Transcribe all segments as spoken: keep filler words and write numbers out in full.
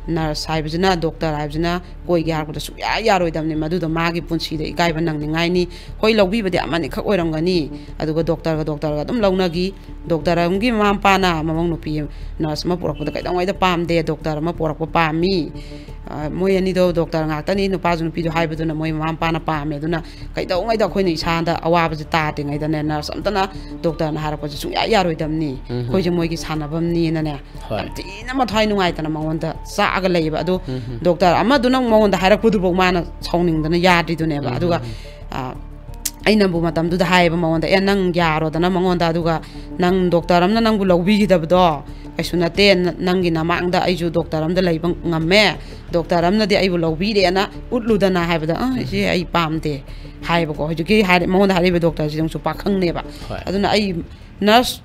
Nurse ꯍꯥꯏꯕꯁꯤꯅ, doctor ꯍꯥꯏꯕꯁꯤꯅ ꯀꯣꯏꯒꯦ ꯍꯥꯏꯔꯛꯄꯗ ꯁꯨꯡꯌꯥ ꯌꯥꯔꯣꯏꯗꯕꯅꯤ꯫ ꯃꯗꯨꯗꯣ ꯃꯥꯒꯤ ꯄꯨꯟꯁꯤꯗ ꯏꯀꯥꯏꯕ ꯅꯪꯅꯤꯡꯉꯥꯏꯅꯤ꯫ ꯍꯣꯏ, ꯂꯧꯕꯤꯕꯗꯤ ꯑꯃꯅꯤꯈꯛ ꯑꯣꯏꯔꯝꯒꯅꯤ, ꯑꯗꯨꯒ ꯗꯣꯛꯇꯔꯒ ꯗꯣꯛꯇꯔꯒ ꯑꯗꯨꯝ ꯂꯧꯅꯈꯤ꯫ ꯗꯣꯛꯇꯔ ꯑꯃꯒꯤ ꯃꯃꯥ ꯃꯄꯥꯅ ꯃꯃꯧ ꯅꯨꯄꯤ ꯅꯔꯁ ꯑꯃ ꯄꯨꯔꯛꯄꯗ ꯀꯩꯗꯧꯉꯩꯗ ꯄꯥꯝꯗꯦ, ꯗꯣꯛꯇꯔ ꯑꯃ ꯄꯨꯔꯛꯄ ꯄꯥꯝꯃꯤ꯫ ꯑ, ꯃꯣꯏ ꯑꯅꯤꯗꯣ ꯗꯣꯛꯇꯔ ꯉꯥꯛꯇꯅꯤ, ꯅꯨꯄꯥꯁꯨ ꯅꯨꯄꯤꯁꯨ ꯍꯥꯏꯕꯗꯨꯅ ꯃꯣꯏ ꯃꯃꯥ ꯃꯄꯥꯅ ꯄꯥꯝꯃꯦ꯫ ꯑꯗꯨꯅ ꯀꯩꯗꯧꯉꯩꯗ ꯑꯩꯈꯣꯏꯅ ꯏꯁꯥꯗ ꯑꯋꯥꯕꯁꯦ ꯇꯥꯗ꯭ꯔꯤꯉꯩꯗꯅꯦ, ꯅꯔꯁ ꯑꯝꯇꯅ ꯗꯣꯛꯇꯔꯅ ꯍꯥꯏꯔꯛꯄꯁꯦ ꯁꯨꯡꯌꯥ ꯌꯥꯔꯣꯏꯗꯕꯅꯤ꯫ ꯎꯝ꯫ ꯑꯩꯈꯣꯏꯁꯦ ꯃꯣꯏꯒꯤ ꯁꯥꯟꯅꯐꯝꯅꯤꯅꯅꯦ, ꯍꯣꯏ꯫ ꯌꯥꯝ ꯊꯤꯅ ꯃꯊ꯭ꯋꯥꯏ ꯅꯨꯡꯉꯥꯏꯇꯅ ꯃꯉꯣꯟꯗ ꯆꯥꯛꯑꯒ ꯂꯩꯌꯦꯕ꯫ ꯑꯗꯨ ꯎꯝ꯫ ꯗꯣꯛꯇꯔ ꯑꯃꯗꯨꯅ ꯃꯉꯣꯟꯗ ꯍꯥꯏꯔꯛꯄꯗꯨꯐꯥꯎ ꯃꯥꯅ ꯁꯥꯎꯅꯤꯡꯗꯅ ꯌꯥꯗ꯭ꯔꯤꯗꯨꯅꯦꯕ꯫ ꯎꯝ꯫ ꯑꯗꯨꯒ, ꯎꯝ꯫ ꯑ, ꯑꯩꯅꯕꯨ ꯃꯇꯝꯗꯨꯗ ꯍꯥꯏꯌꯦꯕ ꯃꯉꯣꯟꯗ, "ꯑꯦ, ꯅꯪ ꯌꯥꯔꯣꯗꯅ ꯃꯉꯣꯟꯗ, ꯑꯗꯨꯒ ꯅꯪ ꯗꯣꯛꯇꯔ ꯑꯃꯅ ꯅꯪꯕꯨ ꯂꯧꯕꯤꯈꯤꯗꯕꯗꯣ ꯀꯩꯁꯨ ꯅꯠꯇꯦ, ꯅ-, ꯅꯪꯒꯤ ꯅꯃꯥꯡꯗ ꯑꯩꯁꯨ ꯗꯣꯛꯇꯔ ꯑꯃꯗ ꯂꯩꯕ ꯉꯝꯃꯦ, ꯗꯣꯛꯇꯔ ꯑꯃꯅꯗꯤ ꯑꯩꯕꯨ ꯂꯧꯕꯤꯔꯦꯅ ꯎꯠꯂꯨꯗꯅ" ꯍꯥꯏꯕꯗ, "ꯑ, ꯏꯆꯦ, ꯑꯩ ꯄꯥꯝꯗꯦ" ꯍꯥꯏꯌꯦꯕꯀꯣ꯫ ꯍꯧꯖꯤꯛꯀꯤ ꯍꯥꯏꯔ-, ꯃꯉꯣꯟꯗ ꯍꯥꯏꯔꯛꯏꯕ ꯗꯣꯛꯇꯔꯁꯤꯗꯤ ꯑꯃꯨꯛꯁꯨ ꯄꯥꯈꯪꯅꯦꯕ꯫ ꯍꯣꯏ꯫ ꯑꯗꯨꯅ ꯑꯩ ꯅꯔꯁ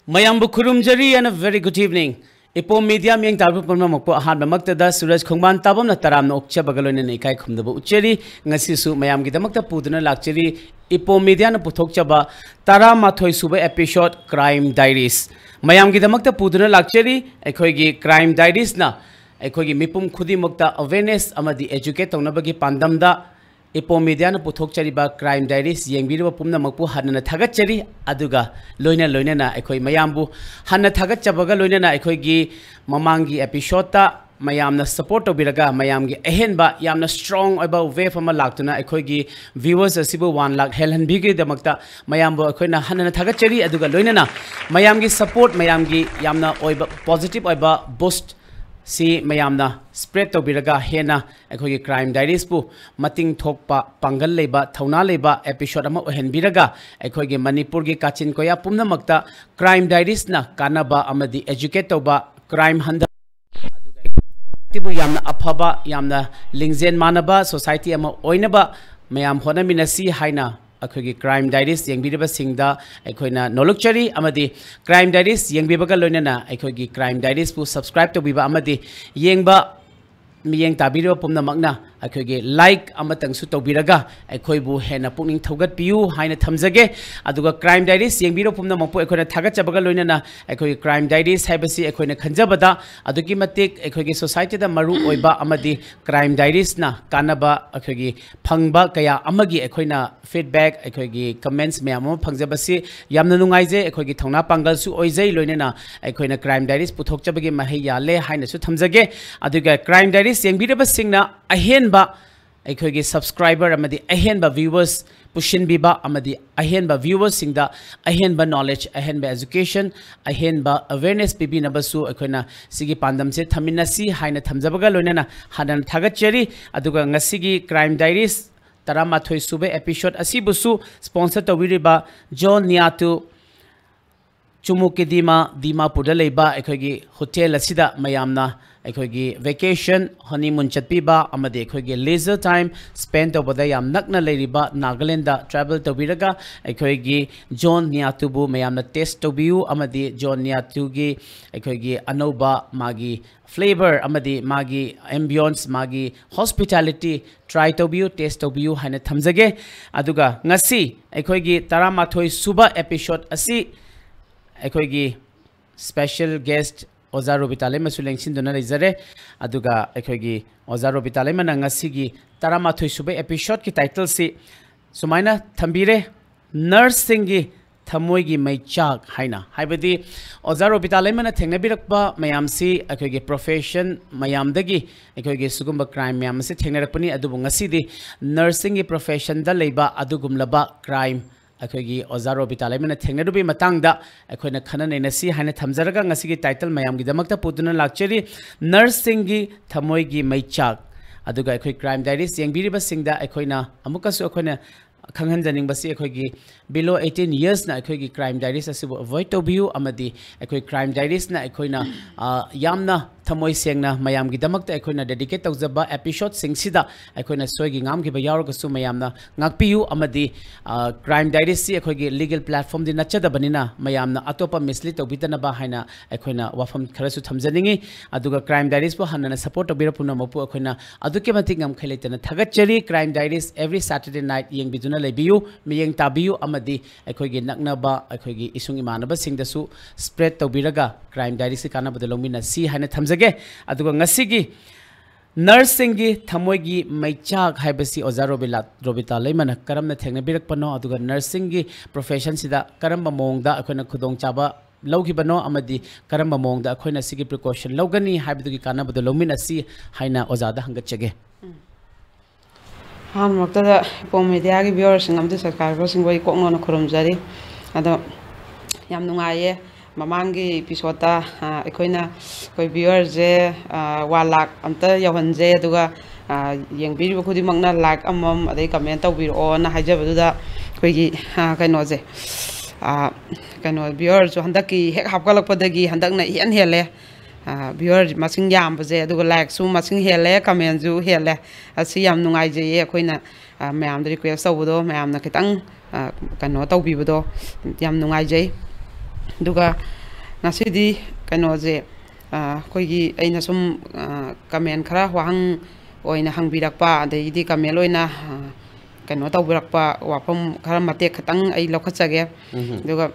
ꯃꯌꯥꯝꯕꯨ ꯈꯨꯔꯨꯝꯖꯔꯤ and a very good evening. ꯏꯄꯣꯝ ꯃꯤꯗꯤꯌꯥ ꯃꯤꯠꯌꯦꯡ ꯇꯥꯕ ꯄꯨꯝꯅꯃꯛꯄꯨ ꯑꯍꯥꯟꯕꯃꯛꯇꯗ ꯁꯨꯔꯖ ꯈꯣꯡꯕꯥꯟ ꯇꯥꯕꯝꯅ ꯇꯔꯥꯝꯅ ꯑꯣꯛꯆꯕꯒ ꯂꯣꯏꯅꯅ ꯏꯀꯥꯏ ꯈꯨꯝꯅꯕ ꯎꯠꯆꯔꯤ꯫ ꯉꯁꯤꯁꯨ ꯃꯌꯥꯝꯒꯤꯗꯃꯛꯇ ꯄꯨꯗꯨꯅ ꯂꯥꯛꯆꯔꯤ ꯏꯄꯣꯝ ꯃꯤꯗꯤꯌꯥꯅ ꯄꯨꯊꯣꯛꯆꯕ ꯇꯔꯥꯃꯥꯊꯣꯏ ꯁꯨꯕ episode Crime Diaries꯫ ꯃꯌꯥꯝꯒꯤꯗꯃꯛꯇ ꯄꯨꯗꯨꯅ ꯂꯥꯛꯆꯔꯤ꯫ ꯑꯩꯈꯣꯏꯒꯤ Crime Diariesꯅ ꯑꯩꯈꯣꯏꯒꯤ ꯃꯤꯄꯨꯝ ꯈꯨꯗꯤꯡꯃꯛꯇ awareness ꯑꯃꯗꯤ educate ꯇꯧꯅꯕꯒꯤ ꯄꯥꯟꯗꯝꯗ ꯏꯄꯣꯝ ꯃꯤꯗꯤꯌꯥꯅ ꯄꯨꯊꯣꯛꯆꯔꯤꯕ Crime Diaries ꯌꯦꯡꯕꯤꯔꯤꯕ ꯄꯨꯝꯅꯃꯛꯄꯨ ꯍꯟꯅ ꯊꯥꯒꯠꯆꯔꯤ꯫ ꯑꯗꯨꯒ ꯂꯣꯏꯅ ꯂꯣꯏꯅꯅ ꯑꯩꯈꯣꯏ ꯃꯌꯥꯝꯕꯨ ꯍꯟꯅ ꯊꯥꯒꯠꯆꯕꯒ ꯂꯣꯏꯅꯅ ꯑꯩꯈꯣꯏꯒꯤ ꯃꯃꯥꯡꯒꯤ episodeꯇ ꯃꯌꯥꯝꯅ support ꯇꯧꯕꯤꯔꯒ ꯃꯌꯥꯝꯒꯤ ꯑꯍꯦꯟꯕ ꯌꯥꯝꯅ strong ꯑꯣꯏꯕ wave ꯑꯃ ꯂꯥꯛꯇꯨꯅ ꯑꯩꯈꯣꯏꯒꯤ viewers ꯑꯁꯤꯕꯨ one lakh ꯍꯦꯜꯍꯟꯕꯤꯕꯒꯤꯗꯃꯛꯇ ꯃꯌꯥꯝꯕꯨ ꯑꯩꯈꯣꯏꯅ ꯍꯟꯅ ꯊꯥꯒꯠꯆꯔꯤ꯫ ꯑꯗꯨꯒ ꯂꯣꯏꯅꯅ ꯃꯌꯥꯝꯒꯤ support, ꯃꯌꯥꯝꯒꯤ ꯌꯥꯝꯅ ꯑꯣꯏꯕ positive ꯑꯣꯏꯕ boost ꯁꯤ ꯃꯌꯥꯝꯅ spread ꯇꯧꯕꯤꯔꯒ ꯍꯦꯟꯅ ꯑꯩꯈꯣꯏꯒꯤ Crime Diariesꯄꯨ ꯃꯇꯤꯡ ꯊꯣꯛꯄ, ꯄꯥꯡꯒꯜ ꯂꯩꯕ, ꯊꯧꯅꯥ ꯂꯩꯕ episode ꯑꯃ ꯑꯣꯏꯍꯟꯕꯤꯔꯒ ꯑꯩꯈꯣꯏꯒꯤ ꯃꯅꯤꯄꯨꯔꯒꯤ ꯀꯥꯆꯤꯟ ꯀꯣꯌꯥ ꯄꯨꯝꯅꯃꯛꯇ Crime Diariesꯅ ꯀꯥꯟꯅꯕ ꯑꯃꯗꯤ educate ꯇꯧꯕ, crime ꯍꯟꯊ-, ꯑꯗꯨꯒ ꯁꯤꯕꯨ ꯌꯥꯝꯅ ꯑꯐꯕ, ꯌꯥꯝꯅ ꯂꯤꯡꯖꯦꯜ ꯃꯥꯟꯅꯕ society ꯑꯃ ꯑꯣꯏꯅꯕ ꯃꯌꯥꯝ ꯍꯣꯠꯅꯃꯤꯟꯅꯁꯤ ꯍꯥꯏꯅ ꯑꯩꯈꯣꯏꯒꯤ Crime Diaries ꯌꯦꯡꯕꯤꯔꯤꯕꯁꯤꯡꯗ ꯑꯩꯈꯣꯏꯅ ꯅꯣꯂꯨꯛꯆꯔꯤ, ꯑꯃꯗꯤ Crime Diaries ꯌꯦꯡꯕꯤꯕꯒ ꯂꯣꯏꯅꯅ ꯑꯩꯈꯣꯏꯒꯤ Crime Diaries ꯄꯨ subscribe ꯇꯧꯕꯤꯕ ꯑꯃꯗꯤ ꯌꯦꯡꯕ ꯃꯤꯠꯌꯦꯡ ꯇꯥꯕꯤꯔꯤꯕ ꯄꯨꯝꯅꯃꯛꯅ ꯑꯩꯈꯣꯏꯒꯤ like ꯑꯃꯇꯪꯁꯨ ꯇꯧꯕꯤꯔꯒ ꯑꯩꯈꯣꯏꯕꯨ ꯍꯦꯟꯅ ꯄꯨꯛꯅꯤꯡ ꯊꯧꯒꯠꯄꯤꯌꯨ ꯍꯥꯏꯅ ꯊꯝꯖꯒꯦ꯫ ꯑꯗꯨꯒ Crime Diaries ꯌꯦꯡꯕꯤꯔꯤꯕ ꯄꯨꯝꯅꯃꯛꯄꯨ ꯑꯩꯈꯣꯏꯅ ꯊꯥꯒꯠꯆꯕꯒ ꯂꯣꯏꯅꯅ ꯑꯩꯈꯣꯏꯒꯤ Crime Diaries ꯍꯥꯏꯕꯁꯤ ꯑꯩꯈꯣꯏꯅ ꯈꯟꯖꯕꯗ ꯑꯗꯨꯛꯀꯤ ꯃꯇꯤꯛ ꯑꯩꯈꯣꯏꯒꯤ society ꯗ ꯃꯔꯨ ꯑꯣꯏꯕ ꯑꯃꯗꯤ Crime Diaries ꯅ ꯀꯥꯟꯅꯕ ꯑꯩꯈꯣꯏꯒꯤ ꯐꯪꯕ ꯀꯌꯥ ꯑꯃꯒꯤ ꯑꯩꯈꯣꯏꯅ feedback, ꯑꯩꯈꯣꯏꯒꯤ comments ꯃꯌꯥꯝ ꯑꯃ ꯐꯪꯖꯕꯁꯤ ꯌꯥꯝꯅ ꯅꯨꯡꯉꯥꯏꯖꯩ, ꯑꯩꯈꯣꯏꯒꯤ ꯊꯧꯅꯥ ꯄꯥꯡꯒꯜꯁꯨ ꯑꯣꯏꯖꯩ, ꯂꯣꯏꯅꯅ ꯑꯩꯈꯣꯏꯅ Crime Diaries ꯄꯨꯊꯣꯛꯆꯕꯒꯤ ꯃꯍꯩ ꯌꯥꯜꯂꯦ ꯍꯥꯏꯅꯁꯨ ꯊꯝꯖꯒꯦ꯫ ꯑꯗꯨꯒ Crime Diaries ꯌꯦꯡꯕꯤꯔꯤꯕꯁꯤꯡꯅ ꯑꯍꯦꯟꯕ ꯑꯩꯈꯣꯏꯒꯤ subscriber ꯑꯃꯗꯤ ꯑꯍꯦꯟꯕ viewers ꯄꯨꯁꯤꯟꯕꯤꯕ ꯑꯃꯗꯤ ꯑꯍꯦꯟꯕ viewers ꯁꯤꯡꯗ ꯑꯍꯦꯟꯕ knowledge, ꯑꯍꯦꯟꯕ education, ꯑꯍꯦꯟꯕ awareness ꯄꯤꯕꯤꯅꯕꯁꯨ ꯑꯩꯈꯣꯏꯅ ꯁꯤꯒꯤ ꯄꯥꯟꯗꯝꯁꯦ ꯊꯝꯃꯤꯟꯅꯁꯤ ꯍꯥꯏꯅ ꯊꯝꯖꯕꯒ ꯂꯣꯏꯅꯅ ꯍꯥꯟꯅ ꯊꯥꯒꯠꯆꯔꯤ꯫ ꯑꯗꯨꯒ ꯉꯁꯤꯒꯤ Crime Diaries ꯇꯔꯥꯃꯥꯊꯣꯏ ꯁꯨꯕ episode ꯑꯁꯤꯕꯨꯁꯨ sponsor ꯇꯧꯕꯤꯔꯤꯕ ꯖꯣꯟ ꯅꯤꯌꯥꯇꯨ, ꯆꯨꯃꯨꯀꯤꯗꯤꯃꯥ, ꯗꯤꯃꯥꯄꯨꯔꯗ ꯂꯩꯕ ꯑꯩꯈꯣꯏꯒꯤ hotel ꯑꯁꯤꯗ ꯃꯌꯥꯝꯅ ꯑꯩꯈꯣꯏꯒꯤ vacation, honeymoon ꯆꯠꯄꯤꯕ ꯑꯃꯗꯤ ꯑꯩꯈꯣꯏꯒꯤ leisure time spend ꯇꯧꯕꯗ ꯌꯥꯝ ꯅꯛꯅ ꯂꯩꯔꯤꯕ ꯅꯥꯒꯥꯂꯦꯟꯗ travel ꯇꯧꯕꯤꯔꯒ ꯑꯩꯈꯣꯏꯒꯤ ꯖꯣꯟ ꯅꯤꯌꯥꯇꯨꯕꯨ ꯃꯌꯥꯝꯅ taste ꯇꯧꯕꯤꯌꯨ, ꯑꯃꯗꯤ ꯖꯣꯟ ꯅꯤꯌꯥꯇꯨꯒꯤ ꯑꯩꯈꯣꯏꯒꯤ ꯑꯅꯧꯕ ꯃꯥꯒꯤ flavour ꯑꯃꯗꯤ ꯃꯥꯒꯤ ambience, ꯃꯥꯒꯤ hospitality try ꯇꯧꯕꯤꯌꯨ, taste ꯇꯧꯕꯤꯌꯨ ꯍꯥꯏꯅ ꯊꯝꯖꯒꯦ꯫ ꯑꯗꯨꯒ ꯉꯁꯤ ꯑꯩꯈꯣꯏꯒꯤ ꯇꯔꯥꯃꯥꯊꯣꯏ ꯁꯨꯕ episode ꯑꯁꯤ ꯑꯩꯈꯣꯏꯒꯤ special guest ꯑꯣꯖꯥ ꯔꯣꯕꯤꯇꯥ ꯂꯩꯃꯁꯨ ꯂꯦꯡꯁꯤꯟꯗꯨꯅ ꯂꯩꯖꯔꯦ꯫ ꯑꯗꯨꯒ ꯑꯩꯈꯣꯏꯒꯤ ꯑꯣꯖꯥ ꯔꯣꯕꯤꯇꯥ ꯂꯩꯃꯅ ꯉꯁꯤꯒꯤ ꯇꯔꯥꯃꯥꯊꯣꯏ ꯁꯨꯕ episode ꯀꯤ title ꯁꯤ ꯁꯨꯃꯥꯏꯅ ꯊꯝꯕꯤꯔꯦ, Nurse ꯁꯤꯡꯒꯤ ꯊꯃꯣꯏꯒꯤ ꯃꯩꯆꯥꯛ ꯍꯥꯏꯅ꯫ ꯍꯥꯏꯕꯗꯤ ꯑꯣꯖꯥ ꯔꯣꯕꯤꯇꯥ ꯂꯩꯃꯅ ꯊꯦꯡꯅꯕꯤꯔꯛꯄ ꯃꯌꯥꯝꯁꯤ ꯑꯩꯈꯣꯏꯒꯤ profession ꯃꯌꯥꯝꯗꯒꯤ ꯑꯩꯈꯣꯏꯒꯤ ꯁꯤꯒꯨꯝꯕ crime ꯃꯌꯥꯝ ꯑꯁꯤ ꯊꯦꯡꯅꯔꯛꯄꯅꯤ, ꯑꯗꯨꯕꯨ ꯉꯁꯤꯗꯤ nurse ꯁꯤꯡꯒꯤ profession ꯗ ꯂꯩꯕ ꯑꯗꯨꯒꯨꯝꯂꯕ crime ꯑꯩꯈꯣꯏꯒꯤ ꯑꯣꯖꯥ ꯔꯣꯕꯤꯇꯥ ꯂꯩꯃꯅ ꯊꯦꯡꯅꯔꯨꯕꯒꯤ ꯃꯇꯥꯡꯗ ꯑꯩꯈꯣꯏꯅ ꯈꯟꯅ ꯅꯩꯅꯁꯤ ꯍꯥꯏꯅ ꯊꯝꯖꯔꯒ ꯉꯁꯤꯒꯤ title ꯃꯌꯥꯝꯒꯤꯗꯃꯛꯇ ꯄꯨꯗꯨꯅ ꯂꯥꯛꯆꯔꯤ, Nurse ꯁꯤꯡꯒꯤ ꯊꯃꯣꯏꯒꯤ ꯃꯩꯆꯥꯛ꯫ ꯑꯗꯨꯒ ꯑꯩꯈꯣꯏ Crime Diaries ꯌꯦꯡꯕꯤꯔꯤꯕꯁꯤꯡꯗ ꯑꯩꯈꯣꯏꯅ ꯑꯃꯨꯛꯀꯁꯨ ꯑꯩꯈꯣꯏꯅ ꯈꯪꯍꯟꯖꯅꯤꯡꯕꯁꯤ, ꯑꯩꯈꯣꯏꯒꯤ below eighteen years ꯅ ꯑꯩꯈꯣꯏꯒꯤ Crime Diaries ꯑꯁꯤꯕꯨ avoid ꯇꯧꯕꯤꯌꯨ, ꯑꯃꯗꯤ ꯑꯩꯈꯣꯏ Crime Diaries ꯅ ꯑꯩꯈꯣꯏꯅ, ꯑ, ꯌꯥꯝꯅ ꯊꯃꯣꯏ ꯁꯦꯡꯅ ꯃꯌꯥꯝꯒꯤꯗꯃꯛꯇ ꯑꯩꯈꯣꯏꯅ ꯗꯦꯗꯤꯀꯦꯠ ꯇꯧꯖꯕ ꯑꯦꯄꯤꯁꯣꯗꯁꯤꯡꯁꯤꯗ ꯑꯩꯈꯣꯏꯅ ꯁꯣꯏꯈꯤ ꯉꯥꯝꯈꯤꯕ ꯌꯥꯎꯔꯒꯁꯨ ꯃꯌꯥꯝꯅ ꯉꯥꯛꯄꯤꯌꯨ꯫ ꯑꯃꯗꯤ ꯀ꯭ꯔꯥꯏꯝ ꯗꯥꯏꯔꯤꯁꯁꯤ ꯑꯩꯈꯣꯏꯒꯤ ꯂꯤꯒꯦꯜ ꯄ꯭ꯂꯦꯠꯐꯣꯝꯗꯤ ꯅꯠꯆꯗꯕꯅꯤꯅ ꯃꯌꯥꯝꯅ ꯑꯇꯣꯞꯄ ꯃꯤꯁꯂꯤꯗ ꯇꯧꯕꯤꯗꯅꯕ ꯍꯥꯏꯅ ꯑꯩꯈꯣꯏꯅ ꯋꯥꯐꯝ ꯈꯔꯁꯨ ꯊꯝꯖꯅꯤꯡꯉꯤ꯫ ꯑꯗꯨꯒ ꯀ꯭ꯔꯥꯏꯝ ꯗꯥꯏꯔꯤꯁꯄꯨ ꯍꯟꯅꯅ ꯁꯄꯣꯔꯠ ꯇꯧꯕꯤꯔ ꯄꯨꯝꯅꯃꯛꯄꯨ ꯑꯩꯈꯣꯏꯅ ꯑꯗꯨꯛꯀꯤ ꯃꯇꯤꯛ ꯉꯝꯈꯩ ꯂꯩꯇꯅ ꯊꯥꯒꯠꯆꯔꯤ꯫ ꯀ꯭ꯔꯥꯏꯝ ꯗꯥꯏꯔꯤꯁ ꯑꯦꯕ꯭ꯔꯤ ꯁꯦꯇꯔꯗꯦ ꯅꯥꯏꯠ ꯌꯦꯡꯕꯤꯗꯨꯅ ꯂꯩꯕꯤꯌꯨ, ꯃꯤꯠꯌꯦꯡ ꯇꯥꯕꯤꯌꯨ꯫ ꯑꯃꯗꯤ ꯑꯩꯈꯣꯏꯒꯤ ꯅꯛꯅꯕ ꯑꯩꯈꯣꯏꯒꯤ ꯏꯁꯨꯡ ꯏꯃꯥꯟꯅꯕꯁꯤꯡꯗꯁꯨ ꯁ꯭ꯄ꯭ꯔꯦꯗ ꯇꯧꯕꯤꯔꯒ ꯀ꯭ꯔꯥꯏꯝ ꯗꯥꯏꯔꯤꯁꯀꯤ ꯀꯥꯟꯅꯕꯗꯣ ꯂꯧꯃꯤꯟꯅꯁꯤ ꯍꯥꯏꯅ ꯊꯝꯖꯒꯦ꯫ ꯑꯗꯨꯒ ꯉꯁꯤꯒꯤ ꯅꯔꯁꯁꯤꯡꯒꯤ ꯊꯃꯣꯏꯒꯤ ꯃꯩꯆꯥꯛ ꯍꯥꯏꯕꯁꯤ ꯑꯣꯖꯥ ꯔꯣꯕꯤꯂꯥ-, ꯔꯣꯕꯤꯇꯥ ꯂꯩꯃꯅ ꯀꯔꯝꯅ ꯊꯦꯡꯅꯕꯤꯔꯛꯄꯅꯣ, ꯑꯗꯨꯒ ꯅꯔꯁꯁꯤꯡꯒꯤ ꯄ꯭ꯔꯣꯐꯦꯁꯟꯁꯤꯗ ꯀꯔꯝꯕ ꯃꯑꯣꯡꯗ ꯑꯩꯈꯣꯏꯅ ꯈꯨꯗꯣꯡꯆꯥꯕ ꯂꯧꯈꯤꯕꯅꯣ, ꯑꯃꯗꯤ ꯀꯔꯝꯕ ꯃꯑꯣꯡꯗ ꯑꯩꯈꯣꯏꯅ ꯁꯤꯒꯤ ꯄ꯭ꯔꯤꯀꯣꯁꯟ ꯂꯧꯒꯅꯤ ꯍꯥꯏꯕꯗꯨꯒꯤ ꯀꯥꯟꯅꯕꯗꯣ ꯂꯧꯃꯤꯟꯅꯁꯤ ꯍꯥꯏꯅ ꯑꯣꯖꯥꯗ ꯍꯪꯒꯠꯆꯒꯦ꯫ ꯑꯍꯥꯟꯕꯃꯛꯇꯗ ꯏꯄꯣꯝ ꯃꯦꯗꯤꯌꯥꯒꯤ ꯚ꯭ꯌꯨꯋꯔꯁꯤꯡ ꯑꯃꯗꯤ ꯁꯕꯁꯀ꯭ꯔꯥꯏꯕꯔꯁꯤꯡꯕꯨ ꯑꯩ ꯀꯣꯛ ꯅꯧꯅ ꯈꯨꯔꯨꯝꯖꯔꯤ꯫ ꯑꯗꯣ ꯌꯥꯝ ꯅꯨꯡꯉꯥꯏꯌꯦ, ꯃꯃꯥꯡꯒꯤ ꯏꯄꯤꯁꯣꯠꯇ, ꯑ, ꯑꯩꯈꯣꯏꯅ, ꯑꯩꯈꯣꯏ ꯚ꯭ꯌꯨꯋꯔꯁꯦ, ꯑ, ꯋꯥꯟ ꯂꯥꯛ ꯑꯝꯇ ꯌꯧꯍꯟꯁꯦ, ꯑꯗꯨꯒ, ꯑ, ꯌꯦꯡꯕꯤꯔꯤꯕ ꯈꯨꯗꯤꯡꯃꯛꯅ ꯂꯥꯏꯛ ꯑꯃꯃꯝ ꯑꯗꯩ ꯀꯃꯦꯟ ꯇꯧꯕꯤꯔꯛꯑꯣꯅ ꯍꯥꯏꯖꯕꯗꯨꯗ ꯑꯩꯈꯣꯏꯒꯤ, ꯑ, ꯀꯩꯅꯣꯁꯦ, ꯑ, ꯀꯩꯅꯣ, ꯚ꯭ꯌꯨꯋꯔꯁꯨ ꯍꯟꯗꯛꯀꯤ ꯍꯦꯛ ꯍꯥꯞꯀꯠꯂꯛꯄꯗꯒꯤ ꯍꯟꯗꯛꯅ ꯏꯍꯦꯟ ꯍꯦꯜꯂꯦ꯫ ꯚ꯭ꯌꯨꯋꯔ ꯃꯁꯤꯡ ꯌꯥꯝꯕꯁꯦ, ꯑꯗꯨꯒ ꯂꯥꯏꯛꯁꯨ ꯃꯁꯤꯡ ꯍꯦꯜꯂꯦ, ꯀꯃꯦꯟꯁꯨ ꯍꯦꯜꯂꯦ꯫ ꯑꯁꯤ ꯌꯥꯝ ꯅꯨꯡꯉꯥꯏꯖꯩꯌꯦ꯫ ꯑꯩꯈꯣꯏꯅ, ꯑ, ꯃꯌꯥꯝꯗ ꯔꯤꯀ꯭ꯋꯦꯁ ꯇꯧꯕꯗꯣ, ꯃꯌꯥꯝꯅ ꯈꯤꯇꯪ, ꯑ, ꯀꯩꯅꯣ ꯇꯧꯕꯤꯕꯗꯣ ꯌꯥꯝ ꯅꯨꯡꯉꯥꯏꯖꯩ꯫ ꯑꯗꯨꯒ ꯉꯁꯤꯗꯤ ꯀꯩꯅꯣꯁꯦ, ꯑ, ꯑꯩꯈꯣꯏꯒꯤ, ꯑꯩꯅ ꯁꯨꯝ, ꯑ, ꯀꯃꯦꯟ ꯈꯔ ꯋꯥꯍꯪ ꯑꯣꯏꯅ ꯍꯪꯕꯤꯔꯛꯄ, ꯑꯗꯒꯤꯗꯤ ꯀꯃꯦꯟ ꯑꯣꯏꯅ, ꯑ, ꯀꯩꯅꯣ ꯇꯧꯕꯤꯔꯛꯄ ꯋꯥꯐꯝ ꯈꯔ ꯃꯇꯦꯛ ꯈꯤꯇꯪ ꯑꯩ ꯂꯧꯈꯠꯆꯒꯦ꯫ ꯎꯝꯍꯨꯝ꯫ ꯑꯗꯨꯒ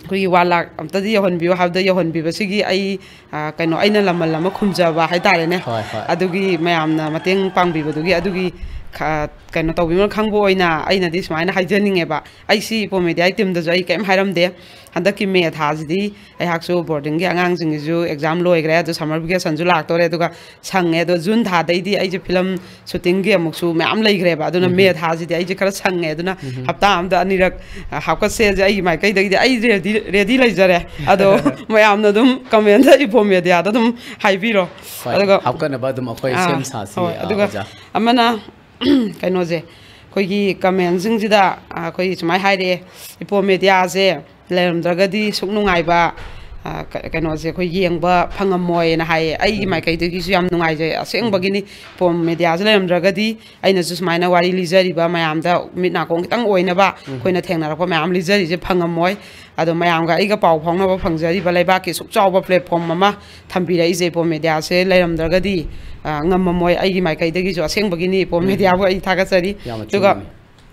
ꯑꯩꯈꯣꯏꯒꯤ ꯋꯥꯟ ꯂꯥꯛ ꯑꯝꯇꯗꯤ ꯌꯧꯍꯟꯕꯤꯌꯨ ꯍꯥꯏꯕꯗ ꯌꯧꯍꯟꯕꯤꯕꯁꯤꯒꯤ ꯑꯩ, ꯑ, ꯀꯩꯅꯣ, ꯑꯩꯅ ꯂꯃꯟ ꯑꯃ ꯈꯨꯝꯖꯕ ꯍꯥꯏꯇꯥꯔꯦꯅꯦ꯫ ꯍꯣꯏ, ꯍꯣꯏ꯫ ꯑꯗꯨꯒꯤ ꯃꯌꯥꯝꯅ ꯃꯇꯦꯡ ꯄꯥꯡꯕꯤꯕꯗꯨꯒꯤ ꯑꯗꯨꯒꯤ ꯈ-, ꯀꯩꯅꯣ ꯇꯧꯕꯤꯃꯜ ꯈꯪꯕ ꯑꯣꯏꯅ ꯑꯩꯅꯗꯤ ꯁꯨꯃꯥꯏꯅ ꯍꯥꯏꯖꯅꯤꯡꯉꯦꯕ꯫ ꯑꯩ ꯁꯤ ꯏꯄꯣꯝ ꯃꯦꯗꯤꯌꯥꯒꯤ ꯇꯤꯝꯗꯁꯨ ꯑꯩ ꯀꯔꯤꯝ ꯍꯥꯏꯔꯝꯗꯦ꯫ ꯍꯟꯗꯛꯀꯤ ꯃꯦ ꯊꯥꯁꯤꯗꯤ ꯑꯩꯍꯥꯛꯁꯨ ꯕꯣꯔꯗꯤꯡꯒꯤ ꯑꯉꯥꯡꯁꯤꯡꯒꯤꯁꯨ ꯑꯦꯛꯖꯥꯝ ꯂꯣꯏꯈ꯭ꯔꯦ, ꯑꯗꯨ ꯁꯝꯃꯔ ꯚꯦꯀꯦꯁꯟꯁꯨ ꯂꯥꯛꯇꯣꯔꯦ, ꯑꯗꯨꯒ ꯁꯪꯉꯦ꯫ ꯑꯗꯣ ꯖꯨꯟ ꯊꯥꯗꯩꯗꯤ ꯑꯩꯁꯦ ꯐꯤꯂꯝ ꯁꯨꯇꯤꯡꯒꯤ ꯑꯃꯨꯛꯁꯨ ꯃꯌꯥꯝ ꯂꯩꯈ꯭ꯔꯦꯕ꯫ ꯑꯗꯨꯅ ꯎꯝ꯫ ꯃꯦ ꯊꯥꯁꯤꯗꯤ ꯑꯩꯁꯦ ꯈꯔ ꯁꯪꯉꯦ꯫ ꯑꯗꯨꯅ ꯎꯝ꯫ ꯍꯞꯇꯥ ꯑꯝꯗ ꯑꯅꯤꯔꯛ, ꯑ, ꯍꯥꯞꯀꯠꯁꯦꯁꯦ ꯑꯩꯒꯤ ꯃꯥꯏꯀꯩꯗꯒꯤꯗꯤ ꯑꯩ ꯔꯦꯗꯤ, ꯔꯦꯗꯤ ꯂꯩꯖꯔꯦ꯫ ꯑꯗꯣ ꯃꯌꯥꯝꯅ ꯑꯗꯨꯝ ꯀꯃꯦꯟꯗ ꯏꯄꯣꯝ ꯃꯦꯗꯤꯌꯥꯗ ꯑꯗꯨꯝ ꯍꯥꯏꯕꯤꯔꯣ꯫ ꯍꯣꯏ, ꯑꯗꯨꯒ ꯍꯥꯞꯀꯠꯅꯕ ꯑꯗꯨꯝ ꯑꯩꯈꯣꯏ ꯑꯥ, ꯁꯦꯝ ꯁꯥꯁꯤ, ꯍꯣꯏ꯫ ꯑ, ꯑꯗꯨꯒ ꯑꯣꯖꯥ꯫ ꯑꯃꯅ ꯀꯩꯅꯣꯁꯦ, ꯑꯩꯈꯣꯏꯒꯤ ꯀꯃꯦꯟꯁꯤꯡꯁꯤꯗ, ꯑ, ꯑꯩꯈꯣꯏ ꯁꯨꯃꯥꯏꯅ ꯍꯥꯏꯔꯛꯑꯦ, "ꯏꯄꯣꯝ ꯃꯦꯗꯤꯌꯥꯁꯦ ꯂꯩꯔꯝꯗ꯭ꯔꯒꯗꯤ ꯁꯨꯛ ꯅꯨꯡꯉꯥꯏꯕ, ꯑ, ꯀ-, ꯀꯩꯅꯣꯁꯦ ꯑꯩꯈꯣꯏ ꯌꯦꯡꯕ ꯐꯪꯉꯝꯃꯣꯏꯅ ꯍꯥꯏꯌꯦ꯫ ꯑꯩꯒꯤ ꯎꯝ꯫ ꯃꯥꯏꯀꯩꯗꯒꯤꯁꯨ ꯌꯥꯝ ꯅꯨꯡꯉꯥꯏꯖꯩ꯫ ꯑꯁꯦꯡꯕꯒꯤꯅꯤ, ꯄꯣꯝ ꯃꯦꯗꯤꯌꯥꯁꯦ ꯂꯩꯔꯝꯗ꯭ꯔꯒꯗꯤ ꯑꯩꯅꯁꯨ ꯁꯨꯃꯥꯏꯅ ꯋꯥꯔꯤ ꯂꯤꯖꯔꯤꯕ ꯃꯌꯥꯝꯗ ꯃꯤꯠ ꯅꯥꯀꯣꯡ ꯈꯤꯇꯪ ꯑꯣꯏꯅꯕ ꯎꯝ꯫ ꯑꯩꯈꯣꯏꯅ ꯊꯦꯡꯅꯔꯛꯄ ꯃꯌꯥꯝ ꯂꯤꯖꯔꯤꯁꯦ ꯐꯪꯉꯝꯃꯣꯏ꯫ ꯑꯗꯣ ꯃꯌꯥꯝꯒ ꯑꯩꯒ ꯄꯥꯎ ꯐꯥꯎꯅꯕ ꯐꯪꯖꯔꯤꯕ ꯂꯩꯕꯥꯛꯀꯤ ꯑꯁꯨꯛ ꯆꯥꯎꯕ platform ꯑꯃ ꯊꯝꯕꯤꯔꯛꯏꯁꯦ ꯄꯣꯝ ꯃꯦꯗꯤꯌꯥꯁꯦ ꯂꯩꯔꯝꯗ꯭ꯔꯒꯗꯤ, ꯑ, ꯉꯝꯃꯝꯃꯣꯏ꯫ ꯑꯩꯒꯤ ꯃꯥꯏꯀꯩꯗꯒꯤꯁꯨ ꯑꯁꯦꯡꯕꯒꯤꯅꯤ ꯄꯣꯝ ꯎꯝ꯫ ꯃꯦꯗꯤꯌꯥꯕꯨ ꯑꯩ ꯊꯥꯒꯠꯆꯔꯤ꯫ ꯌꯥꯝ ꯑꯗꯨꯒ ꯑꯆꯨꯝꯕꯅꯤ꯫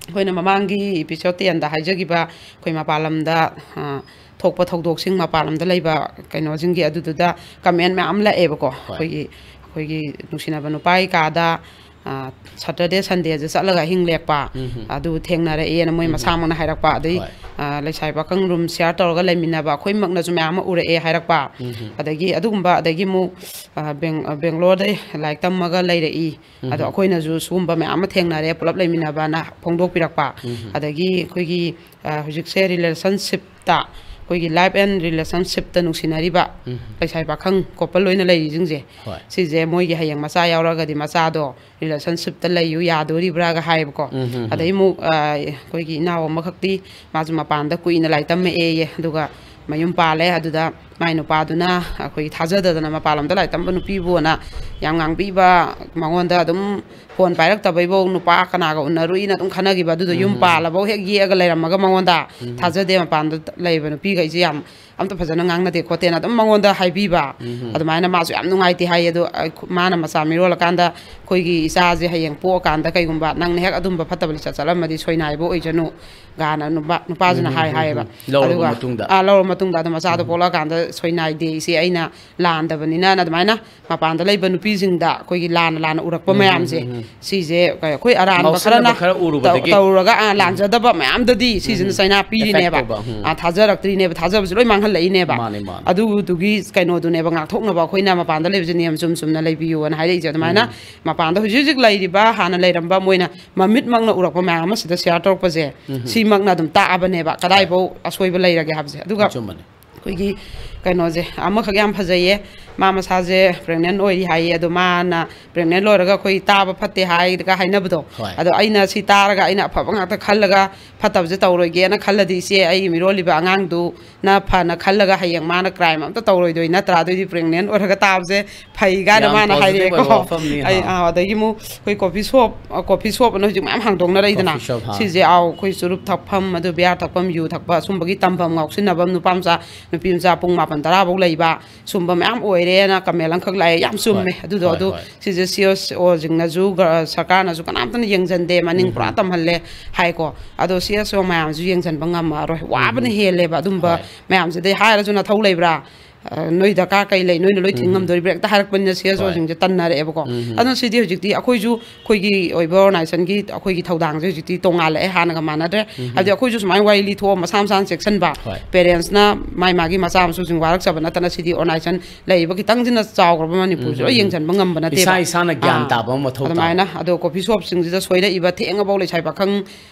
ꯑꯩꯈꯣꯏꯅ ꯃꯃꯥꯡꯒꯤ episode ten ꯗ ꯍꯥꯏꯖꯈꯤꯕ ꯑꯩꯈꯣꯏ ꯃꯄꯥꯟ ꯂꯝꯗ, ꯑ, ꯊꯣꯛꯄ ꯊꯧꯗꯣꯛꯁꯤꯡ, ꯃꯄꯥꯟ ꯂꯝꯗ ꯂꯩꯕ ꯀꯩꯅꯣꯁꯤꯡꯒꯤ, ꯑꯗꯨꯗꯨꯗ comment ꯃꯌꯥꯝ ꯂꯥꯛꯑꯦꯕꯀꯣ꯫ ꯍꯣꯏ꯫ ꯑꯩꯈꯣꯏꯒꯤ, ꯑꯩꯈꯣꯏꯒꯤ ꯅꯨꯡꯁꯤꯅꯕ ꯅꯨꯄꯥꯒꯤ ꯀꯥꯗ, ꯑ, Saturday Sunday ꯁꯦ ꯆꯠꯂꯒ ꯑꯍꯤꯡ ꯂꯦꯛꯄ, ꯎꯝ ꯍꯝ꯫ ꯑꯗꯨ ꯊꯦꯡꯅꯔꯛꯑꯦꯅ ꯃꯣꯏ ꯎꯝ ꯍꯝ꯫ ꯃꯁꯥꯃꯛꯅ ꯍꯥꯏꯔꯛꯄ, ꯑꯗꯩ, ꯍꯣꯏ꯫ ꯑ, ꯂꯩꯁꯥꯕꯤ ꯄꯥꯈꯪ room share ꯇꯧꯔꯒ ꯂꯩꯃꯤꯟꯅꯕ ꯑꯩꯈꯣꯏꯃꯛꯅꯁꯨ ꯃꯌꯥꯝ ꯑꯃ ꯎꯔꯛꯑꯦ ꯍꯥꯏꯔꯛꯄ꯫ ꯎꯝ ꯍꯝ꯫ ꯑꯗꯒꯤ ꯑꯗꯨꯒꯨꯝꯕ, ꯑꯗꯒꯤ ꯑꯃꯨꯛ, ꯑ, ꯕꯦꯡ-, ꯑ, ꯕꯦꯡꯒ꯭ꯂꯣꯔꯗ ꯂꯥꯏꯔꯤꯛ ꯇꯝꯃꯒ ꯂꯩꯔꯛꯏ꯫ ꯎꯝ ꯑꯗꯣ ꯍꯝ꯫ ꯑꯩꯈꯣꯏꯅꯁꯨ ꯁꯤꯒꯨꯝꯕ ꯃꯌꯥꯝ ꯑꯃ ꯊꯦꯡꯅꯔꯦ, ꯄꯨꯂꯞ ꯂꯩꯃꯤꯟꯅꯕꯅ ꯐꯣꯡꯗꯣꯛꯄꯤꯔꯛꯄ꯫ ꯎꯝ ꯍꯝ꯫ ꯑꯗꯒꯤ ꯑꯩꯈꯣꯏꯒꯤ, ꯑ, ꯍꯧꯖꯤꯛꯁꯦ relationship ꯇ, ꯑꯩꯈꯣꯏꯒꯤ life and relationship ꯇ ꯅꯨꯡꯁꯤꯅꯔꯤꯕ ꯎꯝ꯫ ꯂꯩꯁꯥꯕꯤ ꯄꯥꯈꯪ couple ꯑꯣꯏꯅ ꯂꯩꯔꯤꯁꯤꯡꯁꯦ, ꯍꯣꯏ꯫ ꯁꯤꯁꯦ ꯃꯣꯏꯒꯤ ꯍꯌꯦꯡ ꯃꯆꯥ ꯌꯥꯎꯔꯒꯗꯤ ꯃꯆꯥꯗꯣ relationship ꯇ ꯂꯩꯌꯨ ꯌꯥꯗꯣꯔꯤꯕ꯭ꯔꯥꯒ ꯍꯥꯏꯌꯦꯕꯀꯣ꯫ ꯎꯝ ꯍꯝ꯫ ꯑꯗꯩ ꯑꯃꯨꯛ, ꯑ, ꯑꯩꯈꯣꯏꯒꯤ ꯏꯅꯥꯎ ꯑꯃꯈꯛꯇꯤ ꯃꯥꯁꯨ ꯃꯄꯥꯟꯗ ꯀꯨꯏꯅ ꯂꯥꯏꯔꯤꯛ ꯇꯝꯃꯛꯑꯦꯌꯦ, ꯑꯗꯨꯒ ꯃꯌꯨꯝ ꯄꯥꯜꯂꯦ꯫ ꯑꯗꯨꯗ ꯃꯥꯏ ꯅꯨꯄꯥꯗꯨꯅ ꯑꯩꯈꯣꯏꯒꯤ ꯊꯥꯖꯗꯗꯅ ꯃꯄꯥꯟ ꯂꯝꯗ ꯂꯥꯏꯔꯤꯛ ꯇꯝꯕ ꯅꯨꯄꯤꯕꯨꯅ ꯌꯥꯝ ꯉꯥꯡꯕꯤꯕ, ꯃꯉꯣꯟꯗ ꯑꯗꯨꯝ phone ꯄꯥꯏꯔꯛꯇꯕꯩꯐꯧ ꯅꯨꯄꯥ ꯀꯅꯥꯒ ꯎꯅꯔꯨꯏꯅ ꯑꯗꯨꯝ ꯈꯟꯅꯈꯤꯕ꯫ ꯑꯗꯨꯗꯣ ꯌꯨꯝ ꯎꯝ꯫ ꯄꯥꯜꯂꯐꯧ ꯍꯦꯛ ꯌꯦꯛꯑꯒ ꯂꯩꯔꯝꯃꯒ ꯃꯉꯣꯟꯗ ꯎꯝ꯫ ꯊꯥꯖꯗꯦ, ꯃꯄꯥꯟꯗ ꯂꯩꯕ ꯅꯨꯄꯤꯈꯩꯁꯦ ꯌꯥꯝ ꯑꯝꯇ ꯐꯖꯅ ꯉꯥꯡꯅꯗꯦ ꯈꯣꯠꯇꯦꯅ ꯑꯗꯨꯝ ꯃꯉꯣꯟꯗ ꯍꯥꯏꯕꯤꯕ꯫ ꯎꯝ꯫ ꯑꯗꯨꯃꯥꯏꯅ ꯃꯥꯁꯨ ꯌꯥꯝ ꯅꯨꯡꯉꯥꯏꯇꯦ ꯍꯥꯏꯌꯦ꯫ ꯑꯗꯣ ꯑꯩ-, ꯃꯥꯅ ꯃꯆꯥ ꯃꯤꯔꯣꯜꯂꯀꯥꯟꯗ ꯑꯩꯈꯣꯏꯒꯤ ꯏꯆꯥꯁꯦ ꯍꯌꯦꯡ ꯄꯣꯛꯑꯀꯥꯟꯗ ꯀꯩꯒꯨꯝꯕ ꯅꯪꯅ ꯍꯦꯛ ꯑꯗꯨꯝꯕ ꯐꯠꯇꯕ ꯂꯤꯆꯠ ꯆꯠꯂꯝꯃꯗꯤ ꯁꯣꯏꯅꯥꯏꯕ ꯑꯣꯏꯖꯅꯨ ꯒꯥꯅ ꯅꯨꯄꯥ-, ꯅꯨꯄꯥꯁꯤꯅ ꯎꯝ, ꯍꯥꯏ ꯎꯝ, ꯍꯥꯏꯌꯦꯕ꯫ ꯎꯝ꯫ ꯂꯧꯔꯕ ꯑꯗꯨꯒ, ꯃꯇꯨꯡꯗ? ꯑꯥ, ꯂꯧꯔꯕ ꯃꯇꯨꯡꯗ꯫ ꯑꯗꯣ ꯃꯆꯥꯗꯣ ꯎꯝ꯫ ꯄꯣꯛꯂꯛꯑꯀꯥꯟꯗ ꯁꯣꯏꯅꯥꯏꯗꯦ ꯏꯆꯦ, ꯑꯩꯅ ꯂꯥꯟꯗꯕꯅꯤꯅ ꯑꯗꯨꯃꯥꯏꯅ ꯃꯄꯥꯟꯗ ꯂꯩꯕ ꯅꯨꯄꯤꯁꯤꯡꯗ ꯑꯩꯈꯣꯏꯒꯤ ꯂꯥꯟꯅ ꯂꯥꯟꯅ ꯎꯔꯛꯄ ꯎꯝ, ꯃꯌꯥꯝꯁꯦ, ꯎꯝ, ꯎꯝ, ꯎꯝ꯫ ꯁꯤꯁꯦ ꯑꯩꯈꯣꯏ ꯑꯔꯥꯟꯕ ꯉꯥꯎꯁꯟꯅꯕ ꯈꯔꯅ ꯈꯔ ꯎꯔꯨꯕꯗꯒꯤ꯫ ꯇꯧ-, ꯇꯧꯔꯒ, ꯑꯥ, ꯎꯝ꯫ ꯂꯥꯟꯖꯗꯕ ꯃꯌꯥꯝꯗꯗꯤ ꯁꯤꯁꯤꯅ ꯎꯝ꯫ ꯆꯩꯅꯥ ꯄꯤꯔꯤꯅꯦꯕ꯫ Effect ꯇꯧꯕ, ꯎꯝ꯫ ꯑꯥ, ꯊꯥꯖꯔꯛꯇ꯭ꯔꯤꯅꯦꯕ, ꯊꯥꯖꯕꯁꯨ ꯂꯣꯏ ꯃꯥꯡꯍꯜꯂꯛꯏꯅꯦꯕ꯫ ꯃꯥꯅꯦ, ꯃꯥꯅꯦ꯫ ꯑꯗꯨꯗꯨꯒꯤ ꯀꯩꯅꯣꯗꯨꯅꯦꯕ ꯉꯥꯛꯊꯣꯛꯅꯕ ꯑꯩꯈꯣꯏꯅ ꯃꯄꯥꯟꯗ ꯂꯩꯕꯁꯦ ꯅꯤꯌꯝ ꯆꯨꯝ ꯆꯨꯝꯅ ꯂꯩꯕꯤꯌꯨꯅ ꯍꯥꯏꯔꯛꯏꯁꯦ꯫ ꯑꯗꯨꯃꯥꯏꯅ ꯎꯝ꯫ ꯃꯄꯥꯟꯗ ꯍꯧꯖꯤꯛ ꯍꯧꯖꯤꯛ ꯂꯩꯔꯤꯕ, ꯍꯥꯟꯅ ꯂꯩꯔꯝꯕ, ꯃꯣꯏꯅ ꯃꯃꯤꯠꯃꯛꯅ ꯎꯔꯛꯄ ꯃꯌꯥꯝ ꯑꯃ ꯁꯤꯗ share ꯇꯧꯔꯛꯄꯁꯦ, ꯎꯝ꯫ ꯁꯤꯃꯛꯅ ꯑꯗꯨꯝ ꯇꯥꯛꯑꯕꯅꯦꯕ ꯀꯗꯥꯏꯐꯥꯎ ꯑꯁꯣꯏꯕ ꯂꯩꯔꯒꯦ ꯍꯥꯏꯕꯁꯦ꯫ ꯑꯗꯨꯒ ꯑꯆꯨꯝꯕꯅꯦ꯫ ꯑꯩꯈꯣꯏꯒꯤ ꯀꯩꯅꯣꯁꯦ ꯑꯃꯈꯛ ꯌꯥꯝ ꯐꯖꯩꯌꯦ꯫ ꯃꯥ ꯃꯁꯥꯁꯦ ꯄ꯭ꯔꯦꯒꯅꯦꯟ ꯑꯣꯏꯔꯤ ꯍꯥꯏꯌꯦ꯫ ꯑꯗꯣ ꯃꯥꯅ ꯄ꯭ꯔꯦꯒꯅꯦꯟ ꯂꯣꯏꯔꯒ ꯑꯩꯈꯣꯏ ꯇꯥꯕ ꯐꯠꯇꯦ ꯍꯥꯏꯔꯒ ꯍꯥꯏꯅꯕꯗꯣ, ꯍꯣꯏ꯫ ꯑꯗꯣ ꯑꯩꯅ ꯁꯤ ꯇꯥꯔꯒ ꯑꯩꯅ ꯑꯐꯕ ꯉꯥꯛꯇ ꯈꯜꯂꯒ ꯐꯠꯇꯕꯁꯦ ꯇꯧꯔꯣꯏꯒꯦꯅ ꯈꯜꯂꯗꯤ, ꯏꯆꯦ, ꯑꯩꯒꯤ ꯃꯤꯔꯣꯜꯂꯤꯕ ꯑꯉꯥꯡꯗꯨꯅ ꯐꯅ ꯈꯜꯂꯒ ꯍꯌꯦꯡ ꯃꯥꯅ ꯀ꯭ꯔꯥꯏꯝ ꯑꯝꯇ ꯇꯧꯔꯣꯏꯗꯣꯏ ꯅꯠꯇ꯭ꯔꯥ? ꯑꯗꯨꯏꯗꯤ ꯄ꯭ꯔꯦꯒꯅꯦꯟ ꯑꯣꯏꯔꯒ ꯇꯥꯕꯁꯦ ꯐꯩ ꯀꯥꯏꯅ ꯌꯥꯝ ꯃꯥꯅ positive ꯍꯥꯏꯔꯛꯑꯦꯀꯣ꯫ ꯑꯣꯏꯕ ꯋꯥꯐꯝꯅꯤ, ꯑꯩ ꯍꯥ꯫ ꯑꯥ, ꯑꯗꯒꯤ ꯑꯃꯨꯛ ꯑꯩꯈꯣꯏ ꯀꯣꯐꯤ ꯁꯣꯞ, ꯑ, ꯀꯣꯐꯤ ꯁꯣꯞ ꯑꯅ ꯍꯧꯖꯤꯛ ꯃꯌꯥꯝ ꯍꯥꯡꯗꯣꯛꯅꯔꯛꯏꯗꯅ꯫ ꯀꯣꯐꯤ ꯁꯣꯞ, ꯍꯥ꯫ ꯁꯤꯁꯦ, ꯑꯥꯎ, ꯑꯩꯈꯣꯏ ꯆꯨꯔꯨꯞ ꯊꯛꯐꯝ, ꯑꯗꯨ ꯕꯤꯌꯥꯔ ꯊꯛꯐꯝ, ꯌꯨ ꯊꯛꯄ, ꯁꯨꯝꯕꯒꯤ ꯇꯝꯐꯝ, ꯉꯥꯎꯁꯤꯟꯅꯐꯝ, ꯅꯨꯄꯥ ꯃꯆꯥ, ꯅꯨꯄꯤ ꯃꯆꯥ ꯄꯨꯡ ꯃꯥꯄꯟ ꯇꯔꯥ ꯐꯥꯎ ꯂꯩꯕ, ꯁꯨꯝꯕ ꯃꯌꯥꯝ ꯑꯣꯏꯔꯦꯅ ꯀꯃꯦꯟ ꯑꯃꯈꯛ ꯂꯥꯛꯑꯦ꯫ ꯌꯥꯝ ꯆꯨꯝꯃꯦ꯫ ꯍꯣꯏ, ꯑꯗꯨꯗꯣ, ꯍꯣꯏ, ꯑꯗꯨ ꯍꯣꯏ꯫ ꯁꯤꯁꯦ ꯁꯤ ꯑꯦꯁ ꯑꯣꯁꯤꯡꯅꯁꯨ, ꯒ-, ꯁꯔꯀꯥꯔꯅꯁꯨ ꯀꯅꯥꯝꯇꯅ ꯌꯦꯡꯁꯤꯟꯗꯦ, ꯃꯅꯤꯡ ꯄꯨꯔꯥ ꯇꯝꯍꯜꯂꯦ ꯍꯥꯏꯀꯣ꯫ ꯑꯗꯣ ꯁꯤ ꯑꯦꯁ ꯑꯣ ꯃꯌꯥꯝꯁꯨ ꯌꯦꯡꯁꯤꯟꯕ ꯉꯝꯃꯔꯣꯏ, ꯋꯥꯕꯅ ꯍꯦꯜꯂꯦꯕ ꯑꯗꯨꯝꯕ ꯍꯣꯏ꯫ ꯃꯌꯥꯝꯁꯤꯗꯩ꯫ ꯍꯥꯏꯔꯁꯨ ꯅꯊꯧ ꯂꯩꯕ꯭ꯔꯥ? ꯑ, ꯅꯣꯏ ꯗꯔꯀꯥꯔ ꯀꯩ ꯂꯩ? ꯅꯣꯏꯅ ꯂꯣꯏ ꯊꯤꯡ ꯉꯝꯗꯣꯔꯤꯕ꯭ꯔꯥ? ꯍꯦꯛꯇ ꯍꯥꯏꯔꯛꯄꯅꯤꯅ ꯁꯤ ꯑꯦꯁ ꯑꯣꯁꯤꯡꯁꯦ ꯇꯟꯅꯔꯛꯑꯦꯕꯀꯣ꯫ ꯑꯗꯨꯅ ꯁꯤꯗꯤ ꯍꯧꯖꯤꯛꯇꯤ ꯑꯩꯈꯣꯏꯁꯨ, ꯑꯩꯈꯣꯏꯒꯤ ꯑꯣꯏꯕ ꯑꯣꯔꯒꯅꯥꯏꯖꯦꯁꯟꯒꯤ ꯑꯩꯈꯣꯏꯒꯤ ꯊꯧꯗꯥꯡꯁꯦ ꯍꯧꯖꯤꯛꯇꯤ ꯇꯣꯡꯉꯥꯜꯂꯛꯑꯦ, ꯍꯥꯟꯅꯒ ꯃꯥꯟꯅꯗ꯭ꯔꯦ꯫ ꯍꯥꯏꯕꯗꯤ ꯑꯩꯈꯣꯏꯁꯨ ꯁꯨꯃꯥꯏꯅ ꯋꯥꯔꯤ ꯂꯤꯊꯣꯛꯑ ꯃꯁꯥ ꯃꯁꯥꯅ ꯆꯦꯛꯁꯤꯟꯕ, ꯍꯣꯏ꯫ ꯄꯦꯔꯦꯟꯁꯅ ꯃꯥꯏ ꯃꯥꯒꯤ ꯃꯆꯥ ꯃꯁꯨꯁꯤꯡ ꯋꯥꯔꯛꯆꯕ ꯅꯠꯇꯅ, ꯁꯤꯗꯤ ꯑꯣꯔꯒꯅꯥꯏꯖꯦꯁꯟ ꯂꯩꯔꯤꯕ ꯈꯤꯇꯪꯁꯤꯅ ꯆꯥꯎꯈ꯭ꯔꯕ ꯃꯅꯤꯄꯨꯔꯁꯦ ꯂꯣꯏ ꯌꯦꯡꯁꯤꯟꯕ ꯉꯝꯕ ꯅꯠꯇꯦꯕ꯫ ꯏꯁꯥ ꯏꯁꯥꯅ ꯒ꯭ꯌꯥꯟ ꯑꯥ, ꯇꯥꯕ ꯑꯃ ꯃꯊꯧ ꯇꯥꯕ꯫ ꯑꯗꯨꯃꯥꯏꯅ꯫ ꯑꯗꯣ ꯀꯣꯐꯤ ꯁꯣꯞꯁꯤꯡꯁꯤꯗ ꯁꯣꯏꯔꯛꯏꯕ ꯊꯦꯡꯉꯐꯥꯎ ꯂꯩꯁꯥꯕꯤ ꯄꯥꯈꯪ,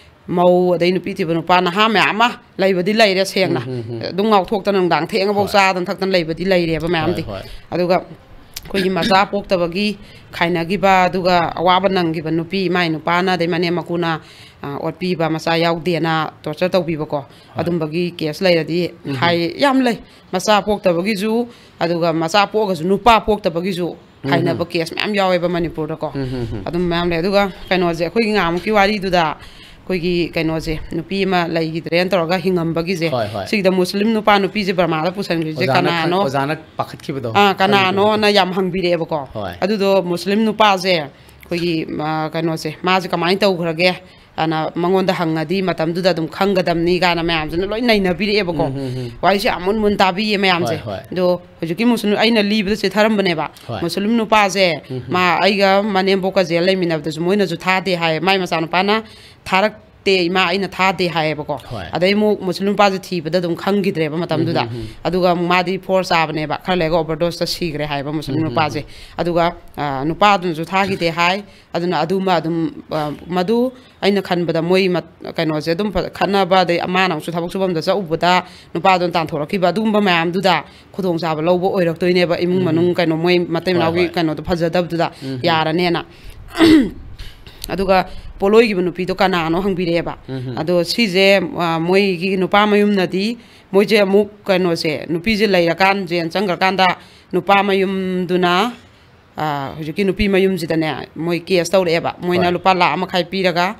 ꯃꯧ, ꯑꯗꯩ ꯅꯨꯄꯤ ꯊꯤꯕ ꯅꯨꯄꯥ, ꯅꯍꯥ ꯃꯌꯥꯝ ꯑꯃ ꯂꯩꯕꯗꯤ ꯂꯩꯔꯦ ꯁꯦꯡꯅ꯫ ꯑꯗꯨꯝ ꯉꯥꯎꯊꯣꯛꯇꯅ ꯅꯨꯡꯗꯥꯡ ꯊꯦꯡꯉꯐꯥꯎ ꯍꯣꯏ꯫ ꯆꯥꯗꯅ ꯊꯛꯇꯅ ꯂꯩꯕꯗꯤ ꯂꯩꯔꯦꯕ ꯃꯌꯥꯝꯗꯤ꯫ ꯍꯣꯏ, ꯍꯣꯏ꯫ ꯑꯗꯨꯒ ꯑꯩꯈꯣꯏꯒꯤ ꯃꯆꯥ ꯄꯣꯛꯇꯕꯒꯤ ꯈꯥꯏꯅꯈꯤꯕ, ꯑꯗꯨꯒ ꯑꯋꯥꯕ ꯅꯪꯈꯤꯕ ꯅꯨꯄꯤ, ꯃꯥꯏ ꯅꯨꯄꯥꯅ ꯑꯗꯩ ꯃꯅꯦꯝ ꯃꯀꯨꯅ, ꯑ, ꯑꯣꯠꯄꯤꯕ, ꯃꯆꯥ ꯌꯥꯎꯗꯦꯅ ꯇꯣꯔꯆꯔ ꯇꯧꯕꯤꯕꯀꯣ, ꯑꯗꯨꯝꯕꯒꯤ ꯀꯦꯁ ꯂꯩꯔꯗꯤ ꯍꯥꯏ ꯌꯥꯝ ꯂꯩ꯫ ꯃꯆꯥ ꯄꯣꯛꯇꯕꯒꯤꯁꯨ, ꯑꯗꯨꯒ ꯃꯆꯥ ꯄꯣꯛꯑꯒꯁꯨ ꯅꯨꯄꯥ ꯄꯣꯛꯇꯕꯒꯤꯁꯨ ꯍꯥꯏꯅꯕ ꯀꯦꯁ ꯃꯌꯥꯝ ꯌꯥꯎꯋꯦꯕ ꯃꯅꯤꯄꯨꯔꯗꯀꯣ꯫ ꯑꯗꯨꯝ ꯃꯌꯥꯝ ꯂꯩ꯫ ꯑꯗꯨꯒ ꯀꯩꯅꯣꯁꯦ, ꯑꯩꯈꯣꯏꯒꯤ ꯉꯍꯥꯟꯃꯨꯛꯀꯤ ꯋꯥꯔꯤꯗꯨꯗ ꯑꯩꯈꯣꯏꯒꯤ ꯀꯩꯅꯣꯁꯦ, ꯅꯨꯄꯤ ꯑꯃ ꯂꯩꯈꯤꯗ꯭ꯔꯦꯅ ꯇꯧꯔꯒ ꯍꯤꯡꯉꯝꯕꯒꯤꯁꯦ, ꯍꯣꯏ, ꯍꯣꯏ꯫ ꯁꯤꯒꯤꯗ ꯃꯨꯁꯂꯤꯝ ꯅꯨꯄꯥ ꯅꯨꯄꯤꯁꯦ ꯕꯔꯃꯥꯗ ꯄꯨꯁꯟꯈ꯭ꯔꯤꯁꯦ ꯑꯣꯖꯥꯅ ꯈꯪ-, ꯀꯅꯥꯅꯣ? ꯑꯣꯖꯥꯅ ꯄꯥꯈꯠꯈꯤꯕꯗꯣ꯫ ꯑꯥ, ꯀꯅꯥꯅꯣꯅ ꯌꯥꯝ ꯍꯪꯕꯤꯔꯛꯑꯦꯕꯀꯣ꯫ ꯍꯣꯏ꯫ ꯑꯗꯨꯗꯣ ꯃꯨꯁꯂꯤꯝ ꯅꯨꯄꯥꯁꯦ ꯑꯩꯈꯣꯏꯒꯤ, ꯑ, ꯀꯩꯅꯣꯁꯦ, ꯃꯥꯁꯦ ꯀꯃꯥꯏꯅ ꯇꯧꯈ꯭ꯔꯒꯦ? ꯑꯅ ꯃꯉꯣꯟꯗ ꯍꯪꯉꯗꯤ ꯃꯇꯝꯗꯨꯗ ꯑꯗꯨꯝ ꯈꯪꯒꯗꯕꯅꯤ ꯀꯥꯏꯅ ꯃꯌꯥꯝꯁꯤꯅ ꯂꯣꯏ ꯅꯩꯅꯕꯤꯔꯛꯑꯦꯕꯀꯣ꯫ ꯋꯥꯔꯤꯁꯦ ꯌꯥꯝ ꯃꯨꯟ ꯃꯨꯟ ꯇꯥꯕꯤꯌꯦ ꯃꯌꯥꯝꯁꯦ꯫ ꯍꯣꯏ, ꯍꯣꯏ꯫ ꯑꯗꯣ ꯍꯧꯖꯤꯛꯀꯤ ꯃꯨꯁꯂꯤꯝ, ꯑꯩꯅ ꯂꯤꯕꯗ ꯆꯤꯊꯔꯝꯕꯅꯦꯕ꯫ ꯍꯣꯏ꯫ ꯃꯨꯁꯂꯤꯝ ꯅꯨꯄꯥꯁꯦ, ꯃꯥ ꯑꯩꯒ ꯃꯅꯦꯝꯕꯣꯛꯀ ꯖꯦꯜ ꯂꯩꯃꯤꯟꯅꯕꯗꯁꯨ ꯃꯣꯏꯅꯁꯨ ꯊꯥꯗꯦ ꯍꯥꯏ꯫ ꯃꯥꯏ ꯃꯆꯥꯅꯨꯄꯥꯅ ꯊꯥꯔꯛ ꯅꯠꯇꯦ ꯏꯃꯥ, ꯑꯩꯅ ꯊꯥꯗꯦ ꯍꯥꯏꯌꯦꯕꯀꯣ꯫ ꯍꯣꯏ꯫ ꯑꯗꯩ ꯑꯃꯨꯛ ꯃꯨꯁꯂꯤꯝ ꯅꯨꯄꯥꯁꯦ ꯊꯤꯕꯗ ꯑꯗꯨꯝ ꯈꯪꯈꯤꯗ꯭ꯔꯦꯕ ꯃꯇꯝꯗꯨꯗ꯫ ꯑꯗꯨꯒ ꯑꯃꯨꯛ ꯃꯥꯗꯤ ꯐꯣꯔ ꯆꯥꯕꯅꯦꯕ, ꯈꯔ ꯂꯩꯔꯒ ꯑꯣꯚꯔꯗꯣꯁꯇ ꯁꯤꯈ꯭ꯔꯦ ꯍꯥꯏꯕ ꯃꯨꯁꯂꯤꯝ ꯅꯨꯄꯥꯁꯦ꯫ ꯑꯗꯨꯒ ꯑ, ꯅꯨꯄꯥꯗꯨꯅꯁꯨ ꯊꯥꯈꯤꯗꯦ ꯍꯥꯏ꯫ ꯑꯗꯨꯅ ꯑꯗꯨꯃ ꯑꯗꯨꯝ ꯑ, ꯃꯗꯨ ꯑꯩꯅ ꯈꯟꯕꯗ ꯃꯣꯏ ꯃꯠ- ꯀꯩꯅꯣꯁꯦ ꯑꯗꯨꯝ ꯐ- ꯈꯠꯅꯕ, ꯑꯗꯩ ꯑꯃꯥꯅ ꯑꯃꯨꯛꯁꯨ ꯊꯕꯛ ꯁꯨꯐꯝꯗ ꯆꯠꯂꯨꯕꯗ ꯅꯨꯄꯥꯗꯨꯅ ꯇꯥꯟꯊꯣꯔꯛꯈꯤꯕ ꯑꯗꯨꯒꯨꯝꯕ ꯃꯌꯥꯝꯗꯨꯗ ꯈꯨꯗꯣꯡꯆꯥꯕ ꯂꯧꯕ ꯑꯣꯏꯔꯛꯇꯣꯏꯅꯦꯕ, ꯏꯃꯨꯡ ꯃꯅꯨꯡ ꯀꯩꯅꯣ, ꯃꯣꯏ ꯃꯇꯩ ꯍꯣꯏ, ꯃꯅꯥꯎꯒꯤ ꯍꯣꯏ꯫ ꯀꯩꯅꯣꯗꯣ ꯐꯖꯗꯕꯗꯨꯗ ꯌꯥꯔꯅꯦꯅ꯫ ꯑꯗꯨꯒ ꯄꯣꯠꯂꯣꯏꯈꯤꯕ ꯅꯨꯄꯤꯗꯣ ꯀꯅꯥꯅꯣ ꯍꯪꯕꯤꯔꯛꯑꯦꯕ꯫ ꯑꯗꯣ ꯁꯤꯁꯦ ꯑ, ꯃꯣꯏꯒꯤ ꯅꯨꯄꯥ ꯃꯌꯨꯝꯅꯗꯤ ꯃꯣꯏꯁꯦ ꯑꯃꯨꯛ ꯀꯩꯅꯣꯁꯦ, ꯅꯨꯄꯤꯁꯦ ꯂꯩꯔꯀꯥꯟ, ꯖꯦꯟ ꯆꯪꯈ꯭ꯔꯀꯥꯟꯗ ꯅꯨꯄꯥ ꯃꯌꯨꯝꯗꯨꯅ ꯑ, ꯍꯧꯖꯤꯛꯀꯤ ꯅꯨꯄꯤ ꯃꯌꯨꯝꯁꯤꯗꯅꯦ ꯃꯣꯏ ꯀꯦꯁ ꯇꯧꯔꯛꯑꯦꯕ꯫ ꯃꯣꯏꯅ ꯍꯣꯏ꯫ ꯂꯨꯄꯥ ꯂꯥꯈ ꯑꯃ ꯃꯈꯥꯏ ꯄꯤꯔꯒ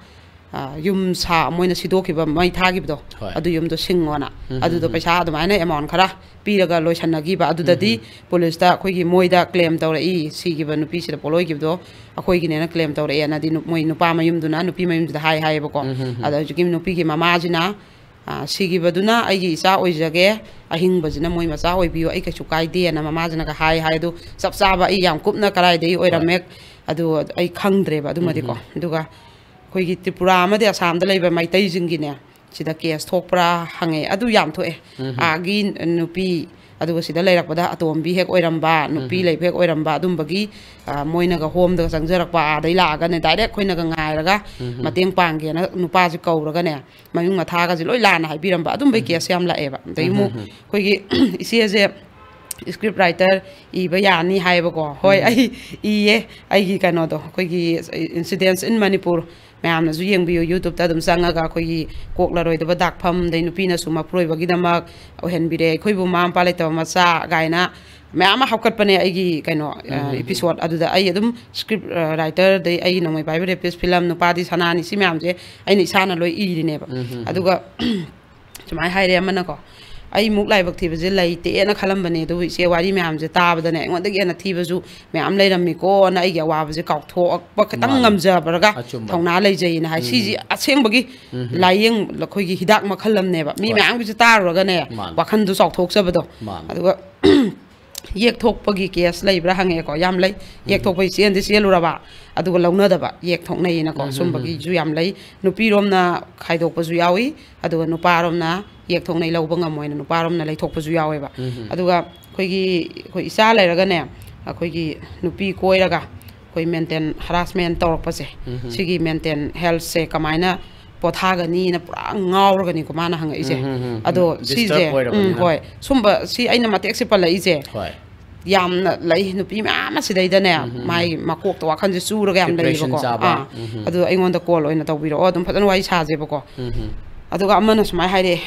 ꯑ, ꯌꯨꯝ ꯁꯥ ꯃꯣꯏꯅ ꯁꯤꯗꯣꯛꯈꯤꯕ, ꯃꯩ ꯊꯥꯈꯤꯕꯗꯣ, ꯍꯣꯏ꯫ ꯑꯗꯨ ꯌꯨꯝꯗꯣ ꯁꯤꯡꯉꯣꯅ꯫ ꯑꯗꯨꯗꯣ ꯄꯩꯁꯥ ꯑꯗꯨꯃꯥꯏꯅ ꯑꯦꯃꯥꯎꯟ ꯈꯔ ꯄꯤꯔꯒ ꯂꯣꯏꯁꯟꯅꯈꯤꯕ꯫ ꯑꯗꯨꯗꯗꯤ ꯄꯨꯂꯤꯁꯇ ꯑꯩꯈꯣꯏꯒꯤ ꯃꯣꯏꯗ ꯀ꯭ꯂꯦꯝ ꯇꯧꯔꯛꯏ, ꯁꯤꯈꯤꯕ ꯅꯨꯄꯤꯁꯤꯗ ꯄꯣꯠꯂꯣꯏꯈꯤꯕꯗꯣ ꯑꯩꯈꯣꯏꯒꯤꯅꯦꯅ ꯀ꯭ꯂꯦꯝ ꯇꯧꯔꯛꯑꯦꯅꯗꯤ ꯅꯨ- ꯃꯣꯏ ꯅꯨꯄꯥ ꯃꯌꯨꯝꯗꯨꯅ ꯅꯨꯄꯤ ꯃꯌꯨꯝꯗꯨꯗ ꯍꯥꯏ ꯍꯥꯏꯌꯦꯕꯀꯣ꯫ ꯑꯗ ꯍꯧꯖꯤꯛꯀꯤ ꯅꯨꯄꯤꯒꯤ ꯃꯃꯥꯁꯤꯅ ꯑ, ꯁꯤꯈꯤꯕꯗꯨꯅ ꯑꯩꯒꯤ ꯏꯆꯥ ꯑꯣꯏꯖꯒꯦ, ꯑꯍꯤꯡꯕꯁꯤꯅ ꯃꯣꯏ ꯃꯆꯥ ꯑꯣꯏꯕꯤꯌꯨ, ꯑꯩ ꯀꯩꯁꯨ ꯀꯥꯏꯗꯦꯅ ꯃꯃꯥꯁꯤꯅꯒ ꯍꯥꯏ ꯍꯥꯏ꯫ ꯑꯗꯨ ꯆꯞ ꯆꯥꯕ ꯑꯩ ꯌꯥꯝ ꯀꯨꯞꯅ ꯀꯗꯥꯏꯗꯒꯤ ꯑꯣꯏꯔꯝꯃꯦ ꯑꯗꯨ ꯑꯩ ꯈꯪꯗ꯭ꯔꯦꯕ ꯑꯗꯨꯃꯗꯤꯀꯣ꯫ ꯑꯗꯨꯒ ꯑꯩꯈꯣꯏꯒꯤ ꯇ꯭ꯔꯤꯄꯨꯔꯥ ꯑꯃꯗꯤ ꯑꯁꯥꯝꯗ ꯂꯩꯕ ꯃꯩꯇꯩꯁꯤꯡꯒꯤꯅꯦ, ꯁꯤꯗ ꯀꯦꯁ ꯊꯣꯛꯄ꯭ꯔꯥ ꯍꯪꯉꯦ꯫ ꯑꯗꯨ ꯌꯥꯝ ꯊꯣꯛꯑꯦ꯫ ꯑꯥꯒꯤ ꯅꯨꯄꯤ, ꯑꯗꯨꯒ ꯁꯤꯗ ꯂꯩꯔꯛꯄꯗ ꯑꯇꯣꯝꯕꯤ ꯍꯦꯛ ꯑꯣꯏꯔꯝꯕ, ꯅꯨꯄꯤ ꯂꯩꯕ ꯍꯦꯛ ꯑꯣꯏꯔꯝꯕ, ꯑꯗꯨꯝꯕꯒꯤ ꯑ, ꯃꯣꯏꯅꯒ ꯍꯣꯝꯗꯒ ꯆꯪꯖꯔꯛꯄ, ꯑꯥꯗꯩ ꯂꯥꯛꯑꯒꯅꯦ, ꯗꯥꯏꯔꯦꯛ ꯑꯩꯈꯣꯏꯅꯒ ꯉꯥꯏꯔꯒ ꯃꯇꯦꯡ ꯄꯥꯡꯒꯦꯅ ꯅꯨꯄꯥꯁꯦ ꯀꯧꯔꯒꯅꯦ, ꯃꯃꯤꯡ ꯃꯊꯥꯒꯁꯦ ꯂꯣꯏ ꯂꯥꯟꯅ ꯍꯥꯏꯕꯤꯔꯝꯕ, ꯑꯗꯨꯝꯕꯩ ꯀꯦꯁ ꯌꯥꯝ ꯂꯥꯛꯑꯦꯕ꯫ ꯑꯗꯩ ꯑꯃꯨꯛ ꯑꯩꯈꯣꯏꯒꯤ ꯏꯆꯦꯁꯦ ꯁ꯭ꯀ꯭ꯔꯤꯞ ꯔꯥꯏꯇꯔ ꯏꯕ ꯌꯥꯅꯤ ꯍꯥꯏꯌꯦꯕꯀꯣ꯫ ꯍꯣꯏ, ꯑꯩ ꯏꯌꯦ, ꯑꯩꯒꯤ ꯀꯩꯅꯣꯗꯣ, ꯑꯩꯈꯣꯏꯒꯤ Incidents in Manipur, ꯃꯌꯥꯝꯅꯁꯨ ꯌꯦꯡꯕꯤꯌꯨ, ꯌꯨꯇ꯭ꯌꯨꯕꯇ ꯑꯗꯨꯝ ꯆꯪꯉꯒ꯫ ꯑꯩꯈꯣꯏꯒꯤ ꯀꯣꯛꯂꯔꯣꯏꯗꯕ ꯗꯥꯛꯐꯝ, ꯑꯗꯩ ꯅꯨꯄꯤꯅꯁꯨ ꯃꯄꯨꯔꯣꯏꯕꯒꯤꯗꯃꯛ ꯑꯣꯏꯍꯟꯕꯤꯔꯦ, ꯑꯩꯈꯣꯏꯕꯨ ꯃꯃꯥ ꯃꯄꯥ ꯂꯩꯇꯕ ꯃꯆꯥ ꯀꯥꯏꯅ ꯃꯌꯥꯝ ꯑꯃ ꯍꯥꯞꯀꯠꯄꯅꯦ ꯑꯩꯒꯤ ꯀꯩꯅꯣ, ꯑ, ꯏꯄꯤꯁꯣꯠ ꯑꯗꯨꯗ꯫ ꯑꯩ ꯑꯗꯨꯝ ꯁ꯭ꯀ꯭ꯔꯤꯞ, ꯑ, ꯔꯥꯏꯇꯔ, ꯑꯗꯩ ꯑꯩꯒꯤ ꯅꯣꯡꯃꯩ ꯄꯥꯏꯕ ꯔꯦꯄꯤꯁ ꯐꯤꯂꯝ, ꯅꯨꯄꯥꯗꯤ ꯁꯅꯥꯅꯤ, ꯁꯤ ꯃꯌꯥꯝꯁꯦ ꯑꯩꯅ ꯏꯁꯥꯅ ꯂꯣꯏ ꯏꯔꯤꯅꯦꯕ꯫ ꯑꯗꯨꯒ ꯁꯨꯃꯥꯏꯅ ꯍꯥꯏꯔꯦ ꯑꯃꯅꯀꯣ, "ꯑꯩꯃꯨꯛ ꯂꯥꯏꯕꯛ ꯊꯤꯕꯁꯦ ꯂꯩꯇꯦꯅ ꯈꯜꯂꯝꯕꯅꯦ, ꯑꯗꯨꯕꯨ ꯏꯆꯦ, ꯋꯥꯔꯤ ꯃꯌꯥꯝꯁꯦ ꯇꯥꯕꯗꯅꯦ ꯑꯩꯉꯣꯟꯗꯒꯤ ꯍꯦꯟꯅ ꯊꯤꯕꯁꯨ ꯃꯌꯥꯝ ꯂꯩꯔꯝꯃꯤꯀꯣꯅ ꯑꯩꯒꯤ ꯑꯋꯥꯕꯁꯦ ꯀꯥꯎꯊꯣꯛꯄ ꯈꯤꯇꯪ ꯃꯥꯅꯦ꯫ ꯉꯝꯖꯕ꯭ꯔꯒ ꯑꯆꯨꯝꯕ꯫ ꯊꯧꯅꯥ ꯂꯩꯖꯩꯅ" ꯍꯥꯏ꯫ ꯁꯤꯁꯤ ꯑꯁꯦꯡꯕꯒꯤ ꯂꯥꯏꯌꯦꯡ, ꯑꯩꯈꯣꯏꯒꯤ ꯍꯤꯗꯥꯛ ꯃꯈꯜ ꯑꯃꯅꯦꯕ꯫ ꯃꯤ ꯍꯣꯏ꯫ ꯃꯌꯥꯝꯒꯤꯁꯦ ꯇꯥꯔꯨꯔꯒꯅꯦ, ꯃꯥꯅꯦ꯫ ꯋꯥꯈꯟꯗꯣ ꯆꯥꯎꯊꯣꯛꯆꯕꯗꯣ꯫ ꯃꯥꯅꯦ꯫ ꯑꯗꯨꯒ ꯌꯦꯛꯊꯣꯛꯄꯒꯤ ꯀꯦꯁ ꯂꯩꯕ꯭ꯔꯥ ꯍꯪꯉꯛꯑꯦꯀꯣ꯫ ꯌꯥꯝ ꯂꯩ꯫ ꯌꯦꯛꯊꯣꯛꯄꯒꯤ ꯆꯦꯟꯗꯤ ꯆꯦꯜꯂꯨꯔꯕ, ꯑꯗꯨꯒ ꯂꯧꯅꯗꯕ, ꯌꯦꯛꯊꯣꯛꯅꯩꯅꯀꯣ꯫ ꯁꯨꯝꯕꯒꯤꯁꯨ ꯌꯥꯝ ꯂꯩ꯫ ꯅꯨꯄꯤꯔꯣꯝꯅ ꯈꯥꯏꯗꯣꯛꯄꯁꯨ ꯌꯥꯎꯏ, ꯑꯗꯨꯒ ꯅꯨꯄꯥꯔꯣꯝꯅ ꯌꯦꯛꯊꯣꯛꯅꯩ, ꯂꯧꯕ ꯉꯝꯃꯣꯏꯅ ꯅꯨꯄꯥꯔꯣꯝꯅ ꯂꯩꯊꯣꯛꯄꯁꯨ ꯌꯥꯎꯋꯦꯕ꯫ ꯑꯗꯨꯒ ꯑꯩꯈꯣꯏꯒꯤ, ꯑꯩꯈꯣꯏ ꯏꯆꯥ ꯂꯩꯔꯒꯅꯦ, ꯑꯩꯈꯣꯏꯒꯤ ꯅꯨꯄꯤ ꯀꯣꯏꯔꯒ ꯑꯩꯈꯣꯏ ꯃꯦꯟꯇꯦꯟ ꯍꯔꯥꯁꯃꯦꯟ ꯇꯧꯔꯛꯄꯁꯦ, ꯁꯤꯒꯤ ꯃꯦꯟꯇꯦꯟ ꯍꯦꯜꯊꯁꯦ ꯀꯃꯥꯏꯅ ꯄꯣꯊꯥꯒꯅꯤꯅ ꯄꯨꯔꯥ ꯉꯥꯎꯔꯒꯅꯤꯀꯣ ꯃꯥꯅ ꯍꯪꯉꯛꯏꯁꯦ꯫ ꯑꯗꯣ ꯗꯤꯁꯇꯔꯕ ꯁꯤꯁꯦ, ꯎꯝ, ꯑꯣꯏꯔꯕꯅꯤꯅ꯫ ꯍꯣꯏ, ꯁꯨꯝꯕ ꯁꯤ ꯑꯩꯅ ꯃꯇꯦꯛꯁꯦ ꯄꯜꯂꯛꯏꯁꯦ꯫ ꯍꯣꯏ꯫ ꯌꯥꯝꯅ ꯂꯩ, ꯅꯨꯄꯤ ꯃꯌꯥꯝ ꯑꯃ ꯁꯤꯗꯩꯗꯅꯦ, ꯃꯥꯏ ꯃꯀꯣꯛꯇ ꯋꯥꯈꯜꯁꯦ ꯆꯨꯔꯒ ꯌꯥꯝ ꯗꯤꯄ꯭ꯔꯦꯁꯟ ꯂꯩꯌꯦꯕꯀꯣ꯫ ꯆꯥꯕ꯫ ꯑꯥ, ꯑꯗꯨ ꯑꯩꯉꯣꯟꯗ ꯀꯣꯜ ꯑꯣꯏꯅ ꯇꯧꯕꯤꯔꯛꯑꯣ, ꯑꯗꯨꯝ ꯐꯖꯅ ꯋꯥꯔꯤ ꯁꯥꯁꯦꯕꯀꯣ꯫ ꯑꯗꯨꯒ ꯑꯃꯅ ꯁꯨꯃꯥꯏꯅ ꯍꯥꯏꯔꯛꯑꯦ,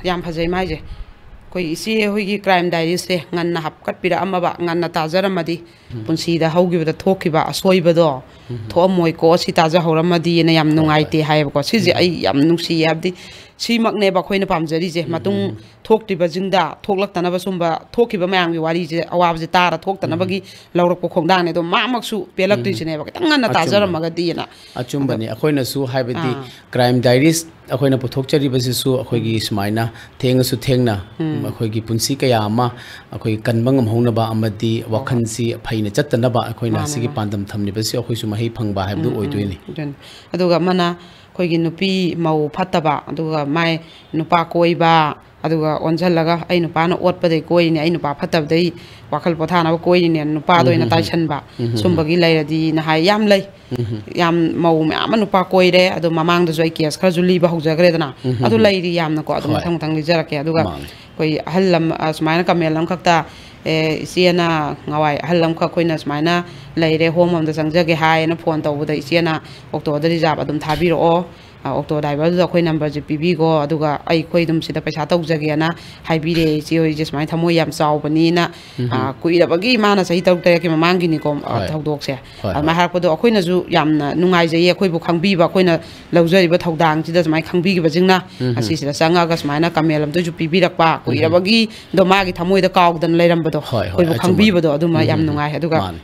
ꯌꯥꯝ ꯐꯖꯩ ꯃꯥꯏꯁꯦ, "ꯑꯩꯈꯣꯏ ꯏꯆꯦ ꯍꯣꯏꯒꯤ ꯀ꯭ꯔꯥꯏꯝ ꯗꯥꯏꯔꯤꯁꯦ ꯉꯟꯅ ꯍꯥꯞꯀꯠꯄꯤꯔꯛꯑꯝꯃꯕ, ꯉꯟꯅ ꯇꯥꯖꯔꯝꯃꯗꯤ ꯄꯨꯟꯁꯤꯗ ꯍꯧꯈꯤꯕꯗ ꯊꯣꯛꯈꯤꯕ ꯑꯁꯣꯏꯕꯗꯣ ꯊꯣꯛꯑꯝꯃꯣꯏꯀꯣ, ꯁꯤ ꯇꯥꯖꯍꯧꯔꯝꯃꯗꯤꯅ ꯌꯥꯝ ꯍꯣꯏ, ꯍꯣꯏ꯫ ꯅꯨꯡꯉꯥꯏꯇꯦ" ꯍꯥꯏꯌꯦꯕꯀꯣ꯫ ꯁꯤꯁꯦ ꯑꯩ ꯌꯥꯝ ꯅꯨꯡꯁꯤꯌꯦ, ꯍꯥꯏꯕꯗꯤ ꯁꯤꯃꯛꯅꯦꯕ ꯑꯩꯈꯣꯏꯅ ꯄꯥꯝꯖꯔꯤꯁꯦ꯫ ꯃꯇꯨꯡ ꯊꯣꯛꯇ꯭ꯔꯤꯕꯁꯤꯡꯗ ꯊꯣꯛꯂꯛꯇꯅꯕ ꯁꯨꯝꯕ ꯊꯣꯛꯈꯤꯕ ꯃꯌꯥꯝꯒꯤ ꯋꯥꯔꯤꯁꯦ, ꯑꯋꯥꯕꯁꯦ ꯇꯥꯔ ꯊꯣꯛꯇꯅꯕꯒꯤ ꯂꯧꯔꯛꯄ ꯈꯣꯡꯗꯥꯡꯅꯦ꯫ ꯑꯗꯣ ꯃꯥꯃꯛꯁꯨ ꯄꯦꯜꯂꯛꯇ꯭ꯔꯤꯁꯤꯅꯦꯕ, ꯈꯤꯇꯪ ꯉꯟꯅ ꯑꯆꯨꯝꯕꯅꯤ꯫ ꯇꯥꯖꯔꯝꯃꯒꯗꯤꯅ꯫ ꯑꯆꯨꯝꯕꯅꯤ꯫ ꯑꯗꯣ ꯑꯩꯈꯣꯏꯅꯁꯨ ꯍꯥꯏꯕꯗꯤ ꯑꯥ꯫ ꯀ꯭ꯔꯥꯏꯝ ꯗꯥꯏꯔꯤꯁ ꯑꯩꯈꯣꯏꯅ ꯄꯨꯊꯣꯛꯆꯔꯤꯕꯁꯤꯁꯨ ꯑꯩꯈꯣꯏꯒꯤ ꯁꯨꯃꯥꯏꯅ ꯊꯦꯡꯉꯁꯨ ꯊꯦꯡꯅ ꯑꯩꯈꯣꯏꯒꯤ ꯄꯨꯟꯁꯤ ꯀꯌꯥ ꯑꯃ ꯑꯩꯈꯣꯏ ꯀꯟꯕ ꯉꯝꯍꯧꯅꯕ ꯑꯃꯗꯤ ꯍꯣꯏ, ꯍꯣꯏ꯫ ꯋꯥꯈꯜꯁꯤ ꯐꯩꯅ ꯆꯠꯇꯅꯕ ꯑꯩꯈꯣꯏꯅ ꯃꯥꯅꯦ, ꯁꯤꯒꯤ ꯃꯥꯅꯦ꯫ ꯄꯥꯟꯗꯝ ꯊꯝꯂꯤꯕꯁꯤ ꯑꯩꯈꯣꯏꯁꯨ ꯃꯍꯩ ꯐꯪꯕ ꯍꯥꯏꯕꯗꯨ ꯎꯝ, ꯎꯝ꯫ ꯑꯣꯏꯗꯣꯏꯅꯤ꯫ ꯑꯗꯨꯅꯤ꯫ ꯑꯗꯨꯒ ꯑꯃꯅ ꯑꯩꯈꯣꯏꯒꯤ ꯅꯨꯄꯤ ꯃꯧ ꯐꯠꯇꯕ, ꯑꯗꯨꯒ ꯃꯥꯏ ꯅꯨꯄꯥ ꯀꯣꯏꯕ, ꯑꯗꯨꯒ ꯑꯣꯟꯁꯤꯜꯂꯒ "ꯑꯩ ꯅꯨꯄꯥꯅ ꯑꯣꯠꯄꯗꯩ ꯀꯣꯏꯔꯤꯅꯦ, ꯑꯩ ꯅꯨꯄꯥ ꯐꯠꯇꯕꯗꯩ ꯋꯥꯈꯜ ꯄꯣꯊꯥꯅꯕ ꯀꯣꯏꯔꯤꯅꯦ", ꯅꯨꯄꯥꯗ ꯎꯝ, ꯑꯣꯏꯅ ꯎꯝ, ꯎꯝ꯫ ꯇꯥꯏꯁꯟꯕ, ꯎꯝ, ꯎꯝ, ꯎꯝ꯫ ꯁꯨꯝꯕꯒꯤ ꯂꯩꯔꯗꯤꯅ ꯍꯥꯏ꯫ ꯌꯥꯝ ꯂꯩ꯫ ꯎꯝ, ꯎꯝ꯫ ꯌꯥꯝ ꯃꯧ ꯃꯌꯥꯝ ꯑꯃ ꯅꯨꯄꯥ ꯀꯣꯏꯔꯦ, ꯑꯗꯣ ꯃꯃꯥꯡꯗꯁꯨ ꯑꯩ ꯀꯦꯁ ꯈꯔꯁꯨ ꯂꯤꯕ ꯍꯧꯖꯈ꯭ꯔꯦꯗꯅ꯫ ꯎꯝ, ꯎꯝ, ꯑꯗꯨ ꯎꯝ꯫ ꯂꯩꯔꯤ ꯌꯥꯝꯅꯀꯣ, ꯑꯗꯨꯝ ꯍꯣꯏ꯫ ꯃꯊꯪ ꯃꯊꯪ ꯂꯤꯖꯔꯛꯀꯦ꯫ ꯑꯗꯨꯒ ꯃꯥꯅꯦ꯫ ꯑꯩꯈꯣꯏ ꯑꯍꯜ ꯑꯃ, ꯑ, ꯁꯨꯃꯥꯏꯅ ꯀꯃꯦꯟ ꯑꯃꯈꯛꯇ, ꯑꯦ, ꯏꯆꯦꯅ ꯉꯋꯥꯏ ꯑꯍꯜ ꯑꯃꯈꯛ ꯑꯩꯈꯣꯏꯅ ꯁꯨꯃꯥꯏꯅ ꯂꯩꯔꯦ, ꯍꯣꯝ ꯑꯃꯗ ꯆꯪꯖꯒꯦ ꯍꯥꯏꯅ ꯐꯣꯟ ꯇꯧꯕꯗ, ꯏꯆꯦꯅ ꯑꯣꯛꯇꯣꯗ ꯔꯤꯖꯥꯕ ꯑꯗꯨꯝ ꯊꯥꯕꯤꯔꯛꯑꯣ, ꯑ, ꯑꯣꯛꯇꯣ ꯗ꯭ꯔꯥꯏꯚꯔꯗꯨꯗ ꯑꯩꯈꯣꯏ ꯅꯝꯕꯔꯁꯦ ꯄꯤꯕꯤꯈꯣ, ꯑꯗꯨꯒ ꯑꯩꯈꯣꯏ ꯑꯗꯨꯝ ꯁꯤꯗ ꯄꯩꯁꯥ ꯇꯧꯖꯒꯦꯅ ꯍꯥꯏꯕꯤꯔꯛꯑꯦ꯫ "ꯏꯆꯦ ꯍꯣꯏꯁꯦ ꯁꯨꯃꯥꯏꯅ ꯊꯃꯣꯏ ꯌꯥꯝ ꯆꯥꯎꯕꯅꯤꯅ, ꯎꯝ, ꯎꯝ꯫ ꯑ, ꯀꯨꯏꯔꯕꯒꯤ", ꯃꯥꯅ ꯆꯍꯤ ꯇꯔꯨꯛ ꯇꯔꯦꯠꯀꯤ ꯃꯃꯥꯡꯒꯤꯅꯤꯀꯣ, ꯑ, ꯍꯣꯏ꯫ ꯊꯧꯗꯣꯛꯁꯦ꯫ ꯍꯣꯏ, ꯑꯗꯨꯃꯥꯏꯅ ꯍꯣꯏ꯫ ꯍꯥꯏꯔꯛꯄꯗꯣ ꯑꯩꯈꯣꯏꯅꯁꯨ ꯌꯥꯝꯅ ꯅꯨꯡꯉꯥꯏꯖꯩꯌꯦ, ꯑꯩꯈꯣꯏꯕꯨ ꯈꯪꯕꯤꯕ, ꯑꯩꯈꯣꯏꯅ ꯂꯧꯖꯔꯤꯕ ꯊꯧꯗꯥꯡꯁꯤꯗ ꯁꯨꯃꯥꯏꯅ ꯈꯪꯕꯤꯈꯤꯕꯁꯤꯡꯅ꯫ ꯎꯝ, ꯎꯝ꯫ ꯑꯁꯤꯁꯤꯗ ꯆꯪꯉꯛꯑꯒ ꯁꯨꯃꯥꯏꯅ ꯀꯃꯦꯟ ꯑꯃꯇꯁꯨ ꯄꯤꯕꯤꯔꯛꯄ, ꯎꯝ, ꯎꯝ꯫ ꯀꯨꯏꯔꯕꯒꯤꯗꯣ ꯃꯥꯒꯤ ꯊꯃꯣꯏꯗ ꯀꯥꯎꯗꯅ ꯂꯩꯔꯝꯕꯗꯣ, ꯍꯣꯏ, ꯍꯣꯏ, ꯑꯩꯈꯣꯏꯕꯨ ꯑꯆꯨꯝꯕꯅꯤ꯫ ꯈꯪꯕꯤꯕꯗꯣ, ꯑꯗꯨꯃ ꯎꯝ, ꯌꯥꯝ ꯎꯝ, ꯎꯝ꯫ ꯅꯨꯡꯉꯥꯏ꯫ ꯑꯗꯨꯒ ꯃꯥꯅꯤ꯫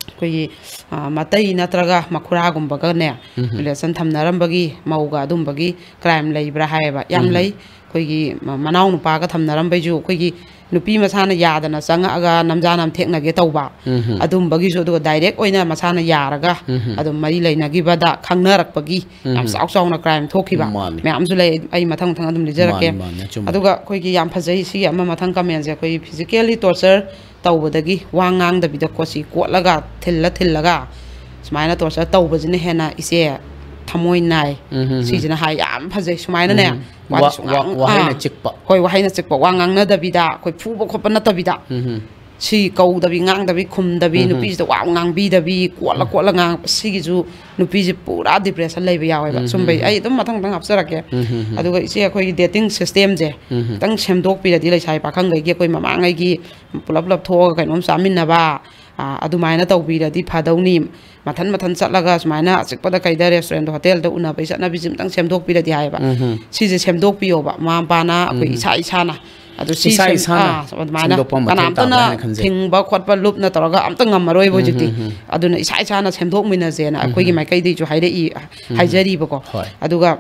ꯑꯩꯈꯣꯏꯒꯤ, ꯑ, ꯃꯇꯩ ꯅꯠꯇ꯭ꯔꯒ ꯃꯈꯨꯔꯥꯒꯨꯝꯕꯒꯅꯦ, ꯎꯝ, ꯎꯝ꯫ ꯔꯤꯂꯦꯁꯟ ꯊꯝꯅꯔꯝꯕꯒꯤ ꯃꯧꯒ ꯑꯗꯨꯝꯕꯒꯤ ꯀ꯭ꯔꯥꯏꯝ ꯂꯩꯕ꯭ꯔꯥ ꯍꯥꯏꯌꯦꯕ꯫ ꯌꯥꯝ ꯎꯝ, ꯎꯝ꯫ ꯂꯩ꯫ ꯑꯩꯈꯣꯏꯒꯤ ꯃ-, ꯃꯅꯥꯎ ꯅꯨꯄꯥꯒ ꯊꯝꯅꯔꯝꯕꯩꯁꯨ ꯑꯩꯈꯣꯏꯒꯤ ꯅꯨꯄꯤ ꯃꯁꯥꯅ ꯌꯥꯗꯅ ꯆꯪꯉꯛꯑꯒ ꯅꯝꯖꯥ ꯅꯝꯊꯦꯛꯅꯒꯦ ꯇꯧꯕ, ꯎꯝ꯫ ꯑꯗꯨꯝꯕꯒꯤꯁꯨ, ꯑꯗꯨꯒ ꯗꯥꯏꯔꯦꯛ ꯑꯣꯏꯅ ꯃꯁꯥꯅ ꯌꯥꯔꯒ ꯎꯝ꯫ ꯑꯗꯨꯝ ꯃꯔꯤ ꯂꯩꯅꯈꯤꯕꯗ ꯈꯪꯅꯔꯛꯄꯒꯤ ꯌꯥꯝ ꯎꯝ꯫ ꯆꯥꯎ ꯆꯥꯎꯅ ꯀ꯭ꯔꯥꯏꯝ ꯊꯣꯛꯈꯤꯕ ꯃꯥꯅꯤ꯫ ꯃꯌꯥꯝꯁꯨ ꯂꯩ꯫ ꯑꯩ ꯃꯊꯪ ꯃꯊꯪ ꯑꯗꯨꯝ ꯂꯤꯖꯔꯛꯀꯦ꯫ ꯃꯥꯅꯤ, ꯃꯥꯅꯤ, ꯑꯆꯨꯝꯕ꯫ ꯑꯗꯨꯒ ꯑꯩꯈꯣꯏꯒꯤ ꯌꯥꯝ ꯐꯖꯩ ꯁꯤꯒꯤ ꯑꯃ ꯃꯊꯪ ꯀꯃꯦꯟꯁꯦ, ꯑꯩꯈꯣꯏꯒꯤ physically torture ꯇꯧꯕꯗꯒꯤ, ꯋꯥ ꯉꯥꯡꯗꯕꯤꯗ ꯀꯣꯆꯤ ꯀꯣꯠꯂꯒ ꯊꯤꯜꯂ ꯊꯤꯜꯂꯒ ꯁꯨꯃꯥꯏꯅ torture ꯇꯧꯕꯁꯤꯅ ꯍꯦꯟꯅ ꯏꯆꯦ ꯊꯃꯣꯏ ꯅꯥꯏ꯫ ꯎꯝ, ꯎꯝ, ꯎꯝ꯫ ꯁꯤꯁꯤꯅ ꯍꯥꯏ ꯌꯥꯝ ꯐꯖꯩ꯫ ꯁꯨꯃꯥꯏꯅꯅꯦ, ꯎꯝ꯫ ꯋꯥꯁꯦ ꯋꯥ-, ꯁꯨꯡꯉꯥꯡ-, ꯋꯥ-, ꯋꯥꯍꯩꯅ ꯑꯥ꯫ ꯆꯤꯛꯄ꯫ ꯍꯣꯏ, ꯋꯥꯍꯩꯅ ꯆꯤꯛꯄ, ꯋꯥ ꯉꯥꯡꯅꯗꯕꯤꯗ, ꯑꯩꯈꯣꯏ ꯐꯨꯕ ꯈꯣꯠꯄ ꯅꯠꯇꯕꯤꯗ꯫ ꯎꯝ, ꯎꯝ꯫ ꯁꯤ ꯀꯧꯗꯕꯤ, ꯉꯥꯡꯗꯕꯤ, ꯈꯨꯝꯗꯕꯤ, ꯎꯝ, ꯎꯝ꯫ ꯅꯨꯄꯤꯁꯤꯗ ꯋꯥ ꯉꯥꯡꯕꯤꯗꯕꯤ, ꯀꯣꯠꯂ ꯀꯣꯠꯂ ꯉꯥꯡꯕ, ꯁꯤꯒꯤꯁꯨ ꯅꯨꯄꯤꯁꯦ ꯄꯨꯔꯥ depression ꯂꯩꯕ ꯌꯥꯎꯋꯦꯕ꯫ ꯎꯝ, ꯁꯨꯝꯕꯩ ꯎꯝ, ꯑꯩ ꯑꯗꯨꯝ ꯃꯊꯪ ꯃꯊꯪ ꯍꯥꯞꯆꯔꯛꯀꯦ꯫ ꯎꯝ, ꯎꯝ, ꯎꯝ꯫ ꯑꯗꯨꯒ ꯏꯆꯦ, ꯑꯩꯈꯣꯏꯒꯤ dating system ꯁꯦ ꯎꯝ, ꯎꯝ꯫ ꯈꯤꯇꯪ ꯁꯦꯝꯗꯣꯛꯄꯤꯔꯗꯤ, ꯂꯩꯁꯥꯕꯤ ꯄꯥꯈꯪꯈꯩꯒꯤ, ꯑꯩꯈꯣꯏ ꯃꯃꯥꯡꯉꯩꯒꯤ ꯄꯨꯂꯞ ꯄꯨꯂꯞ ꯊꯣꯛꯑꯒ ꯀꯩꯅꯣꯝ ꯆꯥꯃꯤꯟꯅꯕ, ꯑ, ꯑꯗꯨꯃꯥꯏꯅ ꯇꯧꯕꯤꯔꯗꯤ ꯐꯗꯧꯅꯤ꯫ ꯃꯊꯟ ꯃꯊꯟ ꯆꯠꯂꯒ ꯁꯨꯃꯥꯏꯅ ꯑꯆꯤꯛꯄꯗ ꯀꯩꯗ restaurant ꯗ, hotel ꯗ ꯎꯅꯕꯒꯤ ꯆꯠꯅꯕꯤꯁꯤ ꯑꯝꯇꯪ ꯁꯦꯝꯗꯣꯛꯄꯤꯔꯗꯤ ꯍꯥꯏꯌꯦꯕ꯫ ꯎꯝ, ꯎꯝ꯫ ꯁꯤꯁꯦ ꯁꯦꯝꯗꯣꯛꯄꯤꯌꯣꯕ, ꯃꯃꯥ ꯃꯄꯥꯅ ꯑꯩꯈꯣꯏ ꯎꯝ꯫ ꯏꯁꯥ ꯏꯁꯥꯅ꯫ ꯑꯗꯨ ꯁꯤ ꯏꯁꯥ ꯁꯦꯝ-, ꯏꯁꯥꯅ ꯑꯥ, ꯑꯗꯨꯃꯥꯏꯅ ꯁꯦꯝꯗꯣꯛꯄ ꯑꯃ ꯃꯊꯧ ꯀꯅꯥꯝꯇꯅ ꯇꯥꯕ꯭ꯔꯥ ꯍꯥꯏꯅ ꯈꯟꯖꯩ꯫ ꯊꯤꯡꯕ ꯈꯣꯠꯄ, ꯂꯨꯞꯅ ꯇꯧꯔꯒ ꯑꯝꯇ ꯉꯝꯃꯔꯣꯏꯕ ꯎꯝ, ꯍꯧꯖꯤꯛꯇꯤ꯫ ꯎꯝ, ꯎꯝ꯫ ꯑꯗꯨꯅ ꯏꯁꯥ ꯏꯁꯥꯅ ꯁꯦꯝꯗꯣꯛꯃꯤꯟꯅꯁꯦꯅ ꯑꯩꯈꯣꯏꯒꯤ ꯎꯝ꯫ ꯃꯥꯏꯀꯩꯗꯩꯁꯨ ꯍꯥꯏꯔꯛꯏ, ꯎꯝ꯫ ꯍꯥꯏꯖꯔꯤꯕꯀꯣ꯫ ꯍꯣꯏ꯫ ꯑꯗꯨꯒ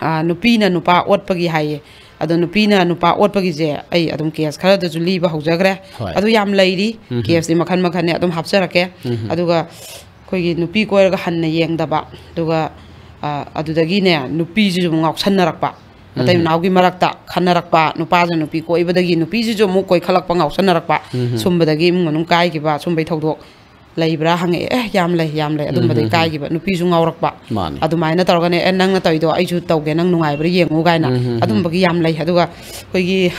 ꯑꯥ, ꯅꯨꯄꯤꯅ ꯅꯨꯄꯥ ꯑꯣꯠꯄꯒꯤ ꯍꯥꯏꯌꯦ꯫ ꯑꯗꯣ ꯅꯨꯄꯤꯅ ꯅꯨꯄꯥ ꯑꯣꯠꯄꯒꯤꯁꯦ ꯑꯩ ꯑꯗꯨꯝ case ꯈꯔꯗꯁꯨ ꯂꯤꯕ ꯍꯧꯖꯈ꯭ꯔꯦ꯫ ꯍꯣꯏ꯫ ꯑꯗꯨ ꯌꯥꯝ ꯂꯩꯔꯤ꯫ ꯎꯝ꯫ Case ꯇꯤ ꯃꯈꯟ ꯃꯈꯟꯅꯦ, ꯑꯗꯨꯝ ꯍꯥꯞꯆꯔꯛꯀꯦ꯫ ꯎꯝ꯫ ꯑꯗꯨꯒ ꯑꯩꯈꯣꯏꯒꯤ ꯅꯨꯄꯤ ꯀꯣꯏꯔꯒ ꯍꯟꯅ ꯌꯦꯡꯗꯕ, ꯑꯗꯨꯒ, ꯑ, ꯑꯗꯨꯗꯒꯤꯅꯦ ꯅꯨꯄꯤꯁꯤꯁꯨ ꯉꯥꯎꯁꯟꯅꯔꯛꯄ, ꯃꯇꯩ ꯎꯝ꯫ ꯃꯅꯥꯎꯒꯤ ꯃꯔꯛꯇ ꯈꯟꯅꯔꯛꯄ, ꯅꯨꯄꯥꯁꯨ ꯅꯨꯄꯤ ꯀꯣꯏꯕꯗꯒꯤ ꯅꯨꯄꯤꯁꯤꯁꯨ ꯑꯃꯨꯛ ꯀꯣꯏꯈꯠꯂꯛꯄ, ꯉꯥꯎꯁꯟꯅꯔꯛꯄ, ꯎꯝ꯫ ꯁꯨꯝꯕꯗꯒꯤ ꯏꯃꯨꯡ ꯃꯅꯨꯡ ꯀꯥꯏꯈꯤꯕ, ꯁꯨꯝꯕꯩ ꯊꯧꯗꯣꯛ ꯂꯩꯕ꯭ꯔꯥ ꯍꯪꯉꯛꯑꯦ꯫ ꯑꯦ, ꯌꯥꯝ ꯂꯩ, ꯌꯥꯝ ꯂꯩ꯫ ꯑꯗꯨꯝꯕꯗꯒꯤ ꯎꯝ, ꯎꯝ, ꯎꯝ꯫ ꯀꯥꯏꯈꯤꯕ, ꯅꯨꯄꯤꯁꯨ ꯉꯥꯎꯔꯛꯄ꯫ ꯃꯥꯅꯦ꯫ ꯑꯗꯨꯃꯥꯏꯅ ꯇꯧꯔꯒꯅꯦ, "ꯑꯦ, ꯅꯪꯅ ꯇꯧꯔꯤꯗꯣ ꯑꯩꯁꯨ ꯇꯧꯒꯦ, ꯅꯪ ꯅꯨꯡꯉꯥꯏꯕ꯭ꯔꯥ ꯌꯦꯡꯉꯨ" ꯀꯥꯏꯅ꯫ ꯎꯝ, ꯎꯝ, ꯎꯝ꯫ ꯑꯗꯨꯝꯕꯒꯤ ꯌꯥꯝ ꯂꯩ꯫ ꯑꯗꯨꯒ ꯑꯩꯈꯣꯏꯒꯤ,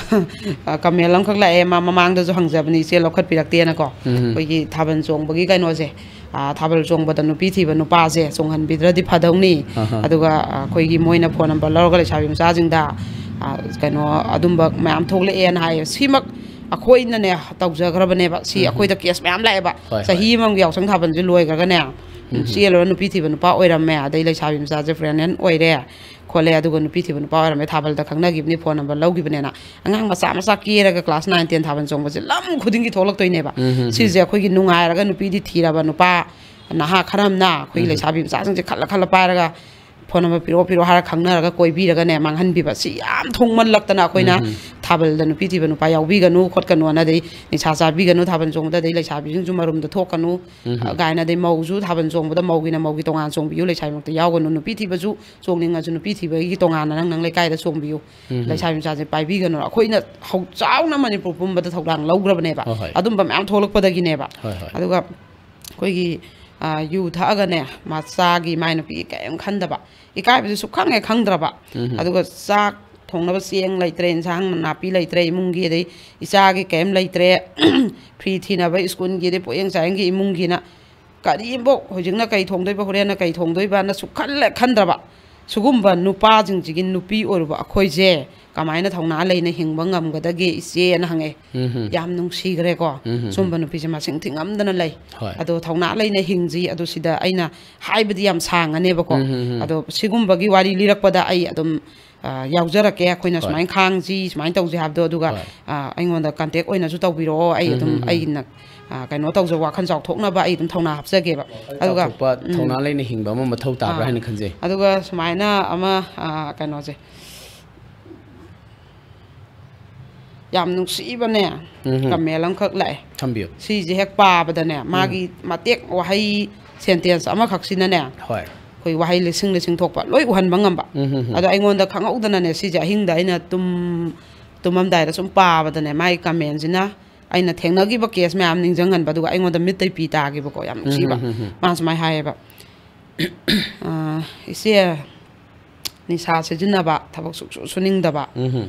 ꯑ, comment ꯑꯃꯈꯛ ꯂꯥꯛꯑꯦ, ꯃꯥ ꯃꯃꯥꯡꯗꯁꯨ ꯍꯪꯖꯕꯅꯤ, ꯏꯆꯦ ꯂꯧꯈꯠꯄꯤꯔꯛꯇꯦꯅꯀꯣ꯫ ꯎꯝ, ꯎꯝ꯫ ꯑꯩꯈꯣꯏꯒꯤ ꯊꯥꯕꯜ ꯆꯣꯡꯕꯒꯤ ꯀꯩꯅꯣꯁꯦ, ꯑ, ꯊꯥꯕꯜ ꯆꯣꯡꯕꯗ ꯅꯨꯄꯤ ꯊꯤꯕ ꯅꯨꯄꯥꯁꯦ ꯆꯣꯡꯍꯟꯕꯤꯗ꯭ꯔꯗꯤ ꯐꯗꯧꯅꯤ꯫ ꯑꯍ꯫ ꯑꯗꯨꯒ, ꯑ, ꯑꯩꯈꯣꯏꯒꯤ ꯃꯣꯏꯅ phone number ꯂꯧꯔꯒ ꯂꯩꯁꯥꯕꯤ ꯃꯆꯥꯁꯤꯡꯗ, ꯑ, ꯀꯩꯅꯣ, ꯑꯗꯨꯝꯕ ꯃꯌꯥꯝ ꯊꯣꯛꯂꯛꯑꯦꯅ ꯍꯥꯏꯌꯦ꯫ ꯁꯤꯃꯛ ꯑꯩꯈꯣꯏꯅꯅꯦ ꯇꯧꯖꯈ꯭ꯔꯕꯅꯦꯕ꯫ ꯁꯤ ꯎꯝ, ꯎꯝ꯫ ꯑꯩꯈꯣꯏꯗ case ꯃꯌꯥꯝ ꯂꯥꯛꯑꯦꯕ꯫ ꯍꯣꯏ, ꯆꯍꯤ ꯍꯣꯏ꯫ ꯑꯃꯒꯤ ꯌꯥꯎꯁꯪ ꯊꯥꯕꯜꯁꯦ ꯂꯣꯏꯈ꯭ꯔꯒꯅꯦ, ꯎꯝ꯫ ꯆꯦꯜꯂꯨꯔ ꯅꯨꯄꯤ ꯊꯤꯕ ꯅꯨꯄꯥ ꯑꯣꯏꯔꯝꯃꯦ, ꯑꯗꯩ ꯂꯩꯁꯥꯕꯤ ꯃꯆꯥꯁꯦ pregnant ꯑꯣꯏꯔꯦ ꯈꯣꯠꯂꯦ, ꯑꯗꯨꯒ ꯅꯨꯄꯤ ꯊꯤꯕ ꯅꯨꯄꯥ ꯑꯣꯏꯔꯝꯃꯦ, ꯊꯥꯕꯜꯗ ꯈꯪꯅꯈꯤꯕꯅꯤ, phone number ꯂꯧꯈꯤꯕꯅꯦꯅ꯫ ꯑꯉꯥꯡ ꯃꯆꯥ ꯃꯆꯥ ꯀꯦꯔꯒ class nine ten ꯊꯥꯕꯜ ꯆꯣꯡꯕꯁꯦ ꯂꯝ ꯈꯨꯗꯤꯡꯒꯤ ꯊꯣꯛꯂꯛꯇꯣꯏꯅꯦꯕ꯫ ꯎꯝ, ꯎꯝ, ꯎꯝ꯫ ꯁꯤꯁꯦ ꯑꯩꯈꯣꯏꯒꯤ ꯅꯨꯡꯉꯥꯏꯔꯒ ꯅꯨꯄꯤꯗꯤ ꯊꯤꯔꯕ ꯅꯨꯄꯥ ꯅꯍꯥ ꯈꯔ ꯑꯃꯅ ꯑꯩꯈꯣꯏꯒꯤ ꯎꯝ꯫ ꯂꯩꯁꯥꯕꯤ ꯃꯆꯥꯁꯤꯡꯁꯦ ꯈꯜꯂ ꯈꯜꯂ ꯄꯥꯏꯔꯒ ꯐꯣꯟ ꯅꯝꯕꯔ ꯄꯤꯔꯛꯑꯣ, ꯄꯤꯔꯛꯑꯣ ꯍꯥꯏꯔ ꯈꯪꯅꯔꯒ ꯀꯣꯏꯕꯤꯔꯒꯅꯦ, ꯃꯥꯡꯍꯟꯕꯤꯕ꯫ ꯁꯤ ꯌꯥꯝ ꯊꯣꯡꯃꯜꯂꯛꯇꯅ ꯑꯩꯈꯣꯏꯅ ꯎꯝ꯫ ꯊꯥꯕꯜꯗ ꯅꯨꯄꯤ ꯊꯤꯕ ꯅꯨꯄꯥ ꯌꯥꯎꯕꯤꯒꯅꯨ ꯈꯣꯠꯀꯅꯨ ꯑꯅ, ꯑꯗꯩ ꯅꯤꯁꯥ ꯆꯥꯕꯤꯒꯅꯨ ꯊꯥꯕꯜ ꯆꯣꯡꯕꯗ, ꯑꯗꯩ ꯂꯩꯁꯥꯕꯤꯁꯤꯡꯁꯨ ꯃꯔꯨꯝꯗ ꯊꯣꯛꯀꯅꯨ, ꯎꯝ꯫ ꯀꯥꯏꯅ, ꯑꯗꯩ ꯃꯧꯁꯨ ꯊꯥꯕꯜ ꯆꯣꯡꯕꯗ ꯃꯧꯒꯤꯅ ꯃꯧꯒꯤ ꯇꯣꯉꯥꯟꯅ ꯆꯣꯡꯕꯤꯌꯨ, ꯂꯩꯁꯥꯕꯤꯃꯛꯇ ꯌꯥꯎꯒꯅꯨ, ꯅꯨꯄꯤ ꯊꯤꯕꯁꯨ ꯆꯣꯡꯅꯤꯡꯉꯁꯨ ꯅꯨꯄꯤ ꯊꯤꯕꯒꯤ ꯇꯣꯉꯥꯟꯅ ꯅꯪ, ꯅꯪ ꯂꯩꯀꯥꯏꯗ ꯆꯣꯡꯕꯤꯌꯨ, ꯎꯝ꯫ ꯂꯩꯁꯥꯕꯤ ꯃꯆꯥꯁꯦ ꯄꯥꯏꯕꯤꯒꯅꯨ꯫ ꯑꯩꯈꯣꯏꯅ ꯍꯧ-, ꯆꯥꯎꯅ ꯃꯅꯤꯄꯨꯔ ꯄꯨꯝꯕꯗ ꯊꯧꯗꯥꯡ ꯂꯧꯈ꯭ꯔꯕꯅꯦꯕ꯫ ꯍꯣꯏ, ꯍꯣꯏ꯫ ꯑꯗꯨꯝꯕ ꯃꯌꯥꯝ ꯊꯣꯛꯂꯛꯄꯗꯒꯤꯅꯦꯕ꯫ ꯍꯣꯏ, ꯍꯣꯏ꯫ ꯑꯗꯨꯒ ꯑꯩꯈꯣꯏꯒꯤ, ꯑ, ꯌꯨ ꯊꯛꯑꯒꯅꯦ, ꯃꯆꯥꯒꯤ ꯃꯥꯏ ꯅꯨꯄꯤꯒꯤ ꯀꯔꯤꯝ ꯈꯟꯗꯕ, ꯏꯀꯥꯏꯕꯁꯨ ꯁꯨꯛꯈꯪ ꯍꯦꯛ ꯈꯪꯗ꯭ꯔꯕ꯫ ꯎꯝ꯫ ꯑꯗꯨꯒ ꯆꯥꯛ ꯊꯣꯡꯅꯕ ꯆꯦꯡ ꯂꯩꯇ꯭ꯔꯦ, ꯏꯟꯁꯥꯡ ꯅꯥꯄꯤ ꯂꯩꯇ꯭ꯔꯦ ꯏꯃꯨꯡꯒꯤ, ꯑꯗꯩ ꯏꯆꯥꯒꯤ ꯀꯔꯤꯝ ꯂꯩꯇ꯭ꯔꯦ, ꯐꯤ ꯊꯤꯅꯕ ꯁ꯭ꯀꯨꯜꯒꯤ, ꯑꯗꯩ ꯄꯣꯠꯌꯦꯡ ꯆꯥꯌꯦꯡꯒꯤ ꯏꯃꯨꯡꯒꯤꯅ ꯀꯔꯤꯝꯐꯥꯎ, ꯍꯧꯖꯤꯛꯅ ꯀꯩ ꯊꯣꯡꯗꯣꯏꯕ, ꯍꯣꯔꯦꯟꯅ ꯀꯩ ꯊꯣꯡꯗꯣꯏꯕꯅ ꯁꯨꯛꯈꯜꯂꯦ ꯈꯟꯗ꯭ꯔꯕ꯫ ꯁꯤꯒꯨꯝꯕ ꯅꯨꯄꯥꯁꯤꯡꯁꯤꯒꯤ ꯅꯨꯄꯤ ꯑꯣꯏꯔꯨꯕ ꯑꯩꯈꯣꯏꯁꯦ ꯀꯃꯥꯏꯅ ꯊꯧꯅꯥ ꯂꯩꯅ ꯍꯤꯡꯕ ꯉꯝꯒꯗꯒꯦ, ꯏꯆꯦꯅ ꯍꯪꯉꯛꯑꯦ꯫ ꯎꯝ꯫ ꯌꯥꯝ ꯅꯨꯡꯁꯤꯈ꯭ꯔꯦꯀꯣ꯫ ꯎꯝ꯫ ꯁꯨꯝꯕ ꯅꯨꯄꯤꯁꯦ ꯃꯁꯤꯡ ꯊꯤꯉꯝꯗꯅ ꯂꯩ꯫ ꯍꯣꯏ꯫ ꯑꯗꯣ ꯊꯧꯅꯥ ꯂꯩꯅ ꯍꯤꯡꯁꯤ꯫ ꯑꯗꯣ ꯁꯤꯗ ꯑꯩꯅ ꯍꯥꯏꯕꯗꯤ ꯌꯥꯝ ꯁꯥꯡꯉꯅꯦꯕꯀꯣ꯫ ꯎꯝ, ꯎꯝ, ꯎꯝ꯫ ꯑꯗꯣ ꯁꯤꯒꯨꯝꯕꯒꯤ ꯋꯥꯔꯤ ꯂꯤꯔꯛꯄꯗ ꯑꯩ ꯑꯗꯨꯝ, ꯑ, ꯌꯥꯎꯖꯔꯛꯀꯦ꯫ ꯑꯩꯈꯣꯏꯅ ꯍꯣꯏ꯫ ꯁꯨꯃꯥꯏꯅ ꯈꯥꯡꯁꯤ, ꯁꯨꯃꯥꯏꯅ ꯇꯧꯁꯤ ꯍꯥꯏꯕꯗꯣ, ꯑꯗꯨꯒ, ꯍꯣꯏ꯫ ꯑ, ꯑꯩꯉꯣꯟꯗ ꯀꯟꯇꯦꯛ ꯑꯣꯏꯅꯁꯨ ꯇꯧꯕꯤꯔꯛꯑꯣ꯫ ꯑꯩ ꯎꯝ, ꯑꯗꯨꯝ ꯎꯝ, ꯎꯝ꯫ ꯑꯩꯅ, ꯑ, ꯀꯩꯅꯣ ꯇꯧꯖ-, ꯋꯥꯈꯜ ꯆꯥꯎꯊꯣꯛꯅꯕ ꯑꯩ ꯑꯗꯨꯝ ꯊꯧꯅꯥ ꯍꯥꯞꯆꯒꯦꯕ꯫ ꯋꯥꯈꯜ ꯑꯗꯨꯒ, ꯆꯥꯎꯊꯣꯛꯄ, ꯎꯝ꯫ ꯊꯧꯅꯥ ꯂꯩꯅ ꯍꯤꯡꯕ ꯑꯃ ꯃꯊꯧ ꯇꯥꯕ꯭ꯔꯥ ꯑꯥ꯫ ꯍꯥꯏꯅ ꯈꯟꯖꯩ꯫ ꯑꯗꯨꯒ ꯁꯨꯃꯥꯏꯅ ꯑꯃ, ꯑ, ꯀꯩꯅꯣꯁꯦ, ꯌꯥꯝ ꯅꯨꯡꯁꯤꯕꯅꯦ, ꯎꯝ꯫ ꯀꯃꯦꯟ ꯑꯃꯈꯛ ꯂꯥꯛꯑꯦ꯫ ꯊꯝꯕꯤꯌꯨ꯫ ꯁꯤꯁꯦ ꯍꯦꯛ ꯄꯥꯕꯗꯅꯦ, ꯎꯝ꯫ ꯃꯥꯒꯤ ꯃꯇꯦꯛ ꯋꯥꯍꯩ ꯁꯦꯟꯇꯦꯟꯁ ꯑꯃꯈꯛꯁꯤꯅꯅꯦ, ꯍꯣꯏ꯫ ꯑꯩꯈꯣꯏ ꯋꯥꯍꯩ ꯂꯤꯁꯤꯡ ꯂꯤꯁꯤꯡ ꯊꯣꯛꯄ ꯂꯣꯏ ꯎꯍꯟꯕ ꯉꯝꯕ꯫ ꯎꯝ, ꯎꯝ, ꯎꯝ꯫ ꯑꯗꯣ ꯑꯩꯉꯣꯟꯗ ꯈꯪꯍꯧꯗꯅꯅꯦ, ꯁꯤꯁꯦ ꯑꯍꯤꯡꯗ ꯑꯩꯅ ꯇꯨꯝ-, ꯇꯨꯝꯃꯝꯗꯥꯏꯗ ꯁꯨꯝ ꯄꯥꯕꯗꯅꯦ, ꯃꯥꯒꯤ ꯀꯃꯦꯟꯁꯤꯅ ꯑꯩꯅ ꯊꯦꯡꯅꯈꯤꯕ ꯀꯦꯁ ꯃꯌꯥꯝ ꯅꯤꯡꯁꯤꯡꯍꯟꯕ, ꯑꯗꯨꯒ ꯑꯩꯉꯣꯟꯗ ꯃꯤꯠꯇꯩ ꯄꯤ ꯇꯥꯈꯤꯕꯀꯣ, ꯌꯥꯝ ꯅꯨꯡꯁꯤꯕ꯫ ꯎꯝ, ꯎꯝ, ꯎꯝ, ꯎꯝ꯫ ꯃꯥ ꯁꯨꯃꯥꯏꯅ ꯍꯥꯏꯌꯦꯕ, ꯑ, "ꯏꯆꯦ, ꯅꯤꯁꯥ ꯁꯤꯖꯤꯟꯅꯕ, ꯊꯕꯛ ꯁꯨꯡꯁꯨ ꯁꯨꯅꯤꯡꯗꯕ, ꯎꯝ, ꯎꯝ꯫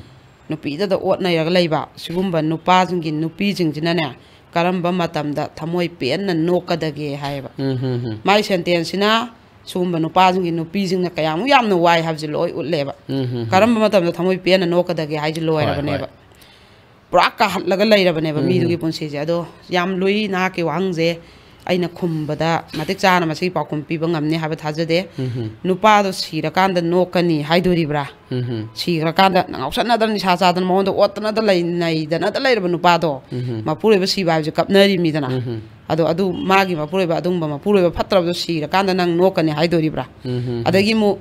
ꯅꯨꯄꯤꯗꯗ ꯑꯣꯠ ꯅꯩꯔꯒ ꯂꯩꯕ ꯁꯤꯒꯨꯝꯕ ꯅꯨꯄꯥꯁꯤꯡꯒꯤ ꯅꯨꯄꯤꯁꯤꯡꯁꯤꯅꯅꯦ, ꯀꯔꯝꯕ ꯃꯇꯝꯗ ꯊꯃꯣꯏ ꯄꯦꯟꯅ ꯅꯣꯛꯀꯗꯒꯦ?" ꯍꯥꯏꯌꯦꯕ꯫ ꯎꯝ, ꯎꯝ, ꯎꯝ꯫ ꯃꯥꯏ ꯁꯦꯟꯇꯦꯟꯁꯁꯤꯅ ꯁꯤꯒꯨꯝꯕ ꯅꯨꯄꯥꯁꯤꯡꯒꯤ ꯅꯨꯄꯤꯁꯤꯡꯅ ꯀꯌꯥꯃꯨꯛ ꯌꯥꯝꯅ ꯋꯥꯏ ꯍꯥꯏꯕꯁꯦ ꯂꯣꯏ ꯎꯠꯂꯦꯕ꯫ ꯎꯝ, ꯎꯝ, ꯎꯝ꯫ ꯀꯔꯝꯕ ꯃꯇꯝꯗ ꯊꯃꯣꯏ ꯄꯦꯟꯅ ꯅꯣꯛꯀꯗꯒꯦ ꯍꯥꯏꯁꯦ ꯍꯣꯏ, ꯂꯣꯏꯔꯕꯅꯦꯕ꯫ ꯍꯣꯏ꯫ ꯄꯨꯔꯥ ꯀꯥꯍꯠꯂꯒ ꯂꯩꯔꯕꯅꯦꯕ ꯎꯝ, ꯃꯤꯗꯨꯒꯤ ꯎꯝ꯫ ꯄꯨꯟꯁꯤꯁꯦ꯫ ꯑꯗꯣ ꯌꯥꯝ ꯂꯨꯏ ꯅꯍꯥꯛꯀꯤ ꯋꯥꯍꯪꯁꯦ꯫ ꯑꯩꯅ ꯈꯨꯝꯕꯗ ꯃꯇꯤꯛ ꯆꯥꯅ ꯃꯁꯤꯒꯤ ꯄꯥꯎꯈꯨꯝ ꯄꯤꯕ ꯉꯝꯅꯤ ꯍꯥꯏꯕ ꯊꯥꯖꯗꯦ꯫ ꯅꯨꯄꯥꯗꯣ ꯁꯤꯔꯀꯥꯟꯗ ꯅꯣꯛꯀꯅꯤ ꯍꯥꯏꯗꯣꯔꯤꯕ꯭ꯔꯥ? ꯁꯤꯈ꯭ꯔꯀꯥꯟꯗ ꯉꯥꯎꯁꯟꯅꯗꯅ, ꯅꯤꯁꯥ ꯆꯥꯗꯅ, ꯃꯉꯣꯟꯗ ꯑꯣꯠꯇꯅꯗ ꯂꯩ-, ꯅꯩꯗꯅꯗ ꯂꯩꯔꯕ ꯅꯨꯄꯥꯗꯣ, ꯃꯄꯨꯔꯣꯏꯕ ꯁꯤꯕ ꯍꯥꯏꯕꯁꯦ ꯀꯞꯅꯔꯤꯕꯅꯤꯗꯅ꯫ ꯑꯗꯣ ꯑꯗꯨ ꯃꯥꯒꯤ ꯃꯄꯨꯔꯣꯏꯕ, ꯑꯗꯨꯒꯨꯝꯕ ꯃꯄꯨꯔꯣꯏꯕ ꯐꯠꯇ꯭ꯔꯕꯗꯣ ꯁꯤꯔꯀꯥꯟꯗ ꯅꯪ ꯅꯣꯛꯀꯅꯤ ꯍꯥꯏꯗꯣꯔꯤꯕ꯭ꯔꯥ? ꯑꯃꯨꯛ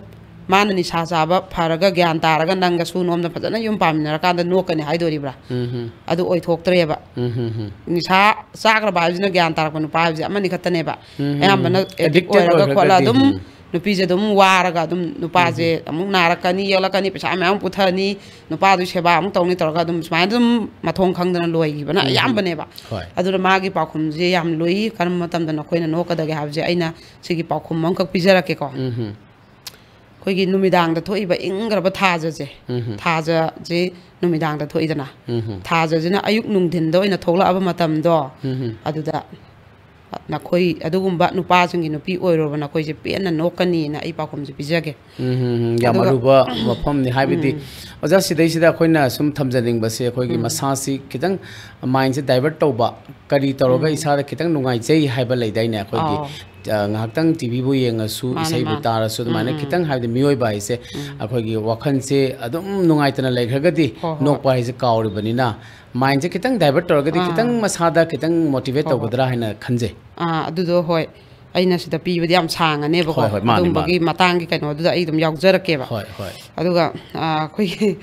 ꯃꯥꯅ ꯅꯤꯁꯥ ꯆꯥꯕ ꯐꯔꯒ ꯒ꯭ꯌꯥꯟ ꯇꯥꯔꯒ ꯅꯪꯒ ꯁꯨ ꯅꯣꯝꯗ ꯐꯖꯅ ꯌꯨꯝ ꯄꯥꯟꯃꯤꯟꯅꯔꯀꯥꯟꯗ ꯅꯣꯛꯀꯅꯤ ꯍꯥꯏꯗꯣꯔꯤꯕ꯭ꯔꯥ? ꯑꯗꯨ ꯑꯣꯏꯊꯣꯛꯇ꯭ꯔꯦꯕ꯫ ꯅꯤꯁꯥ ꯆꯥꯈ꯭ꯔꯕ ꯍꯥꯏꯕꯁꯤꯅ ꯒ꯭ꯌꯥꯟ ꯇꯥꯔꯛꯄ ꯅꯨꯄꯥ ꯍꯥꯏꯕꯁꯦ ꯑꯃꯅꯤ ꯈꯛꯇꯅꯦꯕ꯫ ꯑꯌꯥꯝꯕꯅ addict ꯑꯣꯏꯔꯒ ꯈꯣꯠꯂ ꯑꯗꯨꯝ ꯅꯨꯄꯤꯁꯦ ꯑꯗꯨꯝ ꯋꯥꯔꯒ ꯑꯗꯨꯝ ꯅꯨꯄꯥꯁꯦ ꯑꯃꯨꯛ ꯅꯥꯔꯛꯀꯅꯤ, ꯌꯦꯛꯂꯛꯀꯅꯤ, ꯄꯩꯁꯥ ꯃꯌꯥꯝ ꯄꯨꯊꯅꯤ, ꯅꯨꯄꯥꯗꯨꯒꯤ ꯁꯦꯕꯥ ꯑꯃꯨꯛ ꯇꯧꯅꯤ ꯇꯧꯔꯒ ꯑꯗꯨꯝ ꯁꯨꯃꯥꯏꯅ ꯑꯗꯨꯝ ꯃꯊꯣꯡ ꯈꯪꯗꯅ ꯂꯣꯏꯈꯤꯕꯅ ꯑꯌꯥꯝꯕꯅꯦꯕ꯫ ꯑꯗꯨꯅ ꯃꯥꯒꯤ ꯄꯥꯎꯈꯨꯝꯁꯦ ꯌꯥꯝ ꯂꯨꯏ꯫ ꯀꯔꯝꯕ ꯃꯇꯝꯗ ꯅꯈꯣꯏꯅ ꯅꯣꯛꯀꯗꯒꯦ ꯍꯥꯏꯕꯁꯦ ꯑꯩꯅ ꯁꯤꯒꯤ ꯄꯥꯎꯈꯨꯝ ꯑꯃꯈꯛ ꯄꯤꯖꯔꯛꯀꯦꯀꯣ꯫ ꯑꯩꯈꯣꯏꯒꯤ ꯅꯨꯃꯤꯗꯥꯡꯗ ꯊꯣꯛꯏꯕ ꯏꯪꯈ꯭ꯔꯕ ꯊꯥꯖꯁꯦ, ꯊꯥꯖꯁꯦ ꯅꯨꯃꯤꯗꯥꯡꯗ ꯊꯣꯛꯏꯗꯅ, ꯊꯥꯖꯁꯤꯅ ꯑꯌꯨꯛ ꯅꯨꯡꯊꯤꯟꯗ ꯑꯣꯏꯅ ꯊꯣꯛꯂꯛꯑꯕ ꯃꯇꯝꯗꯣ, ꯑꯗꯨꯗ ꯅꯈꯣꯏ ꯑꯗꯨꯒꯨꯝꯕ ꯅꯨꯄꯥꯁꯤꯡꯒꯤ ꯅꯨꯄꯤ ꯑꯣꯏꯔꯨꯔꯕ ꯅꯈꯣꯏꯁꯦ ꯄꯦꯟꯅ ꯅꯣꯛꯀꯅꯤꯅ ꯑꯩ ꯄꯥꯎꯈꯨꯝꯁꯦ ꯄꯤꯖꯒꯦ꯫ ꯎꯝ, ꯎꯝ, ꯎꯝ, ꯌꯥꯝ ꯑꯗꯨꯒ ꯑꯔꯨꯕ ꯋꯥꯐꯝꯅꯤ꯫ ꯍꯥꯏꯕꯗꯤ, ꯎꯝ, ꯑꯣꯖꯥ, ꯁꯤꯗꯩꯁꯤꯗ ꯑꯩꯈꯣꯏꯅ ꯁꯨꯝ ꯊꯝꯖꯅꯤꯡꯕꯁꯦ, ꯑꯩꯈꯣꯏꯒꯤ ꯎꯝ, ꯃꯁꯥꯁꯤ ꯈꯤꯇꯪ mindꯁꯦ divert ꯇꯧꯕ, ꯀꯔꯤ ꯇꯧꯔꯒ ꯎꯝ, ꯏꯁꯥꯗ ꯈꯤꯇꯪ ꯅꯨꯡꯉꯥꯏꯖꯩ ꯍꯥꯏꯕ ꯂꯩꯗꯥꯏꯅꯦ? ꯑꯩꯈꯣꯏꯒꯤ, ꯑꯥꯎ, ꯑ, ꯉꯥꯏꯍꯥꯛꯇꯪ ꯇꯤꯚꯤꯕꯨ ꯌꯦꯡꯉꯁꯨ, ꯃꯥꯅꯦ, ꯏꯁꯩꯕꯨ ꯃꯥꯅꯦ꯫ ꯇꯥꯔꯁꯨ, ꯑꯗꯨꯃꯥꯏꯅ ꯎꯝ, ꯎꯝ, ꯈꯤꯇꯪ, ꯍꯥꯏꯕꯗꯤ ꯃꯤꯑꯣꯏꯕ ꯍꯥꯏꯁꯦ ꯎꯝ, ꯑꯩꯈꯣꯏꯒꯤ ꯋꯥꯈꯜꯁꯦ ꯑꯗꯨꯝ ꯅꯨꯡꯉꯥꯏꯇꯅ ꯂꯩꯈ꯭ꯔꯒꯗꯤ ꯍꯣꯏ, ꯍꯣꯏ, ꯅꯣꯛꯄ ꯍꯥꯏꯁꯦ ꯀꯥꯎꯔꯤꯕꯅꯤꯅ, mindꯁꯦ ꯈꯤꯇꯪ divert ꯇꯧꯔꯒꯗꯤ ꯑꯥ, ꯈꯤꯇꯪ ꯃꯁꯥꯗ ꯈꯤꯇꯪ motivate ꯍꯣꯏ, ꯍꯣꯏ, ꯇꯧꯒꯗ꯭ꯔꯥ ꯍꯥꯏꯅ ꯈꯟꯖꯩ꯫ ꯑꯥ, ꯑꯗꯨꯗꯣ ꯍꯣꯏ, ꯑꯩꯅ ꯁꯤꯗ ꯄꯤꯕꯗꯤ ꯌꯥꯝ ꯁꯥꯡꯉꯅꯦꯕꯀꯣ꯫ ꯍꯣꯏ, ꯍꯣꯏ, ꯃꯥꯅꯤ, ꯑꯗꯨꯝꯕꯒꯤ ꯃꯥꯅꯤ꯫ ꯃꯇꯥꯡꯒꯤ ꯀꯩꯅꯣꯗꯨꯗ ꯑꯩ ꯑꯗꯨꯝ ꯌꯥꯎꯖꯔꯛꯀꯦꯕ꯫ ꯍꯣꯏ, ꯍꯣꯏ꯫ ꯑꯗꯨꯒ, ꯑꯥ, ꯑꯩꯈꯣꯏꯒꯤ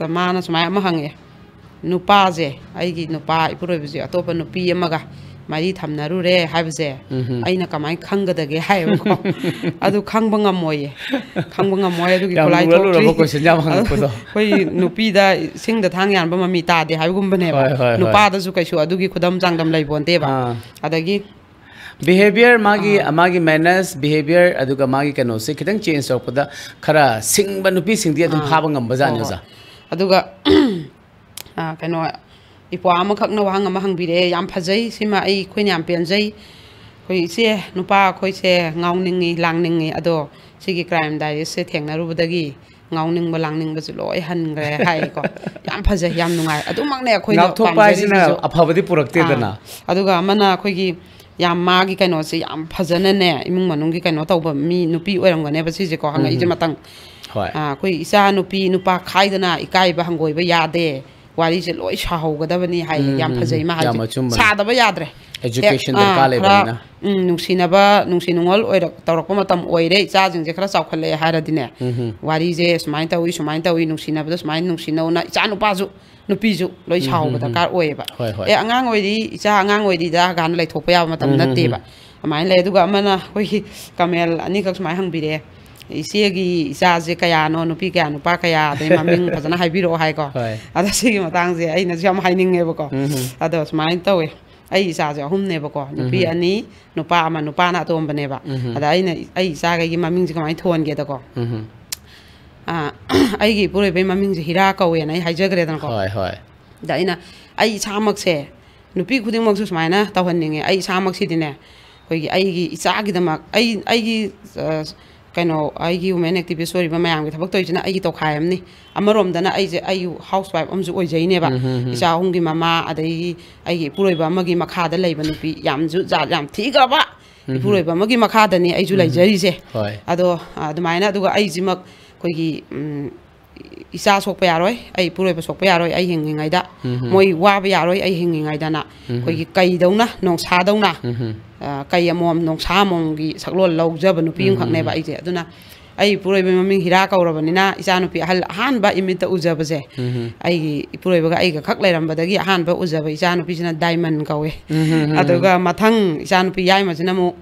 ꯃꯥꯅ ꯁꯨꯃꯥꯏꯅ ꯑꯃ ꯍꯪꯉꯛꯑꯦ, "ꯅꯨꯄꯥꯁꯦ, ꯑꯩꯒꯤ ꯅꯨꯄꯥ ꯏꯄꯨꯔꯣꯏꯕꯁꯦ ꯑꯇꯣꯞꯄ ꯅꯨꯄꯤ ꯑꯃꯒ ꯃꯔꯤ ꯊꯝꯅꯔꯨꯔꯦ ꯍꯥꯏꯕꯁꯦ ꯎꯝ, ꯎꯝ, ꯑꯩꯅ ꯀꯃꯥꯏꯅ ꯈꯪꯒꯗꯒꯦ?" ꯍꯥꯏꯌꯦꯕꯀꯣ꯫ ꯑꯗꯨ ꯈꯪꯕ ꯉꯝꯃꯣꯏꯌꯦ꯫ ꯈꯪꯕ ꯉꯝꯃꯣꯏ꯫ ꯑꯗꯨꯒꯤ ꯌꯥꯝ ꯈꯨꯠꯂꯥꯏ ꯂꯨꯔ ꯂꯨꯔꯕ ꯊꯣꯛꯇ꯭ꯔꯤ꯫ Question ꯌꯥꯝ ꯍꯪꯉꯛꯄꯗꯣ꯫ ꯑꯩꯈꯣꯏ ꯅꯨꯄꯤꯗ ꯏꯁꯤꯡꯗ ꯊꯥꯡ ꯌꯥꯟꯕ ꯃꯃꯤ ꯇꯥꯗꯦ ꯍꯥꯏꯕꯒꯨꯝꯕꯅꯦꯕ꯫ ꯍꯣꯏ, ꯍꯣꯏ, ꯍꯣꯏ꯫ ꯅꯨꯄꯥꯗꯁꯨ ꯀꯩꯁꯨ ꯑꯗꯨꯒꯤ ꯈꯨꯗꯝ ꯆꯥꯡꯗꯝ ꯂꯩꯕꯣꯟꯇꯦꯕ꯫ ꯑꯥ꯫ ꯑꯗꯒꯤ behaviour, ꯃꯥꯒꯤ, ꯑꯥ, ꯃꯥꯒꯤ manners, behaviour, ꯑꯗꯨꯒ ꯃꯥꯒꯤ ꯀꯩꯅꯣꯁꯦ ꯈꯤꯇꯪ change ꯇꯧꯔꯛꯄꯗ ꯈꯔ ꯁꯤꯡꯕ ꯅꯨꯄꯤꯁꯤꯡꯗꯤ ꯑꯗꯨꯝ ꯑꯥ, ꯐꯥꯕ ꯉꯝꯕꯖꯥꯠꯅꯤ, ꯍꯣꯏ, ꯍꯣꯏ꯫ ꯑꯣꯖꯥ꯫ ꯑꯗꯨꯒ, ꯑꯥ, ꯀꯩꯅꯣ, ꯏꯄ꯭ꯋꯥ ꯑꯃꯈꯛꯅ ꯋꯥꯍꯪ ꯑꯃ ꯍꯪꯕꯤꯔꯛꯑꯦ, ꯌꯥꯝ ꯐꯖꯩ, ꯁꯤꯃ ꯑꯩ, ꯑꯩꯈꯣꯏꯅ ꯌꯥꯝ ꯄꯦꯟꯖꯩ꯫ ꯑꯩꯈꯣꯏ, "ꯏꯆꯦ, ꯅꯨꯄꯥ ꯑꯩꯈꯣꯏꯁꯦ ꯉꯥꯎꯅꯤꯡꯉꯤ, ꯂꯥꯡꯅꯤꯡꯉꯤ, ꯑꯗꯣ ꯁꯤꯒꯤ Crime Diaries ꯁꯦ ꯊꯦꯡꯅꯔꯨꯕꯗꯒꯤ ꯉꯥꯎꯅꯤꯡꯕ, ꯂꯥꯡꯅꯤꯡꯕꯁꯨ ꯂꯣꯏ ꯍꯟꯈ꯭ꯔꯦ" ꯍꯥꯏꯀꯣ꯫ ꯌꯥꯝ ꯐꯖꯩ, ꯌꯥꯝ ꯅꯨꯡꯉꯥꯏ꯫ ꯑꯗꯨꯃꯛꯅꯦ ꯑꯩꯈꯣꯏꯅ ꯉꯥꯎꯊꯣꯛꯄ ꯍꯥꯏꯁꯤꯅ ꯄꯥꯝꯖꯔꯤꯁꯤꯁꯨ꯫ ꯑꯐꯕꯗꯤ ꯄꯨꯔꯛꯇꯦꯗꯅ꯫ ꯑꯥ, ꯑꯗꯨꯒ ꯑꯃꯅ ꯑꯩꯈꯣꯏꯒꯤ ꯌꯥꯝ ꯃꯥꯒꯤ ꯀꯩꯅꯣꯁꯦ ꯌꯥꯝ ꯐꯖꯅꯅꯦ, ꯏꯃꯨꯡ ꯃꯅꯨꯡꯒꯤ ꯀꯩꯅꯣ ꯇꯧꯕ ꯃꯤ, ꯅꯨꯄꯤ ꯑꯣꯏꯔꯝꯒꯅꯦꯕ ꯁꯤꯁꯦꯀꯣ, ꯍꯪꯉꯛꯏꯁꯦ꯫ ꯎꯝ꯫ ꯃꯇꯪ꯫ ꯍꯣꯏ꯫ ꯑꯥ, ꯑꯩꯈꯣꯏ ꯏꯆꯥ ꯅꯨꯄꯤ ꯅꯨꯄꯥ ꯈꯥꯏꯗꯅ ꯏꯀꯥꯏꯕ ꯍꯪꯒꯣꯏꯕ ꯌꯥꯗꯦ, ꯋꯥꯔꯤꯁꯦ ꯂꯣꯏ ꯁꯥꯍꯧꯒꯗꯕꯅꯤ ꯍꯥꯏꯌꯦ꯫ ꯎꯝ, ꯌꯥꯝ ꯎꯝ, ꯐꯖꯩ ꯃꯥ ꯍꯥꯏꯁꯦ꯫ ꯌꯥꯝ ꯑꯆꯨꯝꯕꯅꯤ꯫ ꯁꯥꯗꯕ ꯌꯥꯗ꯭ꯔꯦ꯫ Education ꯍꯦꯛ, ꯑꯥ, ꯗꯔꯀꯥꯔ ꯈꯔ, ꯂꯩꯕꯅꯤꯅ꯫ ꯎꯝ, ꯅꯨꯡꯁꯤꯅꯕ, ꯅꯨꯡꯁꯤ ꯅꯨꯡꯉꯣꯜ ꯑꯣꯏꯔꯛ-, ꯇꯧꯔꯛꯄ ꯃꯇꯝ ꯑꯣꯏꯔꯦ, ꯏꯆꯥꯁꯤꯡꯁꯦ ꯈꯔ ꯆꯥꯎꯈꯠꯂꯛꯑꯦ ꯍꯥꯏꯔꯗꯤꯅꯦ, ꯎꯝ, ꯎꯝ꯫ ꯋꯥꯔꯤꯁꯦ ꯁꯨꯃꯥꯏꯅ ꯇꯧꯏ, ꯁꯨꯃꯥꯏꯅ ꯇꯧꯏ, ꯅꯨꯡꯁꯤꯅꯕꯗ ꯁꯨꯃꯥꯏꯅ ꯅꯨꯡꯁꯤꯅꯧꯅ, ꯏꯆꯥ ꯅꯨꯄꯥꯁꯨ ꯅꯨꯄꯤꯁꯨ ꯂꯣꯏ ꯎꯝ, ꯁꯥꯎꯕ ꯎꯝ, ꯎꯝ꯫ ꯗꯔꯀꯥꯔ ꯑꯣꯏꯌꯦꯕ꯫ ꯍꯣꯏ, ꯍꯣꯏ꯫ "ꯑꯦ, ꯑꯉꯥꯡ ꯑꯣꯏꯔꯤ, ꯏꯆꯥ ꯑꯉꯥꯡ ꯑꯣꯏꯔꯤꯗ" ꯀꯥꯏꯅ ꯂꯩꯊꯣꯛꯄ ꯌꯥꯕ ꯃꯇꯝ ꯎꯝ, ꯎꯝ, ꯅꯠꯇꯦꯕ꯫ ꯎꯝ꯫ ꯑꯗꯨꯃꯥꯏꯅ ꯂꯩ꯫ ꯑꯗꯨꯒ ꯑꯃꯅ ꯑꯩꯈꯣꯏꯒꯤ ꯀꯃꯦꯜ ꯑꯅꯤꯈꯛ ꯁꯨꯃꯥꯏꯅ ꯍꯪꯕꯤꯔꯛꯑꯦ, "ꯏꯆꯦꯒꯤ ꯏꯆꯥꯁꯦ ꯀꯌꯥꯅꯣ, ꯅꯨꯄꯤ ꯀꯌꯥ, ꯅꯨꯄꯥ ꯀꯌꯥ, ꯑꯗꯩ ꯃꯃꯤꯡ ꯐꯖꯅ ꯍꯥꯏꯕꯤꯔꯛꯑꯣ" ꯍꯥꯏꯀꯣ꯫ ꯍꯣꯏ꯫ ꯑꯗꯣ ꯁꯤꯒꯤ ꯃꯇꯥꯡꯁꯦ ꯑꯩꯅꯁꯨ ꯌꯥꯝ ꯍꯥꯏꯅꯤꯡꯉꯦꯕꯀꯣ꯫ ꯎꯝ, ꯎꯝ꯫ ꯑꯗꯣ ꯁꯨꯃꯥꯏꯅ ꯇꯧꯋꯦ, ꯑꯩ ꯏꯆꯥꯁꯦ ꯑꯍꯨꯝꯅꯦꯕꯀꯣ, ꯅꯨꯄꯤ ꯎꯝ꯫ ꯑꯅꯤ, ꯅꯨꯄꯥ ꯑꯃ, ꯅꯨꯄꯥꯅ ꯑꯇꯣꯝꯕꯅꯦꯕ꯫ ꯎꯝ꯫ ꯑꯗ ꯑꯩꯅ ꯑꯩ ꯏꯆꯥꯈꯩꯒꯤ ꯃꯃꯤꯡꯁꯦ ꯀꯃꯥꯏꯅ ꯊꯣꯟꯒꯦꯗꯀꯣ, ꯎꯝ꯫ ꯑꯥ, ꯑꯩꯒꯤ ꯏꯄꯨꯔꯣꯏꯕꯩ ꯃꯃꯤꯡꯁꯦ ꯍꯤꯔꯥ ꯀꯧꯋꯦꯅ ꯑꯩ ꯍꯥꯏꯖꯈ꯭ꯔꯦꯗꯅꯀꯣ꯫ ꯍꯣꯏ, ꯍꯣꯏ꯫ ꯑꯗ ꯑꯩꯅ ꯑꯩ ꯏꯁꯥꯃꯛꯁꯦ ꯅꯨꯄꯤ ꯈꯨꯗꯤꯡꯃꯛꯁꯨ ꯁꯨꯃꯥꯏꯅ ꯇꯧꯍꯟꯅꯤꯡꯉꯦ꯫ ꯑꯩ ꯏꯁꯥꯃꯛꯁꯤꯗꯤꯅꯦ, ꯑꯩꯈꯣꯏꯒꯤ ꯑꯩꯒꯤ ꯏꯆꯥꯒꯤꯗꯃꯛ, ꯑꯩ, ꯑꯩꯒꯤ, ꯑ, ꯀꯩꯅꯣ, ꯑꯩꯒꯤ women activist ꯑꯣꯏꯔꯤꯕ ꯃꯌꯥꯝꯒꯤ ꯊꯕꯛ ꯇꯧꯔꯤꯁꯤꯅ ꯑꯩꯒꯤ ꯇꯧꯈꯥꯏ ꯑꯃꯅꯤ꯫ ꯑꯃꯔꯣꯝꯗꯅ ꯑꯩꯁꯦ, ꯑꯩ housewife ꯑꯃꯁꯨ ꯑꯣꯏꯖꯩꯅꯦꯕ꯫ ꯎꯝ, ꯎꯝ, ꯎꯝ꯫ ꯏꯆꯥ ꯑꯍꯨꯝꯒꯤ ꯃꯃꯥ, ꯑꯗꯒꯤ ꯑꯩꯒꯤ ꯏꯄꯨꯔꯣꯏꯕ ꯑꯃꯒꯤ ꯃꯈꯥꯗ ꯂꯩꯕ ꯅꯨꯄꯤ, ꯌꯥꯝꯁꯨ ꯖꯥꯠ ꯌꯥꯝ ꯊꯤꯈ꯭ꯔꯕ ꯎꯝ, ꯎꯝ꯫ ꯏꯄꯨꯔꯣꯏꯕ ꯑꯃꯒꯤ ꯃꯈꯥꯗꯅꯤ ꯑꯩꯁꯨ ꯎꯝ, ꯎꯝ꯫ ꯂꯩꯖꯔꯤꯁꯦ꯫ ꯍꯣꯏ꯫ ꯑꯗꯣ, ꯑ, ꯑꯗꯨꯃꯥꯏꯅ, ꯑꯗꯨꯒ ꯑꯩꯁꯤꯃꯛ ꯑꯩꯈꯣꯏꯒꯤ, ꯎꯝ, ꯏꯆꯥ ꯁꯣꯛꯄ ꯌꯥꯔꯣꯏ, ꯑꯩ ꯏꯄꯨꯔꯣꯏꯕ ꯁꯣꯛꯄ ꯌꯥꯔꯣꯏ, ꯑꯩ ꯍꯤꯡꯉꯤꯉꯩꯗ ꯎꯝ, ꯎꯝ꯫ ꯃꯣꯏ ꯋꯥꯕ ꯌꯥꯔꯣꯏ, ꯑꯩ ꯍꯤꯡꯉꯤꯉꯩꯗꯅ ꯎꯝ, ꯎꯝ꯫ ꯑꯩꯈꯣꯏꯒꯤ ꯀꯩꯗꯧꯅ, ꯅꯣꯡꯁꯥꯗꯧꯅ, ꯎꯝ, ꯎꯝ꯫ ꯑ, ꯀꯩ ꯑꯃꯣꯝ, ꯅꯣꯡꯁꯥ ꯑꯃꯣꯝꯒꯤ ꯁꯛꯂꯣꯟ ꯂꯧꯖꯕ ꯅꯨꯄꯤ ꯎꯝ, ꯎꯝ, ꯑꯃꯈꯛꯅꯦꯕ ꯎꯝ꯫ ꯑꯩꯁꯦ꯫ ꯑꯗꯨꯅ ꯑꯩ ꯏꯄꯨꯔꯣꯏꯕꯒꯤ ꯃꯃꯤꯡ ꯍꯤꯔꯥ ꯀꯧꯔꯕꯅꯤꯅ, ꯏꯆꯥꯅꯨꯄꯤ ꯑꯍꯜ ꯑꯍꯥꯟꯕ ꯏꯃꯤꯠꯇ ꯎꯖꯕꯁꯦ, ꯎꯝ, ꯎꯝ꯫ ꯑꯩꯒꯤ ꯏꯄꯨꯔꯣꯏꯕꯒ ꯑꯩꯒ ꯈꯛ ꯂꯩꯔꯝꯕꯗꯒꯤ ꯑꯍꯥꯟꯕ ꯎꯖꯕ ꯏꯆꯥꯅꯨꯄꯤꯁꯤꯅ ꯗꯥꯏꯃꯟ ꯀꯧꯋꯦ꯫ ꯎꯝ, ꯎꯝ, ꯎꯝ, ꯎꯝ꯫ ꯑꯗꯨꯒ ꯃꯊꯪ ꯏꯆꯥꯅꯨꯄꯤ ꯌꯥꯏꯃꯁꯤꯅ ꯑꯃꯨꯛ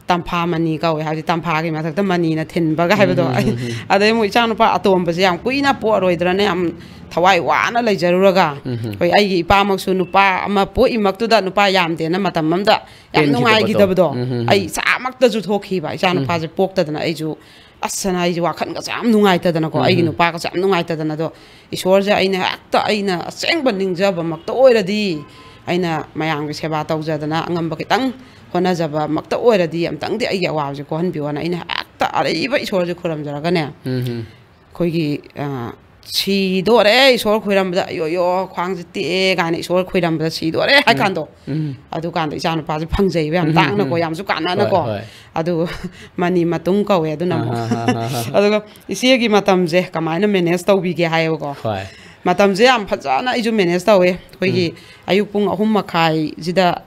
ꯇꯝꯐꯥ ꯃꯅꯤ ꯀꯧꯋꯦ, ꯍꯥꯏꯕꯗꯤ ꯇꯝꯐꯥꯒꯤ ꯃꯊꯛꯇ ꯃꯅꯤꯅ ꯊꯤꯟꯕꯒ ꯍꯥꯏꯕꯗꯣ꯫ ꯎꯝ, ꯎꯝ, ꯎꯝ, ꯎꯝ꯫ ꯑꯗꯩ ꯑꯃꯨꯛ ꯏꯆꯥꯅꯨꯄꯥ ꯑꯇꯣꯝꯕꯁꯦ ꯌꯥꯝ ꯀꯨꯏꯅ ꯄꯣꯛꯑꯔꯣꯏꯗ꯭ꯔꯅ ꯌꯥꯝ ꯊꯋꯥꯏ ꯋꯥꯅ ꯂꯩꯖꯔꯨꯔꯒ, ꯎꯝ, ꯎꯝ꯫ ꯑꯩꯈꯣꯏ ꯑꯩꯒꯤ ꯏꯄꯥꯃꯛꯁꯨ ꯅꯨꯄꯥ ꯑꯃ ꯄꯣꯛꯏꯃꯛꯇꯨꯗ ꯅꯨꯄꯥ ꯌꯥꯝꯗꯦꯅ ꯃꯇꯝ ꯑꯃꯗ ꯌꯥꯝ ꯄꯦꯟꯈꯤꯗꯕꯗꯣ꯫ ꯅꯨꯡꯉꯥꯏꯈꯤꯗꯕꯗꯣ꯫ ꯎꯝ, ꯎꯝ, ꯎꯝ꯫ ꯑꯩ ꯏꯆꯥꯃꯛꯇꯁꯨ ꯊꯣꯛꯈꯤꯕ, ꯏꯆꯥ ꯎꯝ꯫ ꯅꯨꯄꯥꯁꯦ ꯄꯣꯛꯇꯗꯅ ꯑꯩꯁꯨ ꯑꯁ, ꯑꯩꯁꯦ ꯋꯥꯈꯜꯒꯁꯦ ꯌꯥꯝ ꯅꯨꯡꯉꯥꯏꯇꯗꯅꯀꯣ, ꯎꯝ, ꯑꯩꯒꯤ ꯎꯝ꯫ ꯅꯨꯄꯥꯒꯁꯦ ꯌꯥꯝ ꯅꯨꯡꯉꯥꯏꯇꯗꯅ꯫ ꯑꯗꯣ ꯏꯁꯣꯔꯁꯦ ꯑꯩꯅ ꯍꯦꯛꯇ, ꯑꯩꯅ ꯑꯁꯦꯡꯕ ꯅꯤꯡꯖꯕꯃꯛꯇ ꯑꯣꯏꯔꯗꯤ, ꯑꯩꯅ ꯃꯌꯥꯝꯒꯤ ꯁꯦꯕꯥ ꯇꯧꯖꯗꯅ ꯑꯉꯝꯕ ꯈꯤꯇꯪ ꯍꯣꯠꯅꯖꯕꯃꯛꯇ ꯑꯣꯏꯔꯗꯤ, ꯑꯝꯇꯪꯗꯤ ꯑꯩꯒꯤ ꯑꯋꯥꯕꯁꯦ ꯀꯣꯛꯍꯟꯕꯤꯌꯣꯅ ꯑꯩꯅ ꯍꯦꯛꯇ ꯑꯔꯩꯕ ꯏꯁꯣꯔꯁꯦ ꯈꯨꯔꯨꯝꯖꯔꯒꯅꯦ, ꯎꯝ, ꯎꯝ꯫ ꯑꯩꯈꯣꯏꯒꯤ, ꯑ, ꯁꯤꯗꯣꯔꯦ, ꯏꯁꯣꯔ ꯈꯣꯏꯔꯝꯕꯗ, "ꯑꯌꯣ, ꯑꯌꯣ, ꯈ꯭ꯋꯥꯡꯁꯦ ꯇꯦꯛꯑꯦ" ꯀꯥꯏꯅ ꯏꯁꯣꯔ ꯈꯣꯏꯔꯝꯕꯗ ꯁꯤꯗꯣꯔꯦ ꯍꯥꯏ ꯀꯥꯟꯗꯣ, ꯎꯝ꯫ ꯑꯗꯨꯀꯥꯟꯗ ꯏꯆꯥ ꯅꯨꯄꯥꯁꯦ ꯐꯪꯖꯩꯕ ꯌꯥꯝ ꯎꯝ, ꯇꯥꯡꯅꯀꯣ, ꯎꯝ꯫ ꯌꯥꯝꯁꯨ ꯀꯥꯟꯅꯅꯀꯣ꯫ ꯍꯣꯏ, ꯍꯣꯏ꯫ ꯑꯗꯨ ꯃꯅꯤ ꯃꯇꯨꯡ ꯀꯧꯋꯦ ꯑꯗꯨꯅ ꯑꯃꯨꯛ꯫ ꯑꯥ, ꯑꯥ, ꯑꯥ, ꯑꯥ, ꯑꯥ꯫ ꯑꯗꯨꯒ ꯏꯆꯦꯒꯤ ꯃꯇꯝꯁꯦ ꯀꯃꯥꯏꯅ ꯃꯦꯅꯦꯖ ꯇꯧꯕꯤꯒꯦ ꯍꯥꯏꯌꯦꯕꯀꯣ꯫ ꯍꯣꯏ꯫ ꯃꯇꯝꯁꯦ ꯌꯥꯝ ꯐꯖꯅ ꯑꯩꯁꯨ ꯃꯦꯅꯦꯖ ꯇꯧꯋꯦ꯫ ꯑꯩꯈꯣꯏꯒꯤ ꯎꯝ꯫ ꯑꯌꯨꯛ ꯄꯨꯡ ꯑꯍꯨꯝ ꯃꯈꯥꯏꯁꯤꯗ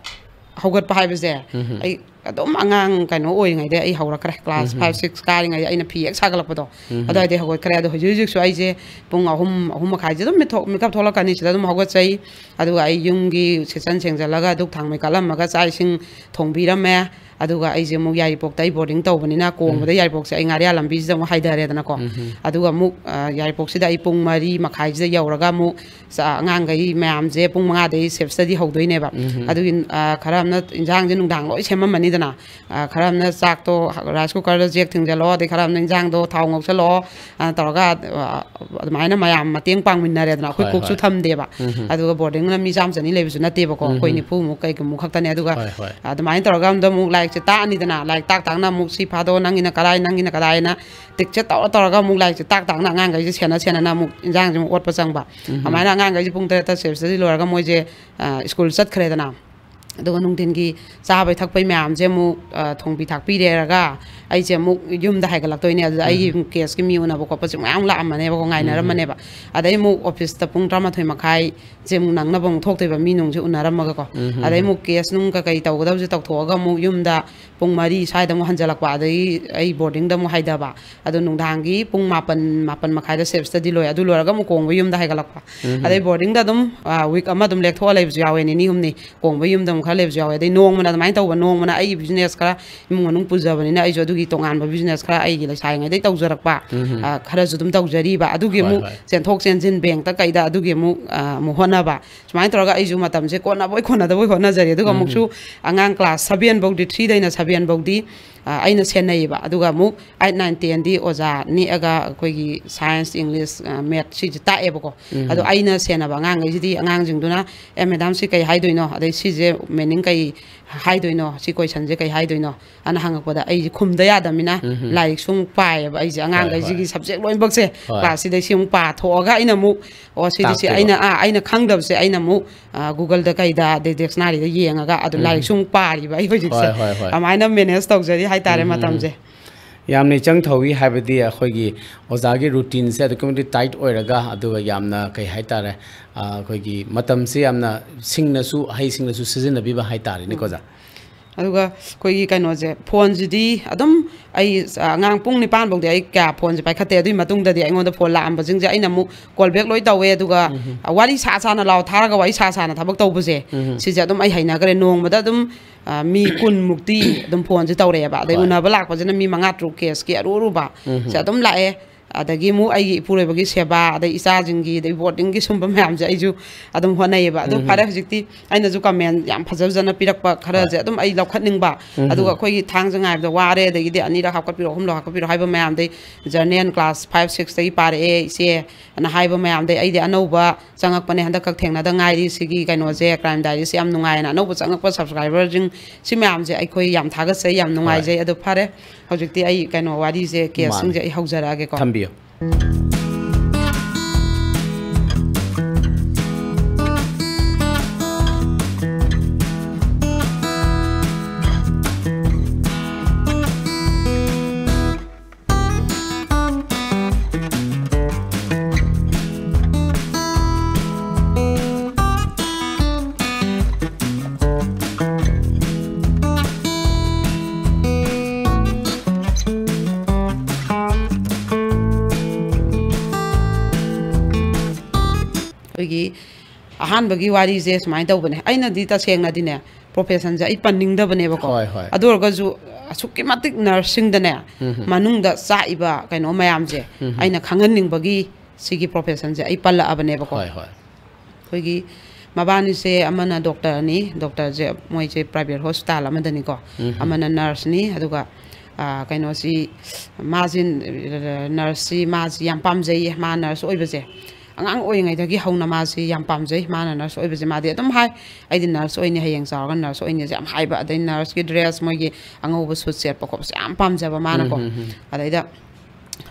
ꯍꯧꯒꯠꯄ ꯍꯥꯏꯕꯁꯦ, ꯎꯝ꯫ ꯑꯩ ꯑꯗꯨꯝ ꯑꯉꯥꯡ ꯀꯩꯅꯣ ꯑꯣꯏꯔꯤꯉꯩꯗ ꯑꯩ ꯍꯧꯔꯛꯈ꯭ꯔꯦ꯫ ꯀ꯭ꯂꯥꯁ ꯎꯝ꯫ ꯐꯥꯏꯚ, ꯁꯤꯛꯁ ꯀꯥꯔꯤꯉꯩꯗ ꯑꯩꯅ ꯐꯤ ꯍꯦꯛ ꯁꯥꯒꯠꯂꯛꯄꯗꯣ, ꯎꯝ꯫ ꯑꯗꯨꯋꯥꯏꯗꯩ ꯍꯧꯒꯠꯈ꯭ꯔꯦ꯫ ꯑꯗꯣ ꯍꯧꯖꯤꯛ ꯍꯧꯖꯤꯛꯁꯨ ꯑꯩꯁꯦ ꯄꯨꯡ ꯑꯍꯨꯝ, ꯑꯍꯨꯝ ꯃꯈꯥꯏꯁꯦ ꯑꯗꯨꯝ ꯃꯤꯊꯣꯛ-, ꯃꯤꯀꯞ ꯊꯣꯛꯂꯛꯀꯅꯤ, ꯁꯤꯗ ꯑꯗꯨꯝ ꯍꯧꯒꯠꯆꯩ꯫ ꯑꯗꯨꯒ ꯑꯩ ꯌꯨꯝꯒꯤ ꯁꯤꯠꯆꯟ ꯁꯦꯡꯖꯜꯂꯒ ꯙꯨꯛ ꯊꯥꯡꯃꯩ ꯀꯠꯂꯝꯃꯒ ꯆꯥꯛ ꯏꯁꯤꯡ ꯊꯣꯡꯕꯤꯔꯝꯃꯦ꯫ ꯑꯗꯨꯒ ꯑꯩꯁꯦ ꯑꯃꯨꯛ ꯌꯥꯏꯔꯤꯄꯣꯛꯇ, ꯑꯩ ꯕꯣꯔꯗꯤꯡ ꯇꯧꯕꯅꯤꯅ, ꯀꯣꯡꯕꯗ ꯎꯝ꯫ ꯌꯥꯏꯔꯤꯄꯣꯛꯁꯦ ꯑꯩ ꯉꯥꯔꯤꯌꯥꯟ ꯂꯝꯕꯤꯁꯤꯗ ꯑꯃꯨꯛ ꯍꯥꯏꯊꯔꯦꯗꯅꯀꯣ꯫ ꯎꯝ꯫ ꯑꯗꯨꯒ ꯑꯃꯨꯛ, ꯑ, ꯌꯥꯏꯔꯤꯄꯣꯛꯁꯤꯗ ꯑꯩ ꯄꯨꯡ ꯃꯔꯤ ꯃꯈꯥꯏꯁꯤꯗ ꯌꯧꯔꯒ ꯑꯃꯨꯛ ꯆꯥ-, ꯑꯉꯥꯡꯈꯩ ꯃꯌꯥꯝꯁꯦ ꯄꯨꯡ ꯃꯉꯥꯗꯩ ꯁꯦꯜꯐ ꯁ꯭ꯇꯗꯤ ꯍꯧꯗꯣꯏꯅꯦꯕ꯫ ꯎꯝ꯫ ꯑꯗꯨꯒꯤ, ꯑ, ꯈꯔ ꯑꯃꯅ ꯏꯟꯖꯥꯡꯁꯦ ꯅꯨꯡꯗꯥꯡ ꯂꯣꯏ ꯁꯦꯝꯃꯝꯃꯅꯤꯗꯅ꯫ ꯑ, ꯈꯔ ꯑꯃꯅ ꯆꯥꯛꯇꯣ ꯔꯥꯏꯁ ꯀꯨꯀꯔꯗ ꯆꯦꯛ ꯊꯤꯡꯖꯜꯂꯣ, ꯑꯗꯩ ꯈꯔ ꯑꯃꯅ ꯏꯟꯖꯥꯡꯗꯣ ꯊꯥꯎ ꯉꯧꯁꯜꯂꯣ, ꯑ, ꯇꯧꯔꯒ, ꯑ, ꯑꯗꯨꯃꯥꯏꯅ ꯃꯌꯥꯝ ꯃꯇꯦꯡ ꯄꯥꯡꯃꯤꯟꯅꯔꯦꯗꯅ꯫ ꯑꯩꯈꯣꯏ ꯍꯣꯏ, ꯀꯨꯛꯁꯨ ꯍꯣꯏ꯫ ꯊꯝꯗꯦꯕ꯫ ꯎꯝ꯫ ꯑꯗꯨꯒ ꯕꯣꯔꯗꯤꯡꯅ ꯃꯤ ꯆꯥꯝ ꯆꯅꯤ ꯂꯩꯕꯁꯨ ꯅꯠꯇꯦꯕꯀꯣ, ꯑꯩꯈꯣꯏ ꯎꯝ꯫ ꯅꯤꯐꯨꯃꯨꯛ ꯀꯩꯒꯨꯝꯕ ꯈꯛꯇꯅꯦ꯫ ꯑꯗꯨꯒ ꯍꯣꯏ, ꯍꯣꯏ꯫ ꯑꯗꯨꯃꯥꯏꯅ ꯇꯧꯔꯒ ꯑꯝꯗ ꯑꯃꯨꯛ ꯂꯥꯏꯔꯤꯛꯁꯦ ꯇꯥꯛꯑꯅꯤꯗꯅ, ꯂꯥꯏꯔꯤꯛ ꯇꯥꯛ ꯇꯥꯛꯅ ꯑꯃꯨꯛ ꯁꯤ ꯐꯥꯗꯣ, ꯅꯪꯒꯤꯅ ꯀꯗꯥꯏ, ꯅꯪꯒꯤꯅ ꯀꯗꯥꯏꯅ ꯇꯤꯛꯁꯦ ꯇꯧꯔ ꯇꯧꯔꯒ ꯑꯃꯨꯛ ꯂꯥꯏꯔꯤꯛꯁꯦ ꯇꯥꯛ ꯇꯥꯛꯅ ꯑꯉꯥꯡꯈꯩꯁꯦ ꯁꯦꯟꯅ ꯁꯦꯟꯅꯅ ꯑꯃꯨꯛ ꯏꯟꯖꯥꯡꯁꯦ ꯑꯃꯨꯛ ꯑꯣꯠꯄ ꯆꯪꯕ꯫ ꯎꯝ꯫ ꯑꯗꯨꯃꯥꯏꯅ ꯑꯉꯥꯡꯈꯩꯁꯦ ꯄꯨꯡ ꯇꯔꯦꯠꯇ ꯁꯦꯜꯐ ꯁ꯭ꯇꯗꯤ ꯂꯣꯏꯔꯒ ꯃꯣꯏꯁꯦ, ꯑ, ꯁ꯭ꯀꯨꯜ ꯆꯠꯈ꯭ꯔꯦꯗꯅ꯫ ꯑꯗꯨꯒ ꯅꯨꯡꯊꯤꯟꯒꯤ ꯆꯥꯕꯩ ꯊꯛꯄꯩ ꯃꯌꯥꯝꯁꯦ ꯑꯃꯨꯛ, ꯑ, ꯊꯣꯡꯕꯤ ꯊꯥꯛꯄꯤꯔꯦꯔꯒ ꯑꯩꯁꯦ ꯑꯃꯨꯛ ꯌꯨꯝꯗ ꯍꯥꯏꯒꯠꯂꯛꯇꯣꯏꯅꯦ꯫ ꯑꯗꯨꯗ ꯑꯩꯒꯤ ꯀꯦꯁꯀꯤ ꯃꯤ ꯎꯅꯕ ꯈꯣꯠꯄꯁꯦ ꯃꯌꯥꯝ ꯂꯥꯛꯑꯝꯃꯅꯦꯕꯀꯣ, ꯉꯥꯏꯅꯔꯝꯃꯅꯦꯕ꯫ ꯑꯗꯩ ꯑꯃꯨꯛ ꯑꯣꯐꯤꯁꯇ ꯄꯨꯡ ꯇꯔꯥꯃꯥꯊꯣꯏ ꯃꯈꯥꯏꯁꯦ ꯑꯃꯨꯛ ꯅꯪꯅꯕ ꯑꯃꯨꯛ ꯊꯣꯛꯇꯣꯏꯕ, ꯃꯤ ꯅꯨꯡꯁꯦ ꯎꯅꯔꯝꯃꯒꯀꯣ꯫ ꯎꯝ꯫ ꯑꯗꯩ ꯑꯃꯨꯛ ꯀꯦꯁ ꯅꯨꯡ ꯀꯩꯀꯩ ꯇꯧꯒꯗꯕꯁꯦ ꯇꯧꯊꯣꯛꯑꯒ ꯑꯃꯨꯛ ꯌꯨꯝꯗ ꯄꯨꯡ ꯃꯔꯤ ꯁ꯭ꯋꯥꯏꯗ ꯑꯃꯨꯛ ꯍꯟꯖꯜꯂꯛꯄ, ꯑꯗꯒꯤ ꯑꯩ ꯕꯣꯔꯗꯤꯡꯗ ꯑꯃꯨꯛ ꯍꯥꯏꯊꯕ꯫ ꯑꯗꯣ ꯅꯨꯡꯗꯥꯡꯒꯤ ꯄꯨꯡ ꯃꯥꯄꯟ, ꯃꯥꯄꯟ ꯃꯈꯥꯏꯗ ꯁꯦꯜꯐ ꯁ꯭ꯇꯗꯤ ꯂꯣꯏ꯫ ꯑꯗꯨ ꯂꯣꯏꯔꯒ ꯑꯃꯨꯛ ꯀꯣꯡꯕ ꯌꯨꯝꯗ ꯍꯥꯏꯒꯠꯂꯛꯄ꯫ ꯎꯝ꯫ ꯑꯗꯩ ꯕꯣꯔꯗꯤꯡꯗ ꯑꯗꯨꯝ, ꯑ, ꯋꯤꯛ ꯑꯃ ꯑꯗꯨꯝ ꯂꯦꯛꯊꯣꯛꯑ ꯂꯩꯕꯁꯨ ꯌꯥꯎꯋꯦ, ꯅꯤꯅꯤ ꯍꯨꯝꯅꯤ꯫ ꯀꯣꯡꯕ ꯌꯨꯝꯗ ꯑꯃꯨꯛ ꯈꯔ ꯂꯩꯕꯁꯨ ꯌꯥꯎꯋꯦ꯫ ꯑꯗꯩ ꯅꯣꯡꯃꯅ ꯑꯗꯨꯃꯥꯏꯅ ꯇꯧꯕ, ꯅꯣꯡꯃꯅ ꯑꯩꯒꯤ ꯕꯤꯖꯤꯅꯦꯁ ꯈꯔ, ꯏꯃꯨꯡ ꯃꯅꯨꯡ ꯄꯨꯖꯕꯅꯤꯅ ꯑꯩꯁꯨ ꯑꯗꯨꯒꯤ ꯇꯣꯉꯥꯟꯕ ꯕꯤꯖꯤꯅꯦꯁ ꯈꯔ ꯑꯩꯒꯤ ꯂꯩꯁꯥꯔꯤꯉꯩꯗꯩ ꯇꯧꯖꯔꯛꯄ, ꯎꯝ꯫ ꯑ, ꯈꯔꯁꯨ ꯑꯗꯨꯝ ꯇꯧꯖꯔꯤꯕ꯫ ꯑꯗꯨꯒꯤ ꯍꯣꯏ, ꯑꯃꯨꯛ ꯍꯣꯏ꯫ ꯆꯦꯟꯊꯣꯛ ꯆꯦꯟꯁꯤꯟ ꯕꯦꯡꯛꯇ ꯀꯩꯗ ꯑꯗꯨꯒꯤ ꯑꯃꯨꯛ, ꯑ, ꯑꯃꯨꯛ ꯍꯣꯠꯅꯕ꯫ ꯁꯨꯃꯥꯏꯅ ꯇꯧꯔꯒ ꯑꯩꯁꯨ ꯃꯇꯝꯁꯦ ꯀꯣꯟꯅꯕꯣꯏ ꯀꯣꯟꯅꯗꯕꯣꯏ ꯍꯣꯠꯅꯖꯔꯤ꯫ ꯑꯗꯨꯒ ꯎꯝ꯫ ꯑꯃꯨꯛꯁꯨ ꯑꯉꯥꯡ ꯀ꯭ꯂꯥꯁ ꯁꯚꯦꯟ ꯐꯧꯗꯤ, ꯊ꯭ꯔꯤꯗꯩꯅ ꯁꯚꯦꯟ ꯐꯧꯗꯤ ꯑ, ꯑꯩꯅ ꯁꯦꯟꯅꯩꯌꯦꯕ꯫ ꯑꯗꯨꯒ ꯑꯃꯨꯛ ꯑꯩꯠ, ꯅꯥꯏꯟ, ꯇꯦꯟꯗꯤ ꯑꯣꯖꯥ ꯅꯦꯛꯑꯒ ꯑꯩꯈꯣꯏꯒꯤ ꯁꯥꯏꯟꯁ, ꯏꯪꯂꯤꯁ, ꯑ, ꯃꯦꯠ ꯁꯤꯁꯦ ꯇꯥꯛꯑꯦꯕꯀꯣ꯫ ꯑꯗꯣ ꯑꯩꯅ ꯁꯦꯟꯅꯕ ꯑꯉꯥꯡꯈꯩꯁꯤꯗꯤ ꯑꯉꯥꯡꯁꯤꯡꯗꯨꯅ, "ꯑꯦ, ꯃꯦꯗꯥꯝ, ꯁꯤ ꯀꯩ ꯍꯥꯏꯗꯣꯏꯅꯣ? ꯑꯗꯩ ꯁꯤꯁꯦ ꯃꯤꯅꯤꯡ ꯀꯩ ꯍꯥꯏꯗꯣꯏꯅꯣ? ꯁꯤ ꯀꯣꯏꯁꯟꯁꯦ ꯀꯩ ꯍꯥꯏꯗꯣꯏꯅꯣ?" ꯑꯅ ꯍꯪꯉꯛꯄꯗ ꯑꯩꯁꯦ ꯈꯨꯝꯗ ꯌꯥꯗꯕꯅꯤꯅ ꯂꯥꯏꯔꯤꯛꯁꯨ ꯑꯃꯨꯛ ꯄꯥꯏꯌꯦꯕ ꯑꯩꯁꯦ꯫ ꯍꯣꯏ, ꯑꯉꯥꯡꯈꯩꯁꯤꯒꯤ ꯍꯣꯏ꯫ ꯁꯕꯖꯦꯛ ꯂꯣꯏꯅꯃꯛꯁꯦ ꯍꯣꯏ꯫ ꯀ꯭ꯂꯥꯁꯁꯤꯗ ꯁꯤ ꯑꯃꯨꯛ ꯄꯥꯊꯣꯛꯑꯒ ꯑꯩꯅ ꯑꯃꯨꯛ, "ꯑꯣ, ꯁꯤꯗꯤ ꯁꯤ ꯇꯥꯛꯇꯣꯏꯕ꯫ ꯑꯩꯅ, ꯑꯥ, ꯑꯩꯅ ꯈꯪꯗꯕꯁꯦ ꯑꯩꯅ ꯑꯃꯨꯛ, ꯑ, Google-ꯗ ꯀꯩꯗ, ꯑꯗꯩ dictionary-ꯗ ꯌꯦꯡꯉꯒ ꯑꯗꯨ ꯂꯥꯏꯔꯤꯛꯁꯨ ꯑꯃꯨꯛ ꯄꯥꯔꯤꯕ ꯑꯩ ꯍꯧꯖꯤꯛꯁꯦ꯫ ꯍꯣꯏ, ꯍꯣꯏ, ꯍꯣꯏ꯫ ꯑꯗꯨꯃꯥꯏꯅ manage ꯇꯧꯖꯔꯤ ꯍꯥꯏꯇꯥꯔꯦ ꯎꯝ, ꯎꯝ, ꯎꯝ꯫ ꯃꯇꯝꯁꯦ꯫ ꯌꯥꯝꯅ ꯏꯆꯪ ꯊꯧꯏ, ꯍꯥꯏꯕꯗꯤ ꯑꯩꯈꯣꯏꯒꯤ ꯑꯣꯖꯥꯒꯤ routine-ꯁꯦ ꯑꯗꯨꯛꯀꯤ ꯃꯇꯤꯛ tight ꯑꯣꯏꯔꯒ, ꯑꯗꯨꯒ ꯌꯥꯝꯅ, ꯀꯩ ꯍꯥꯏꯇꯥꯔꯦ, ꯑ, ꯑꯩꯈꯣꯏꯒꯤ ꯃꯇꯝꯁꯦ ꯌꯥꯝꯅ ꯁꯤꯡꯅꯁꯨ, ꯑꯍꯩꯁꯤꯡꯅꯁꯨ ꯁꯤꯖꯤꯟꯅꯕꯤꯕ ꯍꯥꯏꯇꯥꯔꯦꯅꯦꯀꯣ, ꯎꯝ꯫ ꯑꯣꯖꯥ? ꯑꯗꯨꯒ ꯑꯩꯈꯣꯏꯒꯤ ꯀꯩꯅꯣꯁꯦ, phone-ꯁꯤꯗꯤ ꯑꯗꯨꯝ ꯑꯩ, ꯑ, ꯑꯉꯥꯡ ꯄꯨꯡ ꯅꯤꯄꯥꯟ ꯐꯥꯎꯗꯤ ꯑꯩ ꯀꯌꯥ phone-ꯁꯦ ꯄꯥꯏꯈꯠꯇꯦ꯫ ꯑꯗꯨꯒꯤ ꯃꯇꯨꯡꯗꯗꯤ ꯑꯩꯉꯣꯟꯗ phone ꯂꯥꯛꯑꯝꯕꯁꯤꯡꯁꯦ ꯑꯩꯅ ꯑꯃꯨꯛ call back ꯂꯣꯏ ꯇꯧꯋꯦ꯫ ꯑꯗꯨꯒ, ꯎꯝ꯫ ꯑ, ꯋꯥꯔꯤ ꯁꯥ ꯁꯥꯅ ꯂꯥꯎ ꯊꯥꯔꯒ ꯋꯥꯔꯤ ꯁꯥ ꯁꯥꯅ ꯊꯕꯛ ꯇꯧꯕꯁꯦ, ꯎꯝ꯫ ꯁꯤꯁꯦ ꯑꯗꯨꯝ ꯑꯩ ꯍꯩꯅꯈ꯭ꯔꯦ꯫ ꯅꯣꯡꯃꯗ ꯑꯗꯨꯝ, ꯑ, ꯃꯤ ꯀꯨꯟꯃꯨꯛꯇꯤ ꯑꯗꯨꯝ phone-ꯁꯦ ꯇꯧꯔꯛꯑꯦꯕ꯫ ꯑꯗꯩ ꯍꯣꯏ꯫ ꯎꯅꯕ ꯂꯥꯛꯄꯁꯤꯅ ꯃꯤ ꯃꯉꯥ ꯇꯔꯨꯛ case-ꯀꯤ ꯑꯔꯨ ꯑꯔꯨꯕ ꯎꯝ꯫ ꯁꯦ ꯑꯗꯨꯝ ꯂꯥꯛꯑꯦ꯫ ꯑꯗꯒꯤ ꯑꯃꯨꯛ ꯑꯩꯒꯤ ꯏꯄꯨꯔꯣꯏꯕꯒꯤ ꯁꯦꯕꯥ, ꯑꯗꯩ ꯏꯆꯥꯁꯤꯡꯒꯤ, ꯑꯗꯩ boarding-ꯒꯤ ꯁꯨꯝꯕ ꯃꯌꯥꯝꯁꯦ ꯑꯩꯁꯨ ꯑꯗꯨꯝ ꯍꯣꯠꯅꯩꯌꯦꯕ꯫ ꯑꯗꯨ ꯎꯝ꯫ ꯐꯔꯦ, ꯍꯧꯖꯤꯛꯇꯤ ꯑꯩꯅꯁꯨ comment ꯌꯥꯝ ꯐꯖ ꯐꯖꯅ ꯄꯤꯔꯛꯄ ꯈꯔꯁꯦ ꯍꯣꯏ꯫ ꯑꯗꯨꯝ ꯑꯩ ꯂꯧꯈꯠꯅꯤꯡꯕ꯫ ꯎꯝ꯫ ꯑꯗꯨꯒ ꯑꯩꯈꯣꯏꯒꯤ ꯊꯥꯡꯁꯦ ꯉꯥꯏꯕꯗ ꯋꯥꯔꯦ, ꯑꯗꯒꯤꯗꯤ ꯑꯅꯤꯔꯛ ꯍꯥꯞꯀꯠꯄꯤꯔꯛꯑꯣ, ꯑꯍꯨꯝꯂꯛ ꯍꯥꯞꯀꯠꯄꯤꯔꯛꯑꯣ ꯍꯥꯏꯕ ꯃꯌꯥꯝꯗꯩ, journal class five, six-ꯇꯒꯤ ꯄꯥꯔꯛꯑꯦ ꯏꯆꯦ ꯑꯅ ꯍꯥꯏꯕ ꯃꯌꯥꯝꯗꯩ, ꯑꯩꯗꯤ ꯑꯅꯧꯕ ꯆꯪꯉꯛꯄꯅꯦ, ꯍꯟꯗꯛ ꯈꯛ ꯊꯦꯡꯅꯗ ꯉꯥꯏꯔꯤ ꯁꯤꯒꯤ ꯀꯩꯅꯣꯁꯦ, Crime Diary-ꯁꯦ꯫ ꯌꯥꯝ ꯅꯨꯡꯉꯥꯏꯅ ꯑꯅꯧꯕ ꯆꯪꯉꯛꯄ subscriber-ꯁꯤꯡ ꯁꯤ ꯃꯌꯥꯝꯁꯦ ꯑꯩꯈꯣꯏ ꯌꯥꯝ ꯊꯥꯒꯠꯆꯩ, ꯌꯥꯝ ꯍꯣꯏ꯫ ꯅꯨꯡꯉꯥꯏꯖꯩ꯫ ꯑꯗꯣ ꯐꯔꯦ, ꯍꯧꯖꯤꯛꯇꯤ ꯑꯩ ꯀꯩꯅꯣ ꯋꯥꯔꯤꯁꯦ, case-ꯁꯤꯡꯁꯦ ꯃꯥꯅꯦ꯫ ꯑꯩ ꯍꯧꯖꯔꯛꯑꯒꯦꯀꯣ꯫ ꯊꯝꯕꯤꯌꯨ꯫ ꯑꯩꯈꯣꯏꯒꯤ ꯑꯍꯥꯟꯕꯒꯤ ꯋꯥꯔꯤꯁꯦ ꯁꯨꯃꯥꯏꯅ ꯇꯧꯕꯅꯦ꯫ ꯑꯩꯅꯗꯤ ꯇꯁꯦꯡꯅꯗꯤꯅꯦ, profession-ꯁꯦ ꯑꯩ ꯄꯟꯅꯤꯡꯗꯕꯅꯦꯕꯀꯣ꯫ ꯍꯣꯏ, ꯍꯣꯏ꯫ ꯑꯗꯨ ꯑꯣꯏꯔꯒꯁꯨ ꯑꯁꯨꯛꯀꯤ ꯃꯇꯤꯛ nursing-ꯗꯅꯦ, ꯎꯝ꯫ ꯃꯅꯨꯡꯗ ꯆꯥꯛꯏꯕ ꯀꯩꯅꯣ ꯃꯌꯥꯝꯁꯦ, ꯎꯝ꯫ ꯑꯩꯅ ꯈꯪꯍꯟꯅꯤꯡꯕꯒꯤ ꯁꯤꯒꯤ profession-ꯁꯦ ꯑꯩ ꯄꯜꯂꯛꯑꯕꯅꯦꯕꯀꯣ꯫ ꯍꯣꯏ, ꯍꯣꯏ꯫ ꯑꯩꯈꯣꯏꯒꯤ ꯃꯕꯥꯅꯤꯁꯦ ꯑꯃꯅ ꯗꯣꯛꯇꯔꯅꯤ, ꯗꯣꯛꯇꯔꯁꯦ ꯃꯣꯏꯁꯦ ꯄ꯭ꯔꯥꯏꯚꯦꯠ ꯍꯣꯁꯄꯤꯇꯥꯜ ꯑꯃꯗꯅꯤꯀꯣ꯫ ꯑꯃꯅ ꯅꯔꯁꯅꯤ, ꯑꯗꯨꯒ, ꯑ, ꯀꯩꯅꯣꯁꯤ, ꯃꯥꯁꯤ, ꯅꯔꯁꯁꯤ ꯃꯥꯁꯤ ꯌꯥꯝ ꯄꯥꯝꯖꯩꯌꯦ, ꯃꯥ ꯅꯔꯁ ꯑꯣꯏꯕꯁꯦ꯫ ꯑꯉꯥꯡ ꯑꯣꯏꯔꯤꯉꯩꯗꯒꯤ ꯍꯧꯅ ꯃꯥꯁꯤ ꯌꯥꯝ ꯄꯥꯝꯖꯩ꯫ ꯃꯥꯅ ꯅꯔꯁ ꯑꯣꯏꯕꯁꯦ ꯃꯥꯗꯤ ꯑꯗꯨꯝ ꯍꯥꯏ, "ꯑꯩꯗꯤ ꯅꯔꯁ ꯑꯣꯏꯅꯤ, ꯍꯌꯦꯡ ꯆꯥꯎꯔꯒ ꯅꯔꯁ ꯑꯣꯏꯅꯤꯁꯦ" ꯌꯥꯝ ꯍꯥꯏꯕ꯫ ꯑꯗꯩ ꯅꯔꯁꯀꯤ ꯗ꯭ꯔꯦꯁ, ꯃꯣꯏꯒꯤ ꯑꯉꯧꯕ ꯁꯨꯠ ꯁꯦꯠꯄ ꯈꯣꯠꯄꯁꯦ ꯌꯥꯝ ꯄꯥꯝꯖꯕ ꯃꯥꯅꯀꯣ꯫ ꯑꯗꯩꯗ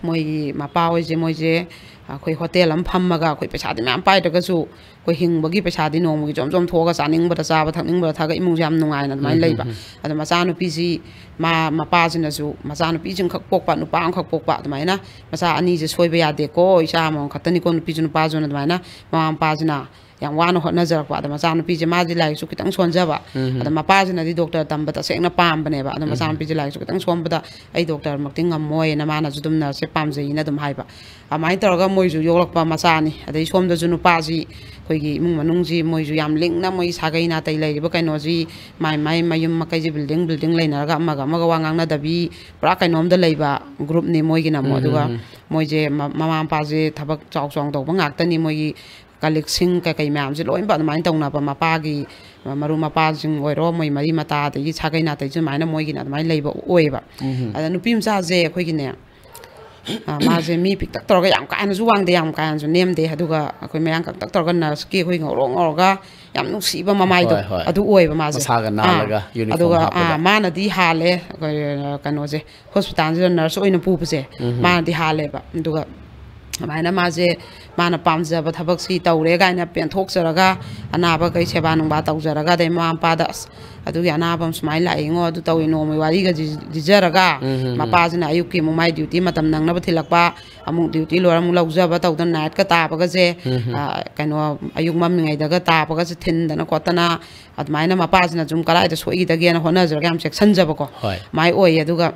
ꯃꯣꯏꯒꯤ ꯃꯄꯥ ꯍꯣꯏꯁꯦ, ꯃꯣꯏꯁꯦ ꯑꯩꯈꯣꯏ ꯍꯣꯇꯦꯜ ꯑꯃ ꯐꯝꯃꯒ, ꯑꯩꯈꯣꯏ ꯄꯩꯁꯥꯗꯤ ꯃꯌꯥꯝ ꯄꯥꯏꯗ꯭ꯔꯒꯁꯨ, ꯑꯩꯈꯣꯏ ꯍꯤꯡꯕꯒꯤ ꯄꯩꯁꯥꯗꯤ ꯅꯣꯡꯃꯒꯤ ꯖꯣꯝ ꯖꯣꯝ ꯊꯣꯛꯑꯒ ꯆꯥꯅꯤꯡꯕꯗ ꯆꯥꯕ, ꯊꯛꯅꯤꯡꯕꯗ ꯊꯛꯑꯒ ꯏꯃꯨꯡꯁꯦ ꯌꯥꯝ ꯅꯨꯡꯉꯥꯏꯅ ꯑꯗꯨꯃꯥꯏꯅ ꯂꯩꯕ꯫ ꯑꯗꯣ ꯃꯆꯥꯅꯨꯄꯤꯁꯤ, ꯃꯥ, ꯃꯄꯥꯁꯤꯅꯁꯨ ꯃꯆꯥꯅꯨꯄꯤꯁꯤꯡꯈꯛ ꯄꯣꯛꯄ, ꯅꯨꯄꯥ ꯑꯃꯈꯛ ꯄꯣꯛꯄ, ꯑꯗꯨꯃꯥꯏꯅ ꯃꯆꯥ ꯑꯅꯤꯁꯦ ꯁꯣꯏꯕ ꯌꯥꯗꯦꯀꯣ, ꯏꯆꯥ ꯑꯃꯃꯝ ꯈꯛꯇꯅꯤꯀꯣ, ꯅꯨꯄꯤꯁꯨ ꯅꯨꯄꯥꯁꯨꯅ, ꯑꯗꯨꯃꯥꯏꯅ ꯃꯃꯥ ꯃꯄꯥꯁꯤꯅ ꯌꯥꯝ ꯋꯥꯅ ꯍꯣꯠꯅꯖꯔꯛꯄ꯫ ꯑꯗ ꯃꯆꯥꯅꯨꯄꯤꯁꯦ, ꯃꯥꯁꯦ ꯂꯥꯏꯔꯤꯛꯁꯨ ꯈꯤꯇꯪ ꯁꯣꯟꯖꯕ꯫ ꯑꯗ ꯃꯄꯥꯁꯤꯅꯗꯤ ꯗꯣꯛꯇꯔ ꯇꯝꯕ ꯇꯁꯦꯡꯅ ꯄꯥꯝꯕꯅꯦꯕ꯫ ꯑꯗ ꯃꯆꯥꯅꯨꯄꯤꯁꯦ ꯂꯥꯏꯔꯤꯛꯁꯨ ꯈꯤꯇꯪ ꯁꯣꯟꯕꯗ, "ꯑꯩ ꯗꯣꯛꯇꯔꯃꯛꯇꯤ ꯉꯝꯃꯣꯏꯅ", ꯃꯥꯅꯁꯨ ꯑꯗꯨꯝ ꯅꯔꯁꯁꯦ ꯄꯥꯝꯖꯩꯅ ꯑꯗꯨꯝ ꯍꯥꯏꯕ꯫ ꯑꯗꯨꯃꯥꯏꯅ ꯇꯧꯔꯒ ꯃꯣꯏꯁꯨ ꯌꯣꯛꯂꯛꯄ ꯃꯆꯥꯅꯤ꯫ ꯑꯗꯩ ꯁꯣꯝꯗꯁꯨ ꯅꯨꯄꯥꯁꯤ, ꯑꯩꯈꯣꯏꯒꯤ ꯏꯃꯨꯡ ꯃꯅꯨꯡꯁꯤ ꯃꯣꯏꯁꯨ ꯌꯥꯝ ꯂꯤꯡꯅ, ꯃꯣꯏ ꯁꯥꯒꯩ ꯅꯥꯇꯩ ꯂꯩꯔꯤꯕ ꯀꯩꯅꯣꯁꯤ, ꯃꯥꯏ ꯃꯥꯏ ꯃꯌꯨꯝ ꯃꯀꯩꯁꯤ building building ꯂꯩꯅꯔꯒ ꯑꯃꯒ ꯑꯃꯒ ꯋꯥ ꯉꯥꯡꯅꯗꯕꯤ, ꯄꯨꯔꯥ ꯀꯩꯅꯣꯝꯗ ꯂꯩꯕ groupꯅꯤ ꯃꯣꯏꯒꯤꯅ ꯑꯃꯨꯛ꯫ ꯑꯗꯨꯒ ꯃꯣꯏꯁꯦ ꯃ-, ꯃꯃꯥ ꯃꯄꯥꯁꯦ ꯊꯕꯛ ꯆꯥꯎ ꯆꯥꯎꯅ ꯇꯧꯕ ꯉꯥꯛꯇꯅꯤ꯫ ꯃꯣꯏꯒꯤ colleagueꯁꯤꯡ ꯀꯩꯀꯩ ꯃꯌꯥꯝꯁꯦ ꯂꯣꯏꯅꯃꯛ ꯑꯗꯨꯃꯥꯏꯅ ꯇꯧꯅꯕ, ꯃꯄꯥꯒꯤ ꯃꯔꯨꯞ ꯃꯄꯥꯡꯁꯤꯡ ꯑꯣꯏꯔꯣ, ꯃꯣꯏ ꯃꯔꯤ ꯃꯇꯥ, ꯑꯗꯒꯤ ꯁꯥꯒꯩ ꯅꯥꯇꯩꯁꯨ ꯑꯗꯨꯃꯥꯏꯅ ꯃꯣꯏꯒꯤꯅ ꯑꯗꯨꯃꯥꯏꯅ ꯂꯩꯕ ꯑꯣꯏꯌꯦꯕ꯫ ꯑꯗ ꯅꯨꯄꯤ ꯃꯆꯥꯁꯦ ꯑꯩꯈꯣꯏꯒꯤꯅꯦ, ꯑ, ꯃꯥꯁꯦ ꯃꯤ ꯄꯤꯛꯇꯛ ꯇꯧꯔꯒ, ꯌꯥꯝ ꯀꯥ ꯍꯦꯟꯅꯁꯨ ꯋꯥꯡꯗꯦ, ꯌꯥꯝ ꯀꯥ ꯍꯦꯟꯅꯁꯨ ꯅꯦꯝꯗꯦ, ꯑꯗꯨꯒ ꯑꯩꯈꯣꯏ ꯃꯌꯥꯡ ꯀꯪꯇꯛ ꯇꯧꯔꯒ nurseꯀꯤ ꯑꯩꯈꯣꯏ ꯉꯧꯔꯣꯛ ꯉꯧꯔꯒ ꯌꯥꯝ ꯅꯨꯡꯁꯤꯕ ꯃꯃꯥꯏꯗꯣ, ꯍꯣꯏ, ꯍꯣꯏ꯫ ꯑꯗꯨ ꯑꯣꯏꯌꯦꯕ ꯃꯥꯁꯦ꯫ ꯃꯁꯥꯒ ꯑꯥ, ꯅꯥꯜꯂꯒ uniform ꯑꯗꯨꯒ, ꯍꯥꯞꯄꯗ꯫ ꯑꯥ, ꯃꯥꯅꯗꯤ ꯍꯥꯜꯂꯦ, ꯑꯩꯈꯣꯏ, ꯀꯩꯅꯣꯁꯦ, ꯍꯣꯁꯄꯤꯇꯥꯜꯁꯤꯗ nurse ꯑꯣꯏꯅ ꯄꯨꯕꯁꯦ, ꯃꯥꯅꯗꯤ ꯍꯥꯜꯂꯦꯕ꯫ ꯑꯗꯨꯒ ꯑꯗꯨꯃꯥꯏꯅ ꯃꯥꯁꯦ, ꯃꯥꯅ ꯄꯥꯝꯖꯕ ꯊꯕꯛꯁꯤ ꯇꯧꯔꯦ ꯀꯥꯏꯅ ꯄꯦꯟꯊꯣꯛꯆꯔꯒ, ꯑꯅꯥꯕꯈꯩ ꯁꯦꯕꯥ ꯅꯨꯡꯕꯥ ꯇꯧꯖꯔꯒ, ꯑꯗꯩ ꯃꯃꯥ ꯃꯄꯥꯗ, "ꯑꯁ, ꯑꯗꯨꯒꯤ ꯑꯅꯥꯕ ꯑꯃ ꯁꯨꯃꯥꯏꯅ ꯂꯥꯛꯏꯉꯣ, ꯑꯗꯨ ꯇꯧꯏ", ꯅꯣꯡꯃꯒꯤ ꯋꯥꯔꯤꯒ ꯂꯤ-, ꯂꯤꯖꯔꯒ, ꯃꯄꯥꯁꯤꯅ ꯑꯌꯨꯛꯀꯤ ꯑꯃꯨꯛ ꯃꯥꯏ duty ꯃꯇꯝ ꯅꯪꯅꯕ ꯊꯤꯜꯂꯛꯄ, ꯑꯃꯨꯛ duty ꯂꯣꯏꯔ ꯑꯃꯨꯛ ꯂꯧꯖꯕ ꯇꯧꯗꯅ, nightꯀ ꯇꯥꯕꯒꯁꯦ, ꯑ, ꯀꯩꯅꯣ, ꯑꯌꯨꯛ ꯃꯝꯃꯤꯉꯩꯗꯒ ꯇꯥꯕꯒꯁꯦ ꯊꯤꯟꯗꯅ ꯈꯣꯠꯇꯅ, ꯑꯗꯨꯃꯥꯏꯅ ꯃꯄꯥꯁꯤꯅ ꯁꯨꯝ ꯀꯗꯥꯏꯗ ꯁꯣꯏꯈꯤꯗꯒꯦꯅ ꯍꯣꯠꯅꯖꯔꯒ ꯌꯥꯝ ꯆꯦꯛꯁꯤꯟꯖꯕꯀꯣ꯫ ꯍꯣꯏ꯫ ꯑꯗꯨꯃꯥꯏꯅ ꯑꯣꯏꯌꯦ꯫ ꯑꯗꯨꯒ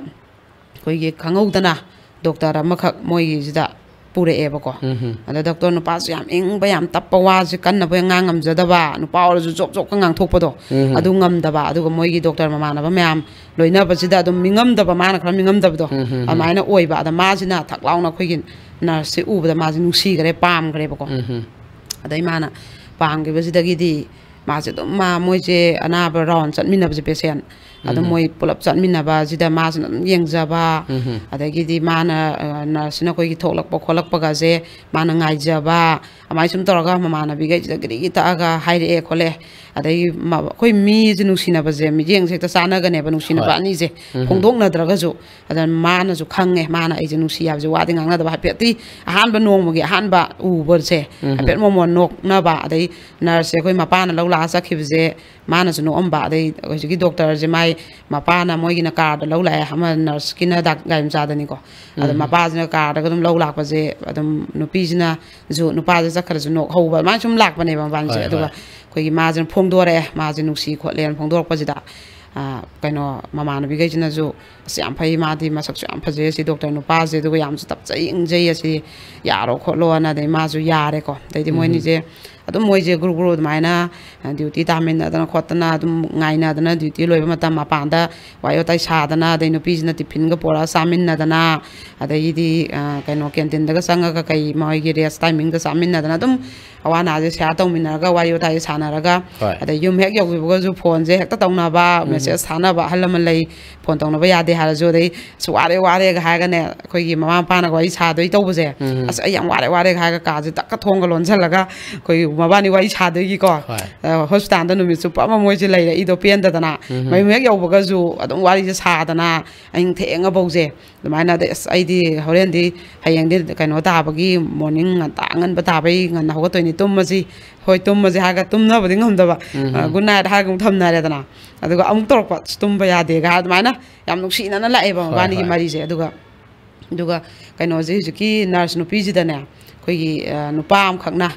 ꯑꯩꯈꯣꯏꯒꯤ ꯈꯪꯍꯧꯗꯅ ꯗꯣꯛꯇꯔ ꯑꯃꯈꯛ ꯃꯣꯏꯒꯤꯁꯤꯗ ꯄꯨꯔꯛꯑꯦꯕꯀꯣ꯫ ꯑꯗ ꯗꯣꯛꯇꯔ ꯅꯨꯄꯥꯁꯨ ꯌꯥꯝ ꯏꯪꯕ, ꯌꯥꯝ ꯇꯞꯄ, ꯋꯥꯁꯦ ꯀꯟꯅꯕ ꯉꯥꯡ ꯉꯝꯖꯗꯕ, ꯅꯨꯄꯥ ꯑꯣꯏꯔꯁꯨ ꯆꯣꯞ ꯆꯣꯞꯀ ꯉꯥꯡꯊꯣꯛꯄꯗꯣ, ꯑꯗꯨ ꯉꯝꯗꯕ꯫ ꯑꯗꯨꯒ ꯃꯣꯏꯒꯤ ꯗꯣꯛꯇꯔ ꯃꯃꯥꯟꯅꯕ ꯃꯌꯥꯝ ꯂꯣꯏꯅꯕꯁꯤꯗ ꯑꯗꯨꯝ ꯃꯤꯉꯝꯗꯕ, ꯃꯥꯅ ꯈꯔ ꯃꯤꯉꯝꯗꯕꯗꯣ, ꯑꯗꯨꯃꯥꯏꯅ ꯑꯣꯏꯕ꯫ ꯑꯗ ꯃꯥꯁꯤꯅ ꯊꯛ ꯂꯥꯎꯅ ꯑꯩꯈꯣꯏꯒꯤ nurseꯁꯦ ꯎꯕꯗ ꯃꯥꯁꯦ ꯅꯨꯡꯁꯤꯈ꯭ꯔꯦ, ꯄꯥꯝꯈ꯭ꯔꯦꯕꯀꯣ꯫ ꯑꯗꯩ ꯃꯥꯅ, ꯄꯥꯡꯈꯤꯕꯁꯤꯗꯒꯤꯗꯤ ꯃꯥꯁꯦ ꯑꯗꯨꯝ, ꯃꯥ, ꯃꯣꯏꯁꯦ ꯑꯅꯥꯕ ꯔꯥꯎꯟ ꯆꯠꯃꯤꯟꯅꯕꯁꯦ, ꯄꯦꯁꯦꯟ ꯑꯗꯨꯝ ꯎꯝ꯫ ꯃꯣꯏ ꯄꯨꯂꯞ ꯆꯠꯃꯤꯟꯅꯕꯁꯤꯗ ꯃꯥꯁꯤꯅ ꯑꯗꯨꯝ ꯌꯦꯡꯖꯕ, ꯎꯝ꯫ ꯑꯗꯒꯤꯗꯤ ꯃꯥꯅ, ꯑ, ꯅꯔꯁꯁꯤꯅ ꯑꯩꯈꯣꯏꯒꯤ ꯊꯣꯛꯂꯛꯄ ꯈꯣꯠꯂꯛꯄꯒꯁꯦ ꯃꯥꯅ ꯉꯥꯏꯖꯕ, ꯑꯗꯨꯃꯥꯏꯅ ꯁꯨꯝ ꯇꯧꯔꯒ ꯃꯃꯥꯟꯅꯕꯤꯈꯩꯁꯤꯗ ꯒꯤꯔꯤꯒꯤ ꯇꯛꯑꯒ ꯍꯥꯏꯔꯛꯑꯦ ꯈꯣꯠꯂꯦ꯫ ꯑꯗꯒꯤ ꯃ-, ꯑꯩꯈꯣꯏ ꯃꯤꯁꯦ ꯅꯨꯡꯁꯤꯅꯕꯁꯦ ꯃꯤꯠꯌꯦꯡꯁꯦ ꯍꯦꯛꯇ ꯆꯥꯟꯅꯒꯅꯦꯕ, ꯅꯨꯡꯁꯤꯅꯕ ꯍꯣꯏ꯫ ꯑꯅꯤꯁꯦ ꯎꯝ꯫ ꯐꯣꯡꯗꯣꯛꯅꯗ꯭ꯔꯒꯁꯨ꯫ ꯑꯗ ꯃꯥꯅꯁꯨ ꯈꯪꯉꯦ, ꯃꯥꯅ ꯑꯩꯁꯦ ꯅꯨꯡꯁꯤ ꯍꯥꯏꯕꯁꯦ ꯋꯥꯗꯤ ꯉꯥꯡꯅꯗꯕ, ꯍꯥꯏꯐꯦꯠꯇꯤ ꯑꯍꯥꯟꯕ ꯅꯣꯡꯃꯒꯤ ꯑꯍꯥꯟꯕ ꯎꯕꯁꯦ ꯎꯝ꯫ ꯍꯥꯏꯐꯦꯠ ꯃꯣꯃꯣꯟ ꯅꯣꯛꯅꯕ, ꯑꯗꯩ ꯅꯔꯁꯁꯦ ꯑꯩꯈꯣꯏ ꯃꯄꯥꯅ ꯂꯧ ꯂꯥꯛꯑ ꯆꯠꯈꯤꯕꯁꯦ ꯃꯥꯅꯁꯨ ꯅꯣꯛꯑꯝꯕ, ꯑꯗꯩ ꯍꯧꯖꯤꯛꯀꯤ ꯗꯣꯛꯇꯔꯁꯦ ꯃꯥꯏ ꯃꯄꯥꯅ ꯃꯣꯏꯒꯤꯅ ꯀꯥꯔꯗ ꯂꯧ ꯂꯥꯛꯑꯦ, ꯑꯃ ꯅꯔꯁꯀꯤꯅ ꯗꯥꯛ-, ꯒꯥꯔꯤ ꯃꯆꯥꯗꯅꯤꯀꯣ꯫ ꯑꯗꯣ ꯎꯝ꯫ ꯃꯄꯥꯁꯤꯅ ꯀꯥꯔꯗꯒ ꯑꯗꯨꯝ ꯂꯧ ꯂꯥꯛꯄꯁꯦ ꯑꯗꯨꯝ ꯅꯨꯄꯤꯁꯤꯅꯁꯨ ꯅꯨꯄꯥꯁꯦ ꯆꯠꯈ꯭ꯔꯁꯨ ꯅꯣꯛꯍꯧꯕ, ꯑꯗꯨꯃꯥꯏꯅ ꯁꯨꯝ ꯂꯥꯛꯄꯅꯦꯕ ꯃꯕꯥꯅꯤꯁꯦ꯫ ꯍꯣꯏ, ꯑꯗꯨꯒ ꯍꯣꯏ꯫ ꯑꯩꯈꯣꯏꯒꯤ ꯃꯥꯁꯤꯅ ꯐꯣꯡꯗꯣꯔꯛꯑꯦ, ꯃꯥꯁꯦ ꯅꯨꯡꯁꯤ ꯈꯣꯠꯂꯦꯅ ꯐꯣꯡꯗꯣꯔꯛꯄꯁꯤꯗ, ꯑ, ꯀꯩꯅꯣ, ꯃꯃꯥꯟꯅꯕꯤꯈꯩꯁꯤꯅꯁꯨ, "ꯑꯁ, ꯌꯥꯝ ꯐꯩ, ꯃꯥꯗꯤ ꯃꯁꯛꯁꯨ ꯌꯥꯝ ꯐꯖꯩ, ꯑꯁꯤ ꯗꯣꯛꯇꯔ ꯅꯨꯄꯥꯁꯦ, ꯑꯗꯨꯒ ꯌꯥꯝꯁꯨ ꯇꯞꯆꯩ, ꯏꯪꯖꯩ, ꯑꯁꯤ ꯌꯥꯔꯣ ꯈꯣꯠꯂꯣꯅ", ꯑꯗꯩ ꯃꯥꯁꯨ ꯌꯥꯔꯦꯀꯣ꯫ ꯑꯗꯩꯗꯤ ꯎꯝ꯫ ꯃꯣꯏꯅꯤꯁꯦ ꯑꯗꯨꯝ, ꯃꯣꯏꯁꯦ ꯒ꯭ꯔꯨꯞ ꯒ꯭ꯔꯨꯞ ꯑꯗꯨꯃꯥꯏꯅ, ꯑ, ꯗ꯭ꯌꯨꯇꯤ ꯇꯥꯃꯤꯟꯅꯗꯅ ꯈꯣꯠꯇꯅ ꯑꯗꯨꯝ ꯉꯥꯏꯅꯗꯅ, ꯗ꯭ꯌꯨꯇꯤ ꯂꯣꯏꯕ ꯃꯇꯝ ꯃꯄꯥꯟꯗ ꯋꯥꯔꯤ ꯋꯥꯇꯥꯏ ꯁꯥꯗꯅ, ꯑꯗꯩ ꯅꯨꯄꯤꯁꯤꯅ ꯇꯤꯐꯤꯟꯒ ꯄꯨꯔꯛꯑ ꯆꯥꯃꯤꯟꯅꯗꯅ, ꯑꯗꯒꯤꯗꯤ, ꯑ, ꯀꯩꯅꯣ, ꯀꯦꯟꯇꯤꯟꯗꯒ ꯆꯪꯉꯒ ꯀꯩ ꯃꯣꯏꯒꯤ ꯔꯦꯁ ꯇꯥꯏꯃꯤꯡꯗ ꯆꯥꯃꯤꯟꯅꯗꯅ ꯑꯗꯨꯝ ꯑꯋꯥ ꯑꯅꯥꯁꯦ ꯁꯤꯌꯥꯔ ꯇꯧꯃꯤꯟꯅꯔꯒ ꯋꯥꯔꯤ ꯋꯥꯇꯥꯏ ꯁꯥꯟꯅꯔꯒ, ꯍꯣꯏ꯫ ꯑꯗꯩ ꯌꯨꯝ ꯍꯦꯛ ꯌꯧꯈꯤꯕꯒꯁꯨ ꯐꯣꯟꯁꯦ ꯍꯦꯛꯇ ꯇꯧꯅꯕ, ꯎꯝ꯫ ꯃꯦꯁꯦꯖ ꯊꯥꯅꯕ, ꯑꯍꯜ ꯂꯃꯟ ꯂꯩ, ꯐꯣꯟ ꯇꯧꯅꯕ ꯌꯥꯗꯦ ꯍꯥꯏꯔꯁꯨ, ꯑꯗꯩ "ꯑꯁ, ꯋꯥꯔꯦ, ꯋꯥꯔꯦꯒ" ꯍꯥꯏꯔꯒꯅꯦ, ꯑꯩꯈꯣꯏꯒꯤ ꯃꯃꯥ ꯃꯄꯥꯅꯒ ꯋꯥꯔꯤ ꯁꯥꯗꯣꯏ ꯇꯧꯕꯁꯦ, ꯎꯝ꯫ "ꯑꯁ, ꯑꯩ ꯌꯥꯝ ꯋꯥꯔꯦ, ꯋꯥꯔꯦꯒ" ꯍꯥꯏꯔꯒ ꯀꯥꯁꯦ ꯇꯛꯀ ꯊꯣꯡꯒ ꯂꯣꯟꯁꯤꯜꯂꯒ ꯑꯩꯈꯣꯏꯒꯤ ꯃꯕꯥꯅꯤ ꯋꯥꯔꯤ ꯁꯥꯗꯣꯏꯒꯤꯀꯣ꯫ ꯍꯣꯏ꯫ ꯑ, ꯍꯣꯁꯄꯤꯇꯥꯜꯗ ꯅꯨꯃꯤꯠ ꯆꯨꯞꯄ ꯑꯃ ꯃꯣꯏꯁꯦ ꯂꯩꯔꯛꯏꯗꯣ ꯄꯦꯟꯗꯗꯅ, ꯎꯝ꯫ ꯃꯌꯨꯝ ꯍꯦꯛ ꯌꯧꯕꯒꯁꯨ ꯑꯗꯨꯝ ꯋꯥꯔꯤꯁꯦ ꯁꯥꯗꯅ, ꯑꯍꯤꯡ ꯊꯦꯡꯉꯐꯧꯁꯦ ꯑꯗꯨꯃꯥꯏꯅ꯫ ꯑꯗꯩ, "ꯑꯁ, ꯑꯩꯗꯤ ꯍꯣꯔꯦꯟꯗꯤ, ꯍꯌꯦꯡꯗꯤ ꯀꯩꯅꯣ ꯇꯥꯕꯒꯤ, ꯃꯣꯔꯅꯤꯡ ꯉꯟꯇꯥ ꯉꯟꯕ ꯇꯥꯕꯒꯤ ꯉꯟꯅ ꯍꯧꯒꯠꯇꯣꯏꯅꯤ, ꯇꯨꯝꯃꯁꯤ, ꯍꯣꯏ, ꯇꯨꯝꯃꯁꯤ" ꯍꯥꯏꯔꯒ ꯇꯨꯝꯅꯕꯗꯤ ꯉꯝꯗꯕ꯫ ꯎꯝ꯫ ꯑ, "ꯒꯨꯗ ꯅꯥꯏꯠ" ꯍꯥꯏꯔꯒ ꯑꯃꯨꯛ ꯊꯝꯅꯔꯦꯗꯅ꯫ ꯑꯗꯨꯒ ꯑꯃꯨꯛ ꯇꯧꯔꯛꯄ, "ꯑꯁ, ꯇꯨꯝꯕ ꯌꯥꯗꯦꯒ" ꯍꯥꯏ, ꯑꯗꯨꯃꯥꯏꯅ ꯌꯥꯝ ꯅꯨꯡꯁꯤꯅꯅ ꯂꯥꯛꯑꯦꯕ ꯍꯣꯏ, ꯃꯕꯥꯅꯤꯒꯤ ꯍꯣꯏ꯫ ꯃꯔꯤꯁꯦ꯫ ꯑꯗꯨꯒ, ꯑꯗꯨꯒ ꯀꯩꯅꯣꯁꯦ, ꯍꯧꯖꯤꯛꯀꯤ ꯅꯔꯁ ꯅꯨꯄꯤꯁꯤꯗꯅꯦ, ꯑꯩꯈꯣꯏꯒꯤ, ꯑ, ꯅꯨꯄꯥ ꯑꯃꯈꯛꯅ,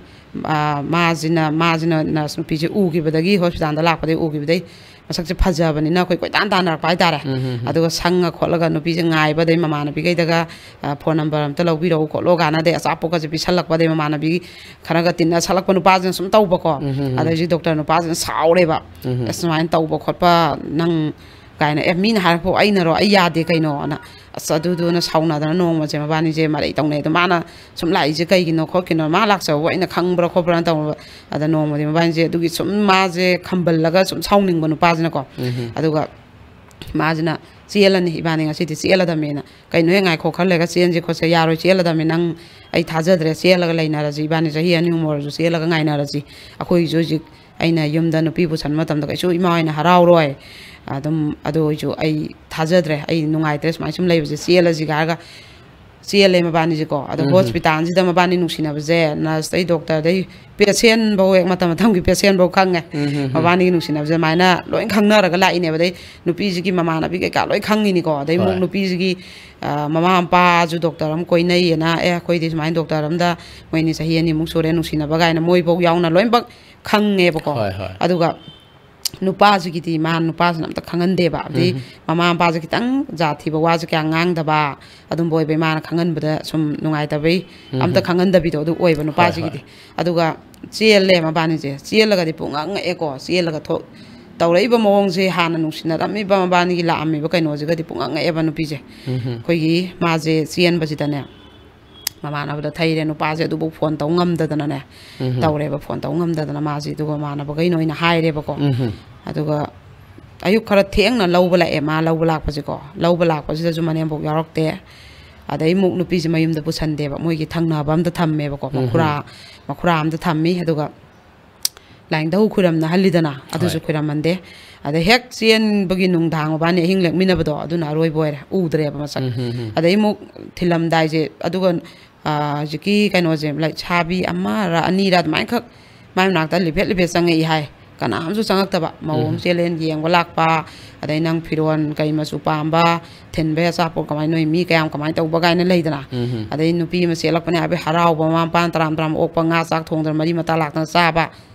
ꯑ, ꯃꯥꯁꯤꯅ, ꯃꯥꯁꯤꯅ ꯅꯔꯁ ꯅꯨꯄꯤꯁꯦ ꯎꯈꯤꯕꯗꯒꯤ, ꯍꯣꯁꯄꯤꯇꯥꯜꯗ ꯂꯥꯛꯄꯗꯒꯤ ꯎꯈꯤꯕꯗꯩ ꯃꯁꯛꯁꯦ ꯐꯖꯕꯅꯤꯅ ꯑꯩꯈꯣꯏ ꯀꯣꯏꯇꯥꯟ ꯇꯥꯟꯅꯔꯛꯄ ꯍꯥꯏꯇꯥꯔꯦ꯫ ꯎꯝ, ꯎꯝ, ꯎꯝ꯫ ꯑꯗꯨꯒ ꯁꯪꯉ ꯈꯣꯠꯂꯒ ꯅꯨꯄꯤꯁꯦ ꯉꯥꯏꯕ, ꯑꯗꯩ ꯃꯃꯥꯟꯅꯕꯤꯈꯩꯗꯒ, ꯑ, "ꯐꯣꯟ ꯅꯝꯕꯔ ꯑꯝꯇ ꯂꯧꯕꯤꯔꯛꯎ ꯈꯣꯠꯂꯣ" ꯀꯥꯏꯅ, ꯑꯗꯩ ꯑꯆꯥꯄꯣꯠꯀꯁꯦ ꯄꯤꯁꯜꯂꯛꯄ, ꯑꯗꯩ ꯃꯃꯥꯟꯅꯕꯤ ꯈꯔꯒ ꯇꯤꯟꯅ ꯁꯜꯂꯛꯄ ꯅꯨꯄꯥꯁꯤꯅ ꯁꯨꯝ ꯇꯧꯕꯀꯣ꯫ ꯎꯝ, ꯎꯝ, ꯎꯝ꯫ ꯑꯗꯩ ꯍꯧꯖꯤꯛ ꯗꯣꯛꯇꯔ ꯅꯨꯄꯥꯁꯤꯅ ꯁꯥꯎꯔꯦꯕ꯫ ꯎꯝ, ꯎꯝ꯫ "ꯑꯁ, ꯁꯨꯃꯥꯏꯅ ꯇꯧꯕ ꯈꯣꯠꯄ, ꯅꯪ ꯀꯥꯏꯅ, "ꯑꯦ, ꯃꯤꯅ ꯍꯥꯏꯔꯛꯄ ꯑꯩꯅꯔꯣ? ꯑꯩ ꯌꯥꯗꯦ ꯀꯩꯅꯣꯅ"꯫ ꯑꯁ, ꯑꯗꯨꯗꯨꯅ ꯁꯥꯎꯅꯗꯅ ꯅꯣꯡꯃꯁꯦ ꯃꯕꯥꯅꯤꯁꯦ ꯃꯔꯩ ꯇꯧꯅꯩ꯫ ꯑꯗꯣ ꯃꯥꯅ ꯁꯨꯝ ꯂꯥꯛꯏꯁꯦ ꯀꯩꯒꯤꯅꯣ ꯈꯣꯠꯀꯤꯅꯣ, ꯃꯥ ꯂꯥꯛꯆꯕꯕꯨ ꯑꯩꯅ ꯈꯪꯕ꯭ꯔꯥ ꯈꯣꯠꯄ꯭ꯔꯥꯅ ꯇꯧꯕ꯫ ꯑꯗ ꯅꯣꯡꯃꯗꯤ ꯃꯕꯥꯅꯤꯁꯦ ꯑꯗꯨꯒꯤ ꯁꯨꯝ ꯃꯥꯁꯦ ꯈꯝꯕꯜꯂꯒ ꯁꯨꯝ ꯁꯥꯎꯅꯤꯡꯕ ꯅꯨꯄꯥꯁꯤꯅꯀꯣ꯫ ꯎꯝ꯫ ꯑꯗꯨꯒ ꯃꯥꯁꯤꯅ, "ꯆꯦꯜꯂꯅꯤ, ꯏꯕꯥꯅꯤ ꯉꯁꯤꯗꯤ ꯆꯦꯜꯂꯗꯕꯅꯦꯅ"꯫ "ꯀꯩꯅꯣ, ꯍꯦꯛ ꯉꯥꯏꯈꯣ, ꯈꯔ ꯂꯩꯔꯒ ꯆꯦꯟꯁꯤ ꯈꯣꯠꯁꯤ"꯫ "ꯌꯥꯔꯣꯏ, ꯆꯦꯜꯂꯗꯕꯅꯤ, ꯅꯪ ꯑꯩ ꯊꯥꯖꯗ꯭ꯔꯦ, ꯆꯦꯜꯂꯒ ꯂꯩꯅꯔꯁꯤ, ꯏꯕꯥꯅꯤ ꯆꯍꯤ ꯑꯅꯤ ꯑꯍꯨꯝ ꯑꯣꯏꯔꯁꯨ ꯆꯦꯜꯂꯒ ꯉꯥꯏꯅꯔꯁꯤ꯫ ꯑꯩꯈꯣꯏꯒꯤꯁꯨ ꯍꯧꯖꯤꯛ ꯑꯩꯅ ꯌꯨꯝꯗ ꯅꯨꯄꯤ ꯄꯨꯁꯟꯕ ꯃꯇꯝꯗ ꯀꯩꯁꯨ ꯏꯃꯥ ꯍꯣꯏꯅ ꯍꯔꯥꯎꯔꯣꯏ"꯫ ꯑꯗꯨꯝ ꯑꯗꯨ ꯑꯣꯏꯁꯨ ꯑꯩ ꯊꯥꯖꯗ꯭ꯔꯦ, ꯑꯩ ꯅꯨꯡꯉꯥꯏꯇ꯭ꯔꯦ ꯁꯨꯃꯥꯏꯅ ꯁꯨꯝ ꯂꯩꯕꯁꯦ, ꯆꯦꯜꯂꯁꯤꯒ ꯍꯥꯏꯔꯒ ꯆꯦꯜꯂꯦ ꯃꯕꯥꯅꯤꯁꯦꯀꯣ꯫ ꯑꯗꯣ ꯎꯝ ꯍꯝ꯫ ꯍꯣꯁꯄꯤꯇꯥꯜꯁꯤꯗ ꯃꯕꯥꯅꯤ ꯅꯨꯡꯁꯤꯅꯕꯁꯦ ꯅꯔꯁꯇꯩ ꯗꯣꯛꯇꯔꯗꯩ ꯄꯦꯁꯦꯟꯐꯧ ꯍꯦꯛ ꯃꯇꯝ ꯃꯇꯝꯒꯤ ꯄꯦꯁꯦꯟꯐꯧ ꯈꯪꯉꯦ꯫ ꯎꯝ ꯍꯝ ꯍꯝ꯫ ꯃꯕꯥꯅꯤꯒꯤ ꯅꯨꯡꯁꯤꯅꯕꯁꯦ ꯑꯗꯨꯃꯥꯏꯅ ꯂꯣꯏ ꯈꯪꯅꯔꯒ ꯂꯥꯛꯏꯅꯦꯕ꯫ ꯑꯗꯩ ꯅꯨꯄꯤꯁꯤꯒꯤ ꯃꯃꯥꯟꯅꯕꯤ ꯀꯩꯀꯥ ꯂꯣꯏ ꯈꯪꯉꯤꯅꯤꯀꯣ꯫ ꯑꯗꯩ ꯑꯃꯨꯛ ꯍꯣꯏ꯫ ꯅꯨꯄꯤꯁꯤꯒꯤ, ꯑ, ꯃꯃꯥ ꯃꯄꯥꯁꯨ ꯗꯣꯛꯇꯔ ꯑꯃ ꯀꯣꯏꯅꯩꯌꯦꯅ, "ꯑꯦ, ꯑꯩꯈꯣꯏꯗꯤ ꯁꯨꯃꯥꯏꯅ ꯗꯣꯛꯇꯔ ꯑꯝꯗ ꯃꯣꯏꯅꯤ ꯆꯍꯤ ꯑꯅꯤꯃꯨꯛ ꯁꯨꯔꯦ ꯅꯨꯡꯁꯤꯅꯕ" ꯀꯥꯏꯅ ꯃꯣꯏꯐꯧ ꯌꯥꯎꯅ ꯂꯣꯏꯅꯃꯛ ꯈꯪꯉꯦꯕꯀꯣ꯫ ꯍꯣꯏ, ꯍꯣꯏ꯫ ꯑꯗꯨꯒ ꯅꯨꯄꯥꯁꯤꯒꯤꯗꯤ ꯃꯥ ꯅꯨꯄꯥꯁꯤꯅ ꯑꯝꯇ ꯈꯪꯍꯟꯗꯦꯕ꯫ ꯍꯥꯏꯕꯗꯤ ꯎꯝ꯫ ꯃꯃꯥ ꯃꯄꯥꯁꯦ ꯈꯤꯇꯪ ꯖꯥꯠ ꯊꯤꯕ, ꯋꯥꯁꯦ ꯀꯌꯥ ꯉꯥꯡꯗꯕ, ꯑꯗꯨꯝꯕ ꯑꯣꯏꯕ, ꯏꯃꯥꯅ ꯈꯪꯍꯟꯕꯗ ꯁꯨꯝ ꯅꯨꯡꯉꯥꯏꯇꯕꯩ ꯎꯝ꯫ ꯑꯝꯇ ꯈꯪꯍꯟꯗꯕꯤꯗꯣ ꯑꯗꯨ ꯑꯣꯏꯕ ꯍꯣꯏ, ꯍꯣꯏ꯫ ꯅꯨꯄꯥꯁꯤꯒꯤꯗꯤ꯫ ꯑꯗꯨꯒ ꯆꯦꯜꯂꯦ ꯃꯕꯥꯅꯤꯁꯦ꯫ ꯆꯦꯜꯂꯒꯗꯤ ꯄꯨꯡꯉꯛ ꯉꯛꯑꯦꯀꯣ꯫ ꯆꯦꯜꯂꯒ ꯊꯣꯛ-, ꯇꯧꯔꯛꯏꯕ ꯃꯑꯣꯡꯁꯦ, ꯍꯥꯟꯅ ꯅꯨꯡꯁꯤꯅꯔꯝꯃꯤꯕ ꯃꯕꯥꯅꯤꯒꯤ ꯂꯥꯛꯑꯝꯃꯤꯕ ꯀꯩꯅꯣꯁꯤꯒꯗꯤ ꯄꯨꯡꯉꯛ ꯉꯛꯑꯦꯕ ꯅꯨꯄꯤꯁꯦ꯫ ꯎꯝ ꯍꯝ꯫ ꯑꯩꯈꯣꯏꯒꯤ ꯃꯥꯁꯦ ꯆꯦꯟꯕꯁꯤꯗꯅꯦ, ꯃꯃꯥꯟꯅꯕꯗ ꯊꯩꯔꯦ, ꯅꯨꯄꯥꯁꯦ ꯑꯗꯨꯕꯨ ꯐꯣꯟ ꯇꯧ ꯉꯝꯗꯗꯅꯅꯦ, ꯎꯝ ꯍꯝ꯫ ꯇꯧꯔꯦꯕ, ꯐꯣꯟ ꯇꯧ ꯉꯝꯗꯗꯅ ꯃꯥꯁꯦ, ꯑꯗꯨꯒ ꯃꯃꯥꯟꯅꯕꯈꯩꯅ ꯑꯣꯏꯅ ꯍꯥꯏꯔꯦꯕꯀꯣ꯫ ꯎꯝ ꯍꯝ꯫ ꯑꯗꯨꯒ ꯑꯌꯨꯛ ꯈꯔ ꯊꯦꯡꯅ ꯂꯧꯕ ꯂꯥꯛꯑꯦ꯫ ꯃꯥ ꯂꯧꯕ ꯂꯥꯛꯄꯁꯦꯀꯣ, ꯂꯧꯕ ꯂꯥꯛꯄꯁꯤꯗꯁꯨ ꯃꯅꯦꯝꯕꯣꯛ ꯌꯥꯎꯔꯛꯇꯦ꯫ ꯑꯗꯩ ꯑꯃꯨꯛ ꯅꯨꯄꯤꯁꯦ ꯃꯌꯨꯝꯗ ꯄꯨꯁꯟꯗꯦꯕ, ꯃꯣꯏꯒꯤ ꯊꯪꯅꯕ ꯑꯝꯗ ꯊꯝꯃꯦꯕꯀꯣ, ꯎꯝ ꯃꯈꯨꯔꯥ, ꯍꯝ꯫ ꯃꯈꯨꯔꯥ ꯑꯝꯗ ꯊꯝꯃꯤ꯫ ꯑꯗꯨꯒ ꯂꯥꯏꯅꯤꯡꯊꯧ ꯈꯨꯔꯝꯅꯍꯜꯂꯤꯗꯅ, ꯑꯗꯨꯁꯨ ꯍꯣꯏ꯫ ꯈꯨꯔꯝꯍꯟꯗꯦ꯫ ꯑꯗꯩ ꯍꯦꯛ ꯆꯦꯟꯕꯒꯤ ꯅꯨꯡꯗꯥꯡ ꯃꯕꯥꯅꯤ ꯑꯍꯤꯡ ꯂꯦꯛꯃꯤꯟꯅꯕꯗꯣ, ꯑꯗꯨꯅ ꯑꯔꯣꯏꯕ ꯑꯣꯏꯔꯦ, ꯎꯗ꯭ꯔꯦꯕ ꯃꯁꯛ꯫ ꯎꯝ ꯍꯝ ꯍꯝ꯫ ꯑꯗꯩ ꯑꯃꯨꯛ ꯊꯤꯜꯂꯝꯗꯥꯏꯁꯦ, ꯑꯗꯨꯒ ꯑꯥ, ꯍꯧꯖꯤꯛꯀꯤ ꯀꯩꯅꯣꯁꯦ, ꯂꯩꯁꯥꯕꯤ ꯑꯃꯔ ꯑꯅꯤꯔ ꯑꯗꯨꯃꯥꯏꯅꯈꯛ ꯃꯥꯏ ꯃꯅꯥꯛꯇ ꯂꯤꯐꯦꯠ ꯂꯤꯐꯦꯠ ꯆꯪꯉꯛꯏ ꯍꯥꯏ꯫ ꯀꯅꯥꯝꯁꯨ ꯆꯪꯉꯛꯇꯕ꯫ ꯃꯧ ꯑꯃ ꯎꯝ꯫ ꯆꯦꯜꯂꯦꯅ ꯌꯦꯡꯕ ꯂꯥꯛꯄ, ꯑꯗꯩ ꯅꯪ ꯐꯤꯔꯣꯟ ꯀꯩ ꯃꯆꯨ ꯄꯥꯝꯕ, ꯊꯤꯟꯕꯩ ꯑꯆꯥꯄꯣꯠ ꯀꯃꯥꯏꯅ, ꯅꯣꯏ ꯃꯤ ꯀꯌꯥꯝ ꯀꯃꯥꯏꯅ ꯇꯧꯕ ꯀꯥꯏꯅ ꯂꯩꯗꯅ꯫ ꯎꯝ꯫ ꯑꯗꯩ ꯅꯨꯄꯤ ꯑꯃ ꯆꯦꯜꯂꯛꯄꯅꯦ ꯍꯥꯏꯕꯩ ꯍꯔꯥꯎꯕ, ꯃꯃꯥ ꯃꯄꯥꯅ ꯇꯔꯥꯝ ꯇꯔꯥꯝ ꯑꯣꯛꯄ, ꯉꯥ ꯆꯥꯛ ꯊꯣꯡꯗꯅ ꯃꯔꯤ ꯃꯇꯥ ꯂꯥꯛꯇꯅ ꯆꯥꯕ꯫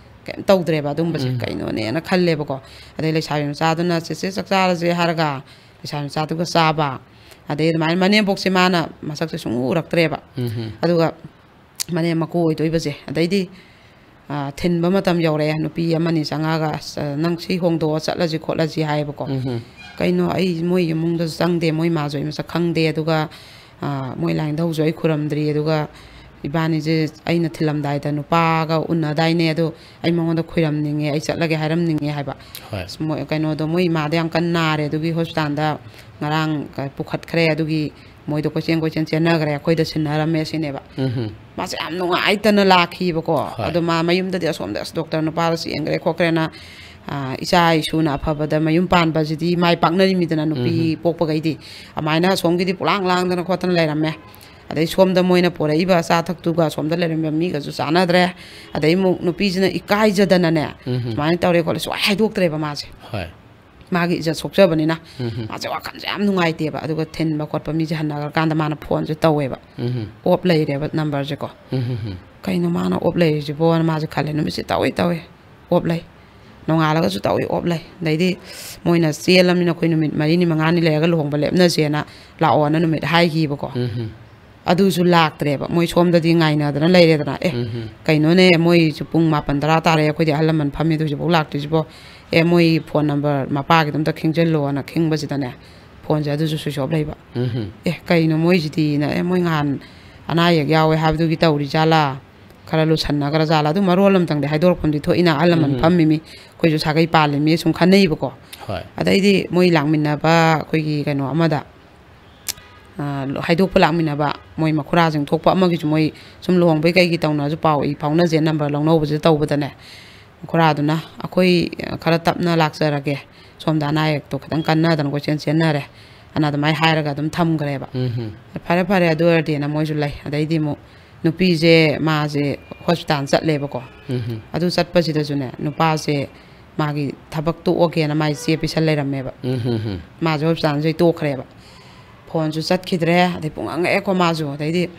ꯀꯩꯝ ꯇꯧꯗ꯭ꯔꯦꯕ ꯑꯗꯨꯝꯕꯁꯦ꯫ ꯎꯝ꯫ ꯀꯩꯅꯣꯅꯦꯅ ꯈꯜꯂꯦꯕꯀꯣ꯫ ꯑꯗꯩ ꯂꯩꯁꯥꯕꯤ ꯃꯆꯥꯗꯨꯅ "ꯆꯦꯆꯦ, ꯆꯥꯛ ꯆꯥꯔꯁꯦ" ꯍꯥꯏꯔꯒ ꯂꯩꯁꯥꯕꯤ ꯃꯆꯥꯗꯨꯒ ꯆꯥꯕ꯫ ꯑꯗꯩ ꯑꯗꯨꯃꯥꯏꯅ ꯃꯅꯦꯝꯕꯣꯛꯁꯦ ꯃꯥꯅ ꯃꯁꯛꯁꯦ ꯁꯨꯡꯎ ꯎꯔꯛꯇ꯭ꯔꯦꯕ꯫ ꯎꯝ ꯍꯝ꯫ ꯑꯗꯨꯒ ꯃꯅꯦꯝ ꯃꯀꯨ ꯑꯣꯏꯗꯣꯏꯕꯁꯦ꯫ ꯑꯗꯩꯗꯤ, ꯑ, ꯊꯤꯟꯕ ꯃꯇꯝ ꯌꯧꯔꯛꯑꯦ꯫ ꯅꯨꯄꯤ ꯑꯃꯅꯤ ꯆꯪꯉꯛꯑꯒ, "ꯑꯁ, ꯅꯪ ꯁꯤ ꯍꯣꯡꯗꯣꯛꯑ ꯆꯠꯂꯁꯤ ꯈꯣꯠꯂꯁꯤ" ꯍꯥꯏꯌꯦꯕꯀꯣ꯫ ꯎꯝ ꯍꯝ꯫ ꯀꯩꯅꯣ, ꯑꯩ ꯃꯣꯏ ꯏꯃꯨꯡꯗꯁꯨ ꯆꯪꯗꯦ, ꯃꯣꯏ ꯃꯥꯁꯨ ꯑꯩ ꯃꯁꯛ ꯈꯪꯗꯦ, ꯑꯗꯨꯒ, ꯑ, ꯃꯣꯏ ꯂꯥꯏꯅꯤꯡꯊꯧꯁꯨ ꯑꯩ ꯈꯨꯔꯝꯗ꯭ꯔꯤ, ꯑꯗꯨꯒ ꯏꯕꯥꯅꯤꯁꯦ ꯑꯩꯅ ꯊꯤꯜꯂꯝꯗꯥꯏꯗ ꯅꯨꯄꯥꯒ ꯎꯅꯗꯥꯏꯅꯦ, ꯑꯗꯨ ꯑꯩ ꯃꯉꯣꯟꯗ ꯈꯨꯔꯝꯅꯤꯡꯉꯦ, ꯑꯩ ꯆꯠꯂꯒꯦ ꯍꯥꯏꯔꯝꯅꯤꯡꯉꯦ ꯍꯥꯏꯕ꯫ ꯍꯣꯏ꯫ ꯑꯁ, ꯃꯣꯏ, ꯀꯩꯅꯣꯗꯣ, ꯃꯣꯏ ꯏꯃꯥꯗꯣ ꯌꯥꯝ ꯀꯟꯅ ꯅꯥꯔꯦ, ꯑꯗꯨꯒꯤ ꯍꯣꯁꯄꯤꯇꯥꯜꯗ ꯉꯔꯥꯡ ꯄꯨꯈꯠꯈ꯭ꯔꯦ, ꯑꯗꯨꯒꯤ ꯃꯣꯏꯗꯣ ꯀꯣꯏꯆꯦꯟ ꯀꯣꯏꯆꯦꯟ ꯆꯦꯟꯅꯈ꯭ꯔꯦ, ꯑꯩꯈꯣꯏꯗ ꯁꯤꯟꯅꯔꯝꯃꯦ ꯁꯤꯅꯦꯕ꯫ ꯎꯝ꯫ ꯃꯥꯁꯦ ꯌꯥꯝ ꯅꯨꯡꯉꯥꯏꯇꯅ ꯂꯥꯛꯈꯤꯕꯀꯣ꯫ ꯍꯣꯏ꯫ ꯑꯗꯣ ꯃꯥ ꯃꯌꯨꯝꯗꯗꯤ ꯑꯁꯣꯝꯗ, "ꯑꯁ, ꯗꯣꯛꯇꯔ ꯅꯨꯄꯥꯗꯣ ꯆꯦꯟꯈ꯭ꯔꯦ ꯈꯣꯠꯈ꯭ꯔꯦꯅ, ꯑ, ꯏꯆꯥ ꯏꯁꯨꯅ ꯑꯐꯕꯗ ꯃꯌꯨꯝ ꯄꯥꯟꯕꯁꯤꯗꯤ ꯃꯥꯏ ꯄꯥꯛꯅꯔꯤꯃꯤꯗꯅ, ꯅꯨꯄꯤ ꯎꯝ꯫ ꯄꯣꯛꯄꯈꯩꯗꯤ꯫ ꯑꯗꯨꯃꯥꯏꯅ ꯑꯁꯣꯝꯒꯤꯗꯤ ꯄꯨꯂꯥꯡ ꯂꯥꯡꯗꯅ ꯈꯣꯠꯇꯅ ꯂꯩꯔꯝꯃꯦ꯫ ꯑꯗꯩ ꯁꯣꯝꯗ ꯃꯣꯏꯅ ꯄꯨꯔꯛꯏꯕ ꯑꯆꯥ ꯑꯊꯛꯇꯨꯒ ꯑꯁꯣꯝꯗ ꯂꯩꯔꯝꯕ ꯃꯤꯒꯁꯨ ꯆꯥꯟꯅꯗ꯭ꯔꯦ꯫ ꯑꯗꯩ ꯑꯃꯨꯛ ꯅꯨꯄꯤꯁꯤꯅ ꯏꯀꯥꯏꯖꯗꯅꯅꯦ, ꯎꯝ꯫ "ꯁꯨꯃꯥꯏꯅ ꯇꯧꯔꯦ ꯈꯣꯠꯂꯦ" ꯁꯨꯡꯍꯥꯏ ꯍꯥꯏꯗꯣꯛꯇ꯭ꯔꯦꯕ ꯃꯥꯁꯦ꯫ ꯍꯣꯏ꯫ ꯃꯥꯒꯤ ꯏꯖꯠ ꯁꯣꯛꯆꯕꯅꯤꯅ꯫ ꯎꯝ꯫ ꯃꯥꯁꯦ ꯋꯥꯈꯜꯁꯦ ꯌꯥꯝ ꯅꯨꯡꯉꯥꯏꯇꯦꯕ꯫ ꯑꯗꯨꯒ ꯊꯤꯟꯕ ꯈꯣꯠꯄ ꯃꯤꯁꯦ ꯍꯟꯅꯈ꯭ꯔꯀꯥꯟꯗ ꯃꯥꯅ ꯐꯣꯟꯁꯦ ꯇꯧꯋꯦꯕ꯫ ꯎꯝ꯫ ꯑꯣꯞ ꯂꯩꯔꯦꯕ ꯅꯝꯕꯔꯁꯦꯀꯣ꯫ ꯎꯝ꯫ "ꯀꯩꯅꯣ ꯃꯥꯅ ꯑꯣꯞ ꯂꯩꯔꯤꯁꯤꯕꯣꯅ" ꯃꯥꯁꯦ ꯈꯜꯂꯦ꯫ ꯅꯨꯃꯤꯠꯁꯦ ꯇꯧꯏ ꯇꯧꯏ, ꯑꯣꯞ ꯂꯩ꯫ ꯅꯣꯡꯉꯥꯜꯂꯒꯁꯨ ꯇꯧꯏ, ꯑꯣꯞ ꯂꯩ꯫ ꯑꯗꯩꯗꯤ ꯃꯣꯏꯅ ꯆꯦꯜꯂꯝꯅꯤꯅ ꯑꯩꯈꯣꯏ ꯅꯨꯃꯤꯠ ꯃꯔꯤꯅꯤ ꯃꯉꯥꯅꯤ ꯂꯩꯔꯒ ꯂꯨꯍꯣꯡꯕ ꯂꯦꯞꯅꯁꯦꯅ ꯂꯥꯛꯑꯣꯅ ꯅꯨꯃꯤꯠ ꯍꯥꯏꯈꯤꯕꯀꯣ꯫ ꯎꯝ꯫ ꯑꯗꯨꯁꯨ ꯂꯥꯛꯇ꯭ꯔꯦꯕ꯫ ꯃꯣꯏ ꯁꯣꯝꯗꯗꯤ ꯉꯥꯏꯅꯗꯅ ꯂꯩꯔꯦꯗꯅ꯫ "ꯑꯦ, ꯎꯝ꯫ ꯀꯩꯅꯣꯅꯦ, ꯃꯣꯏꯁꯨ ꯄꯨꯡ ꯃꯥꯄꯟ ꯇꯔꯥ ꯇꯥꯔꯦ, ꯑꯩꯈꯣꯏꯗꯤ ꯑꯍꯜ ꯂꯃꯟ ꯐꯝꯃꯤ, ꯑꯗꯨ ꯍꯧꯖꯤꯛꯐꯥꯎ ꯂꯥꯛꯇ꯭ꯔꯤꯁꯤꯕꯣ꯫ ꯑꯦ, ꯃꯣꯏ ꯐꯣꯟ ꯅꯝꯕꯔ ꯃꯄꯥꯒꯤꯗꯣ ꯑꯝꯇ ꯈꯤꯡꯖꯤꯜꯂꯣꯅ" ꯈꯤꯡꯕꯁꯤꯗꯅꯦ, ꯐꯣꯟꯁꯦ ꯑꯗꯨꯁꯨ ꯁ꯭ꯋꯤꯆ ꯑꯣꯐ ꯂꯩꯕ꯫ ꯎꯝ꯫ "ꯑꯦ, ꯀꯩꯅꯣ ꯃꯣꯏꯁꯤꯗꯤꯅ"꯫ "ꯑꯦ, ꯃꯣꯏ ꯉꯍꯥꯟ ꯑꯅꯥ ꯑꯌꯦꯛ ꯌꯥꯎꯋꯦ ꯍꯥꯏꯕꯗꯨꯒꯤ ꯇꯧꯔꯤ ꯖꯥꯠꯂꯥ, ꯈꯔ ꯂꯨꯁꯟꯅꯈ꯭ꯔ ꯖꯥꯠꯂꯥ"꯫ ꯑꯗꯨ ꯃꯔꯣꯜ ꯑꯃꯇꯪꯗꯤ ꯍꯥꯏꯗꯣꯔꯛꯐꯝꯗꯤ ꯊꯣꯛꯏꯅ, ꯑꯍꯜ ꯂꯃꯟ ꯎꯝ꯫ ꯐꯝꯃꯤꯃꯤ, ꯑꯩꯈꯣꯏꯁꯨ ꯁꯥꯒꯩ ꯄꯥꯜꯂꯤꯃꯤ ꯁꯨꯝ ꯈꯟꯅꯩꯕꯀꯣ꯫ ꯍꯣꯏ꯫ ꯑꯗꯩꯗꯤ ꯃꯣꯏ ꯂꯥꯛꯃꯤꯟꯅꯕ ꯑꯩꯈꯣꯏꯒꯤ ꯀꯩꯅꯣ ꯑꯃꯗ, ꯑ, ꯍꯥꯏꯗꯣꯛꯄ ꯂꯥꯛꯃꯤꯟꯅꯕ ꯃꯣꯏ ꯃꯈꯨꯔꯥꯁꯤꯡ ꯊꯣꯛꯄ ꯑꯃꯒꯤꯁꯨ, ꯃꯣꯏ ꯁꯨꯝ ꯂꯨꯍꯣꯡꯕꯩ ꯀꯩꯒꯤ ꯇꯧꯅꯔꯁꯨ ꯄꯥꯎ ꯏ ꯐꯥꯎꯅꯁꯦ ꯅꯝꯕꯔ ꯂꯧꯅꯧꯕꯁꯤꯗ ꯇꯧꯕꯗꯅꯦ, ꯃꯈꯨꯔꯥꯗꯨꯅ "ꯑꯩꯈꯣꯏ ꯈꯔ ꯇꯞꯅ ꯂꯥꯛꯆꯔꯒꯦ, ꯁꯣꯝꯗ ꯑꯅꯥ ꯑꯌꯦꯛꯇꯣ ꯈꯤꯇꯪ ꯀꯟꯅꯗꯅ ꯀꯣꯏꯆꯦꯟ ꯆꯦꯟꯅꯔꯦ" ꯑꯅ ꯑꯗꯨꯃꯥꯏꯅ ꯍꯥꯏꯔꯒ ꯑꯗꯨꯝ ꯊꯝꯈ꯭ꯔꯦꯕ꯫ ꯎꯝ꯫ "ꯐꯔꯦ, ꯐꯔꯦ, ꯑꯗꯨ ꯑꯣꯏꯔꯗꯤꯅ" ꯃꯣꯏꯁꯨ ꯂꯩ꯫ ꯑꯗꯩꯗꯤ ꯑꯃꯨꯛ ꯅꯨꯄꯤꯁꯦ ꯃꯥꯁꯦ ꯍꯣꯁꯄꯤꯇꯥꯜ ꯆꯠꯂꯦꯕꯀꯣ꯫ ꯎꯝ꯫ ꯑꯗꯨ ꯆꯠꯄꯁꯤꯗꯁꯨꯅꯦ, ꯅꯨꯄꯥꯁꯦ ꯃꯥꯒꯤ ꯊꯕꯛ ꯇꯣꯛꯑꯒꯦꯅ ꯃꯥꯏ ꯆꯦ ꯄꯤꯁꯜ ꯂꯩꯔꯝꯃꯦꯕ꯫ ꯎꯝ꯫ ꯃꯥꯁꯦ ꯍꯣꯁꯄꯤꯇꯥꯜꯁꯤꯗꯩ ꯇꯣꯛꯈ꯭ꯔꯦꯕ꯫ ꯐꯣꯟꯁꯨ ꯆꯠꯈꯤꯗ꯭ꯔꯦ, ꯑꯗꯩ ꯄꯨꯡꯉꯥꯡ ꯉꯛꯑꯦꯀꯣ ꯃꯥꯁꯨ꯫ ꯑꯗꯩꯗꯤ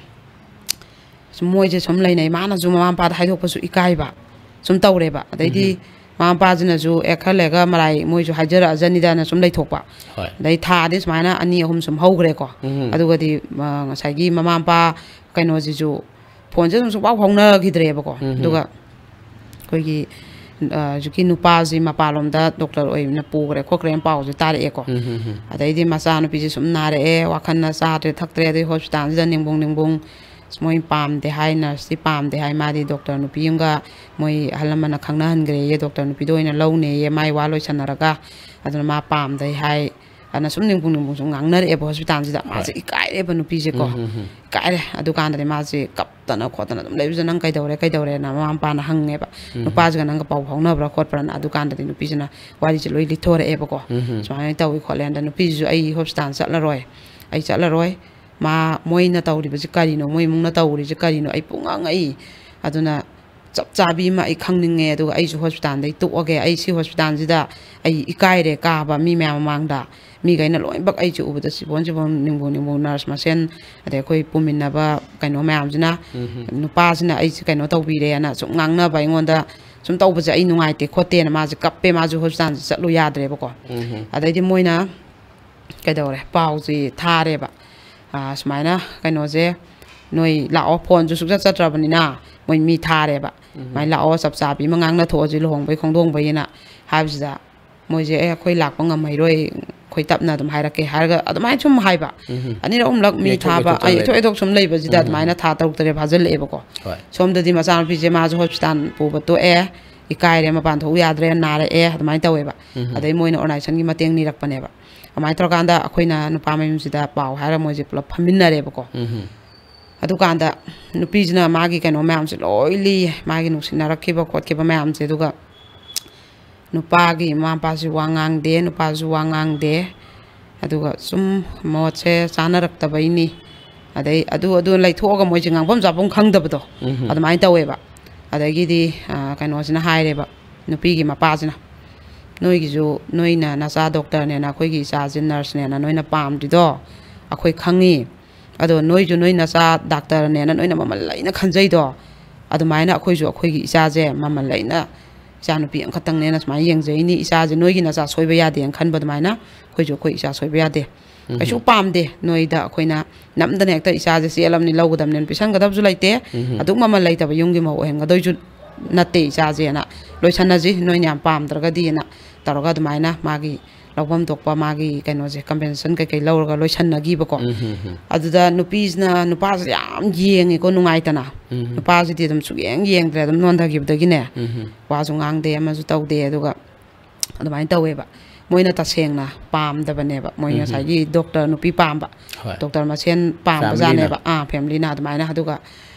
ꯁꯨꯝ ꯃꯣꯏꯁꯦ ꯁꯨꯝ ꯂꯩꯅꯩ, ꯃꯥꯅꯁꯨ ꯃꯃꯥ ꯃꯄꯥꯗ ꯍꯥꯏꯗꯣꯛꯄꯁꯨ ꯏꯀꯥꯏꯕ ꯁꯨꯝ ꯇꯧꯔꯦꯕ꯫ ꯑꯗꯩꯗꯤ ꯎꯝ꯫ ꯃꯃꯥ ꯃꯄꯥꯁꯤꯅꯁꯨ "ꯑꯦ, ꯈꯔ ꯂꯩꯔꯒ ꯃꯔꯥꯏ ꯃꯣꯏꯁꯨ ꯍꯥꯏꯖꯔꯛꯑꯖꯅꯤꯗꯅ" ꯁꯨꯝ ꯂꯩꯊꯣꯛꯄ꯫ ꯍꯣꯏ꯫ ꯑꯗꯩ ꯊꯥꯗꯤ ꯁꯨꯃꯥꯏꯅ ꯑꯅꯤ ꯑꯍꯨꯝ ꯁꯨꯝ ꯍꯧꯈ꯭ꯔꯦꯀꯣ꯫ ꯎꯝ꯫ ꯑꯗꯨꯒꯗꯤ, ꯑ, ꯉꯁꯥꯏꯒꯤ ꯃꯃꯥ ꯃꯄꯥ ꯀꯩꯅꯣꯁꯤꯁꯨ ꯐꯣꯟꯁꯦ ꯑꯗꯨꯝ ꯁꯨꯡꯄꯥꯎ ꯐꯥꯎꯅꯈꯤꯗ꯭ꯔꯦꯕꯀꯣ꯫ ꯎꯝ꯫ ꯑꯗꯨꯒ ꯑꯩꯈꯣꯏꯒꯤ ꯑ, ꯍꯧꯖꯤꯛꯀꯤ ꯅꯨꯄꯥꯁꯤ ꯃꯄꯥꯟꯂꯣꯝꯗ ꯗꯣꯛꯇꯔ ꯑꯣꯏꯅ ꯄꯨꯈ꯭ꯔꯦ ꯈꯣꯠꯈ꯭ꯔꯦꯅ ꯄꯥꯎꯁꯦ ꯇꯥꯔꯛꯑꯦꯀꯣ꯫ ꯎꯝ, ꯎꯝ, ꯎꯝ꯫ ꯑꯗꯩꯗꯤ ꯃꯆꯥꯅꯨꯄꯤꯁꯦ ꯁꯨꯝ ꯅꯥꯔꯛꯑꯦ, ꯋꯥꯈꯜꯅ ꯆꯥꯗ꯭ꯔꯦ ꯊꯛꯇ꯭ꯔꯦ, ꯑꯗꯩ ꯍꯣꯁꯄꯤꯇꯥꯜꯁꯤꯗ ꯅꯤꯡꯕꯨꯡ ꯅꯤꯡꯕꯨꯡ ꯃꯣꯏ ꯄꯥꯝꯗꯦ ꯍꯥꯏ, ꯅꯔꯁꯇꯤ ꯄꯥꯝꯗꯦ ꯍꯥꯏ, ꯃꯥꯗꯤ ꯗꯣꯛꯇꯔ ꯅꯨꯄꯤ ꯑꯃꯒ ꯃꯣꯏ ꯑꯍꯜ ꯂꯃꯟꯅ ꯈꯪꯅꯍꯟꯈ꯭ꯔꯦꯌꯦ, ꯗꯣꯛꯇꯔ ꯅꯨꯄꯤꯗꯣ ꯑꯣꯏꯅ ꯂꯧꯅꯦꯌꯦ, ꯃꯥꯏ ꯋꯥ ꯂꯣꯏꯁꯟꯅꯔꯒ꯫ ꯑꯗꯨꯅ ꯃꯥ ꯄꯥꯝꯗꯦ ꯍꯥꯏ꯫ ꯑꯗꯨꯅ ꯁꯨꯝ ꯅꯤꯡꯕꯨꯡ ꯅꯤꯡꯕꯨꯡ ꯁꯨꯝ ꯉꯥꯡꯅꯔꯛꯑꯦꯕ ꯍꯣꯁꯄꯤꯇꯥꯜꯁꯤꯗ꯫ ꯃꯥꯁꯦ ꯍꯣꯏ꯫ ꯏꯀꯥꯏꯔꯦꯕ ꯅꯨꯄꯤꯁꯦꯀꯣ꯫ ꯎꯝ, ꯎꯝ, ꯎꯝ꯫ ꯏꯀꯥꯏꯔꯦ꯫ ꯑꯗꯨꯀꯥꯟꯗꯗꯤ ꯃꯥꯁꯦ ꯀꯞꯇꯅ ꯈꯣꯠꯇꯅ ꯑꯗꯨꯝ ꯂꯩꯕꯁꯤꯗ, "ꯅꯪ ꯀꯩꯗꯧꯔꯦ, ꯀꯩꯗꯧꯔꯦꯅ?" ꯃꯃꯥ ꯃꯄꯥꯅ ꯍꯪꯉꯦꯕ꯫ ꯎꯝ꯫ "ꯅꯨꯄꯥꯁꯤꯒ ꯅꯪꯒ ꯄꯥꯎ ꯐꯥꯎꯅꯕ꯭ꯔꯥ ꯈꯣꯠꯄ꯭ꯔꯥꯅ?" ꯑꯗꯨꯀꯥꯟꯗꯗꯤ ꯅꯨꯄꯤꯁꯤꯅ ꯋꯥꯔꯤꯁꯦ ꯂꯣꯏ ꯂꯤꯊꯣꯔꯛꯑꯦꯕꯀꯣ꯫ ꯎꯝ, ꯎꯝ꯫ "ꯁꯨꯃꯥꯏꯅ ꯇꯧꯏ ꯈꯣꯠꯂꯦ꯫ ꯑꯗ ꯅꯨꯄꯤꯁꯤꯁꯨ ꯑꯩ ꯍꯣꯁꯄꯤꯇꯥꯜ ꯆꯠꯂꯔꯣꯏ, ꯑꯩ ꯆꯠꯂꯔꯣꯏ꯫ ꯃꯥ, ꯃꯣꯏꯅ ꯇꯧꯔꯤꯕꯁꯤ ꯀꯔꯤꯅꯣ, ꯃꯣꯏ ꯏꯃꯨꯡꯅ ꯇꯧꯔꯤꯁꯤ ꯀꯔꯤꯅꯣ, ꯑꯩ ꯄꯨꯡꯉꯛ ꯉꯛꯏ꯫ ꯑꯗꯨꯅ ꯆꯞ ꯆꯥꯕꯤ ꯑꯃ ꯑꯩ ꯈꯪꯅꯤꯡꯉꯦ꯫ ꯑꯗꯨꯒ ꯑꯩꯁꯨ ꯍꯣꯁꯄꯤꯇꯥꯜꯗꯩ ꯇꯣꯛꯑꯒꯦ꯫ ꯑꯩ ꯁꯤ ꯍꯣꯁꯄꯤꯇꯥꯜꯁꯤꯗ ꯑꯩ ꯏꯀꯥꯏꯔꯦ ꯀꯥꯕ ꯃꯤ ꯃꯌꯥꯝ ꯃꯃꯥꯡꯗ꯫ ꯃꯤꯈꯩꯅ ꯂꯣꯏꯅꯃꯛ ꯑꯩꯁꯦ ꯎꯕꯗ ꯆꯤꯕꯣꯟ ꯆꯤꯕꯣꯟ ꯅꯤꯡꯕꯨ ꯅꯤꯡꯕꯨ, ꯅꯔꯁ ꯃꯁꯦꯟ, ꯑꯗꯩ ꯑꯩꯈꯣꯏ ꯄꯨꯃꯤꯟꯅꯕ ꯀꯩꯅꯣ ꯃꯌꯥꯝꯁꯤꯅ, ꯎꯝ, ꯍꯝ꯫ ꯅꯨꯄꯥꯁꯤꯅ ꯑꯩꯁꯦ ꯀꯩꯅꯣ ꯇꯧꯕꯤꯔꯦꯅ ꯁꯨꯝ ꯉꯥꯡꯅꯕ ꯑꯩꯉꯣꯟꯗ꯫ ꯁꯨꯝ ꯇꯧꯕꯁꯦ ꯑꯩ ꯅꯨꯡꯉꯥꯏꯇꯦ ꯈꯣꯠꯇꯦꯅ ꯃꯥꯁꯦ ꯀꯞꯄꯦ꯫ ꯃꯥꯁꯨ ꯍꯣꯁꯄꯤꯇꯥꯜꯁꯦ ꯆꯠꯂꯨ ꯌꯥꯗ꯭ꯔꯦꯕꯀꯣ꯫ ꯎꯝ, ꯍꯝ꯫ ꯑꯗꯩꯗꯤ ꯃꯣꯏꯅ ꯀꯩꯗꯧꯔꯦ, ꯄꯥꯎꯁꯤ ꯊꯥꯔꯦꯕ꯫ "ꯑꯥ, ꯁꯨꯃꯥꯏꯅ ꯀꯩꯅꯣꯁꯦ, ꯅꯣꯏ ꯂꯥꯛꯑꯣ", ꯐꯣꯟꯁꯨ ꯁꯨꯡꯆꯠ ꯆꯠꯇ꯭ꯔꯕꯅꯤꯅ ꯃꯣꯏ ꯃꯤ ꯊꯥꯔꯦꯕ꯫ ꯎꯝ꯫ "ꯁꯨꯃꯥꯏꯅ ꯂꯥꯛꯑꯣ, ꯆꯞ ꯆꯥꯕꯤ ꯑꯃ ꯉꯥꯡꯅ ꯊꯣꯛꯑꯁꯤ ꯂꯨꯍꯣꯡꯕꯩ ꯈꯣꯡꯗꯣꯡꯕꯩꯅ" ꯍꯥꯏꯕꯁꯤꯗ, ꯃꯣꯏꯁꯦ, "ꯑꯦ, ꯑꯩꯈꯣꯏ ꯂꯥꯛꯄ ꯉꯝꯃꯩꯔꯣꯏ, ꯑꯩꯈꯣꯏ ꯇꯞꯅ ꯑꯗꯨꯝ ꯍꯥꯏꯔꯛꯀꯦ" ꯍꯥꯏꯔꯒ ꯑꯗꯨꯃꯥꯏꯅ ꯁꯨꯝ ꯍꯥꯏꯕ꯫ ꯎꯝ꯫ ꯑꯅꯤꯔꯛ ꯑꯍꯨꯝꯂꯛ ꯃꯤ ꯌꯩꯊꯣꯛ ꯊꯥꯕ, ꯌꯩꯊꯣꯛꯇꯅ ꯑ, ꯌꯩꯊꯣꯛ ꯂꯩꯕ꯫ ꯌꯩꯊꯣꯛ ꯁꯨꯝ ꯂꯩꯕꯁꯤꯗ ꯎꯝ꯫ ꯑꯗꯨꯃꯥꯏꯅ ꯊꯥ ꯇꯔꯨꯛ ꯇꯔꯦꯠ ꯐꯥꯖꯤꯜꯂꯛꯑꯦꯕꯀꯣ꯫ ꯍꯣꯏ꯫ ꯁꯣꯝꯗꯗꯤ ꯃꯆꯥꯅꯨꯄꯤꯁꯦ ꯃꯥꯁꯨ ꯍꯣꯁꯄꯤꯇꯥꯜ ꯄꯨꯕ ꯇꯣꯛꯑꯦ, ꯏꯀꯥꯏꯔꯦ, ꯃꯄꯥꯟ ꯊꯣꯛꯎ ꯌꯥꯗ꯭ꯔꯦ, ꯅꯥꯔꯛꯑꯦ, ꯑꯗꯨꯃꯥꯏꯅ ꯇꯧꯋꯦꯕ꯫ ꯎꯝ꯫ ꯑꯗꯩ ꯃꯣꯏꯅ ꯑꯣꯔꯒꯅꯥꯏꯖꯦꯁꯟꯒꯤ ꯃꯇꯦꯡ ꯅꯤꯔꯛꯄꯅꯦꯕ꯫ ꯑꯗꯨꯃꯥꯏꯅ ꯇꯧꯔꯀꯥꯟꯗ ꯑꯩꯈꯣꯏꯅ ꯅꯨꯄꯥ ꯃꯌꯨꯝꯁꯤꯗ ꯄꯥꯎ ꯍꯥꯏꯔꯒ ꯃꯣꯏꯁꯦ ꯄꯨꯂꯞ ꯐꯝꯃꯤꯟꯅꯔꯦꯕꯀꯣ꯫ ꯎꯝ꯫ ꯑꯗꯨꯀꯥꯟꯗ ꯅꯨꯄꯤꯁꯤꯅ ꯃꯥꯒꯤ ꯀꯩꯅꯣ ꯃꯌꯥꯝꯁꯦ ꯂꯣꯏ ꯂꯤꯌꯦ, ꯃꯥꯒꯤ ꯅꯨꯡꯁꯤꯅꯔꯛꯈꯤꯕ ꯈꯣꯠꯈꯤꯕ ꯃꯌꯥꯝꯁꯦ꯫ ꯑꯗꯨꯒ ꯅꯨꯄꯥꯒꯤ ꯃꯃꯥ ꯃꯄꯥꯁꯨ ꯋꯥ ꯉꯥꯡꯗꯦ, ꯅꯨꯄꯥꯁꯨ ꯋꯥ ꯉꯥꯡꯗꯦ꯫ ꯑꯗꯨꯒ ꯁꯨꯝ ꯃꯣꯠꯁꯦ ꯆꯥꯅꯔꯛꯇꯕꯩꯅꯤ꯫ ꯑꯗꯩ ꯑꯗꯨ, ꯑꯗꯨ ꯂꯩꯊꯣꯛꯑꯒ ꯃꯣꯏꯁꯦ ꯉꯥꯡꯐꯝ ꯆꯥꯐꯝ ꯈꯪꯗꯕꯗꯣ, ꯎꯝ꯫ ꯑꯗꯨꯃꯥꯏꯅ ꯇꯧꯋꯦꯕ꯫ ꯑꯗꯒꯤꯗꯤ, ꯑ, ꯀꯩꯅꯣꯁꯤꯅ ꯍꯥꯏꯔꯦꯕ, ꯅꯨꯄꯤꯒꯤ ꯃꯄꯥꯁꯤꯅ, "ꯅꯣꯏꯒꯤꯁꯨ, ꯅꯣꯏꯅ ꯅꯆꯥ ꯗꯣꯛꯇꯔꯅꯦꯅ, ꯑꯩꯈꯣꯏꯒꯤ ꯏꯆꯥꯁꯦ ꯅꯔꯁꯅꯦꯅ ꯅꯣꯏꯅ ꯄꯥꯝꯗ꯭ꯔꯤꯗꯣ ꯑꯩꯈꯣꯏ ꯈꯪꯉꯤ꯫ ꯑꯗꯣ ꯅꯣꯏꯁꯨ ꯅꯣꯏ ꯅꯆꯥ ꯗꯥꯛꯇꯔꯅꯦꯅ ꯅꯣꯏꯅ ꯃꯃꯜ ꯂꯩꯅ ꯈꯟꯖꯩꯗꯣ, ꯑꯗꯨꯃꯥꯏꯅ ꯑꯩꯈꯣꯏꯁꯨ ꯑꯩꯈꯣꯏꯒꯤ ꯏꯆꯥꯁꯦ ꯃꯃꯜ ꯂꯩꯅ, ꯏꯆꯥꯅꯨꯄꯤ ꯑꯃꯈꯛꯇꯪꯅꯦꯅ ꯁꯨꯃꯥꯏꯅ ꯌꯦꯡꯖꯩꯅꯤ꯫ ꯏꯆꯥꯁꯦ ꯅꯣꯏꯒꯤ ꯅꯆꯥ ꯁꯣꯏꯕ ꯌꯥꯗꯦꯅ ꯈꯟꯕ ꯑꯗꯨꯃꯥꯏꯅ ꯑꯩꯈꯣꯏꯁꯨ ꯑꯩꯈꯣꯏ ꯏꯆꯥ ꯁꯣꯏꯕ ꯌꯥꯗꯦ꯫ ꯎꯝ꯫ ꯀꯩꯁꯨ ꯄꯥꯝꯗꯦ ꯅꯣꯏꯗ ꯑꯩꯈꯣꯏꯅ ꯅꯝꯗꯅ ꯍꯦꯛꯇ ꯏꯆꯥꯁꯦ ꯆꯦꯜꯂꯝꯅꯤ, ꯂꯧꯒꯗꯕꯅꯦꯅ ꯄꯤꯁꯟꯒꯗꯕꯁꯨ ꯂꯩꯇꯦ꯫ ꯎꯝ꯫ ꯑꯗꯨꯛ ꯃꯃꯜ ꯂꯩꯇꯕ ꯌꯨꯝꯒꯤ ꯃꯧ ꯑꯣꯏꯍꯟꯒꯗꯣꯏꯁꯨ ꯅꯠꯇꯦ ꯏꯆꯥꯁꯦꯅ, ꯂꯣꯏꯁꯟꯅꯁꯤ ꯅꯣꯏꯅ ꯌꯥꯝ ꯄꯥꯝꯗ꯭ꯔꯒꯗꯤꯅ ꯇꯧꯔꯒ ꯑꯗꯨꯃꯥꯏꯅ ꯃꯥꯒꯤ ꯂꯧꯐꯝ ꯊꯣꯛꯄ ꯃꯥꯒꯤ ꯀꯩꯅꯣꯁꯦ, ꯀꯝꯄꯦꯟꯁꯦꯁꯟ ꯀꯩꯀꯩ ꯂꯧꯔꯒ ꯂꯣꯏꯁꯟꯅꯈꯤꯕꯀꯣ꯫ ꯎꯝ, ꯎꯝ, ꯎꯝ. ꯑꯗꯨꯗ ꯅꯨꯄꯤꯁꯤꯅ ꯅꯨꯄꯥꯁꯤꯗ ꯌꯥꯝ ꯌꯦꯡꯉꯤꯀꯣ, ꯅꯨꯡꯉꯥꯏꯇꯅ꯫ ꯎꯝ. ꯅꯨꯄꯥꯁꯤꯗꯤ ꯑꯗꯨꯝ ꯁꯨꯛꯌꯦꯡ ꯌꯦꯡꯗ꯭ꯔꯦ, ꯑꯗꯨꯝ ꯅꯣꯟꯊꯈꯤꯕꯗꯒꯤꯅꯦ꯫ ꯎꯝ. ꯋꯥꯁꯨ ꯉꯥꯡꯗꯦ, ꯑꯃꯁꯨ ꯇꯧꯗꯦ꯫ ꯑꯗꯨꯒ ꯑꯗꯨꯃꯥꯏꯅ ꯇꯧꯋꯦꯕ꯫ ꯃꯣꯏꯅ ꯇꯁꯦꯡꯅ ꯄꯥꯝꯗꯕꯅꯦꯕ, ꯃꯣꯏ ꯎꯝ. ꯉꯁꯥꯏꯒꯤ ꯗꯣꯛꯇꯔ ꯅꯨꯄꯤ ꯄꯥꯝꯕ, ꯍꯣꯏ. ꯗꯣꯛꯇꯔ ꯃꯁꯦꯟ ꯄꯥꯝꯕꯖꯥꯠꯅꯦꯕ꯫ ꯑꯥ, ꯐꯦꯃꯤꯂꯤꯅ ꯑꯗꯨꯃꯥꯏꯅ꯫ ꯑꯗꯨꯒ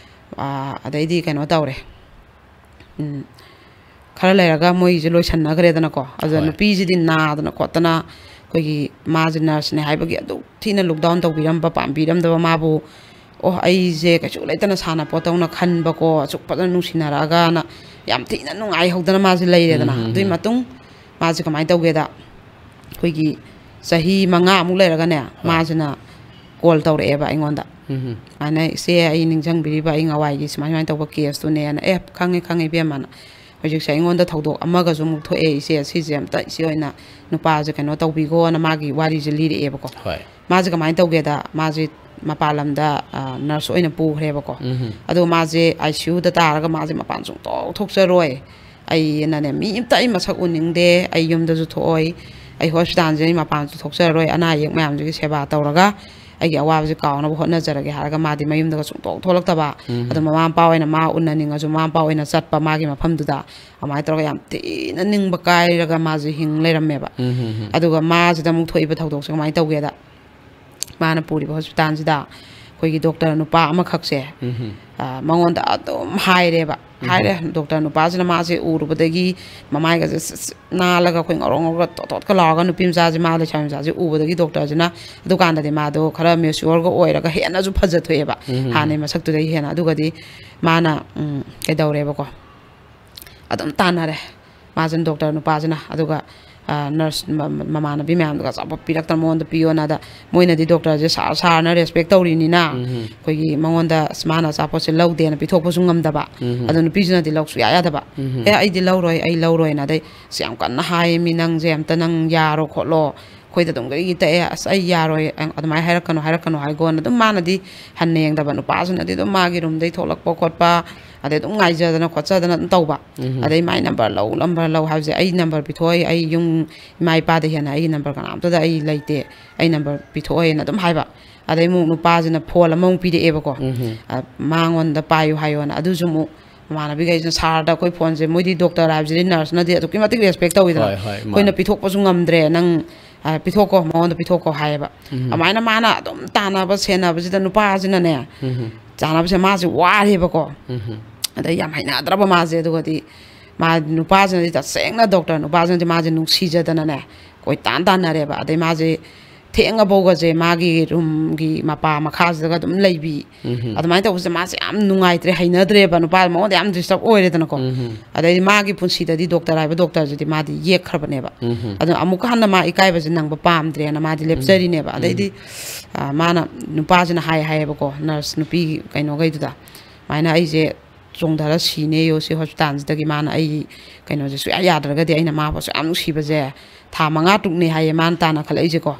ꯑꯥ, ꯑꯗꯩꯗꯤ ꯀꯩꯅꯣ ꯇꯧꯔꯦ, ꯎꯝ, ꯈꯔ ꯂꯩꯔꯒ ꯃꯣꯏꯁꯦ ꯂꯣꯏꯁꯟꯅꯈ꯭ꯔꯦꯗꯅꯀꯣ꯫ ꯑꯗꯨꯗ ꯍꯣꯏ. ꯅꯨꯄꯤꯁꯤꯗꯤ ꯅꯥꯗꯅ ꯈꯣꯠꯇꯅ, ꯑꯩꯈꯣꯏꯒꯤ ꯃꯥꯁꯦ ꯅꯔꯁꯅꯦ ꯍꯥꯏꯕꯒꯤ ꯑꯗꯨꯛ ꯊꯤꯅ ꯂꯨꯛ ꯗꯥꯎꯟ ꯇꯧꯕꯤꯔꯝꯕ, ꯄꯥꯝꯕꯤꯔꯝꯗꯕ ꯃꯥꯕꯨ, "ꯑꯣ, ꯑꯩꯁꯦ ꯀꯩꯁꯨ ꯂꯩꯇꯅ ꯁꯥꯟꯅꯄꯣꯠꯇꯧꯅ ꯈꯟꯕꯀꯣ, ꯑꯁꯨꯛ ꯐꯖꯅ ꯅꯨꯡꯁꯤꯅꯔꯛꯑꯒꯅ", ꯌꯥꯝ ꯊꯤꯅ ꯅꯨꯡꯉꯥꯏꯍꯧꯗꯅ ꯃꯥꯁꯦ ꯂꯩꯔꯦꯗꯅ꯫ ꯎꯝ, ꯎꯝ, ꯑꯗꯨꯏ ꯎꯝ. ꯃꯇꯨꯡ ꯃꯥꯁꯦ ꯀꯃꯥꯏꯅ ꯇꯧꯒꯦꯗ, ꯑꯩꯈꯣꯏꯒꯤ ꯆꯍꯤ ꯃꯉꯥꯃꯨꯛ ꯂꯩꯔꯒꯅꯦ, ꯃꯥꯁꯤꯅ ꯀꯣꯜ ꯇꯧꯔꯛꯑꯦꯕ ꯑꯩꯉꯣꯟꯗ꯫ ꯎꯝ. ꯁꯨꯃꯥꯏꯅ, "ꯏꯆꯦ, ꯑꯩ ꯅꯤꯡꯁꯤꯡꯕꯤꯔꯤꯕ, ꯑꯩ ꯉꯋꯥꯏꯒꯤ ꯁꯨꯃꯥꯏ ꯁꯨꯃꯥꯏꯅ ꯇꯧꯕ ꯀꯦꯁꯇꯨꯅꯦꯅ"꯫ "ꯑꯦ, ꯈꯪꯉꯦ, ꯈꯪꯉꯦ, ꯏꯕꯦꯝꯃꯅ꯫ ꯍꯧꯖꯤꯛꯁꯦ ꯑꯩꯉꯣꯟꯗ ꯊꯧꯗꯣꯛ ꯑꯃꯒꯁꯨ ꯑꯃꯨꯛ ꯊꯣꯛꯑꯦ, ꯏꯆꯦ, ꯁꯤꯁꯦ ꯑꯝꯇ ꯏꯆꯦ ꯑꯣꯏꯅ ꯅꯨꯄꯥꯁꯦ ꯀꯩꯅꯣ ꯇꯧꯕꯤꯈꯣꯅ" ꯃꯥꯒꯤ ꯋꯥꯔꯤꯁꯦ ꯂꯤꯔꯛꯑꯦꯕꯀꯣ꯫ ꯍꯣꯏ. ꯃꯥꯁꯦ ꯀꯃꯥꯏꯅ ꯇꯧꯒꯦꯗ, ꯃꯥꯁꯦ ꯃꯄꯥꯟ ꯂꯝꯗ, ꯑ, ꯅꯔꯁ ꯑꯣꯏꯅ ꯄꯨꯈ꯭ꯔꯦꯕꯀꯣ꯫ ꯎꯝ. ꯑꯗꯨꯒ ꯃꯥꯁꯦ ꯑꯥꯏ ꯁꯤ ꯌꯨꯗ ꯇꯥꯔꯒ ꯃꯥꯁꯦ ꯃꯄꯥꯟ ꯁꯨꯡꯊꯣꯛ ꯊꯣꯛꯆꯔꯣꯏ꯫ "ꯑꯩꯅꯅꯦ, ꯃꯤ ꯑꯝꯇ ꯑꯩ ꯃꯁꯛ ꯎꯅꯤꯡꯗꯦ, ꯑꯩ ꯌꯨꯝꯗꯁꯨ ꯊꯣꯛꯑꯣꯏ, ꯑꯩ ꯍꯣꯁꯄꯤꯇꯥꯜꯁꯦ ꯑꯩ ꯃꯄꯥꯟꯁꯨ ꯊꯣꯛꯆꯔꯔꯣꯏ, ꯑꯅꯥ ꯑꯌꯦꯛ ꯃꯌꯥꯝꯁꯤꯒꯤ ꯁꯦꯕꯥ ꯇꯧꯔꯒ ꯑꯩꯒꯤ ꯑꯋꯥꯕꯁꯦ ꯀꯥꯎꯅꯕ ꯍꯣꯠꯅꯖꯔꯒꯦ" ꯍꯥꯏꯔꯒ ꯃꯥꯗꯤ ꯃꯌꯨꯝꯗꯒ ꯁꯨꯡꯊꯣꯛ ꯊꯣꯛꯂꯛꯇꯕ꯫ ꯎꯝ. ꯑꯗꯣ ꯃꯃꯥ ꯃꯄꯥ ꯑꯣꯏꯅ ꯃꯥ ꯎꯅꯅꯤꯡꯉꯁꯨ ꯃꯃꯥ ꯃꯄꯥ ꯑꯣꯏꯅ ꯆꯠꯄ ꯃꯥꯒꯤ ꯃꯐꯝꯗꯨꯗ, ꯑꯗꯨꯃꯥꯏꯅ ꯇꯧꯔꯒ ꯌꯥꯝ ꯊꯤꯅ ꯅꯤꯡꯕ ꯀꯥꯏꯔꯒ ꯃꯥꯁꯦ ꯍꯤꯡ ꯂꯩꯔꯝꯃꯦꯕ꯫ ꯎꯝ, ꯎꯝ, ꯎꯝ. ꯑꯗꯨꯒ ꯃꯥꯁꯤꯗ ꯑꯃꯨꯛ ꯊꯣꯛꯏꯕ ꯊꯧꯗꯣꯛꯁꯦ ꯀꯃꯥꯏꯅ ꯇꯧꯒꯦꯗ, ꯃꯥꯅ ꯄꯨꯔꯤꯕ ꯍꯣꯁꯄꯤꯇꯥꯜꯁꯤꯗ ꯑꯩꯈꯣꯏꯒꯤ ꯗꯣꯛꯇꯔ ꯅꯨꯄꯥ ꯑꯃꯈꯛꯁꯦ, ꯎꯝ. ꯑ, ꯃꯉꯣꯟꯗ ꯑꯗꯨꯝ ꯍꯥꯏꯔꯦꯕ꯫ ꯍꯥꯏꯔꯦ, ꯗꯣꯛꯇꯔ ꯅꯨꯄꯥꯁꯤꯅ ꯃꯥꯁꯦ ꯎꯔꯨꯕꯗꯒꯤ ꯃꯃꯥꯏꯒꯁꯦ ꯁꯤꯠ ꯁꯤꯠ ꯅꯥꯜꯂꯒ ꯑꯩꯈꯣꯏ ꯉꯧꯔꯣꯛ ꯉꯧꯔꯒ ꯇꯣꯠ ꯇꯣꯠꯀ ꯂꯥꯎꯔꯒ ꯅꯨꯄꯤ ꯃꯆꯥꯁꯦ, ꯃꯥ ꯂꯩꯁꯥꯕꯤ ꯃꯆꯥꯁꯦ ꯎꯕꯗꯒꯤ ꯗꯣꯛꯇꯔꯁꯤꯅ ꯑꯗꯨꯀꯥꯟꯗꯗꯤ ꯃꯥꯗꯣ ꯈꯔ ꯃꯦꯆ꯭ꯌꯣꯔꯒ ꯑꯣꯏꯔꯒ ꯍꯦꯟꯅꯁꯨ ꯐꯖꯊꯣꯛꯑꯦꯕ, ꯎꯝ. ꯍꯥꯟꯅꯩ ꯃꯁꯛꯇꯨꯗꯒꯤ ꯍꯦꯟꯅ꯫ ꯑꯗꯨꯒꯗꯤ ꯃꯥꯅ, ꯎꯝ, ꯀꯩꯗꯧꯔꯦꯕꯀꯣ, ꯑꯗꯨꯝ ꯇꯥꯟꯅꯔꯦ ꯃꯥꯁꯤꯅ ꯗꯣꯛꯇꯔ ꯅꯨꯄꯥꯁꯤꯅ꯫ ꯑꯗꯨꯒ, ꯑ, ꯅꯔꯁ ꯃ-, ꯃ-, ꯃꯃꯥꯟꯅꯕꯤ ꯃꯌꯥꯝꯗꯨꯒ ꯑꯆꯥꯄꯣꯠ ꯄꯤꯔꯛꯇꯅ ꯃꯉꯣꯟꯗ ꯄꯤꯌꯣꯅ꯫ ꯑꯗ ꯃꯣꯏꯅꯗꯤ ꯗꯣꯛꯇꯔꯁꯦ ꯁꯥꯔ, ꯁꯥꯔꯅ ꯔꯦꯁꯄꯦꯛ ꯇꯧꯔꯤꯅꯤꯅ, ꯎꯝ. ꯑꯩꯈꯣꯏꯒꯤ ꯃꯉꯣꯟꯗ ꯑꯁ ꯃꯥꯅ ꯑꯆꯥꯄꯣꯠꯁꯦ ꯂꯧꯗꯦꯅ ꯄꯤꯊꯣꯛꯄꯁꯨ ꯉꯝꯗꯕ꯫ ꯎꯝ. ꯑꯗꯣ ꯅꯨꯄꯤꯁꯤꯅꯗꯤ ꯂꯧ ꯁꯨꯡꯌꯥ ꯌꯥꯗꯕ꯫ ꯎꯝ. "ꯑꯦ, ꯑꯩꯗꯤ ꯂꯧꯔꯣꯏ, ꯑꯩ ꯂꯧꯔꯣꯏꯅ"꯫ ꯑꯗꯩ, "ꯑꯁ, ꯌꯥꯝ ꯀꯟꯅ ꯍꯥꯏꯌꯦ ꯃꯤ ꯅꯪꯁꯦ, ꯑꯝꯇ ꯅꯪ ꯌꯥꯔꯣ ꯈꯣꯠꯂꯣ, ꯑꯩꯈꯣꯏꯗ ꯑꯗꯨꯝ ꯒꯔꯤꯒꯤ ꯇꯛꯑꯦ, ꯑꯁ, ꯑꯩ ꯌꯥꯔꯣꯏ, ꯑ-, ꯑꯗꯨꯃꯥꯏꯅ ꯍꯥꯏꯔꯛꯀꯅꯨ, ꯍꯥꯏꯔꯛꯀꯅꯨ" ꯍꯥꯏꯒꯣꯅ ꯑꯗꯨꯝ ꯃꯥꯅꯗꯤ ꯍꯟꯅ ꯌꯦꯡꯗꯕ꯫ ꯅꯨꯄꯥꯁꯤꯅꯗꯤ ꯑꯗꯨꯝ ꯃꯥꯒꯤ ꯔꯨꯝꯗꯩ ꯊꯣꯛꯂꯛꯄ ꯈꯣꯠꯄ, ꯑꯗꯩ ꯑꯗꯨꯝ ꯉꯥꯏꯖꯗꯅ ꯈꯣꯠꯆꯗꯅ ꯑꯗꯨꯝ ꯇꯧꯕ꯫ ꯑꯗꯩ "ꯃꯥꯏ ꯅꯝꯕꯔ ꯂꯧ, ꯅꯝꯕꯔ ꯂꯧ" ꯍꯥꯏꯕꯁꯦ, "ꯑꯩ ꯅꯝꯕꯔ ꯄꯤꯊꯣꯛꯑꯣꯏ, ꯑꯩ ꯌꯨꯝ ꯏꯃꯥ ꯏꯄꯥꯗ ꯍꯦꯟꯅ ꯑꯩꯒꯤ ꯅꯝꯕꯔ ꯀꯅꯥꯝꯇꯗ ꯑꯩ ꯂꯩꯇꯦ, ꯑꯩ ꯅꯝꯕꯔ ꯄꯤꯊꯣꯛꯑꯣꯏꯅ" ꯑꯗꯨꯝ ꯍꯥꯏꯕ꯫ ꯑꯗꯩ ꯑꯃꯨꯛ ꯅꯨꯄꯥꯁꯤꯅ ꯐꯣꯟ ꯑꯃꯃꯨꯛ ꯄꯤꯔꯛꯑꯦꯕꯀꯣ꯫ "ꯃꯉꯣꯟꯗ ꯄꯥꯏꯌꯨ ꯍꯥꯏꯌꯣꯅ", ꯑꯗꯨꯁꯨ ꯑꯃꯨꯛ ꯃꯃꯥꯟꯅꯕꯤꯈꯩꯁꯤꯅ ꯁꯥꯔꯗ ꯑꯩꯈꯣꯏ ꯐꯣꯟꯁꯦ, ꯃꯣꯏꯗꯤ ꯗꯣꯛꯇꯔ ꯍꯥꯏꯕꯁꯤꯗꯤ, ꯅꯔꯁꯅꯗꯤ ꯑꯗꯨꯛꯀꯤ ꯃꯇꯤꯛ ꯔꯦꯁꯄꯦꯛ ꯇꯧꯋꯤꯗꯅ꯫ ꯑꯩꯈꯣꯏꯅ ꯄꯤꯊꯣꯛꯄꯁꯨ ꯉꯝꯗ꯭ꯔꯦ, "ꯅꯪ ꯄꯤꯊꯣꯛꯀꯣ, ꯃꯉꯣꯟꯗ ꯄꯤꯊꯣꯛꯀꯣ" ꯍꯥꯏꯌꯦꯕ꯫ ꯑꯗꯨꯃꯥꯏꯅ ꯃꯥꯅ ꯑꯗꯨꯝ ꯇꯥꯟꯅꯕ ꯁꯦꯟꯅꯕꯁꯤꯗ ꯅꯨꯄꯥꯁꯤꯅꯅꯦ, ꯆꯥꯟꯅꯕꯁꯦ ꯃꯥꯁꯦ ꯋꯥꯔꯦꯕꯀꯣ꯫ ꯑꯗꯩ ꯌꯥꯝ ꯍꯩꯅꯗ꯭ꯔꯕ ꯃꯥꯁꯦ꯫ ꯑꯗꯨꯒꯗꯤ ꯃꯥ, ꯅꯨꯄꯥꯁꯤꯅꯗꯤ, ꯇꯁꯦꯡꯅ ꯗꯣꯛꯇꯔ ꯅꯨꯄꯥꯁꯤꯅꯗꯤ ꯃꯥꯁꯦ ꯅꯨꯡꯁꯤꯖꯗꯅꯅꯦ ꯀꯣꯏꯇꯥꯟ ꯇꯥꯟꯅꯔꯦꯕ꯫ ꯑꯗꯩ ꯃꯥꯁꯦ ꯊꯦꯡꯉꯐꯥꯎꯒꯁꯦ ꯃꯥꯒꯤ ꯔꯨꯝꯒꯤ ꯃꯄꯥ ꯃꯈꯥꯁꯤꯗꯒ ꯑꯗꯨꯝ ꯂꯩꯕꯤ꯫ ꯑꯗꯨꯃꯥꯏꯅ ꯇꯧꯕꯁꯦ ꯃꯥꯁꯦ ꯌꯥꯝ ꯅꯨꯡꯉꯥꯏꯇ꯭ꯔꯦ, ꯍꯩꯅꯗ꯭ꯔꯦꯕ, ꯅꯨꯄꯥ ꯃꯉꯣꯟꯗ ꯌꯥꯝ ꯗꯤꯁꯇꯔꯕ ꯑꯣꯏꯔꯦꯗꯅꯀꯣ꯫ ꯑꯗꯩꯗꯤ ꯃꯥꯒꯤ ꯄꯨꯟꯁꯤꯗꯗꯤ ꯗꯣꯛꯇꯔ ꯍꯥꯏꯕ ꯗꯣꯛꯇꯔꯁꯤꯗꯤ ꯃꯥꯗꯤ ꯌꯦꯛꯈ꯭ꯔꯕꯅꯦꯕ꯫ ꯑꯗꯨꯅ ꯑꯃꯨꯛꯀ ꯍꯟꯅ ꯃꯥ ꯏꯀꯥꯏꯕꯁꯦ ꯅꯪꯕ ꯄꯥꯝꯗ꯭ꯔꯦꯅ ꯃꯥꯗꯤ ꯂꯦꯞꯆꯔꯤꯅꯦꯕ꯫ ꯑꯗꯩꯗꯤ, ꯑ, ꯃꯥꯅ, ꯅꯨꯄꯥꯁꯤꯅ ꯍꯥꯏ ꯍꯥꯏꯌꯦꯕꯀꯣ, ꯅꯔꯁ ꯅꯨꯄꯤ ꯀꯩꯅꯣꯈꯩꯗꯨꯗ, "ꯁꯨꯃꯥꯏꯅ ꯑꯩꯁꯦ ꯆꯣꯡꯊꯔ ꯁꯤꯅꯦꯌꯣ ꯁꯤ ꯍꯣꯁꯄꯤꯇꯥꯜꯁꯤꯗꯒꯤ, ꯃꯥꯅ ꯑꯩ ꯀꯩꯅꯣꯁꯦ ꯁꯨꯡꯌꯥ ꯌꯥꯗ꯭ꯔꯒꯗꯤ, ꯑꯩꯅ ꯃꯥꯕꯨ ꯑꯁꯨꯛ ꯌꯥꯝ ꯅꯨꯡꯁꯤꯕꯁꯦ ꯊꯥ ꯃꯉꯥ ꯇꯔꯨꯛꯅꯦ" ꯍꯥꯏꯌꯦ ꯃꯥꯅ ꯇꯥꯟꯅ ꯈꯜꯂꯛꯏꯁꯦꯀꯣ꯫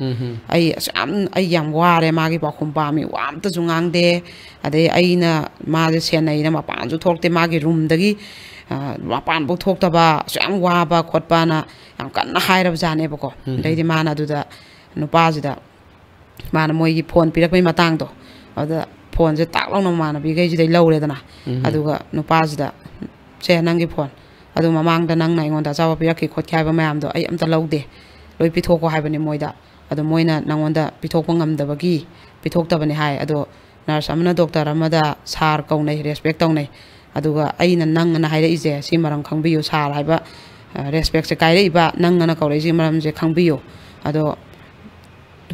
"ꯑꯩ ꯑꯁꯨꯛ ꯌꯥꯝ, ꯑꯩ ꯌꯥꯝ ꯋꯥꯔꯦ, ꯃꯥꯒꯤ ꯄꯥꯎꯈꯨꯝ ꯄꯥꯝꯃꯤ, ꯋꯥ ꯑꯝꯇꯁꯨ ꯉꯥꯡꯗꯦ, ꯑꯗꯩ ꯑꯩꯅ ꯃꯥꯁꯦ ꯁꯦꯟꯅꯩꯅ ꯃꯄꯥꯟꯁꯨ ꯊꯣꯛꯇꯦ, ꯃꯥꯒꯤ ꯔꯨꯝꯗꯒꯤ, ꯑ, ꯃꯄꯥꯟꯐꯥꯎ ꯊꯣꯛꯇꯕ, ꯑꯁꯨꯛ ꯌꯥꯝ ꯋꯥꯕ ꯈꯣꯠꯄꯅ ꯌꯥꯝ ꯀꯟꯅ ꯍꯥꯏꯔꯕꯖꯥꯠꯅꯦꯕꯀꯣ꯫ ꯑꯗꯩꯗꯤ ꯃꯥꯅ ꯑꯗꯨꯗ ꯅꯨꯄꯥꯁꯤꯗ ꯃꯥꯅ ꯃꯣꯏꯒꯤ ꯐꯣꯟ ꯄꯤꯔꯛꯄꯩ ꯃꯇꯥꯡꯗꯣ, ꯑꯗꯨꯗ ꯐꯣꯟꯁꯦ ꯇꯥꯛ ꯂꯥꯎꯅ ꯃꯃꯥꯟꯅꯕꯤꯈꯩꯁꯤꯗꯩ ꯂꯧꯔꯦꯗꯅ꯫ ꯑꯗꯨꯒ ꯅꯨꯄꯥꯁꯤꯗ, "ꯁꯦ, ꯅꯪꯒꯤ ꯐꯣꯟ, ꯑꯗꯨ ꯃꯃꯥꯡꯗ ꯅꯪꯅ ꯑꯩꯉꯣꯟꯗ ꯑꯆꯥꯄꯣꯠ ꯄꯤꯔꯛꯈꯤ ꯈꯣꯠꯈꯤ ꯍꯥꯏꯕ ꯃꯌꯥꯝꯗꯣ ꯑꯩ ꯑꯝꯇ ꯂꯧꯗꯦ, ꯂꯣꯏ ꯄꯤꯊꯣꯛꯀꯣ" ꯍꯥꯏꯕꯅꯤ ꯃꯣꯏꯗ꯫ ꯑꯗꯣ ꯃꯣꯏꯅ ꯅꯪꯉꯣꯟꯗ ꯄꯤꯊꯣꯛꯄ ꯉꯝꯗꯕꯒꯤ ꯄꯤꯊꯣꯛꯇꯕꯅꯤ ꯍꯥꯏ꯫ ꯑꯗꯣ ꯅꯔꯁ ꯑꯃꯅ ꯗꯣꯛꯇꯔ ꯑꯃꯗ ꯁꯥꯔ ꯀꯧꯅꯩ, ꯔꯦꯁꯄꯦꯛ ꯇꯧꯅꯩ꯫ ꯑꯗꯨꯒ ꯑꯩꯅ ꯅꯪ ꯑꯅ ꯍꯥꯏꯔꯛꯏꯁꯦ ꯁꯤ ꯃꯔꯝ ꯈꯪꯕꯤꯌꯨ, ꯁꯥꯔ ꯍꯥꯏꯕ, ꯑ, ꯔꯦꯁꯄꯦꯛꯁꯦ ꯀꯥꯏꯔꯛꯏꯕ, ꯅꯪ ꯑꯅ ꯀꯧꯔꯛꯏꯁꯤꯒꯤ ꯃꯔꯝꯁꯦ ꯈꯪꯕꯤꯌꯨ꯫ ꯑꯗꯣ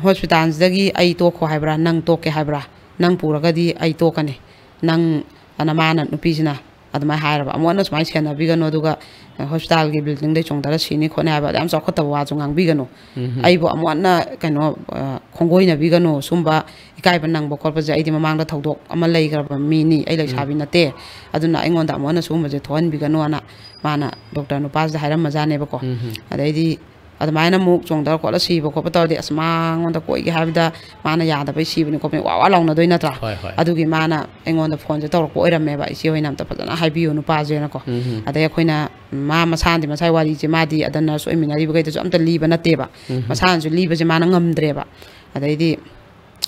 ꯍꯣꯁꯄꯤꯇꯥꯜꯁꯤꯗꯒꯤ ꯑꯩ ꯇꯣꯛꯈꯣ ꯍꯥꯏꯕ꯭ꯔꯥ, ꯅꯪ ꯇꯣꯛꯀꯦ ꯍꯥꯏꯕ꯭ꯔꯥ? ꯅꯪ ꯄꯨꯔꯒꯗꯤ ꯑꯩ ꯇꯣꯛꯀꯅꯤ꯫ ꯅꯪ ꯑꯅ ꯃꯥꯅ, ꯅꯨꯄꯤꯁꯤꯅ ꯑꯗꯨꯃꯥꯏꯅ ꯍꯥꯏꯔꯕ, "ꯑꯃꯨꯛ ꯍꯟꯅ ꯁꯨꯃꯥꯏꯅ ꯁꯦꯟꯅꯕꯤꯒꯅꯨ, ꯑꯗꯨꯒ ꯍꯣꯁꯄꯤꯇꯥꯜꯒꯤ ꯕꯤꯜꯗꯤꯡꯗꯩ ꯆꯣꯡꯊꯔ ꯁꯤꯅꯤ ꯈꯣꯠꯅꯤ ꯍꯥꯏꯕ ꯑꯗꯨ ꯌꯥꯝ ꯆꯥꯎꯈꯠꯇꯕ ꯋꯥꯁꯨ ꯉꯥꯡꯕꯤꯒꯅꯨ꯫ ꯑꯩꯕꯨ ꯑꯃꯨꯛ ꯍꯟꯅ ꯀꯩꯅꯣ, ꯑ, ꯈꯣꯡꯒꯣꯏꯅꯕꯤꯒꯅꯨ, ꯁꯨꯝꯕ ꯏꯀꯥꯏꯕ ꯅꯪꯕ ꯈꯣꯠꯄꯁꯦ, ꯑꯩꯗꯤ ꯃꯃꯥꯡꯗ ꯊꯧꯗꯣꯛ ꯑꯃ ꯂꯩꯈ꯭ꯔꯕ ꯃꯤꯅꯤ, ꯑꯩ ꯂꯩꯁꯥꯕꯤ ꯅꯠꯇꯦ, ꯑꯗꯨꯅ ꯑꯩꯉꯣꯟꯗ ꯑꯃꯨꯛ ꯍꯟꯅ ꯁꯤꯒꯨꯝꯕꯁꯦ ꯊꯣꯛꯍꯟꯕꯤꯒꯅꯨꯅ" ꯃꯥꯅ ꯗꯣꯛꯇꯔ ꯅꯨꯄꯥꯁꯤꯗ ꯍꯥꯏꯔꯝꯃꯖꯥꯠꯅꯦꯕꯀꯣ꯫ ꯑꯗꯩꯗꯤ ꯑꯗꯨꯃꯥꯏꯅ ꯑꯃꯨꯛ ꯆꯣꯡꯊꯔ ꯈꯣꯠꯂ ꯁꯤꯕ ꯈꯣꯠꯄ ꯇꯧꯔꯗꯤ, ꯑꯁ, ꯃꯉꯣꯟꯗ ꯀꯣꯏꯒꯦ ꯍꯥꯏꯕꯗ ꯃꯥꯅ ꯌꯥꯗꯕꯩ ꯁꯤꯕꯅꯤ ꯈꯣꯠꯄꯅꯤ ꯋꯥ ꯋꯥ ꯂꯥꯎꯅꯗꯣꯏ ꯅꯠꯇ꯭ꯔꯥ? ꯍꯣꯏ, ꯍꯣꯏ꯫ ꯑꯗꯨꯒꯤ ꯃꯥꯅ ꯑꯩꯉꯣꯟꯗ ꯐꯣꯟꯁꯦ ꯇꯧꯔꯛꯄ ꯑꯣꯏꯔꯝꯃꯦꯕ, "ꯏꯆꯦ ꯍꯣꯏꯅ ꯑꯝꯇ ꯐꯖꯅ ꯍꯥꯏꯕꯤꯌꯨ ꯅꯨꯄꯥꯁꯦꯅꯀꯣ꯫ ꯎꯝ꯫ ꯑꯗꯩ ꯑꯩꯈꯣꯏꯅ, ꯃꯥ ꯃꯁꯥꯅꯗꯤ ꯃꯁꯥꯏ ꯋꯥꯔꯤꯁꯦ, ꯃꯥꯗꯤ ꯑꯗ ꯅꯔꯁ ꯑꯣꯏꯃꯤꯟꯅꯔꯤꯕꯈꯩꯗꯁꯨ ꯑꯝꯇ ꯂꯤꯕ ꯅꯠꯇꯦꯕ꯫ ꯎꯝ꯫ ꯃꯁꯥꯅꯁꯨ ꯂꯤꯕꯁꯦ ꯃꯥꯅ ꯉꯝꯗ꯭ꯔꯦꯕ꯫ ꯑꯗꯩꯗꯤ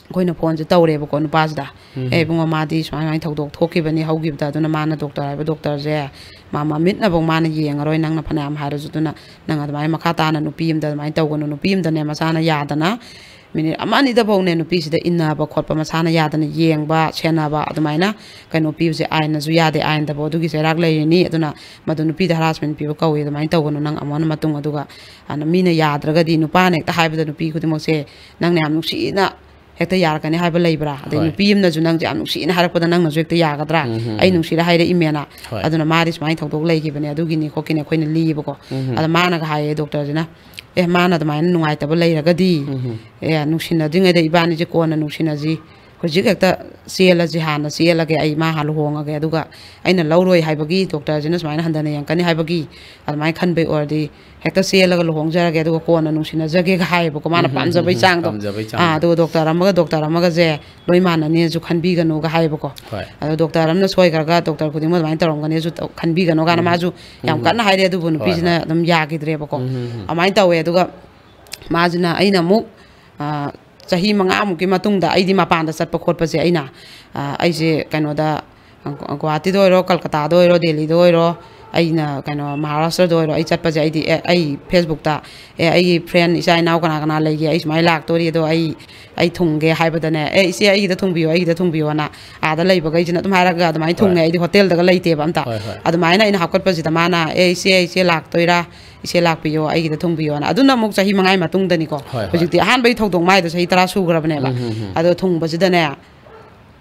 ꯑꯩꯈꯣꯏꯅ ꯐꯣꯟꯁꯦ ꯇꯧꯔꯦꯕꯀꯣ ꯅꯨꯄꯥꯁꯤꯗ, ꯎꯝ꯫ "ꯑꯦ ꯏꯕꯨꯡꯉꯣ, ꯃꯥꯗꯤ ꯁꯨꯃꯥꯏ ꯁꯨꯃꯥꯏꯅ ꯊꯧꯗꯣꯛ ꯊꯣꯛꯈꯤꯕꯅꯤ ꯍꯧꯈꯤꯕꯗ, ꯑꯗꯨꯅ ꯃꯥꯅ ꯗꯣꯛꯇꯔ ꯍꯥꯏꯕ ꯗꯣꯛꯇꯔꯁꯦ ꯃꯥ ꯃꯃꯤꯠꯅꯐꯧ ꯃꯥꯅ ꯌꯦꯡꯉꯔꯣꯏ, ꯅꯪꯅ ꯐꯅꯌꯥꯝ ꯍꯥꯏꯔꯁꯨ, ꯑꯗꯨꯅ ꯅꯪ ꯑꯗꯨꯃꯥꯏꯅ ꯃꯈꯥ ꯇꯥꯅ ꯅꯨꯄꯤ ꯑꯃꯗ ꯑꯗꯨꯃꯥꯏꯅ ꯇꯧꯒꯅꯨ, ꯅꯨꯄꯤ ꯑꯃꯗꯅꯦ ꯃꯁꯥꯅ ꯌꯥꯗꯅ ꯃꯤꯅꯤꯠ ꯑꯃ ꯑꯅꯤꯗꯐꯧꯅꯦ ꯅꯨꯄꯤꯁꯤꯗ ꯏꯟꯅꯕ ꯈꯣꯠꯄ, ꯃꯁꯥꯅ ꯌꯥꯗꯅ ꯌꯦꯡꯕ ꯁꯦꯟꯅꯕ ꯑꯗꯨꯃꯥꯏꯅ ꯀꯩꯅꯣ ꯄꯤꯕꯁꯦ ꯑꯥꯏꯟꯅꯁꯨ ꯌꯥꯗꯦ, ꯑꯥꯏꯟꯗꯕꯨ ꯑꯗꯨꯒꯤ ꯆꯩꯔꯥꯛ ꯂꯩꯔꯤꯅꯤ, ꯑꯗꯨꯅ ꯃꯗꯨ ꯅꯨꯄꯤꯗ ꯍꯔꯥꯁꯃꯦꯟ ꯄꯤꯕ ꯀꯧꯏ, ꯑꯗꯨꯃꯥꯏꯅ ꯇꯧꯒꯅꯨ ꯅꯪ ꯑꯃꯨꯛ ꯍꯟꯅ ꯃꯇꯨꯡ꯫ ꯑꯗꯨꯒ ꯑꯗꯨꯅ ꯃꯤꯅ ꯌꯥꯗ꯭ꯔꯒꯗꯤ ꯅꯨꯄꯥꯅ ꯍꯦꯛꯇ ꯍꯥꯏꯕꯗ ꯅꯨꯄꯤ ꯈꯨꯗꯤꯡꯃꯛꯁꯦ ꯅꯪꯅ ꯌꯥꯝ ꯅꯨꯡꯁꯤꯅ ꯍꯦꯛꯇ ꯌꯥꯔꯛꯀꯅꯤ ꯍꯥꯏꯕ ꯂꯩꯕ꯭ꯔꯥ? ꯑꯗꯩ ꯍꯣꯏ꯫ ꯅꯨꯄꯤ ꯑꯃꯅꯁꯨ ꯅꯪꯁꯦ ꯌꯥꯝ ꯅꯨꯡꯁꯤꯅ ꯍꯥꯏꯔꯛꯄꯗ ꯅꯪꯅꯁꯨ ꯍꯦꯛꯇ ꯌꯥꯒꯗ꯭ꯔꯥ? ꯎꯝ, ꯎꯝ, ꯑꯩ ꯎꯝ꯫ ꯅꯨꯡꯁꯤꯅ ꯍꯥꯏꯔꯛꯏꯃꯦꯅ꯫ ꯍꯣꯏ꯫ ꯑꯗꯨꯅ ꯃꯥꯗꯤ ꯁꯨꯃꯥꯏꯅ ꯊꯧꯗꯣꯛ ꯂꯩꯈꯤꯕꯅꯦ, ꯑꯗꯨꯒꯤꯅꯤ ꯈꯣꯠꯀꯤꯅꯤ ꯑꯩꯈꯣꯏꯅ ꯂꯤꯌꯦꯕꯀꯣ꯫ ꯎꯝ꯫ ꯑꯗ ꯃꯥꯅꯒ ꯍꯥꯏꯌꯦ ꯗꯣꯛꯇꯔꯁꯤꯅ, "ꯑꯦ, ꯃꯥꯅ ꯑꯗꯨꯃꯥꯏꯅ ꯅꯨꯡꯉꯥꯏꯇꯕ ꯂꯩꯔꯒꯗꯤ, ꯎꯝ꯫ ꯑꯦ, ꯅꯨꯡꯁꯤꯅꯗ꯭ꯔꯤꯉꯩꯗ ꯏꯕꯥꯅꯤꯁꯦ ꯀꯣꯟꯅ ꯅꯨꯡꯁꯤꯅꯁꯤ, ꯍꯧꯖꯤꯛ ꯍꯦꯛꯇ ꯆꯦꯜꯂꯁꯤ, ꯍꯥꯟꯅ ꯆꯦꯜꯂꯒꯦ, ꯑꯩ ꯃꯥ ꯍꯥꯟꯅ ꯂꯨꯍꯣꯡꯉꯒꯦ, ꯑꯗꯨꯒ ꯑꯩꯅ ꯂꯧꯔꯣꯏ ꯍꯥꯏꯕꯒꯤ, ꯗꯣꯛꯇꯔꯁꯤꯅ ꯁꯨꯃꯥꯏꯅ ꯍꯟꯊꯅ ꯌꯦꯡꯉꯛꯀꯅꯤ ꯍꯥꯏꯕꯒꯤ ꯑꯗꯨꯃꯥꯏꯅ ꯈꯟꯕꯩ ꯑꯣꯏꯔꯗꯤ ꯍꯦꯛꯇ ꯆꯦꯜꯂꯒ ꯂꯨꯍꯣꯡꯖꯔꯒꯦ, ꯑꯗꯨꯒ ꯀꯣꯟꯅ ꯅꯨꯡꯁꯤꯅꯖꯒꯦꯒ" ꯍꯥꯏꯌꯦꯕꯀꯣ, ꯃꯥꯅ ꯎꯝ, ꯄꯥꯝꯖꯕꯩ ꯎꯝ, ꯆꯥꯡꯗꯣ꯫ ꯄꯥꯝꯖꯕꯩ ꯆꯥꯡꯗꯣ꯫ ꯑꯥ, ꯑꯗꯨꯒ ꯗꯣꯛꯇꯔ ꯑꯃꯒ ꯗꯣꯛꯇꯔ ꯑꯃꯒꯁꯦ ꯂꯣꯏ ꯃꯥꯟꯅꯅꯤꯁꯨ ꯈꯟꯕꯤꯒꯅꯨꯒ ꯍꯥꯏꯌꯦꯕꯀꯣ꯫ ꯍꯣꯏ꯫ ꯑꯗꯣ ꯗꯣꯛꯇꯔ ꯑꯃꯅ ꯁꯣꯏꯈ꯭ꯔꯒ ꯗꯣꯛꯇꯔ ꯈꯨꯗꯤꯡꯃꯛ ꯑꯗꯨꯃꯥꯏꯅ ꯇꯧꯔꯝꯒꯅꯤꯁꯨ ꯇꯧ-, ꯈꯟꯕꯤꯒꯅꯨ ꯀꯥꯏꯅ ꯎꯝ꯫ ꯃꯥꯁꯨ ꯌꯥꯝ ꯎꯝ꯫ ꯀꯟꯅ ꯍꯥꯏꯔꯦ, ꯑꯗꯨꯕꯨ ꯍꯣꯏ, ꯅꯨꯄꯤꯁꯤꯅ ꯍꯣꯏ꯫ ꯑꯗꯨꯝ ꯌꯥꯈꯤꯗ꯭ꯔꯦꯕꯀꯣ꯫ ꯎꯝ, ꯎꯝ, ꯎꯝ꯫ ꯑꯗꯨꯃꯥꯏꯅ ꯇꯧꯋꯦ꯫ ꯑꯗꯨꯒ ꯃꯥꯁꯤꯅ, ꯑꯩꯅ ꯑꯃꯨꯛ, ꯑꯥ, ꯆꯍꯤ ꯃꯉꯥꯃꯨꯛꯀꯤ ꯃꯇꯨꯡꯗ ꯑꯩꯗꯤ ꯃꯄꯥꯟꯗ ꯆꯠꯄ ꯈꯣꯠꯄꯁꯦ ꯑꯩꯅ, ꯑꯥ, ꯑꯩꯁꯦ ꯀꯩꯅꯣꯗ, ꯒꯨ-, ꯒꯨꯍꯥꯇꯤꯗ ꯑꯣꯏꯔꯣ, ꯀꯜꯀꯇꯥꯗ ꯑꯣꯏꯔꯣ, ꯗꯦꯜꯂꯤꯗ ꯑꯣꯏꯔꯣ, ꯑꯩꯅ ꯀꯩꯅꯣ ꯃꯍꯥꯔꯥꯁꯇ꯭ꯔꯗ ꯑꯣꯏꯔꯣ, ꯑꯩ ꯆꯠꯄꯁꯦ ꯑꯩꯗꯤ, ꯑꯦ, ꯑꯩ ꯐꯦꯁꯕꯨꯛꯇ, "ꯑꯦ, ꯑꯩꯒꯤ ꯐ꯭ꯔꯦꯟ, ꯏꯆꯥ ꯏꯅꯥꯎ ꯀꯅꯥ ꯀꯅꯥ ꯂꯩꯒꯦ, ꯑꯩ ꯁꯨꯃꯥꯏꯅ ꯂꯥꯛꯇꯣꯔꯤ, ꯑꯗꯣ ꯑꯩ, ꯑꯩ ꯊꯨꯡꯒꯦ" ꯍꯥꯏꯕꯗꯅꯦ, "ꯑꯦ, ꯏꯆꯦ, ꯑꯩꯒꯤꯗ ꯊꯨꯡꯕꯤꯌꯨ, ꯑꯩꯒꯤꯗ ꯊꯨꯡꯕꯤꯌꯨꯅ" ꯑꯥꯗ ꯂꯩꯕꯈꯩꯁꯤꯅ ꯑꯗꯨꯝ ꯍꯥꯏꯔꯒ ꯑꯗꯨꯃꯥꯏꯅ ꯊꯨꯡꯉꯦ꯫ ꯍꯣꯏ꯫ ꯑꯩꯗꯤ ꯍꯣꯇꯦꯜꯗꯒ ꯂꯩꯇꯦꯕ ꯑꯝꯇ꯫ ꯍꯣꯏ, ꯍꯣꯏ꯫ ꯑꯗꯨꯃꯥꯏꯅ ꯑꯩꯅ ꯍꯥꯞꯀꯠꯄꯁꯤꯗ ꯃꯥꯅ, "ꯑꯦ, ꯏꯆꯦ, ꯏꯆꯦ ꯂꯥꯛꯇꯣꯏꯔꯥ? ꯏꯆꯦ ꯂꯥꯛꯄꯤꯌꯣ, ꯑꯩꯒꯤꯗ ꯊꯨꯡꯕꯤꯌꯣꯅ"꯫ ꯑꯗꯨꯅ ꯑꯃꯨꯛ ꯆꯍꯤ ꯃꯉꯥꯒꯤ ꯃꯇꯨꯡꯗꯅꯤꯀꯣ꯫ ꯍꯣꯏ, ꯍꯣꯏ꯫ ꯍꯧꯖꯤꯛꯇꯤ ꯑꯍꯥꯟꯕꯒꯤ ꯊꯧꯗꯣꯛ ꯃꯥꯏꯗꯣ ꯆꯍꯤ ꯇꯔꯥ ꯁꯨꯈ꯭ꯔꯕꯅꯦꯕ꯫ ꯎꯝ, ꯎꯝ, ꯎꯝ꯫ ꯑꯗꯣ ꯊꯨꯡꯕꯁꯤꯗꯅꯦ,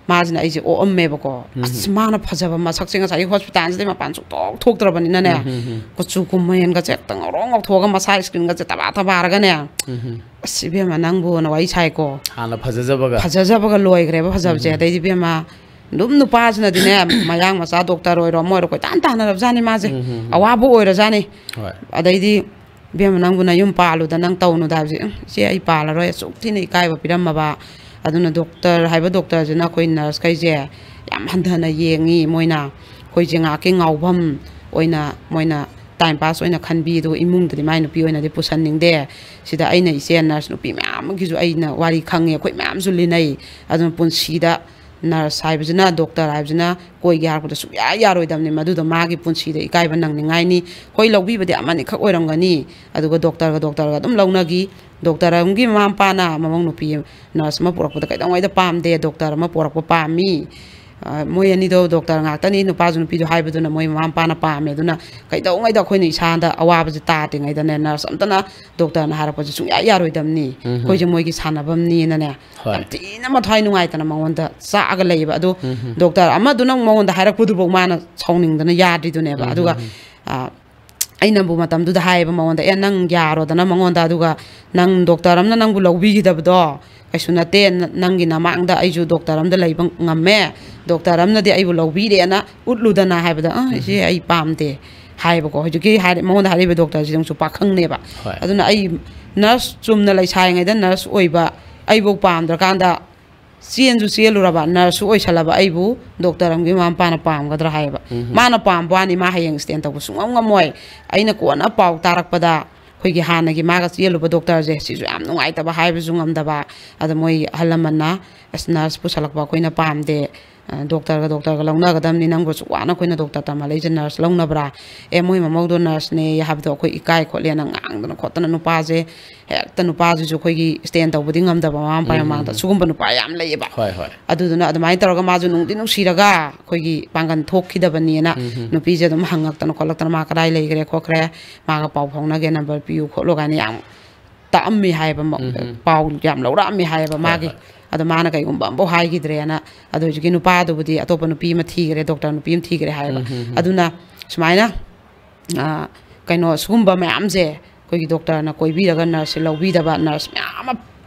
ꯃꯥꯁꯤꯅ ꯑꯩꯁꯦ ꯑꯣꯛꯑꯝꯃꯦꯕꯀꯣ꯫ ꯎꯝ꯫ ꯑꯁ, ꯃꯥꯅ ꯐꯖꯕ ꯃꯁꯛꯁꯦ ꯉꯁꯥꯏꯒꯤ ꯍꯣꯁꯄꯤꯇꯥꯜꯁꯤꯗꯩ ꯃꯄꯥꯟ ꯁꯨꯛꯊꯣꯛ ꯊꯣꯛꯇ꯭ꯔꯕꯅꯤꯅꯅꯦ, ꯎꯝ, ꯎꯝ, ꯎꯝ꯫ ꯀꯨꯆꯨ ꯀꯨꯃꯦꯟꯒꯁꯦ ꯍꯦꯛꯇ ꯉꯧꯔꯣꯛ ꯉꯧꯊꯣꯛꯑꯒ ꯃꯁꯥ ꯏꯁꯀꯤꯟꯒꯁꯦ ꯇꯕꯥ ꯇꯕꯥꯔꯒꯅꯦ, ꯎꯝ, ꯎꯝ꯫ "ꯑꯁ, ꯏꯕꯦꯝꯃ, ꯅꯪꯕꯨꯅ" ꯋꯥꯔꯤ ꯁꯥꯏꯀꯣ꯫ ꯍꯥꯟꯅ ꯐꯖꯖꯕꯒ꯫ ꯐꯖꯖꯕꯒ ꯂꯣꯏꯈ꯭ꯔꯦꯕ ꯐꯖꯕꯁꯦ꯫ ꯎꯝ, ꯎꯝ꯫ ꯑꯗꯩꯗꯤ ꯏꯕꯦꯝꯃ, ꯑꯗꯨꯝ ꯅꯨꯄꯥꯁꯤꯅꯗꯤꯅꯦ, ꯃꯌꯥꯡ ꯃꯆꯥ ꯗꯣꯛꯇꯔ ꯑꯣꯏꯔꯣ ꯑꯃ ꯑꯣꯏꯔꯣ ꯀꯣꯏꯇꯥꯟ ꯇꯥꯟꯅꯔꯕꯖꯥꯠꯅꯤ ꯃꯥꯁꯦ꯫ ꯎꯝ, ꯎꯝ, ꯎꯝ꯫ ꯑꯋꯥꯕ ꯑꯣꯏꯔꯖꯥꯠꯅꯤ꯫ ꯍꯣꯏ꯫ ꯑꯗꯩꯗꯤ "ꯏꯕꯦꯝꯃ, ꯅꯪꯕꯨ ꯅꯌꯨꯝ ꯄꯥꯜꯂꯨꯗ, ꯅꯪ ꯇꯧꯅꯨꯗ" ꯍꯥꯏꯕꯁꯦ, "ꯎꯝ, ꯏꯆꯦ, ꯑꯩ ꯄꯥꯜꯂꯔꯣꯏ", ꯑꯁꯨꯛ ꯊꯤꯅ ꯏꯀꯥꯏꯕ ꯄꯤꯔꯝꯃꯕ꯫ ꯑꯗꯨꯅ ꯗꯣꯛꯇꯔ ꯍꯥꯏꯕ ꯗꯣꯛꯇꯔꯁꯤꯅ ꯑꯩꯈꯣꯏ ꯅꯔꯁꯈꯩꯁꯦ ꯌꯥꯝ ꯍꯟꯊꯅ ꯌꯦꯡꯉꯤ꯫ ꯃꯣꯏꯅ ꯑꯩꯈꯣꯏꯁꯦ ꯉꯥꯏꯍꯥꯛꯀꯤ ꯉꯥꯎꯐꯝ ꯑꯣꯏꯅ, ꯃꯣꯏꯅ ꯇꯥꯏꯝ ꯄꯥꯁ ꯑꯣꯏꯅ ꯈꯟꯕꯤ꯫ ꯑꯗꯨꯒ ꯏꯃꯨꯡꯗꯗꯤ ꯃꯥꯏ ꯅꯨꯄꯤ ꯑꯣꯏꯅꯗꯤ ꯄꯨꯁꯟꯅꯤꯡꯗꯦ꯫ ꯁꯤꯗ ꯑꯩꯅ ꯏꯆꯦ ꯅꯔꯁ ꯅꯨꯄꯤ ꯃꯌꯥꯝ ꯑꯃꯒꯤꯁꯨ ꯑꯩꯅ ꯋꯥꯔꯤ ꯈꯪꯉꯦ, ꯑꯩꯈꯣꯏ ꯃꯌꯥꯝꯁꯨ ꯂꯤꯅꯩ꯫ ꯑꯗꯨꯅ ꯄꯨꯟꯁꯤꯗ ꯅꯔꯁ ꯍꯥꯏꯕꯁꯤꯅ, ꯗꯣꯛꯇꯔ ꯍꯥꯏꯕꯁꯤꯅ ꯀꯣꯏꯒꯦ ꯍꯥꯏꯔꯛꯄꯗ ꯁꯨꯡꯌꯥ ꯌꯥꯔꯣꯏꯗꯕꯅꯤ꯫ ꯃꯗꯨꯗꯣ ꯃꯥꯒꯤ ꯄꯨꯟꯁꯤꯗ ꯏꯀꯥꯏꯕ ꯅꯪꯅꯤꯡꯉꯥꯏꯅꯤ꯫ ꯍꯣꯏ, ꯂꯧꯕꯤꯕꯗꯤ ꯑꯃꯅꯤꯈꯛ ꯑꯣꯏꯔꯝꯒꯅꯤ, ꯑꯗꯨꯒ ꯗꯣꯛꯇꯔꯒ ꯗꯣꯛꯇꯔꯒ ꯑꯗꯨꯝ ꯂꯧꯅꯈꯤ꯫ ꯗꯣꯛꯇꯔ ꯑꯃꯒꯤ ꯃꯃꯥ ꯃꯄꯥꯅ ꯃꯃꯧ ꯅꯨꯄꯤ ꯅꯔꯁ ꯑꯃ ꯄꯨꯔꯛꯄꯗ ꯀꯩꯗꯧꯉꯩꯗ ꯄꯥꯝꯗꯦ, ꯗꯣꯛꯇꯔ ꯑꯃ ꯄꯨꯔꯛꯄ ꯄꯥꯝꯃꯤ꯫ ꯑ, ꯃꯣꯏ ꯑꯅꯤꯗꯣ ꯗꯣꯛꯇꯔ ꯉꯥꯛꯇꯅꯤ, ꯅꯨꯄꯥꯁꯨ ꯅꯨꯄꯤꯁꯨ ꯍꯥꯏꯕꯗꯨꯅ ꯃꯣꯏ ꯃꯃꯥ ꯃꯄꯥꯅ ꯄꯥꯝꯃꯦ꯫ ꯑꯗꯨꯅ ꯀꯩꯗꯧꯉꯩꯗ ꯑꯩꯈꯣꯏꯅ ꯏꯁꯥꯗ ꯑꯋꯥꯕꯁꯦ ꯇꯥꯗ꯭ꯔꯤꯉꯩꯗꯅꯦ, ꯅꯔꯁ ꯑꯝꯇꯅ ꯗꯣꯛꯇꯔꯅ ꯍꯥꯏꯔꯛꯄꯁꯦ ꯁꯨꯡꯌꯥ ꯌꯥꯔꯣꯏꯗꯕꯅꯤ꯫ ꯎꯝ꯫ ꯑꯩꯈꯣꯏꯁꯦ ꯃꯣꯏꯒꯤ ꯁꯥꯟꯅꯐꯝꯅꯤꯅꯅꯦ, ꯍꯣꯏ꯫ ꯌꯥꯝ ꯊꯤꯅ ꯃꯊ꯭ꯋꯥꯏ ꯅꯨꯡꯉꯥꯏꯇꯅ ꯃꯉꯣꯟꯗ ꯆꯥꯛꯑꯒ ꯂꯩꯌꯦꯕ꯫ ꯑꯗꯨ ꯎꯝ꯫ ꯗꯣꯛꯇꯔ ꯑꯃꯗꯨꯅ ꯑꯃꯨꯛ ꯃꯉꯣꯟꯗ ꯍꯥꯏꯔꯛꯄꯗꯨꯐꯥꯎ ꯃꯥꯅ ꯁꯥꯎꯅꯤꯡꯗꯅ ꯌꯥꯗ꯭ꯔꯤꯗꯨꯅꯦꯕ꯫ ꯎꯝ꯫ ꯑꯗꯨꯒ, ꯎꯝ꯫ ꯑ, ꯑꯩꯅꯕꯨ ꯃꯇꯝꯗꯨꯗ ꯍꯥꯏꯌꯦꯕ ꯃꯉꯣꯟꯗ, "ꯑꯦ, ꯅꯪ ꯌꯥꯔꯣꯗꯅ ꯃꯉꯣꯟꯗ, ꯑꯗꯨꯒ ꯅꯪ ꯗꯣꯛꯇꯔ ꯑꯃꯅ ꯅꯪꯕꯨ ꯂꯧꯕꯤꯈꯤꯗꯕꯗꯣ ꯀꯩꯁꯨ ꯅꯠꯇꯦ꯫ ꯅ-, ꯅꯪꯒꯤ ꯅꯃꯥꯡꯗ ꯑꯩꯁꯨ ꯗꯣꯛꯇꯔ ꯑꯃꯗ ꯂꯩꯕ ꯉꯝꯃꯦ, ꯗꯣꯛꯇꯔ ꯑꯃꯅꯗꯤ ꯑꯩꯕꯨ ꯂꯧꯕꯤꯔꯦꯅ ꯎꯠꯂꯨꯗꯅ" ꯍꯥꯏꯕꯗ, "ꯑ, ꯏꯆꯦ, ꯑꯩ ꯄꯥꯝꯗꯦ" ꯍꯥꯏꯌꯦꯕꯀꯣ꯫ ꯍꯧꯖꯤꯛꯀꯤ ꯍꯥꯏꯔꯤ-, ꯃꯉꯣꯟꯗ ꯍꯥꯏꯔꯤꯕ ꯗꯣꯛꯇꯔꯁꯤꯗꯤ ꯑꯃꯨꯛꯁꯨ ꯄꯥꯈꯪꯅꯦꯕ꯫ ꯍꯣꯏ꯫ ꯑꯗꯨꯅ ꯑꯩ ꯅꯔꯁ ꯆꯨꯝꯅ ꯂꯩꯁꯥꯔꯤꯉꯩꯗ ꯅꯔꯁ ꯑꯣꯏꯕ ꯑꯩꯕꯨ ꯄꯥꯝꯗ꯭ꯔꯀꯥꯟꯗ ꯆꯦꯟꯁꯨ ꯆꯦꯜꯂꯨꯔꯕ, ꯅꯔꯁꯁꯨ ꯑꯣꯏꯁꯜꯂꯕ ꯑꯩꯕꯨ ꯗꯣꯛꯇꯔ ꯑꯃꯒꯤ ꯃꯃꯥ ꯃꯄꯥꯅ ꯄꯥꯝꯒꯗ꯭ꯔꯥ ꯍꯥꯏꯌꯦꯕ꯫ ꯎꯝ꯫ ꯃꯥꯅ ꯄꯥꯝꯕ ꯋꯥꯅꯤ, ꯃꯥ ꯍꯌꯦꯡ ꯁ꯭ꯇꯦꯟ ꯇꯧꯕ ꯁꯨꯡꯉꯝ ꯉꯝꯃꯣꯏ꯫ ꯑꯩꯅ ꯀꯣꯟꯅ ꯄꯥꯎ ꯇꯥꯔꯛꯄꯗ, ꯑꯩꯈꯣꯏꯒꯤ ꯍꯥꯟꯅꯒꯤ ꯃꯥꯒ ꯆꯦꯜꯂꯨꯕ ꯗꯣꯛꯇꯔꯁꯦ, ꯁꯤꯁꯨ ꯌꯥꯝ ꯅꯨꯡꯉꯥꯏꯇꯕ ꯍꯥꯏꯕꯁꯨ ꯉꯝꯗꯕ꯫ ꯑꯗ ꯃꯣꯏ ꯑꯍꯜ ꯂꯃꯟꯅ, "ꯑꯁ, ꯅꯔꯁ ꯄꯨꯁꯜꯂꯛꯄ ꯑꯩꯈꯣꯏꯅ ꯄꯥꯝꯗꯦ, ꯑ, ꯗꯣꯛꯇꯔꯒ ꯗꯣꯛꯇꯔꯒ ꯂꯧꯅꯒꯗꯕꯅꯤ, ꯅꯪꯕꯨ ꯑꯁꯨꯛ ꯋꯥꯅ ꯑꯩꯈꯣꯏꯅ ꯗꯣꯛꯇꯔ ꯇꯝꯍꯜꯂꯛꯏꯁꯦ ꯅꯔꯁ ꯂꯧꯅꯕ꯭ꯔꯥ? ꯑꯦ, ꯃꯣꯏ ꯃꯃꯧꯗꯣ ꯅꯔꯁꯅꯦ" ꯍꯥꯏꯕꯗꯣ ꯑꯩꯈꯣꯏ ꯏꯀꯥꯏ ꯈꯣꯠꯂꯦꯅ ꯉꯥꯡꯗꯅ ꯈꯣꯠꯇꯅ, ꯅꯨꯄꯥꯁꯦ ꯍꯦꯛꯇ, ꯅꯨꯄꯥꯁꯤꯁꯨ ꯑꯩꯈꯣꯏꯒꯤ ꯁ꯭ꯇꯦꯟ ꯇꯧꯕꯗꯤ ꯉꯝꯗꯕ ꯃꯃꯥ ꯃꯄꯥꯒꯤ ꯎꯝ, ꯃꯃꯥꯡꯗ꯫ ꯎꯝ꯫ ꯁꯤꯒꯨꯝꯕ ꯅꯨꯄꯥ ꯌꯥꯝ ꯂꯩꯌꯦꯕ꯫ ꯍꯣꯏ, ꯍꯣꯏ꯫ ꯑꯗꯨꯗꯨꯅ ꯑꯗꯨꯃꯥꯏꯅ ꯇꯧꯔꯒ ꯃꯥꯁꯨ ꯅꯨꯡꯗꯤ ꯅꯨꯡꯁꯤꯔꯒ ꯑꯩꯈꯣꯏꯒꯤ ꯄꯥꯡꯒꯜ ꯊꯣꯛꯈꯤꯗꯕꯅꯦꯅ ꯎꯝ, ꯎꯝ꯫ ꯅꯨꯄꯤꯁꯦ ꯑꯗꯨꯝ ꯍꯪꯉꯛꯇꯅ ꯈꯣꯠꯂꯛꯇꯅ, "ꯃꯥ ꯀꯗꯥꯏ ꯂꯩꯈ꯭ꯔꯦ ꯈꯣꯠꯈ꯭ꯔꯦ, ꯃꯥꯒ ꯄꯥꯎ ꯐꯥꯎꯅꯒꯦ, ꯅꯝꯕꯔ ꯄꯤꯌꯨ ꯈꯣꯠꯂꯨ" ꯀꯥꯏꯅ ꯌꯥꯝ ꯇꯥꯛꯑꯝꯃꯤ ꯍꯥꯏꯌꯦꯕ, ꯃ-, ꯎꯝ, ꯎꯝ꯫ ꯄꯥꯎ ꯌꯥꯝ ꯂꯧꯔꯛꯑꯝꯃꯤ ꯍꯥꯏꯌꯦꯕ ꯍꯣꯏ, ꯃꯥꯒꯤ꯫ ꯍꯣꯏ꯫ ꯑꯗꯣ ꯃꯥꯅ ꯀꯩꯒꯨꯝꯕ ꯑꯃꯐꯥꯎ ꯍꯥꯏꯈꯤꯗ꯭ꯔꯦꯅ, ꯑꯗꯣ ꯍꯧꯖꯤꯛꯀꯤ ꯅꯨꯄꯥꯗꯨꯕꯨꯗꯤ ꯑꯇꯣꯞꯄ ꯅꯨꯄꯤ ꯑꯃ ꯊꯤꯈ꯭ꯔꯦ, ꯗꯣꯛꯇꯔ ꯅꯨꯄꯤ ꯑꯃ ꯊꯤꯈ꯭ꯔꯦ ꯍꯥꯏꯌꯦꯕ꯫ ꯎꯝ, ꯎꯝ, ꯎꯝ꯫ ꯑꯗꯨꯅ ꯁꯨꯃꯥꯏꯅ, ꯑ, ꯀꯩꯅꯣ, ꯁꯤꯒꯨꯝꯕ ꯃꯌꯥꯝꯁꯦ ꯑꯩꯈꯣꯏꯒꯤ ꯗꯣꯛꯇꯔꯅ ꯀꯣꯏꯕꯤꯔꯒ ꯅꯔꯁꯁꯦ ꯂꯧꯕꯤꯗꯕ ꯅꯔꯁ ꯃꯌꯥꯝ ꯑꯃ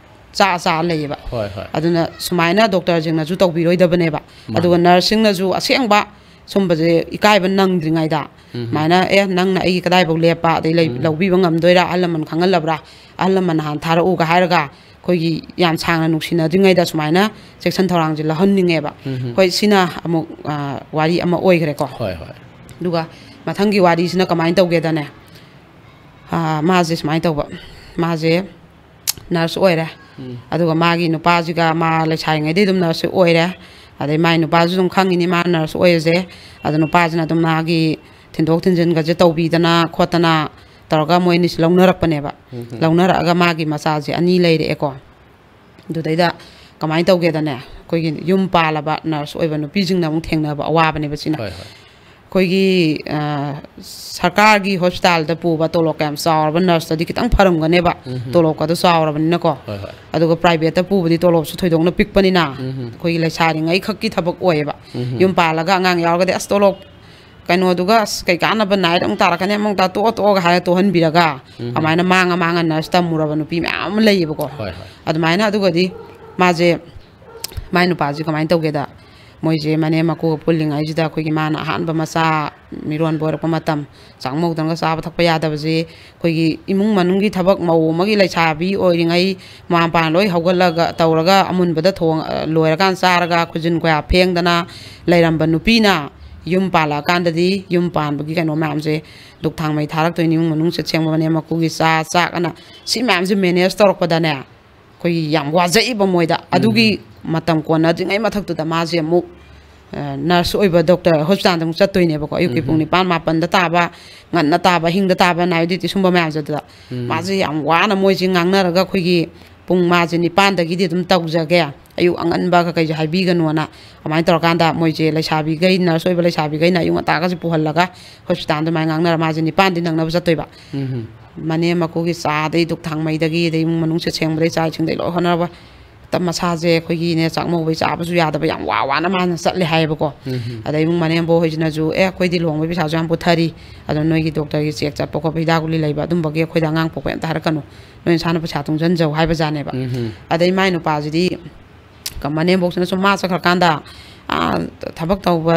ꯆꯥ ꯆꯥ ꯂꯩꯌꯦꯕ꯫ ꯍꯣꯏ, ꯍꯣꯏ꯫ ꯑꯗꯨꯅ ꯁꯨꯃꯥꯏꯅ ꯗꯣꯛꯇꯔꯁꯤꯡꯅꯁꯨ ꯇꯧꯕꯤꯔꯣꯏꯗꯕꯅꯦꯕ꯫ ꯃꯥꯅꯦ꯫ ꯑꯗꯨꯒ ꯅꯔꯁꯁꯤꯡꯅꯁꯨ ꯑꯁꯦꯡꯕ ꯁꯨꯝꯕꯁꯦ ꯏꯀꯥꯏꯕ ꯅꯪꯗ꯭ꯔꯤꯉꯩꯗ, ꯎꯝ꯫ ꯁꯨꯃꯥꯏꯅ, "ꯑꯦ, ꯅꯪꯅ ꯑꯩꯒꯤ ꯀꯗꯥꯏꯐꯥꯎ ꯂꯦꯞꯄ, ꯑꯗꯩ ꯂꯩ-, ꯎꯝ꯫ ꯂꯧꯕꯤꯕ ꯉꯝꯗꯣꯏꯔꯥ, ꯑꯍꯜ ꯂꯃꯟ ꯈꯪꯍꯜꯂꯕ꯭ꯔꯥ, ꯑꯍꯜ ꯂꯃꯟ ꯍꯥꯟꯅ ꯊꯥꯔꯛꯎꯒ" ꯍꯥꯏꯔꯒ, ꯑꯩꯈꯣꯏꯒꯤ ꯌꯥꯝ ꯁꯥꯡꯅ ꯅꯨꯡꯁꯤꯅꯗ꯭ꯔꯤꯉꯩꯗ ꯁꯨꯃꯥꯏꯅ ꯆꯦꯛꯁꯤꯟ ꯊꯧꯔꯥꯡꯁꯦ ꯂꯧꯍꯟꯅꯤꯡꯉꯦꯕ꯫ ꯎꯝ꯫ ꯍꯣꯏ, ꯁꯤꯅ ꯑꯃꯨꯛ, ꯑ, ꯋꯥꯔꯤ ꯑꯃ ꯑꯣꯏꯈ꯭ꯔꯦꯀꯣ꯫ ꯍꯣꯏ, ꯍꯣꯏ꯫ ꯑꯗꯨꯒ ꯃꯊꯪꯒꯤ ꯋꯥꯔꯤꯁꯤꯅ ꯀꯃꯥꯏꯅ ꯇꯧꯒꯦꯗꯅꯦ, ꯑ, ꯃꯥꯁꯦ ꯁꯨꯃꯥꯏꯅ ꯇꯧꯕ, ꯃꯥꯁꯦ ꯅꯔꯁ ꯑꯣꯏꯔꯦ꯫ ꯎꯝ꯫ ꯑꯗꯨꯒ ꯃꯥꯒꯤ ꯅꯨꯄꯥꯁꯤꯒ, ꯃꯥ ꯂꯩꯁꯥꯔꯤꯉꯩꯗꯩ ꯑꯗꯨꯝ ꯅꯔꯁ ꯑꯣꯏꯔꯦ꯫ ꯑꯗꯩ ꯃꯥꯒꯤ ꯅꯨꯄꯥꯁꯨ ꯑꯗꯨꯝ ꯈꯪꯉꯤꯅꯤ ꯃꯥ ꯅꯔꯁ ꯑꯣꯏꯔꯤꯁꯦ꯫ ꯑꯗꯣ ꯅꯨꯄꯥꯁꯤꯅ ꯑꯗꯨꯝ ꯃꯥꯒꯤ ꯊꯤꯟꯗꯣꯛ ꯊꯤꯟꯖꯤꯟꯒꯁꯦ ꯇꯧꯕꯤꯗꯅ ꯈꯣꯠꯇꯅ ꯇꯧꯔꯒ ꯃꯣꯏ ꯑꯅꯤꯁꯤ ꯂꯧꯅꯔꯛꯄꯅꯦꯕ꯫ ꯎꯝ ꯍꯝ꯫ ꯂꯧꯅꯔꯛꯑꯒ ꯃꯥꯒꯤ ꯃꯆꯥꯁꯦ ꯑꯅꯤ ꯂꯩꯔꯛꯑꯦꯀꯣ꯫ ꯑꯗꯨꯗꯩꯗ ꯀꯃꯥꯏꯅ ꯇꯧꯒꯦꯗꯅꯦ, ꯑꯩꯈꯣꯏꯒꯤ ꯌꯨꯝ ꯄꯥꯜꯂꯕ ꯅꯔꯁ ꯑꯣꯏꯕ ꯅꯨꯄꯤꯁꯤꯡꯅ ꯑꯃꯨꯛ ꯊꯦꯡꯅꯕ ꯑꯋꯥꯕꯅꯦꯕ ꯁꯤꯅ꯫ ꯍꯣꯏ, ꯍꯣꯏ꯫ ꯑꯩꯈꯣꯏꯒꯤ, ꯑ, ꯁꯔꯀꯥꯔꯒꯤ ꯍꯣꯁꯄꯤꯇꯥꯜꯗ ꯄꯨꯕ ꯇꯣꯂꯣꯞ ꯀꯌꯥꯝ ꯆꯥꯎꯔꯕ ꯅꯔꯁꯇꯗꯤ ꯈꯤꯇꯪ ꯐꯔꯝꯒꯅꯦꯕ, ꯎꯝ ꯍꯝ꯫ ꯇꯣꯂꯣꯞꯀꯗꯣ ꯆꯥꯎꯔꯕꯅꯤꯅꯀꯣ꯫ ꯍꯣꯏ, ꯍꯣꯏ꯫ ꯑꯗꯨꯒ ꯄ꯭ꯔꯥꯏꯚꯦꯠꯇ ꯄꯨꯕꯗꯤ ꯇꯣꯂꯣꯞꯁꯨ ꯊꯣꯏꯗꯣꯛꯅ ꯄꯤꯛꯄꯅꯤꯅ, ꯎꯝ ꯍꯝ꯫ ꯑꯩꯈꯣꯏꯒꯤ ꯂꯩꯁꯥꯔꯤꯉꯩ ꯈꯛꯀꯤ ꯊꯕꯛ ꯑꯣꯏꯌꯦꯕ꯫ ꯎꯝ ꯍꯝ꯫ ꯌꯨꯝ ꯄꯥꯜꯂꯒ ꯑꯉꯥꯡ ꯌꯥꯎꯔꯒꯗꯤ, "ꯑꯁ, ꯇꯣꯂꯣꯞ ꯀꯩꯅꯣꯗꯨꯒ, ꯑꯁ, ꯀꯩ ꯀꯥꯟꯅꯕ ꯅꯥꯏꯠ ꯑꯃꯨꯛ ꯇꯥꯔꯛꯀꯅꯤ, ꯑꯃꯨꯛ ꯇꯥ-, ꯇꯣꯛꯑꯣ, ꯇꯣꯛꯑꯣ" ꯍꯥꯏꯔ ꯇꯣꯛꯍꯟꯕꯤꯔꯒ, ꯎꯝ꯫ ꯑꯗꯨꯃꯥꯏꯅ ꯃꯥꯡꯉ ꯃꯥꯡꯉ ꯅꯔꯁ ꯇꯝꯃꯨꯔꯕ ꯅꯨꯄꯤ ꯃꯌꯥꯝ ꯑꯃ ꯂꯩꯌꯦꯕꯀꯣ꯫ ꯍꯣꯏ, ꯍꯣꯏ꯫ ꯑꯗꯨꯃꯥꯏꯅ ꯑꯗꯨꯒꯗꯤ ꯃꯥꯁꯦ, ꯃꯥꯏ ꯅꯨꯄꯥꯁꯦ ꯀꯃꯥꯏꯅ ꯇꯧꯒꯦꯗ, ꯃꯣꯏꯁꯦ ꯃꯅꯦꯝ ꯃꯀꯨꯒ ꯄꯨꯜꯂꯤꯉꯩꯁꯤꯗ ꯑꯩꯈꯣꯏꯒꯤ ꯃꯥꯅ ꯑꯍꯥꯟꯕ ꯃꯆꯥ ꯃꯤꯔꯣꯟꯕ ꯑꯣꯏꯔꯛꯄ ꯃꯇꯝ, ꯆꯥꯛ ꯃꯧꯗꯪꯒ ꯆꯥꯕ ꯊꯛꯄ ꯌꯥꯗꯕꯁꯦ, ꯑꯩꯈꯣꯏꯒꯤ ꯏꯃꯨꯡ ꯃꯅꯨꯡꯒꯤ ꯊꯕꯛ, ꯃꯧ ꯑꯃꯒꯤ ꯂꯩꯁꯥꯕꯤ ꯑꯣꯏꯔꯤꯉꯩ ꯃꯃꯥ ꯃꯄꯥꯅ ꯂꯣꯏ ꯍꯧꯒꯠꯂꯒ ꯇꯧꯔꯒ ꯑꯃꯨꯟꯕꯗ ꯊꯣꯡ-, ꯂꯣꯏꯔꯀꯥꯟ ꯆꯥꯔꯒ ꯈꯨꯖꯤꯟ ꯈꯨꯌꯥ ꯐꯦꯡꯗꯅ ꯂꯩꯔꯝꯕ ꯅꯨꯄꯤꯅ ꯌꯨꯝ ꯄꯥꯜꯂꯛꯑꯀꯥꯟꯗꯗꯤ ꯌꯨꯝ ꯄꯥꯟꯕꯒꯤ ꯀꯩꯅꯣ ꯃꯌꯥꯝꯁꯦ, ꯗꯨꯛ ꯊꯥꯡꯃꯩ ꯊꯥꯔꯛꯇꯣꯏꯅꯤ, ꯏꯃꯨꯡ ꯃꯅꯨꯡ ꯁꯤꯠ ꯁꯦꯡꯕ, ꯃꯅꯦꯝ ꯃꯀꯨꯒꯤ ꯆꯥ ꯆꯥꯛ ꯑꯅ ꯁꯤ ꯃꯌꯥꯝꯁꯦ ꯃꯦꯅꯦꯖ ꯇꯧꯔꯛꯄꯗꯅꯦ, ꯑꯩꯈꯣꯏꯒꯤ ꯌꯥꯝ ꯋꯥꯖꯩꯕ ꯃꯣꯏꯗ꯫ ꯎꯝ꯫ ꯑꯗꯨꯒꯤ ꯃꯇꯝ ꯀꯣꯟꯅꯗ꯭ꯔꯤꯉꯩ ꯃꯊꯛꯇꯨꯗ ꯃꯥꯁꯦ ꯑꯃꯨꯛ, ꯑ, ꯅꯔꯁ ꯑꯣꯏꯕ ꯗꯣꯛꯇꯔ ꯍꯣꯁꯄꯤꯇꯥꯜꯗ ꯑꯃꯨꯛ ꯆꯠꯇꯣꯏꯅꯦꯕꯀꯣ꯫ ꯑꯌꯨꯛꯀꯤ ꯄꯨꯡ ꯎꯝ꯫ ꯅꯤꯄꯥꯟ ꯃꯥꯄꯟꯗ ꯇꯥꯕ, ꯉꯟꯅ ꯇꯥꯕ, ꯑꯍꯤꯡꯗ ꯇꯥꯕ, ꯅꯥꯏꯠ ꯗ꯭ꯌꯨꯇꯤ ꯁꯨꯝꯕ ꯃꯌꯥꯝꯁꯦ ꯑꯗꯨꯗ ꯎꯝ꯫ ꯃꯥꯁꯦ ꯌꯥꯝ ꯋꯥꯅ ꯃꯣꯏꯁꯦ ꯉꯥꯡꯅꯔꯒ ꯑꯩꯈꯣꯏꯒꯤ ꯄꯨꯡ ꯃꯥꯁꯦ ꯅꯤꯄꯥꯟꯗꯒꯤꯗꯤ ꯑꯗꯨꯝ ꯇꯧꯖꯒꯦ, ꯑꯌꯨꯛ ꯑꯉꯟꯕ ꯀꯩꯀꯩꯁꯦ ꯍꯥꯏꯕꯤꯒꯅꯣꯅ꯫ ꯑꯗꯨꯃꯥꯏꯅ ꯇꯧꯔꯀꯥꯟꯗ ꯃꯣꯏꯁꯦ ꯂꯩꯁꯥꯕꯤꯈꯩ, ꯅꯔꯁ ꯑꯣꯏꯕ ꯂꯩꯁꯥꯕꯤꯈꯩꯅ ꯑꯌꯨꯛ ꯉꯟꯇꯥꯒꯁꯦ ꯄꯨꯍꯜꯂꯒ ꯍꯣꯁꯄꯤꯇꯥꯜꯗ ꯑꯗꯨꯃꯥꯏꯅ ꯉꯥꯡꯅꯔ ꯃꯥꯁꯦ ꯅꯤꯄꯥꯟꯗꯤ ꯅꯪꯅꯕ ꯆꯠꯇꯣꯏꯕ꯫ ꯎꯝ꯫ ꯃꯅꯦꯝ ꯃꯀꯨꯒꯤ ꯆꯥꯗꯩ, ꯗꯨꯛ ꯊꯥꯡꯃꯩꯗꯒꯤ, ꯑꯗꯩ ꯏꯃꯨꯡ ꯃꯅꯨꯡ ꯁꯤꯠ ꯁꯦꯡꯕꯗꯩ, ꯆꯥꯛ ꯏꯁꯤꯡꯗꯩ ꯂꯣꯏ ꯍꯣꯠꯅꯔꯕ꯫ ꯃꯇꯝ ꯃꯁꯥꯁꯦ ꯑꯩꯈꯣꯏꯒꯤꯅꯦ, ꯆꯥꯛꯃꯧꯕꯩ ꯆꯥꯕꯁꯨ ꯌꯥꯗꯕ, ꯌꯥꯝ ꯋꯥ ꯋꯥꯅ ꯃꯥꯅ ꯆꯠꯂꯦ ꯍꯥꯏꯌꯦꯕꯀꯣ꯫ ꯎꯝ꯫ ꯑꯗꯩ ꯏꯃꯨꯡ ꯃꯅꯦꯝꯕꯣꯛ ꯍꯣꯏꯁꯤꯅꯁꯨ, "ꯑꯦ, ꯑꯩꯈꯣꯏꯗꯤ ꯂꯨꯍꯣꯡꯕꯩ ꯄꯩꯁꯥꯁꯨ ꯌꯥꯝ ꯄꯨꯊꯔꯤ, ꯑꯗꯣ ꯅꯣꯏꯒꯤ ꯗꯣꯛꯇꯔꯒꯤ ꯆꯦꯛ ꯆꯠꯄ ꯈꯣꯠꯄ, ꯍꯤꯗꯥꯛ ꯒꯨꯂꯤ ꯂꯩꯕ, ꯑꯗꯨꯝꯕꯒꯤ ꯑꯩꯈꯣꯏꯗ ꯑꯉꯥꯡ ꯄꯣꯛꯄꯩ ꯑꯝꯇ ꯍꯥꯏꯔꯛꯀꯅꯨ, ꯅꯣꯏ ꯅꯁꯥꯅ ꯄꯩꯁꯥ ꯇꯨꯡꯁꯤꯟꯖꯧ" ꯍꯥꯏꯕꯖꯥꯠꯅꯦꯕ꯫ ꯎꯝ꯫ ꯑꯗꯩ ꯃꯥꯏ ꯅꯨꯄꯥꯁꯤꯗꯤ ꯀ-, ꯃꯅꯦꯝꯕꯣꯛꯁꯤꯅ ꯁꯨꯝ ꯃꯥ ꯆꯠꯈ꯭ꯔꯀꯥꯟꯗ, ꯑꯥ, ꯊꯕꯛ ꯇꯧꯕ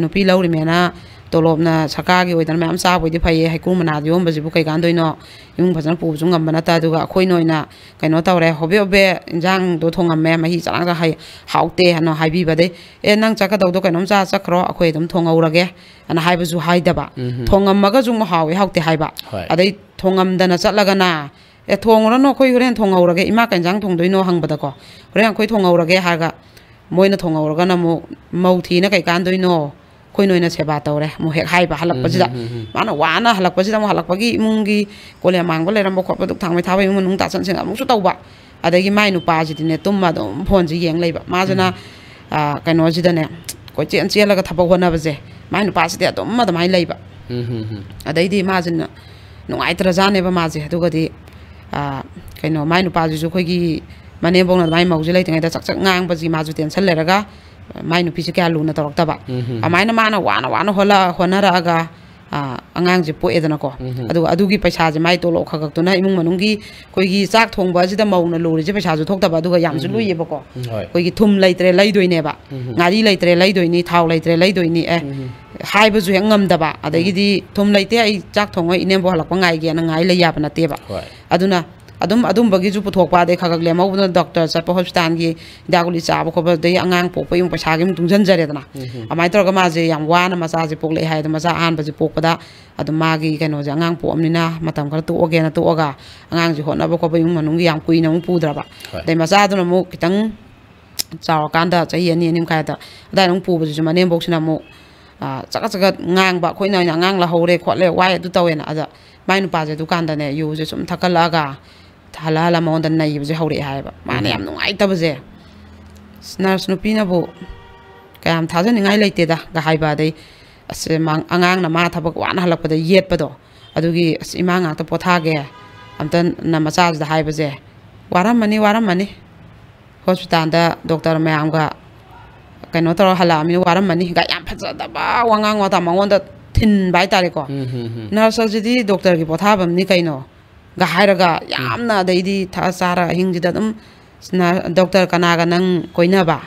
ꯅꯨꯄꯤ ꯂꯧꯔꯤꯃꯦꯅ ꯇꯣꯂꯣꯞꯅ ꯁꯔꯀꯥꯔꯒꯤ ꯑꯣꯏꯗꯅ ꯃꯌꯥꯝ ꯆꯥꯕꯣꯏꯗꯤ ꯐꯩꯌꯦ, ꯍꯩꯀ꯭ꯔꯨ ꯃꯅꯥꯗ ꯌꯣꯟꯕꯁꯤꯕꯨ ꯀꯩ ꯀꯥꯟꯗꯣꯏꯅꯣ? ꯏꯃꯨꯡ ꯐꯖꯅ ꯄꯨꯕꯁꯨ ꯉꯝꯕ ꯅꯠꯇ, ꯑꯗꯨꯒ ꯑꯩꯈꯣꯏꯅ ꯑꯣꯏꯅ ꯀꯩꯅꯣ ꯇꯧꯔꯦ, ꯍꯣꯕꯦ ꯍꯣꯕꯦ ꯏꯟꯖꯥꯡꯗꯣ ꯊꯣꯡꯉꯝꯃꯦ, ꯃꯍꯤ ꯆꯔꯥꯡ ꯆꯔꯥꯡ ꯍꯩ-, ꯍꯥꯎꯇꯦ ꯍꯥꯏꯅ ꯍꯥꯏꯕꯤꯕꯗꯩ, "ꯑꯦ, ꯅꯪ ꯆꯠꯀꯗꯧꯗꯣ ꯀꯩꯅꯣꯝ ꯆꯥ ꯆꯠꯈ꯭ꯔꯣ, ꯑꯩꯈꯣꯏ ꯑꯗꯨꯝ ꯊꯣꯡꯍꯧꯔꯒꯦ" ꯑꯅ ꯍꯥꯏꯕꯁꯨ ꯍꯥꯏꯗꯕ꯫ ꯎꯝ꯫ ꯊꯣꯡꯉꯝꯃꯒꯁꯨ ꯑꯃꯨꯛ ꯍꯥꯎꯏ ꯍꯥꯎꯇꯦ ꯍꯥꯏꯕ꯫ ꯍꯣꯏ꯫ ꯑꯗꯩ ꯊꯣꯡꯉꯝꯗꯅ ꯆꯠꯂꯒꯅ, "ꯑꯦ, ꯊꯣꯡꯉꯨꯔꯅꯨ, ꯑꯩꯈꯣꯏ ꯍꯣꯔꯦꯟ ꯊꯣꯡꯍꯧꯔꯒꯦ, ꯏꯃꯥ ꯀꯩ ꯏꯟꯖꯥꯡ ꯊꯣꯡꯗꯣꯏꯅꯣ?" ꯍꯪꯕꯗꯀꯣ, "ꯍꯣꯔꯦꯟ ꯑꯩꯈꯣꯏ ꯊꯣꯡꯍꯧꯔꯒꯦ" ꯍꯥꯏꯔꯒ, ꯃꯣꯏꯅ ꯊꯣꯡꯍꯧꯔꯒꯅ ꯑꯃꯨꯛ, "ꯃꯧ ꯊꯤꯅ ꯀꯩ ꯀꯥꯟꯗꯣꯏꯅꯣ? ꯑꯩꯈꯣꯏꯅ ꯑꯣꯏꯅ ꯁꯦꯕꯥ ꯇꯧꯔꯦ" ꯑꯃꯨꯛ ꯍꯦꯛ ꯍꯥꯏꯕ ꯍꯜꯂꯛꯄꯁꯤꯗ꯫ ꯎꯝ, ꯎꯝ, ꯎꯝ, ꯎꯝ꯫ ꯃꯥꯅ ꯋꯥꯅ ꯍꯜꯂꯛꯄꯁꯤꯗ, ꯑꯃꯨꯛ ꯍꯜꯂꯛꯄꯒꯤ ꯏꯃꯨꯡꯒꯤ ꯀꯣꯂꯦꯟ ꯃꯥꯡꯕ ꯂꯩꯔꯝꯕ ꯈꯣꯠꯄ, ꯗꯨꯛ ꯊꯥꯡꯃꯩ ꯊꯥꯕ ꯏꯃꯨꯡ ꯃꯅꯨꯡ ꯇꯥꯁꯟ ꯁꯦꯡ ꯑꯃꯨꯛꯁꯨ ꯇꯧꯕ꯫ ꯑꯗꯒꯤ ꯃꯥꯏ ꯅꯨꯄꯥꯁꯤꯗꯤꯅꯦ, ꯇꯨꯝꯃ ꯑꯗꯨꯝ ꯐꯣꯟꯁꯦ ꯌꯦꯡ ꯂꯩꯕ꯫ ꯃꯥꯁꯤꯅ, ꯎꯝ꯫ ꯑ, ꯀꯩꯅꯣꯁꯤꯗꯅꯦ, ꯀꯣꯏꯆꯦꯟ ꯆꯦꯜꯂꯒ ꯊꯕꯛ ꯍꯣꯠꯅꯕꯁꯦ, ꯃꯥꯏ ꯅꯨꯄꯥꯁꯤꯗꯤ ꯑꯗꯨꯝ ꯑꯗꯨꯃꯥꯏꯅ ꯂꯩꯕ꯫ ꯎꯝ, ꯎꯝ, ꯎꯝ꯫ ꯑꯗꯩꯗꯤ ꯃꯥꯁꯤꯅ ꯅꯨꯡꯉꯥꯏꯇ꯭ꯔꯖꯥꯠꯅꯦꯕ ꯃꯥꯁꯦ꯫ ꯑꯗꯨꯒꯗꯤ, ꯑ, ꯀꯩꯅꯣ, ꯃꯥꯏ ꯅꯨꯄꯥꯁꯤꯁꯨ ꯑꯩꯈꯣꯏꯒꯤ ꯃꯅꯦꯝꯕꯣꯛꯅ ꯑꯗꯨꯃꯥꯏꯅ ꯃꯧꯁꯦ ꯂꯩꯇ꯭ꯔꯤꯉꯩꯗ ꯆꯥꯛ ꯆꯥꯛ ꯉꯥꯡꯕꯁꯤ ꯃꯥꯁꯨ ꯇꯦꯟꯁꯟ ꯂꯩꯔꯒ, ꯃꯥꯏ ꯅꯨꯄꯤꯁꯦ ꯀꯌꯥ ꯂꯨꯅ ꯇꯧꯔꯛꯇꯕ꯫ ꯎꯝ, ꯎꯝ, ꯎꯝ꯫ ꯑꯗꯨꯃꯥꯏꯅ ꯃꯥꯅ ꯋꯥꯅ ꯋꯥꯅ ꯍꯣꯠꯅ-, ꯍꯣꯠꯅꯔꯛꯑꯒ, ꯑ, ꯑꯉꯥꯡꯁꯦ ꯄꯣꯛꯑꯦꯗꯅꯀꯣ꯫ ꯎꯝ, ꯎꯝ꯫ ꯑꯗꯨꯒ ꯑꯗꯨꯒꯤ ꯄꯩꯁꯥꯁꯦ ꯃꯥꯏ ꯇꯣꯂꯣꯞ ꯈꯛ ꯈꯛꯇꯨꯅ ꯏꯃꯨꯡ ꯃꯅꯨꯡꯒꯤ ꯑꯩꯈꯣꯏꯒꯤ ꯆꯥꯛ ꯊꯣꯡꯕ ꯑꯁꯤꯗ ꯃꯧꯅ ꯂꯨꯔꯤꯁꯦ ꯄꯩꯁꯥꯁꯨ ꯊꯣꯛꯇꯕ, ꯑꯗꯨꯒ ꯌꯥꯝꯁꯨ ꯎꯝ, ꯎꯝ꯫ ꯂꯨꯏꯌꯦꯕꯀꯣ꯫ ꯎꯝ, ꯍꯣꯏ꯫ ꯑꯩꯈꯣꯏꯒꯤ ꯊꯨꯝ ꯂꯩꯇ꯭ꯔꯦ, ꯂꯩꯗꯣꯏꯅꯦꯕ꯫ ꯎꯝ, ꯎꯝ꯫ ꯉꯥꯔꯤ ꯂꯩꯇ꯭ꯔꯦ, ꯂꯩꯗꯣꯏꯅꯤ꯫ ꯊꯥꯎ ꯂꯩꯇ꯭ꯔꯦ, ꯂꯩꯗꯣꯏꯅꯤ꯫ ꯑꯦ, ꯎꯝ, ꯎꯝ꯫ ꯍꯥꯏꯕꯁꯨ ꯍꯦꯛ ꯉꯝꯗꯕ꯫ ꯎꯝ꯫ ꯑꯗꯒꯤꯗꯤ, "ꯊꯨꯝ ꯂꯩꯇꯦ, ꯑꯩ ꯆꯥꯛ ꯊꯣꯡꯉꯣꯏ, ꯏꯅꯦꯝꯕꯣꯛ ꯍꯜꯂꯛꯄ ꯉꯥꯏꯒꯦꯅ" ꯉꯥꯏ ꯂꯩ ꯌꯥꯕ ꯅꯠꯇꯦꯕ꯫ ꯍꯣꯏ꯫ ꯑꯗꯨꯅ ꯑꯗꯨꯝ ꯑꯗꯨꯝꯕꯒꯤꯁꯨ ꯄꯨꯊꯣꯛꯄ, ꯑꯗꯩ ꯈꯔ ꯈꯔ ꯂꯦꯝꯍꯧꯕꯗꯨꯅ ꯗꯣꯛꯇꯔ ꯆꯠꯄ, ꯍꯣꯁꯄꯤꯇꯥꯜꯒꯤ ꯍꯤꯗꯥꯛ ꯒꯨꯂꯤ ꯆꯥꯕ ꯈꯣꯠꯄ, ꯑꯗꯩ ꯑꯉꯥꯡ ꯄꯣꯛꯄꯒꯤ ꯑꯃꯨꯛ ꯄꯩꯁꯥꯒꯤ ꯑꯃꯨꯛ ꯇꯨꯡꯁꯤꯟꯖꯔꯦꯗꯅ꯫ ꯎꯝ, ꯎꯝ꯫ ꯑꯗꯨꯃꯥꯏꯅ ꯇꯧꯔꯒ ꯃꯥꯁꯦ ꯌꯥꯝ ꯋꯥꯅ ꯃꯆꯥꯁꯦ ꯄꯣꯛꯂꯛꯑꯦ ꯍꯥꯏ꯫ ꯑꯗꯣ ꯃꯆꯥ ꯑꯍꯥꯟꯕꯁꯦ ꯄꯣꯛꯄꯗ ꯑꯗꯨꯝ ꯃꯥꯒꯤ ꯀꯩꯅꯣꯁꯦ, ꯑꯉꯥꯡ ꯄꯣꯛꯑꯝꯅꯤꯅ ꯃꯇꯝ ꯈꯔ ꯇꯣꯛꯑꯒꯦꯅ ꯇꯣꯛꯑꯒ, ꯑꯉꯥꯡꯁꯦ ꯍꯣꯠꯅꯕ ꯈꯣꯠꯄ ꯏꯃꯨꯡ ꯃꯅꯨꯡꯒꯤ ꯌꯥꯝ ꯀꯨꯏꯅ ꯑꯃꯨꯛ ꯄꯨꯗ꯭ꯔꯕ꯫ ꯍꯣꯏ꯫ ꯑꯗꯩ ꯃꯆꯥꯗꯨꯅ ꯑꯃꯨꯛ ꯈꯤꯇꯪ ꯆꯥꯎꯔꯀꯥꯟꯗ, ꯆꯍꯤ ꯑꯅꯤ, ꯑꯅꯤ ꯃꯈꯥꯏꯗ ꯑꯗꯥꯏꯗ ꯑꯃꯨꯛ ꯄꯨꯕꯁꯤꯁꯨ ꯃꯅꯦꯝꯕꯣꯛꯁꯤꯅ ꯑꯃꯨꯛ, ꯑ, ꯆꯒꯠ ꯆꯒꯠ ꯉꯥꯡꯕ, "ꯑꯩꯈꯣꯏꯅ ꯑꯣꯏꯅ ꯑꯉꯥꯡ ꯂꯧꯍꯧꯔꯦ ꯈꯣꯠꯂꯦ, ꯋꯥꯏ ꯑꯗꯨ ꯇꯧꯋꯦꯅ"꯫ ꯑꯗ ꯃꯥꯏ ꯅꯨꯄꯥꯁꯦ ꯗꯨꯀꯥꯟꯗꯅꯦ ꯌꯨꯁꯦ ꯁꯨꯝ ꯊꯛꯀꯠꯂꯛꯑꯒ ꯍꯜꯂ ꯍꯜꯂ ꯃꯉꯣꯟꯗ ꯅꯩꯕꯁꯦ ꯍꯧꯔꯛꯑꯦ ꯍꯥꯏꯌꯦꯕ꯫ ꯃꯥꯅ ꯎꯝ꯫ ꯌꯥꯝ ꯅꯨꯡꯉꯥꯏꯇꯕꯁꯦ, ꯑꯁ, ꯅꯔꯁ ꯅꯨꯄꯤꯅꯕꯨ ꯀꯌꯥꯝ ꯊꯥꯖꯅꯤꯡꯉꯥꯏ ꯂꯩꯇꯦꯗꯒ ꯍꯥꯏꯕ꯫ ꯑꯗꯩ, ꯑꯁ, ꯃꯥ-, ꯑꯉꯥꯡꯅ ꯃꯥ ꯊꯕꯛ ꯋꯥꯅ ꯍꯜꯂꯛꯄꯗ ꯌꯦꯠꯄꯗꯣ, ꯑꯗꯨꯒꯤ, "ꯑꯁ, ꯏꯃꯥ ꯉꯥꯛꯇ ꯄꯣꯊꯥꯒꯦ, ꯑꯝꯇ ꯅ ꯃꯆꯥꯁꯤꯗ ꯍꯥꯏꯕꯁꯦ ꯋꯥꯔꯝꯃꯅꯤ, ꯋꯥꯔꯝꯃꯅꯤ, ꯍꯣꯁꯄꯤꯇꯥꯜꯗ ꯗꯣꯛꯇꯔ ꯃꯌꯥꯝꯒ ꯀꯩꯅꯣ ꯇꯧꯔ ꯍꯜꯂꯛꯑꯃꯤꯅ ꯋꯥꯔꯝꯃꯅꯤꯒ" ꯌꯥꯝ ꯐꯖꯗꯕ ꯋꯥꯉꯥꯡ ꯋꯥꯇꯥ ꯃꯉꯣꯟꯗ ꯊꯤꯟꯕ ꯍꯥꯏꯇꯥꯔꯦꯀꯣ꯫ ꯎꯝ, ꯍꯝ, ꯍꯝ꯫ "ꯅꯔꯁ ꯑꯁꯤꯗꯤ ꯗꯣꯛꯇꯔꯒꯤ ꯄꯣꯊꯥꯐꯝꯅꯤ ꯀꯩꯅꯣ"ꯒ ꯍꯥꯏꯔꯒ ꯎꯝ꯫ ꯌꯥꯝꯅ, ꯑꯗꯩꯗꯤ ꯊꯛꯑ ꯆꯥꯔ ꯑꯍꯤꯡꯁꯤꯗ ꯑꯗꯨꯝ, "ꯅ-, ꯗꯣꯛꯇꯔ ꯀꯅꯥꯒ ꯅꯪ ꯀꯣꯏꯅꯕ?"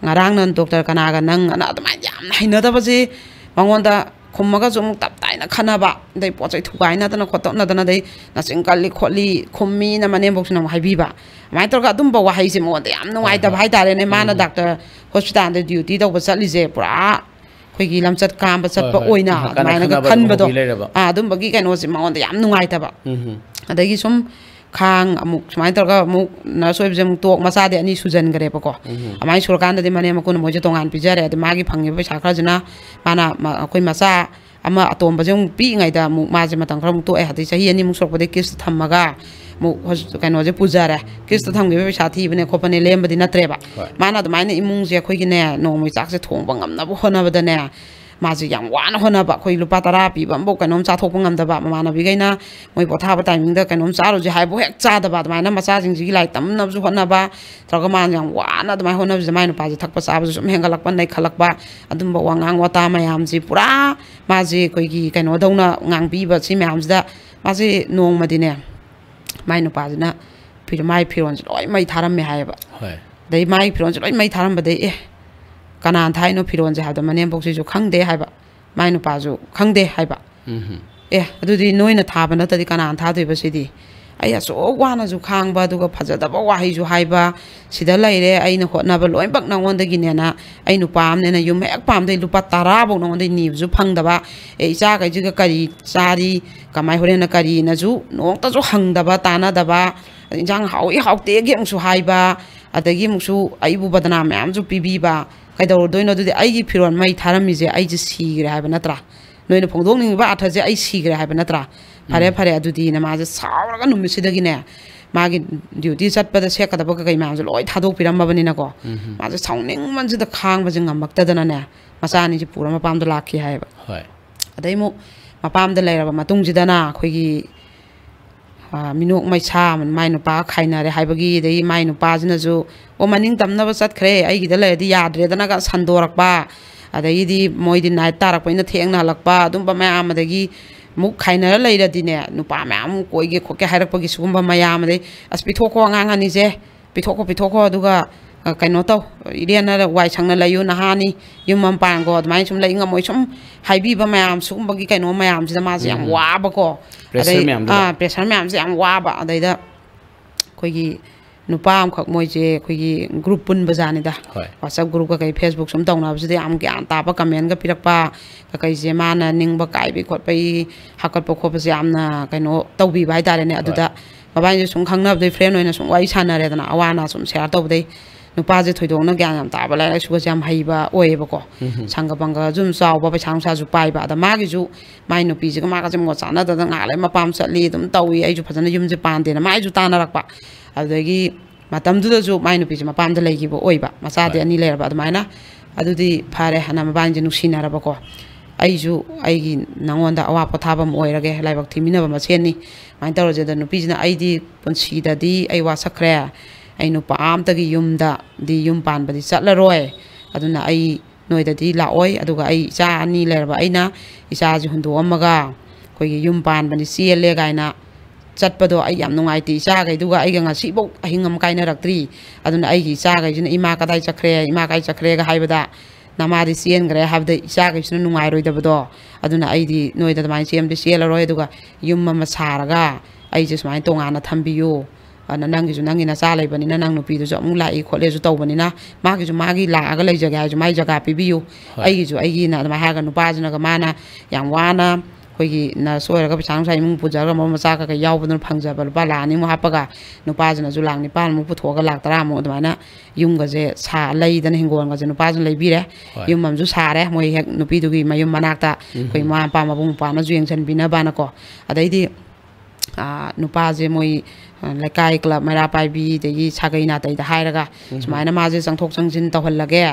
ꯉꯔꯥꯡꯅ ꯗꯣꯛꯇꯔ ꯀꯅꯥꯒ ꯅꯪ ꯑꯅ ꯑꯗꯨꯃꯥꯏꯅ ꯌꯥꯝꯅ ꯍꯩꯅꯗꯕꯁꯦ ꯃꯉꯣꯟꯗ ꯈꯨꯝꯃꯒꯁꯨ ꯑꯃꯨꯛ ꯇꯞ ꯇꯥꯏꯅ ꯈꯟꯅꯕ, ꯑꯗꯩ ꯄꯣꯠ ꯆꯩ ꯊꯨꯒꯥꯏꯅꯗꯅ ꯈꯣꯠꯇꯣꯛꯅꯗꯅ, ꯑꯗꯩ ꯅꯆꯤꯟ ꯀꯜꯂꯤ ꯈꯣꯠꯂꯤ, ꯈꯨꯝꯃꯤꯅ ꯃꯅꯦꯝꯕꯣꯛꯁꯤꯅ ꯑꯃꯨꯛ ꯍꯥꯏꯕꯤꯕ꯫ ꯑꯗꯨꯃꯥꯏꯅ ꯇꯧꯔꯒ ꯑꯗꯨꯝꯕ ꯋꯥꯍꯩꯁꯦ ꯃꯉꯣꯟꯗ ꯌꯥꯝ ꯍꯣꯏ, ꯅꯨꯡꯉꯥꯏꯇꯕ ꯍꯣꯏ꯫ ꯍꯥꯏꯇꯥꯔꯦꯅꯦ꯫ ꯃꯥꯅ ꯎꯝ꯫ ꯗꯥꯛꯇꯔ ꯍꯣꯁꯄꯤꯇꯥꯜꯗ ꯗ꯭ꯌꯨꯇꯤ ꯇꯧꯕ ꯆꯠꯂꯤꯁꯦ ꯄꯨꯔꯥ ꯑꯩꯈꯣꯏꯒꯤ ꯂꯝꯆꯠ ꯀꯥꯝꯕ ꯍꯣꯏ, ꯆꯠꯄ ꯍꯣꯏ꯫ ꯑꯣꯏꯅ ꯅꯥꯀꯟꯗ ꯑꯗꯨꯃꯥꯏꯅꯒ ꯈꯟꯅꯕ ꯑꯗꯨꯝ ꯈꯟꯕꯗꯣ꯫ ꯍꯧꯕꯤ ꯂꯩꯔꯕ꯫ ꯑꯥ, ꯑꯗꯨꯝꯕꯒꯤ ꯀꯩꯅꯣꯁꯦ ꯃꯉꯣꯟꯗ ꯌꯥꯝ ꯅꯨꯡꯉꯥꯏꯇꯕ꯫ ꯎꯝ꯫ ꯑꯗꯒꯤ ꯁꯨꯝ ꯈꯥꯡ ꯑꯃꯨꯛ ꯁꯨꯃꯥꯏꯅ ꯇꯧꯔꯒ ꯑꯃꯨꯛ ꯅꯔꯁ ꯑꯣꯏꯕꯁꯦ ꯑꯃꯨꯛ ꯇꯣꯛ, ꯃꯆꯥꯗꯤ ꯑꯅꯤ ꯁꯨꯖꯟꯈ꯭ꯔꯦꯕꯀꯣ꯫ ꯎꯝ꯫ ꯑꯗꯨꯃꯥꯏꯅ ꯁꯨꯔꯀꯥꯟꯗꯗꯤ ꯃꯅꯦꯝ ꯃꯀꯨꯅ ꯃꯣꯏꯁꯦ ꯇꯣꯉꯥꯟ ꯄꯤꯖꯔꯦ꯫ ꯑꯗꯨ ꯃꯥꯒꯤ ꯐꯪꯉꯤꯕ ꯄꯩꯁꯥ ꯈꯔꯁꯤꯅ ꯃꯥꯅ ꯃ-, ꯑꯩꯈꯣꯏ ꯃꯆꯥ ꯑꯃ ꯑꯇꯣꯝꯕꯁꯦ ꯑꯃꯨꯛ ꯄꯤꯛꯏꯉꯩꯗ ꯑꯃꯨꯛ ꯃꯥꯁꯦ ꯃꯇꯝ ꯈꯔ ꯑꯃꯨꯛ ꯇꯣꯛꯑꯦ꯫ ꯑꯗꯩ ꯆꯍꯤ ꯑꯅꯤꯃꯨꯛ ꯁꯨꯔꯛꯄꯗꯩ ꯀꯤꯁꯇ ꯊꯝꯃꯒ ꯑꯃꯨꯛ ꯍꯣꯁ-, ꯀꯩꯅꯣꯁꯦ ꯄꯨꯖꯔꯦ꯫ ꯀꯤꯁꯇ ꯊꯝꯈꯤꯕ ꯄꯩꯁꯥ ꯊꯤꯕꯅꯦ ꯈꯣꯠꯄꯅꯦ, ꯂꯦꯝꯕꯗꯤ ꯅꯠꯇ꯭ꯔꯦꯕ꯫ ꯍꯣꯏ꯫ ꯃꯥꯅ ꯑꯗꯨꯃꯥꯏꯅ ꯏꯃꯨꯡꯁꯦ ꯑꯩꯈꯣꯏꯒꯤꯅꯦ, ꯅꯣꯡꯃꯒꯤ ꯆꯥꯛꯁꯦ ꯊꯣꯡꯕ ꯉꯝꯅꯕ ꯍꯣꯠꯅꯕꯗꯅꯦ, ꯃꯥꯁꯦ ꯌꯥꯝ ꯋꯥꯅ ꯍꯣꯠꯅꯕ꯫ ꯑꯩꯈꯣꯏ ꯂꯨꯄꯥ ꯇꯔꯥ ꯄꯤꯕ ꯑꯃꯐꯥꯎ ꯀꯩꯅꯣꯝ ꯆꯥꯊꯣꯛꯄ ꯉꯝꯗꯕ꯫ ꯃꯃꯥꯟꯅꯕꯤꯈꯩꯅ ꯃꯣꯏ ꯄꯣꯊꯥꯕ ꯇꯥꯏꯃꯤꯡꯗ ꯀꯩꯅꯣꯝ ꯆꯥꯔꯨꯁꯦ ꯍꯥꯏꯕꯨ ꯍꯦꯛ ꯆꯥꯗꯕ꯫ ꯑꯗꯨꯃꯥꯏꯅ ꯃꯆꯥꯁꯤꯡꯁꯤꯒꯤ ꯂꯥꯏꯔꯤꯛ ꯇꯝꯅꯕꯁꯨ ꯍꯣꯠꯅꯕ ꯇꯧꯔꯒ ꯃꯥꯅ ꯌꯥꯝ ꯋꯥꯅ ꯑꯗꯨꯃꯥꯏꯅ ꯍꯣꯠꯅꯕꯁꯤꯗ ꯃꯥꯏ ꯅꯨꯄꯥꯁꯦ ꯊꯛꯄ ꯆꯥꯕꯁꯨ ꯁꯨꯝ ꯍꯦꯟꯒꯠꯂꯛꯄ, ꯅꯩꯈꯠꯂꯛꯄ, ꯑꯗꯨꯝꯕ ꯋꯥꯉꯥꯡ ꯋꯥꯇꯥ ꯃꯌꯥꯝꯁꯤ ꯄꯨꯔꯥ ꯃꯥꯁꯦ ꯑꯩꯈꯣꯏꯒꯤ ꯀꯩꯅꯣꯗꯧꯅ ꯉꯥꯡꯕꯤꯕ꯫ ꯁꯤ ꯃꯌꯥꯝꯁꯤꯗ ꯃꯥꯁꯦ ꯅꯣꯡꯃꯗꯤꯅꯦ, ꯃꯥꯏ ꯅꯨꯄꯥꯁꯤꯅ ꯐꯤꯔ-, ꯃꯥꯏ ꯐꯤꯔꯣꯜꯁꯦ ꯂꯣꯏ ꯃꯩ ꯊꯥꯔꯝꯃꯦ ꯍꯥꯏꯌꯦꯕ꯫ ꯍꯣꯏ꯫ ꯑꯗꯩ ꯃꯥꯏ ꯐꯤꯔꯣꯜꯁꯦ ꯂꯣꯏ ꯃꯩ ꯊꯥꯔꯝꯕꯗꯩ, "ꯑꯦ, ꯀꯅꯥꯅ ꯊꯥꯏꯅꯣ ꯐꯤꯔꯣꯜꯁꯦ?" ꯍꯥꯏꯕꯗ ꯃꯅꯦꯝꯕꯣꯛꯁꯤꯁꯨ ꯈꯪꯗꯦ ꯍꯥꯏꯕ, ꯃꯥꯏ ꯅꯨꯄꯥꯁꯨ ꯈꯪꯗꯦ ꯍꯥꯏꯕ꯫ ꯎꯝꯍꯨꯝ꯫ "ꯑꯦ, ꯑꯗꯨꯗꯤ ꯅꯣꯏꯅ ꯊꯥꯕ ꯅꯠꯇꯗꯤ ꯀꯅꯥꯅ ꯊꯥꯗꯣꯏꯕ ꯁꯤꯗꯤ? ꯑꯩ ꯑꯁꯨꯛ ꯋꯥꯅꯁꯨ ꯈꯥꯡꯕ, ꯑꯗꯨꯒ ꯐꯖꯗꯕ ꯋꯥꯍꯩꯁꯨ ꯍꯥꯏꯕ, ꯁꯤꯗ ꯂꯩꯔꯦ, ꯑꯩꯅ ꯍꯣꯠꯅꯕ ꯂꯣꯏꯅꯃꯛ ꯅꯉꯣꯟꯗꯒꯤꯅꯦꯅ, ꯑꯩ ꯅꯨꯄꯥ ꯑꯃꯅꯦꯅ ꯌꯨꯝ ꯍꯦꯛ ꯄꯥꯝꯗꯩ ꯂꯨꯄꯥ ꯇꯔꯥꯐꯧ ꯅꯉꯣꯟꯗꯩ ꯅꯤꯕꯁꯨ ꯐꯪꯗꯕ, ꯑꯦ, ꯏꯆꯥꯈꯩꯁꯤꯒ ꯀꯔꯤ ꯆꯥꯔꯤ, ꯀꯃꯥꯏ ꯍꯣꯔꯦꯟꯅ ꯀꯔꯤꯅꯁꯨ ꯅꯣꯡꯇꯁꯨ ꯍꯪꯗꯕ, ꯇꯥꯟꯅꯗꯕ, ꯏꯟꯁꯥꯡ ꯍꯥꯎꯏ ꯍꯥꯎꯇꯦꯒꯤ ꯑꯃꯨꯛꯁꯨ ꯍꯥꯏꯕ, ꯑꯗꯒꯤ ꯑꯃꯨꯛꯁꯨ ꯑꯩꯕꯨ ꯕꯗꯅꯥꯝ ꯃꯌꯥꯝꯁꯨ ꯄꯤꯕꯤꯕ꯫ ꯀꯩꯗꯧꯔꯗꯣꯏꯅꯣ? ꯑꯗꯨꯗꯤ ꯑꯩꯒꯤ ꯐꯤꯔꯣꯜ ꯃꯩ ꯊꯥꯔꯝꯃꯤꯁꯦ ꯑꯩꯁꯦ ꯁꯤꯈ꯭ꯔꯦ ꯍꯥꯏꯕ ꯅꯠꯇ꯭ꯔꯥ? ꯅꯣꯏꯅ ꯐꯣꯡꯗꯣꯛꯅꯤꯡꯉꯤꯕ ꯑꯥꯔꯊꯁꯦ ꯑꯩ ꯁꯤꯈ꯭ꯔꯦ ꯍꯥꯏꯕ ꯅꯠꯇ꯭ꯔꯥ? ꯐꯔꯦ, ꯎꯝ꯫ ꯐꯔꯦ, ꯑꯗꯨꯗꯤꯅ ꯃꯥꯁꯦ ꯁꯥꯎꯔꯒ ꯅꯨꯃꯤꯠꯁꯤꯗꯒꯤꯅꯦ, ꯃꯥꯒꯤ ꯗ꯭ꯌꯨꯇꯤ ꯆꯠꯄꯗ ꯁꯦꯠꯀꯗꯕ ꯀꯩꯀꯩ ꯃꯌꯥꯝꯁꯦ ꯂꯣꯏ ꯊꯥꯗꯣꯛꯄꯤꯔꯝꯃꯕꯅꯤꯅꯀꯣ, ꯎꯝꯍꯨꯝ꯫ ꯃꯥꯁꯦ ꯁꯥꯎꯅꯤꯡꯃꯟꯁꯤꯗ ꯈꯥꯡꯕꯁꯦ ꯉꯝꯃꯛꯇꯗꯅꯅꯦ, ꯃꯆꯥ ꯑꯅꯤꯁꯦ ꯄꯨꯔ ꯃꯄꯥꯝꯗ ꯂꯥꯛꯈꯤ ꯍꯥꯏꯌꯦꯕ꯫ ꯍꯣꯏ꯫ ꯑꯗꯩ ꯑꯃꯨꯛ ꯃꯄꯥꯝꯗ ꯂꯩꯔꯕ ꯃꯇꯨꯡꯁꯤꯗꯅ ꯑꯩꯈꯣꯏꯒꯤ ꯑꯥ, ꯃꯤꯅꯣꯛ ꯃꯩꯁꯥ, ꯃꯥꯏ ꯅꯨꯄꯥ ꯈꯥꯏꯅꯔꯦ ꯍꯥꯏꯕꯒꯤ, ꯑꯗꯒꯤ ꯃꯥꯏ ꯅꯨꯄꯥꯁꯤꯅꯁꯨ, "ꯑꯣ, ꯃꯅꯤꯡ ꯇꯝꯅꯕ ꯆꯠꯈ꯭ꯔꯦ, ꯑꯩꯒꯤꯗ ꯂꯩꯔꯗꯤ ꯌꯥꯗ꯭ꯔꯦꯗꯅꯒ" ꯁꯟꯗꯣꯔꯛꯄ, ꯑꯗꯒꯤꯗꯤ ꯃꯣꯏꯗꯤ ꯅꯥꯏꯠ ꯇꯥꯔꯛꯄꯅꯤꯅ ꯊꯦꯡꯅ ꯍꯜꯂꯛꯄ, ꯑꯗꯨꯝꯕ ꯃꯌꯥꯝ, ꯑꯗꯒꯤ ꯑꯃꯨꯛ ꯈꯥꯏꯅꯔ ꯂꯩꯔꯗꯤꯅꯦ, ꯅꯨꯄꯥ ꯃꯌꯥꯝ ꯑꯃꯨꯛ ꯀꯣꯏꯒꯦ ꯈꯣꯠꯀꯦ ꯍꯥꯏꯔꯛꯄꯒꯤ ꯁꯤꯒꯨꯝꯕ ꯃꯌꯥꯝ, ꯑꯗꯩ, "ꯑꯁ, ꯄꯤꯊꯣꯛꯈꯣ ꯑꯉꯥꯡ ꯑꯅꯤꯁꯦ, ꯄꯤꯊꯣꯛꯈꯣ, ꯄꯤꯊꯣꯛꯈꯣ, ꯑꯗꯨꯒ ꯑ, ꯀꯩꯅꯣ ꯇꯧ, ꯏꯔꯦꯟꯅ ꯋꯥꯏ ꯁꯪꯅ ꯂꯩꯌꯨ, ꯅꯍꯥꯅꯤ, ꯌꯨꯝ ꯑꯃ ꯄꯥꯟꯈꯣ, ꯑꯗꯨꯃꯥꯏꯅ ꯁꯨꯝ ꯂꯩ ꯉꯝꯃꯣꯏ", ꯁꯨꯝ ꯍꯥꯏꯕꯤꯕ ꯃꯌꯥꯝ, ꯁꯤꯒꯨꯝꯕꯒꯤ ꯀꯩꯅꯣ ꯃꯌꯥꯝꯁꯤꯗ ꯃꯥꯁꯦ ꯌꯥꯝ ꯎꯝ꯫ ꯋꯥꯕꯀꯣ꯫ Pressure ꯑꯗꯩ, ꯃꯌꯥꯝꯗꯨꯗ꯫ ꯑꯥ, pressure ꯃꯌꯥꯝꯁꯦ ꯌꯥꯝ ꯋꯥꯕ꯫ ꯑꯗꯩꯗ ꯑꯩꯈꯣꯏꯒꯤ ꯅꯨꯄꯥ ꯑꯃꯈꯛ, ꯃꯣꯏꯁꯦ ꯑꯩꯈꯣꯏꯒꯤ group ꯄꯨꯟꯕ ꯖꯥꯠꯅꯤꯗ꯫ ꯍꯣꯏ꯫ WhatsApp group ꯀꯩ Facebook ꯁꯨꯝ ꯇꯧꯅꯕꯁꯤꯗ ꯌꯥꯝ ꯒ꯭ꯌꯥꯟ ꯇꯥꯕ comment ꯒ ꯄꯤꯔꯛꯄ, ꯀꯀꯩꯁꯦ ꯃꯥꯅ ꯅꯤꯡꯕ ꯀꯥꯏꯕꯒꯤ ꯈꯣꯠꯄꯒꯤ ꯍꯥꯀꯠꯄ ꯈꯣꯠꯄꯁꯦ ꯌꯥꯝꯅ ꯀꯩꯅꯣ ꯇꯧꯕꯤꯕ ꯍꯥꯏꯇꯥꯔꯦꯅꯦ꯫ ꯍꯣꯏ꯫ ꯑꯗꯨꯗ ꯃꯕꯥꯅꯤꯁꯦ ꯁꯨꯝ ꯈꯪꯅꯕꯗꯩ friend ꯑꯣꯏꯅ ꯁꯨꯝ ꯋꯥꯔꯤ ꯁꯥꯟꯅꯔꯦꯗꯅ, ꯑꯋꯥ ꯑꯅꯥ ꯁꯨꯝ share ꯇꯧꯕꯗꯩ ꯅꯨꯄꯥꯁꯦ ꯊꯣꯏꯗꯣꯛꯅ ꯒ꯭ꯌꯥꯟ ꯌꯥꯝ ꯇꯥꯕ, ꯂꯥꯏꯔꯤꯛ ꯂꯥꯏꯁꯨꯒꯁꯦ ꯌꯥꯝ ꯍꯩꯕ ꯑꯣꯏꯌꯦꯕꯀꯣ꯫ ꯎꯝ ꯍꯝ꯫ ꯁꯪꯒ ꯄꯪꯒ ꯑꯗꯨꯝ ꯆꯥꯎꯕ, ꯄꯩꯁꯥ ꯅꯨꯡꯁꯥꯁꯨ ꯄꯥꯏꯕ꯫ ꯑꯗ ꯃꯥꯒꯤꯁꯨ ꯃꯥꯏ ꯅꯨꯄꯤꯁꯤꯒ ꯃꯥꯒꯁꯦ ꯃꯣꯠ ꯆꯥꯅꯗꯗꯅ ꯉꯥꯏꯍꯥꯛ ꯂꯩ ꯃꯄꯥꯝ ꯆꯠꯂꯤ, ꯑꯗꯨꯝ ꯇꯧꯏ, ꯑꯩꯁꯨ ꯐꯖꯅ ꯌꯨꯝꯁꯦ ꯄꯥꯟꯗꯦꯅ ꯃꯥꯏꯁꯨ ꯇꯥꯟꯅꯔꯛꯄ꯫ ꯑꯗꯨꯗꯒꯤ ꯃꯇꯝꯗꯨꯗꯁꯨ ꯃꯥꯏ ꯅꯨꯄꯤꯁꯦ ꯃꯄꯥꯝꯗ ꯂꯩꯈꯤꯕ ꯑꯣꯏꯕ, ꯃꯆꯥꯗꯤ ꯍꯣꯏ꯫ ꯑꯅꯤ ꯂꯩꯔꯕ꯫ ꯑꯗꯨꯃꯥꯏꯅ ꯑꯗꯨꯗꯤ ꯐꯔꯦ ꯍꯥꯏꯅ ꯃꯕꯥꯅꯤꯁꯦ ꯅꯨꯡꯁꯤꯅꯔꯕꯀꯣ꯫ "ꯑꯩꯁꯨ ꯑꯩꯒꯤ ꯅꯉꯣꯟꯗ ꯑꯋꯥ ꯄꯣꯊꯥꯐꯝ ꯑꯣꯏꯔꯒꯦ, ꯂꯥꯏꯕꯛ ꯊꯤꯃꯤꯟꯅꯕ ꯃꯁꯦꯟꯅꯤ, ꯑꯗꯨꯃꯥꯏꯅ ꯇꯧꯔꯁꯦ꯫ ꯑꯗꯣ ꯅꯨꯄꯤꯁꯤꯅ, ꯑꯩꯗꯤ ꯄꯨꯟꯁꯤꯗꯗꯤ ꯑꯩ ꯋꯥꯁꯛꯈ꯭ꯔꯦ, ꯑꯩ ꯅꯨꯄꯥ ꯑꯝꯇꯒꯤ ꯌꯨꯝꯗꯗꯤ ꯌꯨꯝ ꯄꯥꯟꯕꯗꯤ ꯆꯠꯂꯔꯣꯏ, ꯑꯗꯨꯅ ꯑꯩ ꯅꯣꯏꯗꯗꯤ ꯂꯥꯛꯑꯣꯏ꯫ ꯑꯗꯨꯒ ꯑꯩ ꯏꯆꯥ ꯑꯅꯤ ꯂꯩꯔꯕ ꯑꯩꯅ ꯏꯆꯥꯁꯤ ꯍꯨꯟꯗꯣꯛꯑꯝꯃꯒ ꯑꯩꯈꯣꯏꯒꯤ ꯌꯨꯝ ꯄꯥꯟꯕꯅꯤ ꯆꯦꯜꯂꯦ ꯀꯥꯏꯅ ꯆꯠꯄꯗꯣ ꯑꯩ ꯌꯥꯝ ꯅꯨꯡꯉꯥꯏꯇꯦ꯫ ꯏꯆꯥꯈꯩꯗꯨꯒ ꯑꯩꯒ ꯉꯁꯤꯐꯥꯎ ꯑꯍꯤꯡ ꯑꯃ ꯀꯥꯏꯅꯔꯛꯇ꯭ꯔꯤ꯫ ꯑꯗꯨꯅ ꯑꯩꯒꯤ ꯏꯆꯥꯈꯩꯁꯤꯅ 'ꯏꯃꯥ ꯀꯗꯥꯏ ꯆꯠꯈ꯭ꯔꯦ, ꯏꯃꯥ ꯀꯥꯏ ꯆꯠꯈ꯭ꯔꯦꯒ' ꯍꯥꯏꯕꯗ, 'ꯅꯃꯥꯗꯤ ꯆꯦꯟꯈ꯭ꯔꯦ' ꯍꯥꯏꯕꯗ ꯏꯆꯥꯈꯩꯁꯤꯅ ꯅꯨꯡꯉꯥꯏꯔꯣꯏꯗꯕꯗꯣ꯫ ꯑꯗꯨꯅ ꯑꯩꯗꯤ ꯅꯣꯏꯗ ꯑꯗꯨꯃꯥꯏꯅ ꯆꯦꯟꯕꯗꯤ ꯆꯦꯜꯂꯔꯣꯏ꯫ ꯑꯗꯨꯒ ꯌꯨꯝ ꯑꯃ ꯁꯥꯔꯒ ꯑꯩꯁꯦ ꯁꯨꯃꯥꯏꯅ ꯇꯣꯉꯥꯟꯅ ꯊꯝꯕꯤꯌꯨ꯫ ꯑꯗꯨꯅ ꯅꯪꯒꯤꯁꯨ ꯅꯪꯒꯤ ꯅꯆꯥ ꯂꯩꯕꯅꯤꯅ ꯅꯪ ꯅꯨꯄꯤꯗꯨꯁꯨ ꯑꯃꯨꯛ ꯂꯥꯛꯏ ꯈꯣꯠꯂꯦꯁꯨ ꯇꯧꯕꯅꯤꯅ ꯃꯥꯒꯤꯁꯨ ꯃꯥꯒꯤ ꯂꯥꯛꯑꯒ ꯂꯩꯖꯒꯦ ꯍꯥꯏꯔꯁꯨ ꯃꯥꯏ ꯖꯒꯥ ꯄꯤꯕꯤꯌꯨ꯫ ꯍꯣꯏ꯫ ꯑꯩꯒꯤꯁꯨ ꯑꯩꯒꯤꯅ ꯑꯗꯨꯃꯥꯏꯅ ꯍꯥꯏꯔꯒ ꯅꯨꯄꯥꯁꯤꯅꯒ ꯃꯥꯅ ꯌꯥꯝ ꯋꯥꯅ ꯑꯩꯈꯣꯏꯒꯤ nurse ꯑꯣꯏꯔꯒ ꯄꯩꯁꯥ ꯅꯨꯡꯁꯥ ꯏꯃꯨꯡ ꯄꯨꯖꯔꯒ ꯃꯔꯨꯞ ꯃꯆꯥ ꯀꯩꯀꯩ ꯌꯥꯎꯕꯗꯨꯅ ꯐꯪꯖꯕ ꯂꯨꯄꯥ ꯂꯥꯈ ꯑꯅꯤꯃꯨꯛ ꯍꯥꯞꯄꯒ ꯅꯨꯄꯥꯁꯤꯅꯁꯨ ꯂꯥꯈ ꯅꯤꯄꯥꯟꯃꯨꯛ ꯄꯨꯊꯣꯛꯑꯒ ꯂꯥꯈ ꯇꯔꯥꯃꯨꯛ ꯑꯗꯨꯃꯥꯏꯅ ꯌꯨꯝꯒꯁꯦ ꯁꯥ-, ꯂꯩꯗꯅ ꯍꯤꯡꯒꯣꯜꯒꯁꯦ ꯅꯨꯄꯥꯁꯤꯅ ꯂꯩꯕꯤꯔꯦ꯫ ꯍꯣꯏ꯫ ꯌꯨꯝ ꯑꯃꯁꯨ ꯁꯥꯔꯦ ꯃꯣꯏ ꯍꯦꯛ ꯅꯨꯄꯤꯗꯨꯒꯤ ꯃꯌꯨꯝ ꯃꯅꯥꯛꯇ ꯎꯝ꯫ ꯑꯩꯈꯣꯏ ꯃꯃꯥ ꯃꯄꯥ ꯃꯕꯨꯡ ꯃꯧꯄ꯭ꯋꯥꯅꯁꯨ ꯌꯦꯡꯁꯤꯟꯕꯤꯅꯕꯅꯀꯣ꯫ ꯑꯗꯩꯗꯤ ꯑꯥ, ꯅꯨꯄꯥꯁꯦ ꯃꯣꯏ, ꯑ, ꯂꯩꯀꯥꯏ club ꯃꯩꯔꯥ ꯄꯥꯏꯕꯤ ꯑꯗꯒꯤ ꯁꯥꯒꯩ ꯅꯥꯇꯩꯗ ꯍꯥꯏꯔꯒ ꯎꯝ꯫ ꯁꯨꯃꯥꯏꯅ ꯃꯥꯁꯦ ꯆꯪꯊꯣꯛ ꯆꯪꯁꯤꯟ ꯇꯧꯍꯜꯂꯒꯦ,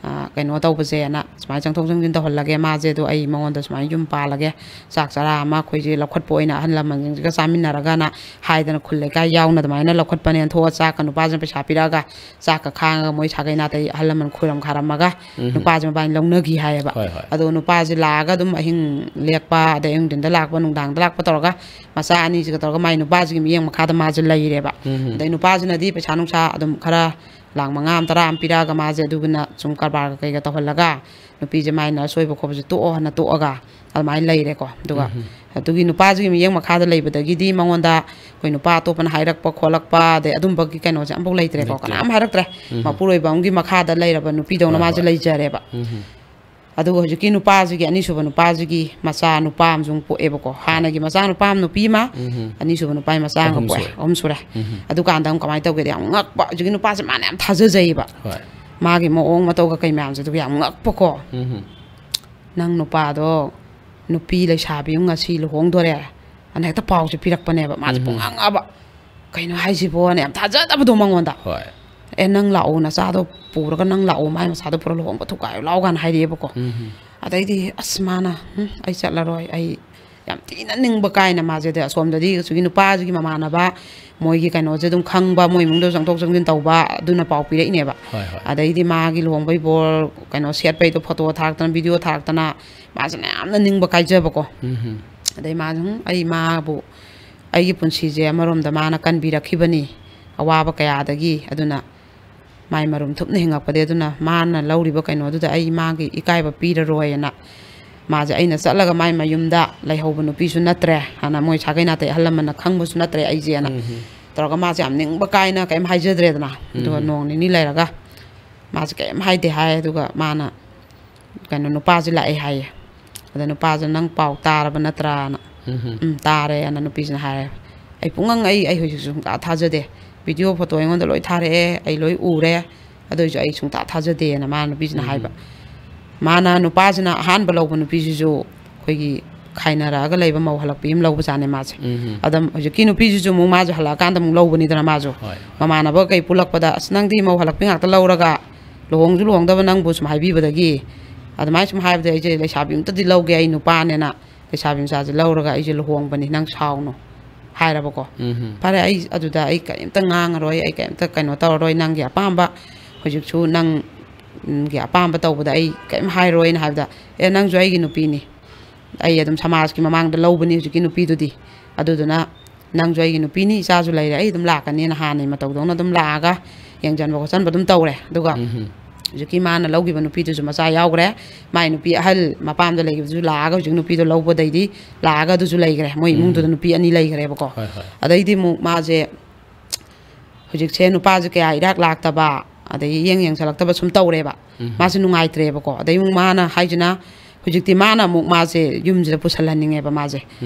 ꯑ, ꯀꯩꯅꯣ ꯇꯧꯕꯁꯦꯅ ꯁꯨꯃꯥꯏꯅ ꯆꯪꯊꯣꯛ ꯆꯪꯁꯤꯟ ꯇꯧꯍꯜꯂꯒꯦ, ꯃꯥꯁꯦ ꯑꯗꯣ ꯑꯩ ꯃꯉꯣꯟꯗ ꯁꯨꯃꯥꯏꯅ ꯌꯨꯝ ꯄꯥꯜꯂꯒꯦ, ꯆꯥꯛ ꯆꯔꯥ ꯑꯃ ꯑꯩꯈꯣꯏꯁꯦ ꯂꯧꯈꯠꯄ ꯑꯣꯏꯅ ꯑꯍꯜ ꯂꯃꯟꯁꯤꯡꯁꯤꯒ ꯆꯥꯃꯤꯟꯅꯔꯒꯅ ꯍꯥꯏꯗꯅ ꯈꯨꯜ ꯂꯩꯀꯥꯏ ꯌꯥꯎꯅ ꯑꯗꯨꯃꯥꯏꯅ ꯂꯧꯈꯠꯄꯅꯦꯅ ꯊꯣꯛꯑ ꯆꯥꯛꯀ ꯅꯨꯄꯥꯁꯤꯅ ꯄꯩꯁꯥ ꯄꯤꯔꯛꯑꯒ ꯆꯥꯛꯀ ꯈꯥꯡꯉꯒ ꯃꯣꯏ ꯁꯥꯒꯩ ꯅꯥꯇꯩ ꯑꯍꯜ ꯂꯃꯟ ꯈꯣꯏꯔꯝ ꯈꯥꯔꯝꯃꯒ ꯎꯝ꯫ ꯅꯨꯄꯥꯁꯦ ꯃꯕꯥꯅꯤ ꯂꯧꯅꯈꯤ ꯍꯥꯏꯌꯦꯕ꯫ ꯍꯣꯏ, ꯍꯣꯏ꯫ ꯑꯗꯣ ꯅꯨꯄꯥꯁꯦ ꯂꯥꯛꯑꯒ ꯑꯗꯨꯝ ꯑꯍꯤꯡ ꯂꯦꯛꯄ, ꯑꯗꯩ ꯑꯌꯨꯛ ꯅꯨꯡꯊꯤꯟꯗ ꯂꯥꯛꯄ, ꯅꯨꯡꯗꯥꯡꯗ ꯂꯥꯛꯄ ꯇꯧꯔꯒ ꯃꯆꯥ ꯑꯅꯤꯁꯤꯒ ꯇꯧꯔꯒ ꯃꯥꯏ ꯅꯨꯄꯥꯁꯤꯒꯤ ꯃꯤꯠꯌꯦꯡ ꯃꯈꯥꯗ ꯃꯥꯁꯦ ꯂꯩꯔꯦꯕ꯫ ꯎꯝ꯫ ꯑꯗꯩ ꯅꯨꯄꯥꯁꯤꯅꯗꯤ ꯄꯩꯁꯥ ꯅꯨꯡꯁꯥ ꯑꯗꯨꯝ ꯈꯔ ꯂꯥꯛ ꯃꯉꯥ ꯑꯃ, ꯇꯔꯥ ꯑꯃ ꯄꯤꯔꯛꯑꯒ ꯃꯥꯁꯦ ꯑꯗꯨꯒꯅ ꯁꯨꯝ ꯀꯔꯕꯥꯔꯒ ꯀꯩꯒ ꯇꯧꯍꯜꯂꯒ ꯅꯨꯄꯤꯁꯦ ꯃꯥꯏ ꯅꯔꯁ ꯑꯣꯏꯕ ꯈꯣꯠꯄꯁꯦ ꯇꯣꯛꯑꯣ ꯍꯥꯏꯅ ꯇꯣꯛꯑꯒ ꯑꯗꯨꯃꯥꯏꯅ ꯂꯩꯔꯦꯀꯣ꯫ ꯑꯗꯨꯒ ꯑꯗꯨꯒꯤ ꯅꯨꯄꯥꯁꯤꯒꯤ ꯃꯤꯠꯌꯦꯡ ꯃꯈꯥꯗ ꯂꯩꯕꯗꯒꯤꯗꯤ ꯃꯉꯣꯟꯗ ꯑꯩꯈꯣꯏ ꯅꯨꯄꯥ ꯑꯇꯣꯞꯄꯅ ꯍꯥꯏꯔꯛꯄ ꯈꯣꯠꯂꯛꯄ, ꯑꯗꯩ ꯑꯗꯨꯝꯕꯒꯤ ꯀꯩꯅꯣꯁꯦ ꯑꯝꯐꯥꯎ ꯂꯩꯇ꯭ꯔꯦꯀꯣ꯫ ꯂꯩꯇ꯭ꯔꯦ꯫ ꯀꯅꯥꯝ ꯍꯥꯏꯔꯛꯇ꯭ꯔꯦ꯫ ꯎꯝ꯫ ꯃꯄꯨꯔꯣꯏꯕ ꯑꯃꯒꯤ ꯃꯈꯥꯗ ꯂꯩꯔꯕ ꯅꯨꯄꯤꯗꯧꯅ ꯍꯣꯏ, ꯃꯥꯁꯦ ꯍꯣꯏ꯫ ꯂꯩꯖꯔꯦꯕ꯫ ꯎꯝ꯫ ꯑꯗꯨꯒ ꯍꯧꯖꯤꯛꯀꯤ ꯅꯨꯄꯥꯁꯤꯒꯤ, ꯑꯅꯤꯁꯨꯕ ꯅꯨꯄꯥꯁꯤꯒꯤ ꯃꯆꯥ ꯅꯨꯄꯥ ꯑꯃꯁꯨ ꯑꯃꯨꯛ ꯄꯣꯛꯑꯦꯕꯀꯣ꯫ ꯍꯥꯟꯅꯒꯤ ꯃꯆꯥ ꯅꯨꯄꯥ ꯑꯃ, ꯅꯨꯄꯤ ꯑꯃ, ꯎꯝ꯫ ꯑꯅꯤꯁꯨꯕ ꯅꯨꯄꯥꯒꯤ ꯃꯆꯥ ꯑꯃꯒ ꯑꯍꯨꯝ ꯄꯣꯛꯑꯦ꯫ ꯁꯨꯔꯦ꯫ ꯑꯍꯨꯝ ꯁꯨꯔꯦ꯫ ꯎꯝ꯫ ꯑꯗꯨꯀꯥꯟꯗ ꯑꯃꯨꯛ ꯀꯃꯥꯏꯅ ꯇꯧꯒꯦꯗꯤ ꯌꯥꯝ ꯉꯛꯄ꯫ ꯍꯧꯖꯤꯛꯀꯤ ꯅꯨꯄꯥꯁꯦ ꯃꯥꯅ ꯌꯥꯝ ꯊꯥꯖꯖꯩꯌꯦꯕ꯫ ꯍꯣꯏ꯫ ꯃꯥꯒꯤ ꯃꯑꯣꯡ ꯃꯇꯧꯒ ꯀꯩ ꯃꯌꯥꯝꯁꯦ ꯑꯗꯨꯒ ꯌꯥꯝ ꯉꯛꯄꯀꯣ꯫ ꯎꯝ꯫ "ꯅꯪ ꯅꯨꯄꯥꯗꯣ ꯅꯨꯄꯤ ꯂꯩꯁꯥꯕꯤ ꯑꯃ ꯉꯁꯤ ꯂꯨꯍꯣꯡꯗꯣꯔꯦ" ꯑꯅ ꯍꯦꯛꯇ ꯄꯥꯎꯁꯦ ꯄꯤꯔꯛꯄꯅꯦꯕ꯫ ꯃꯥꯁꯦ ꯎꯝ꯫ ꯄꯨꯡꯉꯥꯡ ꯉꯛꯑꯕ꯫ "ꯀꯩꯅꯣ ꯍꯥꯏꯁꯤꯕꯣꯅ?" ꯌꯥꯝ ꯊꯥꯖꯗꯕꯗꯣ ꯃꯉꯣꯟꯗ꯫ ꯍꯣꯏ꯫ "ꯑꯦ, ꯅꯪ ꯂꯥꯛꯑꯣ, ꯅꯆꯥꯗꯣ ꯄꯨꯔꯒ ꯅꯪ ꯂꯥꯛꯑꯣ, ꯃꯥꯏ ꯃꯆꯥꯗꯣ ꯄꯨꯔ ꯂꯨꯍꯣꯡꯕ ꯊꯨꯒꯥꯏꯔꯨ ꯂꯥꯎ" ꯀꯥꯏꯅ ꯍꯥꯏꯔꯛꯑꯦꯕꯀꯣ꯫ ꯎꯝ꯫ ꯑꯗꯩꯗꯤ ꯑꯁ ꯃꯥꯅ, "ꯎꯝ, ꯑꯩ ꯆꯠꯂꯔꯣꯏ, ꯑꯩ" ꯌꯥꯝ ꯊꯤꯅ ꯅꯤꯡꯕ ꯀꯥꯏꯅ ꯃꯥꯁꯦ꯫ ꯑꯗꯩ ꯑꯁꯣꯝꯗꯗꯤ ꯍꯧꯖꯤꯛꯀꯤ ꯅꯨꯄꯥꯁꯤꯒꯤ ꯃꯃꯥꯟꯅꯕ, ꯃꯣꯏꯒꯤ ꯀꯩꯅꯣꯁꯦ ꯑꯗꯨꯝ ꯈꯪꯕ, ꯃꯣꯏ ꯏꯃꯨꯡꯗ ꯆꯪꯊꯣꯛ ꯆꯪꯁꯤꯟ ꯇꯧꯕ, ꯑꯗꯨꯅ ꯄꯥꯎ ꯄꯤꯔꯛꯏꯅꯦꯕ꯫ ꯍꯣꯏ, ꯍꯣꯏ꯫ ꯑꯗꯩꯗꯤ ꯃꯥꯒꯤ ꯂꯨꯍꯣꯡꯕꯩ ꯕꯣꯔ ꯀꯩꯅꯣ ꯁꯦꯠꯄꯩꯗꯣ ꯐꯣꯇꯣ ꯊꯥꯔꯛꯇꯅ, ꯚꯤꯗꯤꯑꯣ ꯊꯥꯔꯛꯇꯅ, ꯃꯥꯁꯤꯅ ꯌꯥꯝꯅ ꯅꯤꯡꯕ ꯀꯥꯏꯖꯕꯀꯣ꯫ ꯎꯝ꯫ ꯑꯗꯩ ꯃꯥꯁꯨ, "ꯎꯝ, ꯑꯩ ꯃꯥꯕꯨ, ꯑꯩꯒꯤ ꯄꯨꯟꯁꯤꯁꯦ ꯑꯃꯔꯣꯝꯗ ꯃꯥꯅ ꯀꯟꯕꯤꯔꯛꯈꯤꯕꯅꯤ ꯑꯋꯥꯕ ꯀꯌꯥꯗꯒꯤ, ꯑꯗꯨꯅ ꯃꯥꯏ ꯃꯔꯨꯝ ꯊꯨꯞꯅ ꯍꯤꯡꯉꯛꯄꯗꯒꯤ, ꯑꯗꯨꯅ ꯃꯥꯅ ꯂꯧꯔꯤꯕ ꯀꯩꯅꯣꯗꯨꯗ ꯑꯩ ꯃꯥꯒꯤ ꯏꯀꯥꯏꯕ ꯄꯤꯔꯔꯣꯏꯅ ꯃꯥꯁꯦ ꯑꯩꯅ ꯆꯠꯂꯒ ꯃꯥꯏ ꯃꯌꯨꯝꯗ ꯂꯩꯍꯧꯕ ꯅꯨꯄꯤꯁꯨ ꯅꯠꯇ꯭ꯔꯦ, ꯍꯥꯟꯅ ꯃꯣꯏ ꯁꯥꯒꯩ ꯅꯥꯇꯩ ꯑꯍꯜ ꯂꯃꯟꯅ ꯈꯪꯕꯁꯨ ꯅꯠꯇ꯭ꯔꯦ ꯑꯩꯁꯦꯅ" ꯎꯝ꯫ ꯇꯧꯔꯒ ꯃꯥꯁꯦ ꯌꯥꯝ ꯅꯤꯡꯕ ꯀꯥꯏꯅ ꯀꯩꯝ ꯍꯥꯏꯖꯗ꯭ꯔꯦꯗꯅ꯫ ꯑꯗꯨꯒ ꯎꯝ꯫ ꯅꯣꯡ ꯅꯤꯅꯤ ꯂꯩꯔꯒ ꯃꯥꯁꯦ ꯀꯩꯝ ꯍꯥꯏꯗꯦ ꯍꯥꯏ꯫ ꯑꯗꯨꯒ ꯃꯥꯅ ꯀꯩꯅꯣ ꯅꯨꯄꯥꯁꯦ ꯂꯥꯛꯑꯦ ꯍꯥꯏꯌꯦ꯫ ꯑꯗ ꯅꯨꯄꯥꯁꯦ, "ꯅꯪ ꯄꯥꯎ ꯇꯥꯔꯕ ꯅꯠꯇ꯭ꯔꯥꯅ?" ꯎꯝ꯫ "ꯎꯝ, ꯇꯥꯔꯦ" ꯑꯅ ꯅꯨꯄꯤꯁꯤꯅ ꯍꯥꯏꯔꯦ꯫ "ꯑꯩ ꯄꯨꯡꯉꯪ ꯑꯩ, ꯑꯩ ꯍꯧꯖꯤꯛꯁꯨ ꯁꯨꯡꯊꯥ ꯊꯥꯖꯗꯦ꯫ ꯚꯤꯗꯤꯑꯣ ꯐꯣꯇꯣ ꯑꯩꯉꯣꯟꯗ ꯂꯣꯏ ꯊꯥꯔꯛꯑꯦ, ꯑꯩ ꯂꯣꯏ ꯎꯔꯦ, ꯑꯗꯨ ꯑꯣꯏꯁꯨ ꯑꯩ ꯁꯨꯡꯊꯥ ꯊꯥꯖꯗꯦꯅ" ꯃꯥꯅ ꯅꯨꯄꯤꯁꯤꯅ ꯎꯝ꯫ ꯍꯥꯏꯕ꯫ ꯃꯥꯅ ꯅꯨꯄꯥꯁꯤꯅ ꯑꯍꯥꯟꯕ ꯂꯧꯕ ꯅꯨꯄꯤꯁꯤꯁꯨ ꯑꯩꯈꯣꯏꯒꯤ ꯈꯥꯏꯅꯔꯛꯑꯒ ꯂꯩꯕ ꯃꯧ ꯍꯜꯂꯛꯄꯤ ꯑꯃ ꯂꯧꯕꯖꯥꯠꯅꯦ ꯃꯥꯁꯦ꯫ ꯎꯝ꯫ ꯑꯗ ꯍꯧꯖꯤꯛꯀꯤ ꯅꯨꯄꯤꯁꯤꯁꯨ ꯑꯃꯨꯛ ꯃꯥꯁꯨ ꯍꯜꯂꯛꯑꯀꯥꯟꯗ ꯑꯃꯨꯛ ꯂꯧꯕꯅꯤꯗꯅ ꯃꯥꯁꯨ꯫ ꯍꯣꯏ꯫ ꯃꯃꯥꯟꯅꯕ ꯀꯩ ꯄꯨꯜꯂꯛꯄꯗ, "ꯑꯁ, ꯅꯪꯗꯤ ꯃꯧ ꯍꯜꯂꯛꯄꯤ ꯉꯥꯛꯇ ꯂꯧꯔꯒ ꯂꯨꯍꯣꯡꯁꯨ ꯂꯨꯍꯣꯡꯗꯕ ꯅꯪꯕꯨ" ꯁꯨꯝ ꯍꯥꯏꯕꯤꯕꯗꯒꯤ, ꯑꯗꯨꯃꯥꯏꯅ ꯁꯨꯝ ꯍꯥꯏꯕꯗ ꯑꯩꯁꯦ ꯂꯩꯁꯥꯕꯤ ꯑꯝꯇꯗꯤ ꯂꯧꯒꯦ, ꯑꯩ ꯅꯨꯄꯥꯅꯦꯅ ꯂꯩꯁꯥꯕꯤ ꯃꯆꯥꯁꯦ ꯂꯧꯔꯒ ꯑꯩꯁꯦ ꯂꯨꯍꯣꯡꯕꯅꯤ, ꯅꯪ ꯁꯥꯎꯅꯨ ꯍꯥꯏꯔꯕꯀꯣ꯫ ꯎꯝ꯫ "ꯐꯔꯦ, ꯑꯩ ꯑꯗꯨꯗ ꯑꯩ ꯀꯔꯤꯝꯇ ꯉꯥꯡꯉꯔꯣꯏ, ꯑꯩ ꯀꯔꯤꯝꯇ ꯀꯩꯅꯣ ꯇꯧꯔꯔꯣꯏ, ꯅꯪꯒꯤ ꯑꯄꯥꯝꯕ ꯍꯧꯖꯤꯛꯁꯨ ꯅꯪꯒꯤ ꯑꯄꯥꯝꯕ ꯇꯧꯕꯗ ꯑꯩ ꯀꯔꯤꯝ ꯍꯥꯏꯔꯣꯏꯅ" ꯍꯥꯏꯕꯗ, "ꯑꯦ, ꯅꯪꯁꯨ ꯑꯩꯒꯤ ꯅꯨꯄꯤꯅꯤ, ꯑꯩ ꯑꯗꯨꯝ ꯁꯃꯥꯖꯀꯤ ꯃꯃꯥꯡꯗ ꯂꯧꯕꯅꯤ ꯍꯧꯖꯤꯛꯀꯤ ꯅꯨꯄꯤꯗꯨꯗꯤ, ꯑꯗꯨꯗꯨꯅ ꯅꯪꯁꯨ ꯑꯩꯒꯤ ꯅꯨꯄꯤꯅꯤ, ꯏꯆꯥꯁꯨ ꯂꯩꯔꯦ, ꯑꯩ ꯑꯗꯨꯝ ꯂꯥꯛꯀꯅꯤꯅ" ꯍꯥꯟꯅꯩ ꯃꯇꯧꯗꯧꯅ ꯑꯗꯨꯝ ꯂꯥꯛꯑꯒ ꯌꯦꯡꯁꯤꯟꯕ ꯈꯣꯠꯆꯟꯕ ꯑꯗꯨꯝ ꯇꯧꯔꯦ꯫ ꯑꯗꯨꯒ ꯍꯧꯖꯤꯛꯀꯤ ꯃꯥꯅ ꯂꯧꯈꯤꯕ ꯅꯨꯄꯤꯗꯨꯁꯨ ꯃꯆꯥ ꯌꯥꯎꯈ꯭ꯔꯦ꯫ ꯃꯥꯏ ꯅꯨꯄꯤ ꯑꯍꯜ ꯃꯄꯥꯝꯗ ꯂꯩꯈꯤꯕꯗꯨꯁꯨ ꯂꯥꯛꯑꯒ ꯍꯧꯖꯤꯛ ꯅꯨꯄꯤꯗꯣ ꯂꯧꯕꯗꯩꯗꯤ ꯂꯥꯛꯑꯒ ꯑꯗꯨꯁꯨ ꯂꯩꯈ꯭ꯔꯦ꯫ ꯃꯣꯏ ꯏꯃꯨꯡꯗꯨꯗ ꯅꯨꯄꯤ ꯑꯅꯤ ꯂꯩꯈ꯭ꯔꯦꯕꯀꯣ꯫ ꯍꯣꯏ, ꯍꯣꯏ꯫ ꯑꯗꯩꯗꯤ ꯑꯃꯨꯛ ꯃꯥꯁꯦ ꯍꯧꯖꯤꯛꯁꯦ ꯅꯨꯄꯥꯁꯦ ꯀꯌꯥ ꯏꯔꯥꯛ ꯂꯥꯛꯇꯕ, ꯑꯗꯒꯤ ꯌꯦꯡ ꯌꯦꯡꯁꯜꯂꯛꯇꯕ ꯁꯨꯝ ꯇꯧꯔꯦꯕ꯫ ꯃꯥꯁꯦ ꯅꯨꯡꯉꯥꯏꯇ꯭ꯔꯦꯕꯀꯣ꯫ ꯑꯗꯩ ꯑꯃꯨꯛ ꯃꯥꯅ ꯍꯥꯏꯁꯤꯅ ꯍꯧꯖꯤꯛꯇꯤ ꯃꯥꯅ ꯑꯃꯨꯛ ꯃꯥꯁꯦ ꯌꯨꯝꯁꯤꯗ ꯄꯨꯁꯜꯍꯟꯅꯤꯡꯉꯦꯕ ꯃꯥꯁꯦ꯫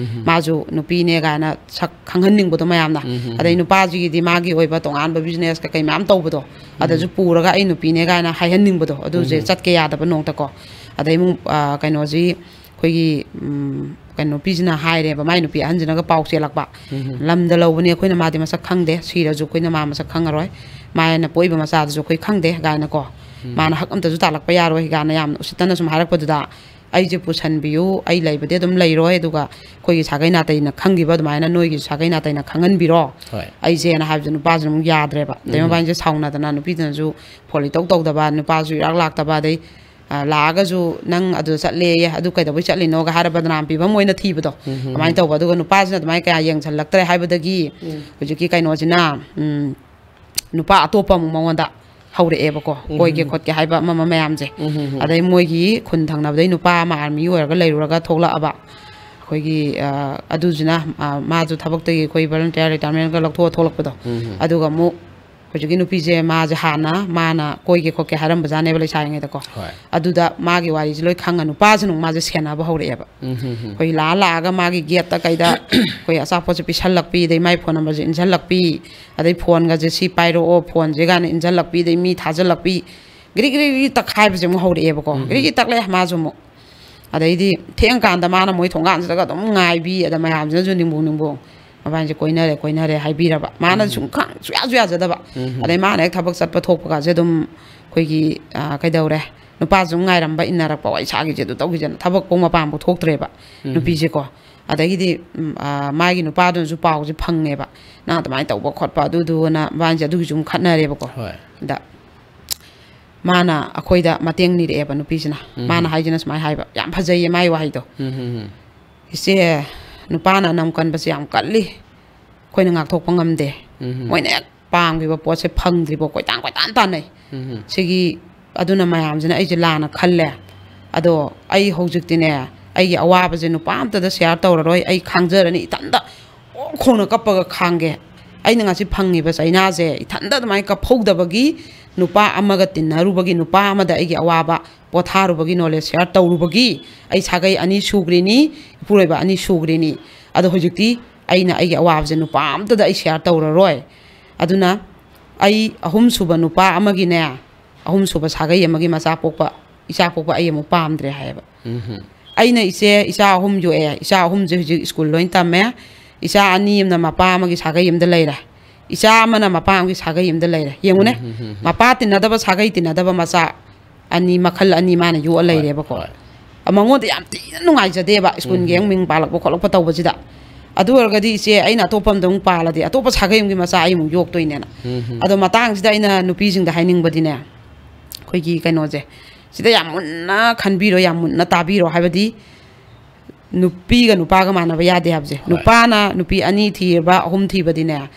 ꯃꯥꯁꯨ ꯅꯨꯄꯤꯅꯦ ꯀꯥꯏꯅ ꯁꯛ ꯈꯪꯍꯟꯅꯤꯡꯕꯗꯣ ꯃꯌꯥꯝꯅ꯫ ꯑꯗꯩ ꯅꯨꯄꯥꯁꯤꯒꯤꯗꯤ ꯃꯥꯒꯤ ꯑꯣꯏꯕ ꯇꯣꯉꯥꯟꯕ ꯕꯤꯖꯤꯅꯦꯁ ꯀꯩꯀꯩ ꯃꯌꯥꯝ ꯇꯧꯕꯗꯣ, ꯑꯗꯁꯨ ꯄꯨꯔꯒ ꯑꯩ ꯅꯨꯄꯤꯅꯦ ꯀꯥꯏꯅ ꯍꯥꯏꯍꯟꯅꯤꯡꯕꯗꯣ, ꯑꯗꯨꯁꯦ ꯆꯠꯀꯦ ꯌꯥꯗꯕ ꯅꯣꯡꯇꯀꯣ꯫ ꯑꯗꯩ ꯑꯃꯨꯛ, ꯑ, ꯀꯩꯅꯣꯁꯤ, ꯑꯩꯈꯣꯏꯒꯤ, ꯎꯝ, ꯀꯩꯅꯣ, ꯅꯨꯄꯤꯁꯤꯅ ꯍꯥꯏꯔꯦꯕ, ꯃꯥꯏ ꯅꯨꯄꯤ ꯑꯍꯟꯁꯤꯅꯒ ꯄꯥꯎ ꯆꯦꯜꯂꯛꯄ꯫ "ꯂꯝꯗ ꯂꯧꯕꯅꯦ ꯑꯩꯈꯣꯏꯅ, ꯃꯥꯗꯤ ꯃꯁꯛ ꯈꯪꯗꯦ, ꯁꯤꯔꯁꯨ ꯑꯩꯈꯣꯏꯅ ꯃꯥ ꯃꯁꯛ ꯈꯪꯉꯔꯣꯏ, ꯃꯥꯅ ꯄꯣꯛꯏꯕ ꯃꯆꯥꯗꯨꯁꯨ ꯑꯩꯈꯣꯏ ꯈꯪꯗꯦ" ꯀꯥꯏꯅꯀꯣ꯫ "ꯃꯥꯅ ꯍꯛ ꯑꯝꯇꯁꯨ ꯇꯥꯜꯂꯛꯄ ꯌꯥꯔꯣꯏ" ꯀꯥꯏꯅ ꯌꯥꯝꯅ ꯎꯁꯤꯠꯇꯅ ꯁꯨꯝ ꯍꯥꯏꯔꯛꯄꯗꯨꯗ, "ꯑꯩꯁꯦ ꯄꯨꯁꯟꯕꯤꯌꯨ, ꯑꯩ ꯂꯩꯕꯗꯤ ꯑꯗꯨꯝ ꯂꯩꯔꯣꯏ, ꯑꯗꯨꯒ ꯑꯩꯈꯣꯏꯒꯤ ꯁꯥꯒꯩ ꯅꯥꯇꯩꯅ ꯈꯪꯈꯤꯕ ꯑꯗꯨꯃꯥꯏꯅ ꯅꯣꯏꯒꯤ ꯁꯥꯒꯩ ꯅꯥꯇꯩꯅ ꯈꯪꯍꯟꯕꯤꯔꯣ ꯍꯣꯏ꯫ ꯑꯩꯁꯦꯅ" ꯍꯥꯏꯕꯁꯦ ꯅꯨꯄꯥꯁꯤꯅ ꯑꯃꯨꯛ ꯌꯥꯗ꯭ꯔꯦꯕ꯫ ꯑꯗꯩ ꯃꯕꯥꯅꯤꯁꯦ ꯁꯥꯎꯅꯗꯅ ꯅꯨꯄꯤꯗꯨꯅꯁꯨ ꯐꯣꯟ ꯏꯇꯧ ꯇꯧꯗꯕ, ꯅꯨꯄꯥꯁꯨ ꯏꯔꯥꯛ ꯂꯥꯛꯇꯕ, ꯑꯗꯩ, ꯑ, ꯂꯥꯛꯑꯒꯁꯨ "ꯅꯪ ꯑꯗꯨ ꯆꯠꯂꯦꯌꯦ, ꯑꯗꯨ ꯀꯩꯗꯧꯕꯩ ꯆꯠꯂꯤꯅꯣꯒ" ꯍꯥꯏꯔ ꯕꯗꯅꯥꯝ ꯄꯤꯐꯝ ꯑꯣꯏꯅ ꯊꯤꯕꯗꯣ, ꯑꯗꯨꯃꯥꯏꯅ ꯇꯧꯕ꯫ ꯑꯗꯨꯒ ꯅꯨꯄꯥꯁꯤꯅ ꯑꯗꯨꯃꯥꯏꯅ ꯀꯌꯥ ꯌꯦꯡꯁꯜꯂꯛꯇ꯭ꯔꯦ ꯍꯥꯏꯕꯗꯒꯤ ꯍꯧꯖꯤꯛꯀꯤ ꯀꯩꯅꯣꯁꯤꯅ, ꯎꯝ, ꯅꯨꯄꯥ ꯑꯇꯣꯞꯄ ꯑꯃꯨꯛ ꯃꯉꯣꯟꯗ ꯍꯧꯔꯛꯑꯦꯕꯀꯣ, ꯀꯣꯏꯒꯦ ꯈꯣꯠꯀꯦ ꯍꯥꯏꯕ ꯑꯃ ꯑꯃ ꯃꯌꯥꯝꯁꯦ꯫ ꯑꯗꯩ ꯃꯣꯏꯒꯤ ꯈꯨꯟ ꯊꯪꯅꯕꯗꯩ ꯅꯨꯄꯥ ꯑꯃ ꯑꯥꯔꯃꯤ ꯑꯣꯏꯔꯒ ꯂꯩꯔꯨꯔꯒ ꯊꯣꯛꯂꯛꯑꯕ, ꯑꯩꯈꯣꯏꯒꯤ, ꯑ, ꯑꯗꯨꯁꯤꯅ, ꯑ, ꯃꯥꯁꯨ ꯊꯕꯛꯇꯒꯤ ꯑꯩꯈꯣꯏ ꯚꯣꯂꯟꯇꯤꯌꯔ ꯔꯤꯇꯥꯌꯔꯃꯦꯟꯒ ꯂꯧꯊꯣꯛꯑ ꯊꯣꯛꯂꯛꯄꯗꯣ꯫ ꯑꯗꯨꯒ ꯑꯃꯨꯛ ꯍꯧꯖꯤꯛꯀꯤ ꯅꯨꯄꯤꯁꯦ, ꯃꯥꯁꯦ ꯍꯥꯟꯅ ꯃꯥꯅ ꯀꯣꯏꯒꯦ ꯈꯣꯠꯀꯦ ꯍꯥꯏꯔꯝꯕꯖꯥꯠꯅꯦꯕ ꯂꯩꯁꯥꯔꯤꯉꯩꯗꯀꯣ꯫ ꯍꯣꯏ꯫ ꯑꯗꯨꯗ ꯃꯥꯒꯤ ꯋꯥꯔꯤꯁꯦ ꯂꯣꯏ ꯈꯪꯉ ꯅꯨꯄꯥꯁꯤꯅ ꯑꯃꯨꯛ ꯃꯥꯁꯦ ꯁꯦꯟꯅꯕ ꯍꯧꯔꯛꯑꯦꯕ꯫ ꯑꯩꯈꯣꯏ ꯂꯥꯛꯑ ꯂꯥꯛꯑꯒ ꯃꯥꯒꯤ ꯒꯦꯠꯇ ꯀꯩꯗ ꯑꯩꯈꯣꯏ ꯑꯆꯥꯄꯣꯠꯁꯦ ꯄꯤꯁꯜꯂꯛꯄꯤ, ꯑꯗꯩ ꯃꯥꯏ ꯐꯣꯟ ꯅꯝꯕꯔꯁꯦ ꯏꯟꯁꯤꯜꯂꯛꯄꯤ, ꯑꯗꯩ ꯐꯣꯟꯒꯁꯦ "ꯁꯤ ꯄꯥꯏꯔꯛꯑꯣ", ꯐꯣꯟꯁꯦ ꯀꯥꯏꯅ ꯏꯟꯁꯤꯜꯂꯛꯄꯤ, ꯑꯗꯩ ꯃꯤ ꯊꯥꯖꯤꯜꯂꯛꯄꯤ, ꯒ꯭ꯔꯤ ꯒ꯭ꯔꯤ ꯒ꯭ꯔꯤ ꯇꯛꯈꯥꯏꯕꯁꯦ ꯑꯃꯨꯛ ꯍꯧꯔꯛꯑꯦꯕꯀꯣ꯫ ꯒ꯭ꯔꯤ ꯒ꯭ꯔꯤ ꯇꯛꯂꯦ ꯃꯥꯁꯨ ꯑꯃꯨꯛ꯫ ꯑꯗꯩꯗꯤ ꯊꯦꯡꯀꯥꯟꯗ ꯃꯥꯅ ꯃꯣꯏ ꯊꯣꯡꯒꯥꯟꯁꯤꯗꯒ ꯑꯗꯨꯝ ꯉꯥꯏꯕꯤ, ꯑꯗ ꯃꯌꯥꯝꯁꯤꯅꯁꯨ ꯅꯤꯡꯕꯨ ꯅꯤꯡꯕꯨ ꯃꯕꯥꯅꯤꯁꯦ ꯀꯣꯏꯅꯔꯦ, ꯀꯣꯏꯅꯔꯦ ꯍꯥꯏꯕꯤꯔꯕ꯫ ꯃꯥꯅ ꯁꯨꯝ ꯈꯪ-, ꯁꯨꯡꯌꯥꯁꯨ ꯌꯥꯖꯗꯕ꯫ ꯑꯗꯩ ꯃꯥꯅ ꯍꯦꯛ ꯊꯕꯛ ꯆꯠꯄ ꯊꯣꯛꯄꯒꯁꯦ ꯑꯗꯨꯝ ꯑꯩꯈꯣꯏꯒꯤ, ꯑ, ꯀꯩꯗꯧꯔꯦ, ꯅꯨꯄꯥꯁꯨ ꯑꯗꯨꯝ ꯉꯥꯏꯔꯝꯕ, ꯏꯟꯅꯔꯛꯄ, ꯋꯥꯔꯤ ꯁꯥꯈꯤꯁꯦ, ꯑꯗꯨ ꯇꯧꯈꯤꯁꯦꯅ ꯊꯕꯛꯐꯧ ꯃꯄꯥꯟꯕꯨ ꯊꯣꯛꯇ꯭ꯔꯦꯕ ꯅꯨꯄꯤꯁꯦꯀꯣ꯫ ꯑꯗꯒꯤꯗꯤ, ꯎꯝ, ꯑ, ꯃꯥꯒꯤ ꯅꯨꯄꯥꯗꯨꯅꯁꯨ ꯄꯥꯎꯁꯦ ꯐꯪꯉꯦꯕ, "ꯅꯪ ꯑꯗꯨꯃꯥꯏꯅ ꯇꯧꯕ ꯈꯣꯠꯄ ꯑꯗꯨꯗꯨꯅ", ꯃꯕꯥꯅꯤꯁꯦ ꯑꯗꯨꯒꯤꯁꯨ ꯑꯃꯨꯛ ꯈꯠꯅꯔꯦꯕꯀꯣ꯫ ꯍꯣꯏ꯫ ꯑꯗ ꯃꯥꯅ ꯑꯩꯈꯣꯏꯗ ꯃꯇꯦꯡ ꯅꯤꯔꯛꯑꯦꯕ ꯅꯨꯄꯤꯁꯤꯅ꯫ ꯃꯥꯅ ꯍꯥꯏꯁꯤꯅ ꯁꯨꯃꯥꯏꯅ ꯍꯥꯏꯕ, ꯌꯥꯝ ꯐꯖꯩꯌꯦ ꯃꯥꯒꯤ ꯋꯥꯍꯩꯗꯣ꯫ "ꯏꯆꯦ, ꯅꯨꯄꯥꯅ ꯑꯅꯝ ꯀꯟꯕꯁꯦ ꯌꯥꯝ ꯀꯜꯂꯤ, ꯑꯩꯈꯣꯏꯅ ꯉꯥꯛꯊꯣꯛꯄ ꯉꯝꯗꯦ꯫ ꯃꯣꯏꯅ ꯍꯦꯛ ꯄꯥꯝꯈꯤꯕ ꯄꯣꯠꯁꯦ ꯐꯪꯗ꯭ꯔꯤꯕꯣ ꯀꯣꯏꯇꯥꯟ ꯀꯣꯏꯇꯥꯟ ꯇꯥꯟꯅꯩ꯫ ꯁꯤꯒꯤ ꯑꯗꯨꯅ ꯃꯌꯥꯝꯁꯤꯅ ꯑꯩꯁꯦ ꯂꯥꯟꯅ ꯈꯜꯂꯦ꯫ ꯑꯗꯣ ꯑꯩ ꯍꯧꯖꯤꯛꯇꯤꯅꯦ, ꯑꯩꯒꯤ ꯑꯋꯥꯕꯁꯦ ꯅꯨꯄꯥ ꯑꯝꯇꯗ ꯁꯤꯌꯥꯔ ꯇꯧꯔꯔꯣꯏ꯫ ꯑꯩ ꯈꯥꯡꯖꯔꯅꯤ, ꯏꯊꯟꯇ ꯑꯣ ꯈꯣꯡꯅ ꯀꯞꯄꯒ ꯈꯥꯡꯒꯦ꯫ ꯑꯩꯅ ꯉꯁꯤ ꯐꯪꯉꯤꯕ ꯆꯩꯅꯥꯁꯦ ꯏꯊꯟꯇ ꯑꯗꯨꯃꯥꯏꯅ ꯀꯞꯍꯧꯗꯕꯒꯤ, ꯅꯨꯄꯥ ꯑꯃꯒ ꯇꯤꯟꯅꯔꯨꯕꯒꯤ, ꯅꯨꯄꯥ ꯑꯃꯗ ꯑꯩꯒꯤ ꯑꯋꯥꯕ ꯄꯣꯊꯥꯔꯨꯕꯒꯤ, ꯅꯣꯂꯦꯖ ꯁꯤꯌꯥꯔ ꯇꯧꯔꯨꯕꯒꯤ ꯑꯩ ꯁꯥꯒꯩ ꯑꯅꯤ ꯁꯨꯈ꯭ꯔꯤꯅꯤ, ꯏꯄꯨꯔꯣꯏꯕ ꯑꯅꯤ ꯁꯨꯈ꯭ꯔꯤꯅꯤ꯫ ꯑꯗꯣ ꯍꯧꯖꯤꯛꯇꯤ ꯑꯩꯅ ꯑꯩꯒꯤ ꯑꯋꯥꯕꯁꯦ ꯅꯨꯄꯥ ꯑꯝꯇꯗ ꯑꯩ ꯁꯤꯌꯥꯔ ꯇꯧꯔꯔꯣꯏ꯫ ꯑꯗꯨꯅ ꯑꯩ ꯑꯍꯨꯝꯁꯨꯕ ꯅꯨꯄꯥ ꯑꯃꯒꯤꯅꯦ, ꯑꯍꯨꯝꯁꯨꯕ ꯁꯥꯒꯩ ꯑꯃꯒꯤ ꯃꯆꯥ ꯄꯣꯛꯄ, ꯏꯆꯥ ꯄꯣꯛꯄ ꯑꯩ ꯑꯃꯨꯛ ꯄꯥꯝꯗ꯭ꯔꯦ ꯍꯥꯏꯌꯦꯕ꯫ ꯑꯩꯅ ꯏꯆꯦ ꯏꯆꯥ ꯑꯍꯨꯝ ꯌꯣꯛꯑꯦ, ꯏꯆꯥ ꯑꯍꯨꯝꯁꯦ ꯍꯧꯖꯤꯛ ꯁ꯭ꯀꯨꯜ ꯂꯣꯏ ꯇꯝꯃꯦ꯫ ꯏꯆꯥ ꯑꯅꯤ ꯑꯃꯅ ꯃꯄꯥ ꯑꯃꯒꯤ ꯁꯥꯒꯩ ꯑꯃꯗ ꯂꯩꯔꯦ, ꯏꯆꯥ ꯑꯃꯅ ꯃꯄꯥ ꯑꯃꯒꯤ ꯁꯥꯒꯩ ꯑꯃꯗ ꯂꯩꯔꯦ꯫ ꯌꯦꯡꯉꯨꯅꯦ, ꯃꯄꯥ ꯇꯤꯟꯅꯗꯕ, ꯁꯥꯒꯩ ꯇꯤꯟꯅꯗꯕ ꯃꯆꯥ ꯑꯅꯤ, ꯃꯈꯜ ꯑꯅꯤ ꯃꯥꯅ ꯌꯣꯛꯑ ꯂꯩꯔꯦꯕꯀꯣ꯫ ꯃꯉꯣꯟꯗ ꯌꯥꯝ ꯊꯤꯅ ꯅꯨꯡꯉꯥꯏꯖꯗꯦꯕ, ꯁ꯭ꯀꯨꯜꯒꯤ ꯑꯃꯨꯛ ꯃꯤꯡ ꯄꯥꯜꯂꯛꯄ ꯈꯣꯠꯂꯛꯄ ꯇꯧꯕꯁꯤꯗ꯫ ꯑꯗꯨ ꯑꯣꯏꯔꯒꯗꯤ ꯏꯆꯦ, ꯑꯩꯅ ꯑꯇꯣꯞꯄ ꯑꯃꯗ ꯑꯃꯨꯛ ꯄꯥꯜꯂꯗꯤ ꯑꯇꯣꯞꯄ ꯁꯥꯒꯩ ꯑꯃꯒꯤ ꯃꯆꯥ ꯑꯩ ꯑꯃꯨꯛ ꯌꯣꯛꯇꯣꯏꯅꯦꯅ꯫ ꯑꯗꯣ ꯃꯇꯥꯡꯁꯤꯗ ꯑꯩꯅ ꯅꯨꯄꯤꯁꯤꯡꯗ ꯍꯥꯏꯅꯤꯡꯕꯗꯤꯅꯦ, ꯑꯩꯈꯣꯏꯒꯤ ꯀꯩꯅꯣꯁꯦ, ꯁꯤꯗ ꯌꯥꯝ ꯃꯨꯟꯅ ꯈꯟꯕꯤꯔꯣ, ꯌꯥꯝ ꯃꯨꯟꯅ ꯇꯥꯕꯤꯔꯣ꯫ ꯍꯥꯏꯕꯗꯤ ꯅꯨꯄꯤꯒ ꯅꯨꯄꯥꯒ ꯃꯥꯟꯅꯕ ꯌꯥꯗꯦ ꯍꯥꯏꯕꯁꯦ꯫ ꯅꯨꯄꯥꯅ ꯅꯨꯄꯤ ꯑꯅꯤ ꯊꯤꯔꯕ, ꯑꯍꯨꯝ ꯊꯤꯕꯗꯤꯅꯦ,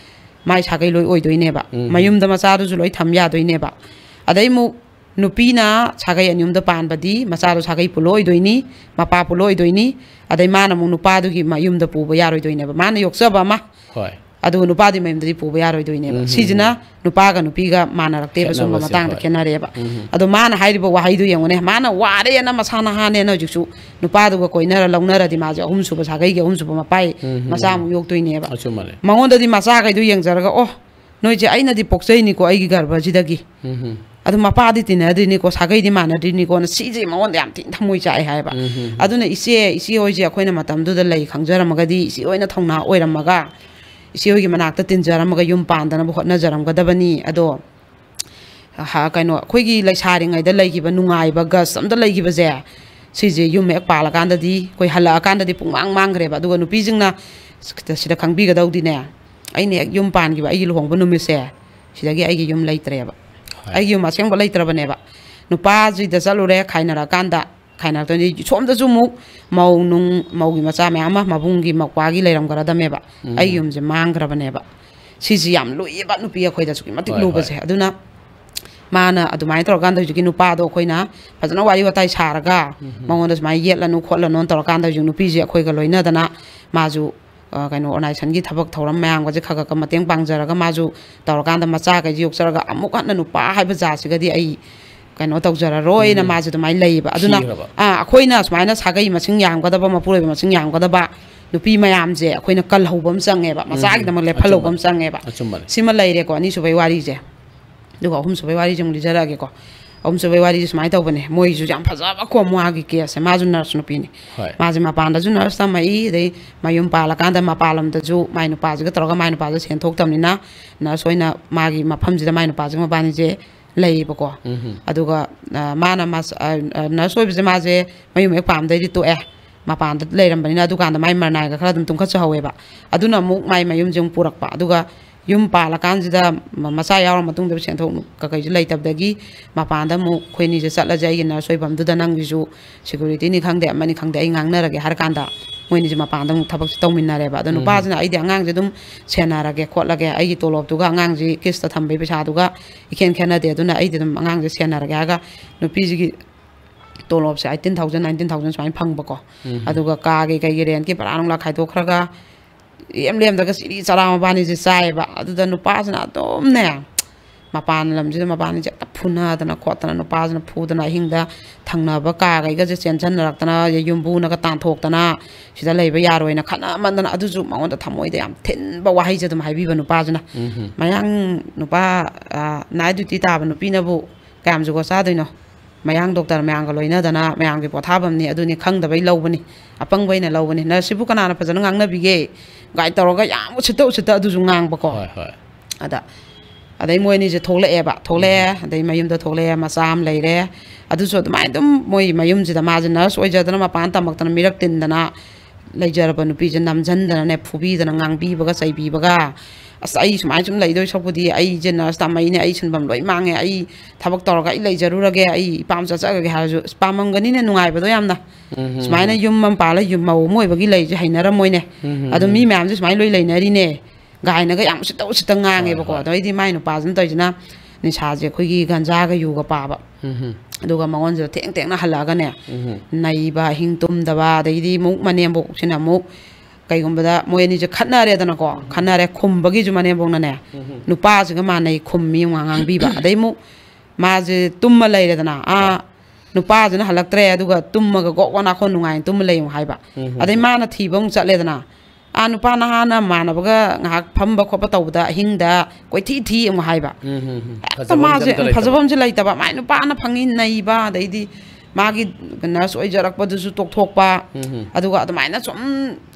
ꯃꯥꯏ ꯁꯥꯒꯩ ꯂꯣꯏ ꯑꯣꯏꯗꯣꯏꯅꯦꯕ꯫ ꯃꯌꯨꯝꯗ ꯃꯆꯥꯗꯨꯁꯨ ꯂꯣꯏ ꯊꯝ ꯌꯥꯗꯣꯏꯅꯦꯕ꯫ ꯑꯗꯩ ꯑꯃꯨꯛ ꯅꯨꯄꯤꯅ ꯁꯥꯒꯩ ꯑꯅꯤ ꯑꯍꯨꯝꯗ ꯄꯥꯟꯕꯗꯤ ꯃꯆꯥꯗꯣ ꯁꯥꯒꯩ ꯄꯨꯜꯂꯣꯏꯗꯣꯏꯅꯤ, ꯃꯄꯥ ꯄꯨꯜꯂꯣꯏꯗꯣꯏꯅꯤ꯫ ꯑꯗꯩ ꯃꯥꯅ ꯑꯃꯨꯛ ꯅꯨꯄꯥꯗꯨꯒꯤ ꯃꯌꯨꯝꯗ ꯄꯨꯕ ꯌꯥꯔꯣꯏꯗꯣꯏꯅꯦꯕ, ꯃꯥꯅ ꯌꯣꯛꯆꯕ ꯑꯃ꯫ ꯍꯣꯏ꯫ ꯑꯗꯨꯒ ꯅꯨꯄꯥꯗꯨꯒꯤ ꯃꯌꯨꯝꯗꯗꯤ ꯄꯨꯕ ꯌꯥꯔꯣꯏꯗꯣꯏꯅꯦꯕ꯫ ꯎꯝ, ꯎꯝ, ꯁꯤꯁꯤꯅ ꯎꯝ꯫ ꯅꯨꯄꯥꯒ ꯅꯨꯄꯤꯒ ꯃꯥꯟꯅꯔꯛꯇꯦꯕ, ꯁꯨꯝꯕ ꯈꯦꯠꯅꯕꯁꯦ, ꯃꯇꯥꯡꯗ ꯍꯣꯏ꯫ ꯈꯦꯠꯅꯔꯦꯕ꯫ ꯎꯝ, ꯎꯝ꯫ ꯑꯗꯣ ꯃꯥꯅ ꯍꯥꯏꯔꯤꯕ ꯋꯥꯍꯩꯗꯨ ꯌꯦꯡꯉꯨꯅꯦ, ꯃꯥꯅ ꯋꯥꯔꯦꯅ ꯃꯁꯥꯅ ꯍꯥꯟꯅꯦꯅ ꯍꯧꯖꯤꯛꯁꯨ ꯅꯨꯄꯥꯗꯨꯒ ꯀꯣꯏꯅꯔ ꯂꯧꯅꯔꯗꯤ ꯃꯥꯁꯦ ꯑꯍꯨꯝꯁꯨꯕ ꯁꯥꯒꯩꯒꯤ ꯑꯍꯨꯝꯁꯨꯕ ꯃꯄꯥꯏ ꯎꯝ, ꯎꯝ, ꯃꯆꯥ ꯎꯝ꯫ ꯑꯃꯨꯛ ꯌꯣꯛꯇꯣꯏꯅꯦꯕ꯫ ꯑꯆꯨꯝꯕꯅꯦ꯫ ꯃꯉꯣꯟꯗꯗꯤ ꯃꯆꯥꯈꯩꯗꯣ ꯌꯦꯡꯖꯔꯒ, "ꯑꯣ, ꯅꯣꯏꯁꯦ ꯑꯩꯅꯗꯤ ꯄꯣꯛꯆꯩꯅꯤꯀꯣ ꯑꯩꯒꯤ ꯒꯔꯚꯁꯤꯗꯒꯤ꯫ ꯎꯝ, ꯎꯝ꯫ ꯑꯗꯨ ꯃꯄꯥꯗꯤ ꯇꯤꯟꯅꯗ꯭ꯔꯤꯅꯤꯀꯣ, ꯁꯥꯒꯩꯗꯤ ꯃꯥꯟꯅꯗ꯭ꯔꯤꯅꯤꯀꯣꯅ", ꯁꯤꯁꯦ ꯃꯉꯣꯟꯗ ꯌꯥꯝ ꯊꯤꯅ ꯊꯃꯣꯏ ꯆꯥꯛꯑꯦ ꯍꯥꯏꯕ꯫ ꯎꯝ, ꯎꯝ, ꯎꯝ꯫ ꯑꯗꯨꯅ ꯏꯆꯦ, ꯏꯆꯦ ꯍꯣꯏꯁꯦ ꯑꯩꯈꯣꯏꯅ ꯃꯇꯝꯗꯨꯗ ꯂꯩ ꯈꯪꯖꯔꯝꯃꯒꯗꯤ, ꯏꯆꯦ ꯍꯣꯏꯅ ꯊꯧꯅꯥ ꯑꯣꯏꯔꯝꯃꯒ, ꯏꯆꯦ ꯍꯣꯏꯒꯤ ꯃꯅꯥꯛꯇ ꯇꯤꯟꯖꯔꯝꯃꯒ, ꯌꯨꯝ ꯄꯥꯟꯗꯅꯕ ꯍꯣꯠꯅꯖꯔꯝꯒꯗꯕꯅꯤ꯫ ꯑꯗꯣ ꯍ-, ꯀꯩꯅꯣ, ꯑꯩꯈꯣꯏꯒꯤ ꯂꯩꯁꯥꯔꯤꯉꯩꯗ ꯂꯩꯈꯤꯕ ꯅꯨꯡꯉꯥꯏꯕ ꯒꯁ ꯑꯝꯇ ꯂꯩꯈꯤꯕꯁꯦ, ꯁꯤꯁꯦ ꯌꯨꯝ ꯍꯦꯛ ꯄꯥꯜꯂꯀꯥꯟꯗꯗꯤ, ꯑꯩꯈꯣꯏ ꯍꯜꯂꯛꯑꯀꯥꯟꯗꯗꯤ ꯄꯨꯡꯃꯥꯡ ꯃꯥꯡꯈ꯭ꯔꯦꯕ꯫ ꯑꯗꯨꯒ ꯅꯨꯄꯤꯁꯤꯡꯅ ꯁꯤꯗ, ꯁꯤꯗ ꯈꯪꯕꯤꯒꯗꯧꯗꯤꯅꯦ, ꯑꯩꯅ ꯍꯦꯛ ꯌꯨꯝ ꯄꯥꯟꯈꯤꯕ, ꯑꯩꯒꯤ ꯂꯨꯍꯣꯡꯕ ꯅꯨꯃꯤꯠꯁꯦ, ꯁꯤꯗꯒꯤ ꯑꯩꯒꯤ ꯌꯨꯝ ꯂꯩꯇ꯭ꯔꯦꯕ꯫ ꯍꯣꯏ꯫ ꯑꯩꯒꯤ ꯌꯨꯝ ꯑꯁꯦꯡꯕ ꯂꯩꯇ꯭ꯔꯕꯅꯦꯕ꯫ ꯅꯨꯄꯥꯁꯤꯗ ꯆꯠꯂꯨꯔꯦ, ꯈꯥꯏꯅꯔꯀꯥꯟꯗ, ꯈꯥꯏꯅꯔꯛꯇꯣꯏꯅꯤ꯫ ꯁꯣꯝꯗꯁꯨ ꯑꯃꯨꯛ ꯃꯧ ꯅꯨꯡ, ꯃꯧꯒꯤ ꯃꯆꯥ ꯃꯌꯥꯝ ꯑꯃ, ꯃꯕꯨꯡꯒꯤ, ꯃꯧꯄ꯭ꯋꯥꯒꯤ ꯂꯩꯔꯝꯒꯗꯕꯅꯦꯕ꯫ ꯎꯝ꯫ ꯑꯩꯒꯤ ꯌꯨꯝꯁꯦ ꯃꯥꯡꯈ꯭ꯔꯕꯅꯦꯕ꯫ ꯁꯤꯁꯤ ꯌꯥꯝ ꯂꯨꯏꯌꯦꯕ, ꯅꯨꯄꯤ ꯑꯩꯈꯣꯏꯗ ꯑꯁꯨꯛꯀꯤ ꯃꯇꯤꯛ ꯍꯣꯏ, ꯂꯨꯕꯁꯦ꯫ ꯍꯣꯏ꯫ ꯑꯗꯨꯅ ꯃꯥꯅ ꯑꯗꯨꯃꯥꯏꯅ ꯇꯧꯔꯀꯥꯟꯗ ꯍꯧꯖꯤꯛꯀꯤ ꯅꯨꯄꯥꯗꯣ ꯑꯩꯈꯣꯏꯅ ꯐꯖꯅ ꯋꯥꯔꯤ ꯋꯥꯇꯥꯏ ꯁꯥꯔꯒ, ꯎꯝ꯫ ꯃꯉꯣꯟꯗ ꯁꯨꯃꯥꯏꯅ ꯌꯦꯠꯂꯅꯨ ꯈꯣꯠꯂꯅꯨ ꯇꯧꯔꯀꯥꯟꯗ ꯍꯧꯖꯤꯛ ꯅꯨꯄꯤꯁꯦ ꯑꯩꯈꯣꯏꯒ ꯂꯣꯏꯅꯗꯅ ꯃꯥꯁꯨ, ꯑ, ꯀꯩꯅꯣ, ꯑꯣꯔꯒꯅꯥꯏꯖꯦꯁꯟꯒꯤ ꯊꯕꯛ ꯊꯧꯔꯝ ꯃꯌꯥꯝꯒꯁꯦ ꯈꯔ ꯈꯔ ꯃꯇꯦꯡ ꯄꯥꯡꯖꯔꯒ ꯃꯥꯁꯨ ꯇꯧꯔꯀꯥꯟꯗ ꯃꯆꯥꯈꯩꯁꯦ ꯌꯣꯛꯆꯔꯒ ꯑꯃꯨꯛ ꯍꯟꯅ ꯅꯨꯄꯥ ꯍꯥꯏꯕ ꯖꯥꯠꯁꯤꯒꯗꯤ ꯑꯩ ꯀꯩꯅꯣ ꯇꯧꯖꯔꯔꯣꯏꯅ ꯎꯝ꯫ ꯃꯥꯁꯦ ꯑꯗꯨꯃꯥꯏꯅ ꯂꯩꯌꯦꯕ꯫ ꯑꯗꯨꯅ, ꯈꯤꯈ꯭ꯔꯕ꯫ ꯑꯥ, ꯑꯩꯈꯣꯏꯅ ꯁꯨꯃꯥꯏꯅ ꯁꯥꯒꯩ ꯃꯁꯤꯡ ꯌꯥꯝꯒꯗꯕ, ꯃꯄꯨꯔꯣꯏꯕ ꯃꯁꯤꯡ ꯌꯥꯝꯒꯗꯕ ꯅꯨꯄꯤ ꯃꯌꯥꯝꯁꯦ ꯑꯩꯈꯣꯏꯅ ꯀꯜꯍꯧꯕ ꯑꯃ ꯆꯪꯉꯦꯕ, ꯎꯝ꯫ ꯃꯆꯥꯒꯤꯗꯃꯛ ꯂꯦꯞꯍꯜꯍꯧꯕ ꯑꯃ ꯑꯆꯨꯝꯕꯅꯦ꯫ ꯆꯪꯉꯦꯕ꯫ ꯑꯆꯨꯝꯕꯅꯦ꯫ ꯁꯤꯃ ꯂꯩꯔꯦꯀꯣ, ꯑꯅꯤꯁꯨꯕꯩ ꯋꯥꯔꯤꯁꯦ꯫ ꯑꯗꯨꯒ ꯑꯍꯨꯝꯁꯨꯕꯩ ꯋꯥꯔꯤꯁꯦ ꯑꯃꯨꯛ ꯂꯤꯖꯔꯛꯑꯒꯦꯀꯣ꯫ ꯑꯍꯨꯝꯁꯨꯕꯩ ꯋꯥꯔꯤꯁꯦ ꯁꯨꯃꯥꯏꯅ ꯇꯧꯕꯅꯦ, ꯃꯣꯏꯁꯨ ꯌꯥꯝ ꯐꯖꯕ ꯀꯣ, ꯃꯥꯒꯤ ꯀꯦꯁꯁꯦ꯫ ꯃꯥꯁꯨ ꯅꯔꯁ ꯅꯨꯄꯤꯅꯤ꯫ ꯍꯣꯏ꯫ ꯃꯥꯁꯦ ꯃꯄꯥꯟꯗꯁꯨ ꯅꯔꯁ ꯇꯝꯃꯛꯏ, ꯑꯗꯩ ꯃꯌꯨꯝ ꯄꯥꯜꯂꯀꯥꯟꯗ ꯃꯄꯥꯟ ꯂꯝꯗꯁꯨ ꯃꯥꯏ ꯅꯨꯄꯥꯁꯤꯒ ꯇꯧꯔꯒ, ꯃꯥꯏ ꯅꯨꯄꯥꯁꯦ ꯁꯦꯟ ꯊꯣꯛꯇꯕꯅꯤꯅ ꯅꯔꯁ ꯑꯣꯏꯅ ꯃꯥꯒꯤ ꯃꯐꯝꯁꯤꯗ ꯃꯥꯏ ꯅꯨꯄꯥꯁꯤꯒ ꯃꯕꯥꯅꯤꯁꯦ ꯂꯩꯌꯦꯕꯀꯣ꯫ ꯎꯝꯍꯨꯝ꯫ ꯑꯗꯨꯒ, ꯑ, ꯃꯥꯅ ꯃꯥꯁ-, ꯑ, ꯑ, ꯅꯔꯁ ꯑꯣꯏꯕꯁꯦ ꯃꯥꯁꯦ ꯃꯌꯨꯝ ꯍꯦꯛ ꯄꯥꯝꯗꯩꯗꯤ ꯇꯣꯛꯑꯦ꯫ ꯃꯄꯥꯟꯗ ꯂꯩꯔꯝꯕꯅꯤꯅ ꯑꯗꯨꯀꯥꯟꯗ ꯃꯥꯏ ꯃꯔꯅꯥꯏꯒ ꯈꯔ ꯑꯗꯨꯝ ꯇꯨꯝꯈꯠꯆꯍꯧꯋꯦꯕ꯫ ꯑꯗꯨꯅ ꯑꯃꯨꯛ ꯃꯥꯏ ꯃꯌꯨꯝꯁꯦ ꯑꯃꯨꯛ ꯄꯨꯔꯛꯄ꯫ ꯑꯗꯨꯒ ꯌꯨꯝ ꯄꯥꯜꯂꯀꯥꯟꯁꯤꯗ ꯃ-, ꯃꯆꯥ ꯌꯥꯎꯔ ꯃꯇꯨꯡꯗ ꯁꯦꯟꯊꯣꯛ ꯀꯀꯩꯁꯨ ꯂꯩꯇꯕꯗꯒꯤ ꯃꯄꯥꯟꯗ ꯑꯃꯨꯛ ꯑꯩꯈꯣꯏ ꯑꯅꯤꯁꯦ ꯆꯠꯂꯁꯦ, ꯑꯩꯒꯤ ꯅꯔꯁ ꯑꯣꯏꯐꯝꯗꯨꯗ ꯅꯪꯒꯤꯁꯨ ꯁꯦꯀ꯭ꯌꯨꯔꯤꯇꯤꯅꯤ ꯈꯪꯗꯦ, ꯑꯃꯅꯤ ꯈꯪꯗꯦ, ꯑꯩ ꯉꯥꯡꯅꯔꯒꯦ ꯍꯥꯏꯔ ꯀꯥꯟꯗ ꯃꯣꯏꯅꯤꯁꯦ ꯃꯄꯥꯟꯗ ꯑꯃꯨꯛ ꯊꯕꯛꯁꯦ ꯇꯧꯃꯤꯟꯅꯔꯦꯕ꯫ ꯑꯗꯣ ꯎꯝ꯫ ꯅꯨꯄꯥꯁꯤꯅ ꯑꯩꯗꯤ ꯑꯉꯥꯡꯁꯦ ꯑꯗꯨꯝ ꯁꯦꯟꯅꯔꯒꯦ ꯈꯣꯠꯂꯒꯦ, ꯑꯩꯒꯤ ꯇꯣꯂꯣꯞꯇꯨꯒ ꯑꯉꯥꯡꯁꯤ ꯀꯤꯁꯇ ꯊꯝꯕꯩ ꯄꯩꯁꯥꯗꯨꯒ ꯏꯈꯦꯟ ꯈꯦꯠꯅꯗꯦ, ꯑꯗꯨꯅ ꯑꯩꯗꯤ ꯑꯗꯨꯝ ꯑꯉꯥꯡꯁꯦ ꯁꯦꯟꯅꯔꯒꯦ ꯍꯥꯏꯔꯒ ꯅꯨꯄꯤꯁꯤꯒꯤ ꯇꯣꯂꯣꯞꯁꯦ eighteen thousand, nineteen thousand ꯁꯨꯃꯥꯏꯅ ꯐꯪꯕꯀꯣ꯫ ꯎꯝ꯫ ꯑꯗꯨꯒ ꯀꯥꯒꯤ ꯀꯩꯒꯤ ꯔꯦꯟꯠꯀꯤ ꯚꯔꯥ ꯅꯨꯡꯂꯥ ꯈꯥꯏꯗꯣꯛꯈ꯭ꯔꯒ ꯂꯦꯝ ꯂꯦꯝꯗꯒ ꯆꯤꯔꯤ ꯆꯔꯥ ꯃꯕꯥꯅꯤꯁꯦ ꯆꯥꯏꯌꯦꯕ꯫ ꯑꯗꯨꯗ ꯅꯨꯄꯥꯁꯤꯅ ꯑꯗꯨꯝꯅꯦ ꯃꯄꯥꯟ ꯂꯝꯁꯤꯗ ꯃꯕꯥꯅꯤꯁꯦ ꯍꯦꯛꯇ ꯐꯨꯅꯗꯅ ꯈꯣꯠꯇꯅ, ꯅꯨꯄꯥꯁꯤꯅ ꯐꯨꯗꯅ ꯑꯍꯤꯡꯗ ꯊꯪꯅꯕ ꯀꯥꯈꯩꯒꯁꯦ ꯆꯦꯟꯁꯤꯟꯅꯔꯛꯇꯅ, ꯌꯨꯝꯕꯨꯅꯒ ꯇꯥꯟꯊꯣꯛꯇꯅ, "ꯁꯤꯗ ꯂꯩꯕ ꯌꯥꯔꯣꯏꯅ" ꯈꯠꯅꯃꯟꯗꯅ, ꯑꯗꯨꯁꯨ ꯃꯉꯣꯟꯗ ꯊꯃꯣꯏꯗ ꯌꯥꯝ ꯊꯤꯟꯕ ꯋꯥꯍꯩꯁꯦ ꯑꯗꯨꯝ ꯍꯥꯏꯕꯤꯕ ꯅꯨꯄꯥꯁꯤꯅ꯫ ꯎꯝ꯫ "ꯃꯌꯥꯡ ꯅꯨꯄꯥ, ꯑ, night duty ꯇꯥꯕ ꯅꯨꯄꯤꯅꯕꯨ ꯀꯌꯥꯝ ꯖꯨꯒꯣꯠ ꯆꯥꯗꯣꯏꯅꯣ? ꯃꯌꯥꯡ ꯗꯣꯛꯇꯔ ꯃꯌꯥꯝꯒ ꯂꯣꯏꯅꯗꯅ ꯃꯌꯥꯝꯒꯤ ꯄꯣꯊꯥꯐꯝꯅꯤ, ꯑꯗꯨꯅꯤ, ꯈꯪꯗꯕꯩ ꯂꯧꯕꯅꯤ, ꯑꯄꯪꯕ ꯑꯩꯅ ꯂꯧꯕꯅꯤ, ꯅꯔꯁꯁꯤꯕꯨ ꯀꯅꯥꯅ ꯐꯖꯅ ꯉꯥꯡꯅꯕꯤꯒꯦ?" ꯒꯥꯏꯗ ꯇꯧꯔꯒ ꯌꯥꯝ ꯎꯁꯤꯠꯇ ꯎꯁꯤꯠꯇ ꯑꯗꯨꯁꯨ ꯉꯥꯡꯕꯀꯣ꯫ ꯍꯣꯏ, ꯍꯣꯏ꯫ ꯑꯗ, ꯑꯗꯩ ꯃꯣꯏ ꯑꯅꯤꯁꯦ ꯊꯣꯛꯂꯛꯑꯦꯕ, ꯊꯣꯛꯂꯛꯑꯦ, ꯎꯝ꯫ ꯑꯗꯩ ꯃꯌꯨꯝꯗ ꯊꯣꯛꯂꯛꯑꯦ, ꯃꯆꯥ ꯑꯃ ꯂꯩꯔꯦ꯫ ꯑꯗꯨꯁꯨ ꯑꯗꯨꯃꯥꯏꯅ ꯑꯗꯨꯝ ꯃꯣꯏ ꯃꯌꯨꯝꯁꯤꯗ ꯃꯥꯁꯦ ꯅꯔꯁ ꯑꯣꯏꯖꯗꯅ ꯃꯄꯥꯟ ꯇꯝꯃꯛꯇꯅ ꯃꯤꯔꯛ ꯇꯤꯟꯗꯅ ꯂꯩꯖꯔꯕ ꯅꯨꯄꯤꯁꯦ ꯅꯝꯖꯟꯗꯅꯅꯦ, ꯐꯨꯕꯤꯗꯅ, ꯉꯥꯡꯕꯤꯕꯒ ꯆꯩꯕꯤꯕꯒ, "ꯑꯁ, ꯑꯩ ꯁꯨꯃꯥꯏꯅ ꯁꯨꯝ ꯂꯩꯗꯣꯏ ꯁꯔꯨꯛꯄꯨꯗꯤ ꯑꯩꯁꯦ ꯅꯔꯁ ꯇꯝꯃꯛꯏꯅꯦ, ꯑꯩ ꯁꯤꯟꯐꯝ ꯂꯣꯏ ꯃꯥꯡꯉꯦ, ꯑꯩ ꯊꯕꯛ ꯇꯧꯔꯒ ꯑꯩ ꯂꯩꯖꯔꯨꯔꯒꯦ, ꯑꯩ ꯏꯄꯥꯝ ꯆꯠꯆꯔꯒꯦ" ꯍꯥꯏꯔꯁꯨ, ꯑꯁ, ꯄꯥꯝꯃꯝꯒꯅꯤꯅꯦ, ꯅꯨꯡꯉꯥꯏꯕꯗꯣ ꯌꯥꯝꯅ꯫ ꯎꯝ, ꯎꯝ, ꯁꯨꯃꯥꯏꯅ ꯎꯝ꯫ ꯌꯨꯝ ꯑꯃ ꯄꯥꯜꯂ ꯌꯨꯝ ꯃꯧ ꯑꯃ ꯑꯣꯏꯕꯒꯤ ꯂꯩꯁꯦ ꯍꯩꯅꯔꯝꯃꯣꯏꯅꯦ꯫ ꯎꯝ, ꯎꯝ, ꯑꯗꯣ ꯃꯤ ꯎꯝ꯫ ꯃꯌꯥꯝꯁꯦ ꯁꯨꯃꯥꯏꯅ ꯂꯣꯏ ꯂꯩꯅꯔꯤꯅꯦ꯫ ꯒꯥꯏꯅꯒ ꯌꯥꯝ ꯎꯁꯤꯠꯇ ꯎꯁꯤꯠꯇ ꯉꯥꯡꯉꯦꯕꯀꯣ꯫ ꯍꯣꯏ, ꯍꯣꯏ꯫ ꯑꯗꯩꯗꯤ ꯃꯥꯏ ꯅꯨꯄꯥꯁꯤꯅ ꯇꯧꯔꯤꯁꯤꯅ ꯅꯤꯁꯥꯁꯦ ꯑꯩꯈꯣꯏꯒꯤ ꯒꯟꯖꯥꯒ ꯌꯨꯒ ꯄꯥꯕ꯫ ꯎꯝ, ꯑꯗꯨꯒ ꯃꯉꯣꯟꯁꯤꯗ ꯊꯦꯡ ꯊꯦꯡꯅ ꯍꯜꯂꯛꯑꯒꯅꯦ, ꯎꯝ꯫ ꯅꯩꯕ, ꯑꯍꯤꯡ ꯇꯨꯝꯗꯕ, ꯑꯗꯩꯗꯤ ꯑꯃꯨꯛ ꯃꯅꯦꯝꯕꯣꯛꯁꯤꯅ ꯑꯃꯨꯛ ꯀꯩꯒꯨꯝꯕꯗ ꯃꯣꯏ ꯑꯅꯤꯁꯦ ꯈꯠꯅꯔꯦꯗꯅꯀꯣ, ꯈꯠꯅꯔꯦ, ꯈꯨꯝꯕꯒꯤ ꯃꯅꯦꯝꯕꯣꯛꯅꯅꯦ ꯎꯝ꯫ ꯅꯨꯄꯥꯁꯤꯒ ꯃꯥꯟꯅꯩ ꯈꯨꯝꯃꯤ, ꯉꯥꯡꯕꯤꯕ꯫ ꯑꯗꯩ ꯑꯃꯨꯛ ꯃꯥꯁꯦ ꯇꯨꯝꯃ ꯂꯩꯔꯦꯗꯅ, ꯑꯥ ꯅꯨꯄꯥꯁꯤꯅ ꯍꯜꯂꯛꯇ꯭ꯔꯦ, ꯑꯗꯨꯒ ꯇꯨꯝꯃꯒ ꯒꯣꯛ ꯋꯥ ꯅꯥꯈꯣꯟ ꯅꯨꯡꯉꯥꯏꯅ ꯇꯨꯝꯃ ꯂꯩꯌꯨ ꯍꯥꯏꯕ꯫ ꯎꯝ꯫ ꯑꯗꯩ ꯃꯥꯅ ꯊꯤꯕ ꯑꯃꯨꯛ ꯆꯠꯂꯦꯗꯅ, ꯑꯥ ꯅꯨꯄꯥ ꯅꯍꯥꯅ ꯃꯥꯟꯅꯕꯒ ꯉꯥꯏꯍꯥꯛ ꯐꯝꯕ ꯈꯣꯠꯄ ꯇꯧꯕꯗ ꯑꯍꯤꯡꯗ ꯀꯣꯏꯊꯤ ꯊꯤ ꯑꯃꯨꯛ ꯍꯥꯏꯕ꯫ ꯎꯝ, ꯎꯝ, ꯎꯝ꯫ ꯍꯦꯛꯇ ꯐꯖꯕ ꯃꯥꯁꯦ ꯑꯝꯇ ꯂꯩꯇꯕ꯫ ꯐꯖꯕ ꯑꯃꯁꯦ ꯂꯩꯇꯕ꯫ ꯃꯥꯏ ꯅꯨꯄꯥꯅ ꯐꯪꯉꯤ ꯅꯩꯕ, ꯑꯗꯩꯗꯤ ꯃꯥꯒꯤ ꯅꯔꯁ ꯑꯣꯏꯖꯔꯛꯄꯗꯨꯁꯨ ꯇꯣꯛꯊꯣꯛꯄ꯫ ꯎꯝ, ꯎꯝ꯫ ꯑꯗꯨꯒ ꯑꯗꯨꯃꯥꯏꯅ ꯁꯨꯝ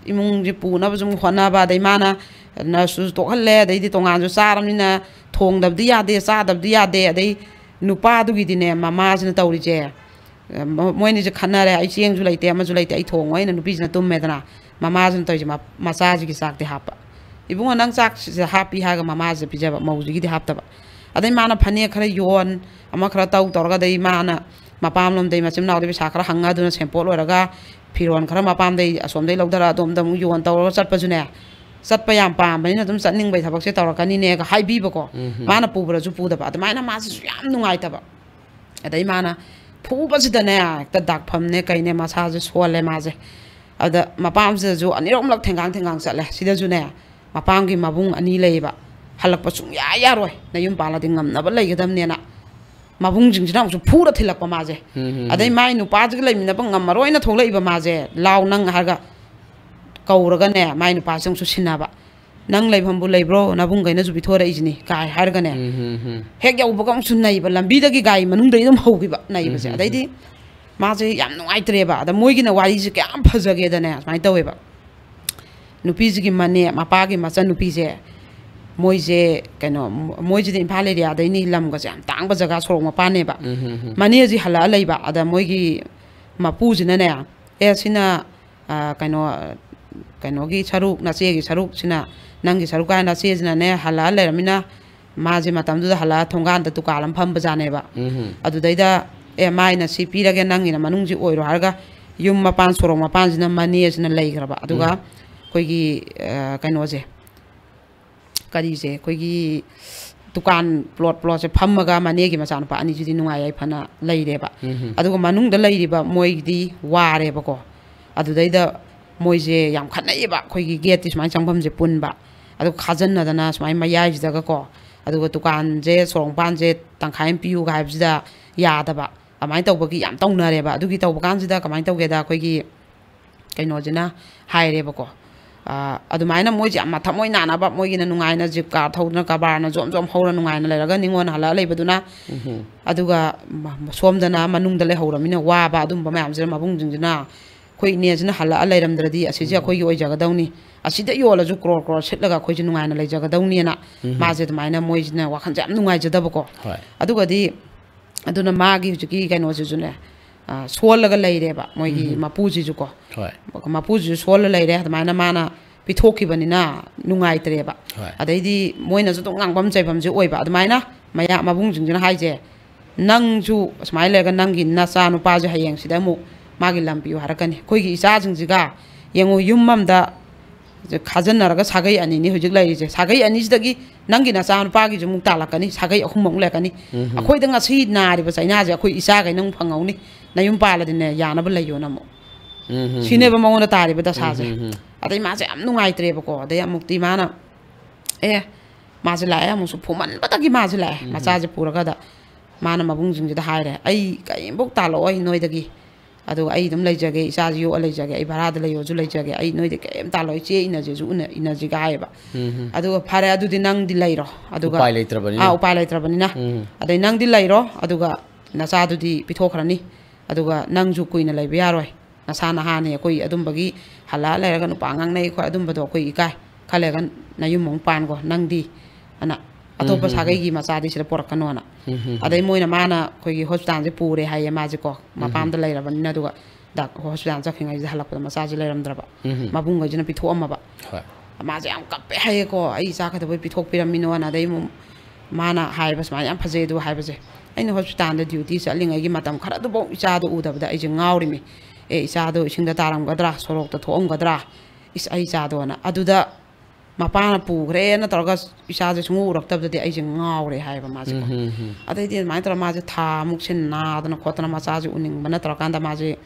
ꯏꯃꯨꯡꯁꯦ ꯄꯨꯅꯕ ꯁꯨꯝ ꯍꯣꯠꯅꯕ, ꯑꯗꯩ ꯃꯥꯅ ꯅꯔꯁꯁꯨ ꯇꯣꯛꯍꯜꯂꯦ, ꯑꯗꯩꯗꯤ ꯇꯣꯉꯥꯟꯁꯨ ꯆꯥꯔꯕꯅꯤꯅ ꯊꯣꯡꯗꯕꯗꯤ ꯌꯥꯗꯦ, ꯆꯥꯗꯕꯗꯤ ꯌꯥꯗꯦ, ꯑꯗꯩ ꯅꯨꯄꯥꯗꯨꯒꯤꯗꯤꯅꯦ ꯃꯃꯥꯁꯤꯅ ꯇꯧꯔꯤꯁꯦ, ꯃꯣꯏ ꯑꯅꯤꯁꯦ ꯈꯠꯅꯔꯦ, ꯑꯩ ꯆꯦꯡꯁꯨ ꯂꯩꯇꯦ, ꯑꯃꯁꯨ ꯂꯩꯇꯦ, ꯑꯩ ꯊꯣꯡꯉꯣꯏꯅ ꯅꯨꯄꯤꯁꯤꯅ ꯇꯨꯝꯃꯦꯗꯅ, ꯃꯃꯥꯁꯤꯅ ꯇꯧꯔꯤꯁꯦ ꯃ-, ꯃꯆꯥꯁꯤꯒꯤ ꯆꯥꯛꯇꯤ ꯍꯥꯞꯄ꯫ "ꯏꯕꯨꯡꯉꯣ, ꯅꯪ ꯆꯥꯛꯁꯤꯗ ꯍꯥꯞꯄꯤ" ꯍꯥꯏꯔꯒ ꯃꯃꯥꯁꯤꯗ ꯄꯤꯖꯕ, ꯃꯧꯁꯤꯒꯤꯗꯤ ꯍꯥꯞꯇꯕ꯫ ꯑꯗꯩ ꯃꯥꯅ ꯐꯅꯦꯛ ꯈꯔ ꯌꯣꯟ, ꯑꯃ ꯈꯔ ꯇꯧ ꯇꯧꯔꯒ, ꯑꯗꯩ ꯃꯥꯅ ꯃꯄꯥꯝꯂꯣꯝꯗꯩ ꯃꯆꯤꯟ ꯃꯅꯥꯎꯗꯩ ꯄꯩꯁꯥ ꯈꯔ ꯍꯪꯉ ꯑꯗꯨꯅ ꯁꯦꯝꯄꯣꯠ ꯂꯣꯏꯔꯒ ꯐꯤꯔꯣꯟ ꯈꯔ ꯃꯄꯥꯝꯗꯩ ꯑꯁꯣꯝꯗꯩ ꯂꯧꯊꯔ ꯑꯗꯣꯝꯗ ꯑꯃꯨꯛ ꯌꯣꯟ ꯇꯧꯔꯒ ꯆꯠꯄꯁꯨꯅꯦ, ꯆꯠꯄ ꯌꯥꯝ ꯄꯥꯝꯕꯅꯤꯅ ꯑꯗꯨꯝ ꯆꯠꯅꯤꯡꯕꯩ ꯊꯕꯛꯁꯦ ꯇꯧꯔꯛꯀꯅꯤꯅꯦꯒ ꯍꯥꯏꯕꯤꯕꯀꯣ꯫ ꯎꯝ꯫ ꯃꯥꯅ ꯄꯨꯕ꯭ꯔꯁꯨ ꯄꯨꯗꯕ꯫ ꯑꯗꯨꯃꯥꯏꯅ ꯃꯥꯁꯤꯁꯨ ꯌꯥꯝ ꯅꯨꯡꯉꯥꯏꯇꯕ꯫ ꯑꯗꯩ ꯃꯥꯅ ꯐꯨꯕꯁꯤꯗꯅꯦ ꯍꯦꯛꯇ ꯗꯥꯛꯐꯝꯅꯦ ꯀꯩꯅꯦ ꯃꯁꯥꯁꯦ ꯁꯣꯜꯂꯦ ꯃꯥꯁꯦ꯫ ꯑꯗ ꯃꯄꯥꯝꯁꯤꯗꯁꯨ ꯑꯅꯤꯔꯛ ꯑꯍꯨꯝꯂꯛ ꯊꯦꯡꯒꯥꯡ ꯊꯦꯡꯒꯥꯡ ꯆꯠꯂꯦ꯫ ꯁꯤꯗꯁꯨꯅꯦ ꯃꯄꯥꯝꯒꯤ ꯃꯕꯨꯡ ꯑꯅꯤ ꯂꯩꯌꯦꯕ, "ꯍꯜꯂꯛꯄ ꯁꯨꯡꯌꯥ ꯌꯥꯔꯣꯏ, ꯅꯌꯨꯝ ꯄꯥꯜꯂꯗꯤ ꯉꯝꯅꯕ ꯂꯩꯒꯗꯕꯅꯦꯅ" ꯃꯕꯨꯡꯁꯤꯡꯁꯤꯅ ꯑꯃꯨꯛꯁꯨ ꯐꯨꯔ ꯊꯤꯜꯂꯛꯄ ꯃꯥꯁꯦ꯫ ꯎꯝ, ꯎꯝ, ꯑꯗꯩ ꯎꯝ꯫ ꯃꯥꯏ ꯅꯨꯄꯥꯁꯤꯒ ꯂꯩꯃꯤꯟꯅꯕ ꯉꯝꯃꯔꯣꯏꯅ ꯊꯣꯛꯂꯛꯏꯕ ꯃꯥꯁꯦ, "ꯂꯥꯎ ꯅꯪ" ꯍꯥꯏꯔꯒ ꯀꯧꯔꯒꯅꯦ ꯃꯥꯏ ꯅꯨꯄꯥꯁꯦ ꯑꯃꯨꯛꯁꯨ ꯁꯤꯟꯅꯕ꯫ "ꯅꯪ ꯂꯩꯐꯝꯕꯨ ꯂꯩꯕ꯭ꯔꯣ? ꯅꯕꯨꯡꯈꯩꯅꯁꯨ ꯄꯤꯊꯣꯔꯛꯏꯁꯤꯅꯤ" ꯀꯥꯏ ꯍꯥꯏꯔꯒꯅꯦ꯫ ꯎꯝ, ꯎꯝ, ꯎꯝ꯫ ꯍꯦꯛ ꯌꯧꯕꯒ ꯑꯃꯨꯛꯁꯨ ꯅꯩꯕ, ꯂꯝꯕꯤꯗꯒꯤ ꯒꯥꯔꯤ ꯃꯅꯨꯡꯗꯒꯤ ꯑꯗꯨꯝ ꯍꯧꯈꯤꯕ ꯅꯩꯕꯁꯦ꯫ ꯎꯝ, ꯎꯝ, ꯑꯗꯩꯗꯤ ꯃꯥꯁꯦ ꯌꯥꯝ ꯅꯨꯡꯉꯥꯏꯇ꯭ꯔꯦꯕ꯫ ꯑꯗ ꯃꯣꯏꯒꯤꯅ ꯋꯥꯔꯤꯁꯦ ꯀꯌꯥꯝ ꯐꯖꯒꯦꯗꯅꯦ, ꯁꯨꯃꯥꯏꯅ ꯇꯧꯋꯦꯕ꯫ ꯅꯨꯄꯤꯁꯤꯒꯤ ꯃꯅꯦ, ꯃꯄꯥꯒꯤ ꯃꯆꯟꯅꯨꯄꯤꯁꯦ, ꯃꯣꯏꯁꯦ ꯀꯩꯅꯣ, ꯃꯣꯏꯁꯤꯗꯤ ꯏꯝꯐꯥꯜ ꯑꯦꯔꯤꯌꯥꯗꯩꯅꯤ, ꯂꯝꯒꯁꯦ ꯌꯥꯝ ꯇꯥꯡꯕ ꯖꯒꯥ, ꯁꯣꯔꯣꯛ ꯃꯄꯥꯟꯅꯦꯕ꯫ ꯎꯝ, ꯎꯝ, ꯎꯝ꯫ ꯃꯅꯦꯁꯤ ꯍꯜꯂꯛꯑ ꯂꯩꯕ꯫ ꯑꯗ ꯃꯣꯏꯒꯤ ꯃꯄꯨꯁꯤꯅꯅꯦ, "ꯑꯦ, ꯁꯤꯅ, ꯑ, ꯀꯩꯅꯣ, ꯀꯩꯅꯣꯒꯤ ꯁꯔꯨꯛ, ꯅꯆꯦꯒꯤ ꯁꯔꯨꯛꯁꯤꯅ, ꯅꯪꯒꯤ ꯁꯔꯨꯛ" ꯀꯥꯏꯅ, ꯅꯆꯦꯁꯤꯅꯅꯦ ꯍꯜꯂꯛꯑ ꯂꯩꯔꯃꯤꯅ, ꯃꯥꯁꯦ ꯃꯇꯝꯗꯨꯗ ꯍꯜꯂꯛꯑ ꯊꯣꯡꯒꯥꯟꯗ ꯗꯨꯀꯥꯟ ꯑꯃ ꯐꯝꯕꯖꯥꯠꯅꯦꯕ꯫ ꯎꯝ꯫ ꯑꯗꯨꯗꯩꯗ, "ꯑꯦ, ꯃꯥꯏꯅ ꯁꯤ ꯄꯤꯔꯒꯦ, ꯅꯪꯒꯤꯅ ꯃꯅꯨꯡꯁꯤ ꯑꯣꯏꯔꯣ" ꯍꯥꯏꯔꯒ, ꯌꯨꯝ ꯃꯄꯥꯟ, ꯁꯣꯔꯣꯛ ꯃꯄꯥꯟꯁꯤꯅ ꯃꯅꯦꯁꯤꯅ ꯂꯩꯈ꯭ꯔꯕ꯫ ꯑꯗꯨꯒ ꯎꯝ꯫ ꯑꯩꯈꯣꯏꯒꯤ, ꯑ, ꯀꯩꯅꯣꯁꯦ, ꯀꯔꯤꯁꯦ, ꯑꯩꯈꯣꯏꯒꯤ ꯗꯨꯀꯥꯟ ꯄ꯭ꯂꯣꯠ ꯄ꯭ꯂꯣꯠꯁꯦ ꯐꯝꯃꯒ ꯃꯅꯦꯒꯤ ꯃꯆꯥꯅꯨꯄꯥ ꯑꯅꯤꯁꯤꯗꯤ ꯅꯨꯡꯉꯥꯏ ꯌꯥꯏꯐꯅ ꯂꯩꯔꯦꯕ꯫ ꯑꯗꯨꯒ ꯃꯅꯨꯡꯗ ꯂꯩꯔꯤꯕ ꯃꯣꯏꯒꯤꯗꯤ ꯋꯥꯔꯦꯕꯀꯣ꯫ ꯑꯗꯨꯗꯩꯗ ꯃꯣꯏꯁꯦ ꯌꯥꯝ ꯈꯠꯅꯩꯌꯦꯕ, ꯑꯩꯈꯣꯏꯒꯤ ꯒꯦꯠꯇꯤ ꯁꯨꯃꯥꯏꯅ ꯆꯪꯐꯝꯁꯦ ꯄꯨꯟꯕ, ꯑꯗꯨꯒ ꯈꯥꯖꯤꯟꯅꯗꯅ ꯁꯨꯃꯥꯏꯅ ꯃꯌꯥꯏꯁꯤꯗꯒꯀꯣ, ꯑꯗꯨꯒ ꯗꯨꯀꯥꯟꯁꯦ ꯁꯣꯔꯣꯛ ꯃꯄꯥꯟꯁꯦ ꯇꯪꯈꯥꯏ ꯑꯃ ꯄꯤꯌꯨꯒ ꯍꯥꯏꯕꯁꯤꯗ ꯌꯥꯗꯕ, ꯑꯗꯨꯃꯥꯏꯅ ꯇꯧꯕꯒꯤ ꯌꯥꯝ ꯇꯧꯅꯔꯦꯕ꯫ ꯑꯗꯨꯒꯤ ꯇꯧꯕ ꯀꯥꯟꯁꯤꯗ ꯀꯃꯥꯏꯅ ꯇꯧꯒꯦꯗ, ꯑꯩꯈꯣꯏꯒꯤ ꯀꯩꯅꯣꯁꯤꯅ ꯍꯥꯏꯔꯦꯕꯀꯣ, ꯑꯗꯨꯃꯥꯏꯅ ꯃꯣꯏꯁꯦ ꯌꯥꯝ ꯃꯊꯃꯣꯏ ꯅꯥꯅꯕ, ꯃꯣꯏꯒꯤꯅ ꯅꯨꯡꯉꯥꯏꯅ ꯖꯤꯞ ꯀꯥꯔ ꯊꯧꯗꯅ ꯀꯔꯕꯥꯔꯅ ꯖꯣꯝ ꯖꯣꯝ ꯍꯧꯔ ꯅꯨꯡꯉꯥꯏꯅ ꯂꯩꯔꯒ ꯅꯤꯉꯣꯜ ꯍꯜꯂꯛꯑ ꯂꯩꯕꯗꯨꯅ, ꯑꯗꯨꯒ ꯁꯣꯝꯗꯅ ꯃꯅꯨꯡꯗ ꯂꯩꯍꯧꯔꯃꯤꯅ ꯋꯥꯕ ꯑꯗꯨꯝꯕ ꯃꯌꯥꯝꯁꯤꯅ ꯃꯕꯨꯡꯁꯤꯡꯁꯤꯅ, ꯑꯩꯈꯣꯏ ꯏꯅꯦꯁꯤꯅ ꯍꯜꯂꯛꯑ ꯂꯩꯔꯝꯗ꯭ꯔꯗꯤ ꯑꯁꯤꯁꯦ ꯑꯩꯈꯣꯏꯒꯤ ꯑꯣꯏꯖꯒꯗꯧꯅꯤ, ꯑꯁꯤꯗ ꯌꯣꯜꯂꯁꯨ ꯀ꯭ꯔꯣꯔ ꯀ꯭ꯔꯣꯔ ꯁꯤꯠꯂꯒ ꯑꯩꯈꯣꯏꯁꯦ ꯅꯨꯡꯉꯥꯏꯅ ꯂꯩꯖꯒꯗꯧꯅꯤꯅ꯫ ꯃꯥꯁꯦ ꯑꯗꯨꯃꯥꯏꯅ, ꯃꯣꯏꯁꯤꯅ ꯋꯥꯈꯜꯁꯦ ꯌꯥꯝ ꯅꯨꯡꯉꯥꯏꯖꯗꯕꯀꯣ꯫ ꯑꯗꯨꯒꯗꯤ ꯑꯗꯨꯅ ꯃꯥꯒꯤ ꯍꯧꯖꯤꯛꯀꯤ ꯀꯩꯅꯣꯁꯤꯁꯨꯅꯦ, ꯁꯣꯜꯂꯒ ꯂꯩꯔꯦꯕ ꯃꯣꯏꯒꯤ ꯃꯄꯨꯁꯤꯁꯨꯀꯣ꯫ ꯃꯄꯨꯁꯤꯁꯨ ꯁꯣꯜꯂ ꯂꯩꯔꯦ, ꯑꯗꯨꯃꯥꯏꯅ ꯃꯥꯅ ꯄꯤꯊꯣꯛꯈꯤꯕꯅꯤꯅ ꯅꯨꯡꯉꯥꯏꯇ꯭ꯔꯦꯕ꯫ ꯑꯗꯩꯗꯤ ꯃꯣꯏꯅꯁꯨ ꯑꯗꯨꯝ ꯉꯥꯡꯐꯝ ꯆꯩꯐꯝꯁꯦ ꯑꯣꯏꯕ꯫ ꯑꯗꯨꯃꯥꯏꯅ ꯃꯌꯥ ꯃꯕꯨꯡꯁꯤꯡꯁꯤꯅ ꯍꯥꯏꯁꯦ, "ꯅꯪꯁꯨ ꯑꯁꯨꯃꯥꯏꯅ ꯂꯩꯔꯒ ꯅꯪꯒꯤ ꯅꯆꯥ ꯅꯨꯄꯥꯁꯦ ꯍꯌꯦꯡ ꯁꯤꯗ ꯑꯃꯨꯛ ꯃꯥꯒꯤ ꯂꯝ ꯄꯤꯌꯨ ꯍꯥꯏꯔꯛꯀꯅꯤ꯫ ꯑꯩꯈꯣꯏꯒꯤ ꯏꯆꯥꯁꯤꯡꯁꯤꯒ ꯌꯦꯡꯉꯨ, ꯌꯨꯝ ꯑꯃꯗ ꯈꯥꯖꯤꯟꯅꯔꯒ ꯁꯥꯒꯩ ꯑꯅꯤꯅꯤ ꯍꯧꯖꯤꯛ ꯂꯩꯔꯤꯁꯦ꯫ ꯁꯥꯒꯩ ꯑꯅꯤꯁꯤꯗꯒꯤ ꯅꯪꯒꯤ ꯅꯆꯥꯅꯨꯄꯥꯒꯤꯁꯨ ꯑꯃꯨꯛ ꯇꯥꯜꯂꯛꯀꯅꯤ, ꯁꯥꯒꯩ ꯑꯍꯨꯝ ꯑꯃꯨꯛ ꯂꯩꯔꯛꯀꯅꯤ꯫ ꯑꯩꯈꯣꯏꯗ ꯉꯁꯤ ꯅꯥꯔꯤꯕ ꯆꯩꯅꯥꯁꯦ ꯑꯩꯈꯣꯏ ꯏꯆꯥꯈꯩꯅ ꯑꯃꯨꯛ ꯐꯪꯍꯧꯅꯤ꯫ ꯅꯌꯨꯝ ꯄꯥꯜꯂꯗꯤꯅꯦ, ꯌꯥꯅꯕ ꯂꯩꯌꯣꯅ ꯑꯃꯨꯛ"꯫ ꯁꯤꯅꯦꯕ ꯃꯉꯣꯟꯗ ꯇꯥꯔꯤꯕ ꯗꯁꯥꯁꯦ꯫ ꯑꯗꯩ ꯃꯥꯁꯦ ꯌꯥꯝ ꯅꯨꯡꯉꯥꯏꯇ꯭ꯔꯦꯕꯀꯣ꯫ ꯑꯗꯩ ꯑꯃꯨꯛꯇꯤ ꯃꯥꯅ, ꯑꯦ, ꯃꯥꯁꯦ ꯂꯥꯛꯑꯦ, ꯑꯃꯨꯛꯁꯨ ꯐꯨꯃꯟꯕꯗꯒꯤ ꯃꯥꯁꯦ ꯂꯥꯛꯑꯦ꯫ ꯃꯆꯥꯁꯦ ꯄꯨꯔꯒꯗ ꯃꯥꯅ ꯃꯕꯨꯡꯁꯤꯡꯁꯤꯗ ꯍꯥꯏꯔꯦ, "ꯑꯩ ꯀꯔꯤꯝꯐꯥꯎ ꯇꯥꯜꯂꯛꯑꯣꯏ ꯅꯣꯏꯗꯒꯤ, ꯑꯗꯨꯒ ꯑꯩ ꯑꯗꯨꯝ ꯂꯩꯖꯒꯦ, ꯏꯆꯥꯁꯤ ꯌꯣꯛꯑ ꯂꯩꯖꯒꯦ, ꯑꯩ ꯚꯔꯥꯗ ꯂꯩꯌꯣꯁꯨ ꯂꯩꯖꯒꯦ, ꯑꯩ ꯅꯣꯏꯗ ꯀꯔꯤꯝ ꯇꯥꯜꯂꯛꯑꯣꯏ, ꯆꯦ ꯏꯅꯁꯦꯁꯨ ꯏꯅ-, ꯏꯅꯁꯤꯒ" ꯍꯥꯏꯌꯦꯕ꯫ ꯑꯗꯨꯒ "ꯐꯔꯦ, ꯑꯗꯨꯗꯤ ꯅꯪꯗꯤ ꯂꯩꯔꯣ", ꯑꯗꯨꯒ ꯎꯄꯥꯏ ꯂꯩꯇ꯭ꯔꯕꯅꯤꯅ꯫ ꯑꯥ, "ꯎꯄꯥꯏ ꯂꯩꯇ꯭ꯔꯕꯅꯤꯅ꯫ ꯑꯗꯩ ꯅꯪꯗꯤ ꯂꯩꯔꯣ, ꯑꯗꯨꯒ ꯅꯆꯥꯗꯨꯗꯤ ꯄꯤꯊꯣꯛꯈ꯭ꯔꯅꯤ, ꯑꯗꯨꯒ ꯅꯪꯁꯨ ꯀꯨꯏꯅ ꯂꯩꯕ ꯌꯥꯔꯣꯏ, ꯅꯁꯥ ꯅꯍꯥꯅꯤ, ꯑꯩꯈꯣꯏ ꯑꯗꯨꯝꯕꯒꯤ ꯍꯜꯂꯛꯑ ꯂꯩꯔꯒ ꯅꯨꯄꯥ ꯉꯥꯡꯅꯩ ꯈꯣꯠ ꯑꯗꯨꯝꯕꯗꯣ ꯑꯩꯈꯣꯏ ꯏꯀꯥꯏ, ꯈꯔ ꯂꯩꯔꯒ ꯅꯌꯨꯝ ꯑꯃꯨꯛ ꯄꯥꯟꯈꯣ ꯅꯪꯗꯤ", ꯑꯅ, "ꯑꯇꯣꯞꯄ ꯁꯥꯒꯩꯒꯤ ꯃꯆꯥꯗꯤ ꯁꯤꯗ ꯄꯣꯔꯛꯀꯅꯣꯅ"꯫ ꯑꯗꯩ ꯃꯣꯏꯅ, ꯃꯥꯅ ꯑꯩꯈꯣꯏꯒꯤ ꯍꯣꯁꯄꯤꯇꯥꯜꯁꯦ ꯄꯨꯔꯦ ꯍꯥꯏꯌꯦ ꯃꯥꯁꯦꯀꯣ, ꯃꯄꯥꯝꯗ ꯂꯩꯔꯕꯅꯤꯅ꯫ ꯑꯗꯨꯒ ꯗꯥꯛ-, ꯍꯣꯁꯄꯤꯇꯥꯜ ꯆꯠꯈ꯭ꯔꯤꯉꯩꯁꯤꯗ ꯍꯜꯂꯛꯄꯗ ꯃꯆꯥꯁꯦ ꯂꯩꯔꯝꯗ꯭ꯔꯕ, ꯃꯕꯨꯡꯈꯩꯁꯤꯅ ꯄꯤꯊꯣꯛꯑꯝꯃꯕ꯫ ꯃꯥꯁꯦ ꯌꯥꯝ ꯀꯞꯄꯦ ꯍꯥꯏꯌꯦꯀꯣ, "ꯑꯩ ꯏꯆꯥ ꯀꯩꯗꯧꯕꯩ ꯄꯤꯊꯣꯛꯄꯤꯔꯝꯃꯤꯅꯣꯅ"꯫ ꯑꯗꯩ ꯑꯃꯨꯛ ꯃꯥꯅ ꯍꯥꯏꯕ ꯁꯨꯃꯥꯏꯅ ꯌꯥꯝ ꯐꯖꯩ ꯑꯗꯨ ꯍꯥꯏꯕꯁꯦ, "ꯑꯩꯅ ꯍꯣꯁꯄꯤꯇꯥꯜꯗ ꯗ꯭ꯌꯨꯇꯤ ꯆꯠꯂꯤꯉꯩꯒꯤ ꯃꯇꯝ ꯈꯔꯗꯨꯐꯥꯎ ꯏꯆꯥꯗꯣ ꯎꯗꯕꯗ ꯑꯩꯁꯦ ꯉꯥꯎꯔꯤꯃꯤ꯫ ꯑꯦ, ꯏꯆꯥꯗꯣ ꯏꯁꯤꯡꯗ ꯇꯥꯔꯝꯒꯗ꯭ꯔꯥ, ꯁꯣꯔꯣꯛꯇ ꯊꯣꯛꯑꯝꯒꯗ꯭ꯔꯥ, ꯏꯁ, ꯑꯩ ꯏꯆꯥꯗꯣꯅ"꯫ ꯑꯗꯨꯗ ꯃꯄꯥꯅ ꯄꯨꯈ꯭ꯔꯦꯅ ꯇꯧꯔꯒ ꯏꯆꯥꯁꯦ ꯁꯨꯡꯎ ꯎꯔꯛꯇꯕꯗꯗꯤ ꯑꯩꯁꯦ ꯉꯥꯎꯔꯦ ꯍꯥꯏꯌꯦꯕ ꯃꯥꯁꯦꯀꯣ꯫ ꯑꯗꯩꯗꯤ ꯑꯗꯨꯃꯥꯏꯅ ꯇꯧꯔꯒ ꯃꯥꯁꯦ ꯊꯥ ꯑꯃꯨꯛ ꯁꯤꯟ ꯅꯥꯗꯅ ꯈꯣꯠꯇꯅ ꯃꯆꯥꯁꯦ ꯎꯅꯤꯡꯕꯅ ꯇꯧꯔꯀꯥꯟꯗ ꯃꯥꯁꯦ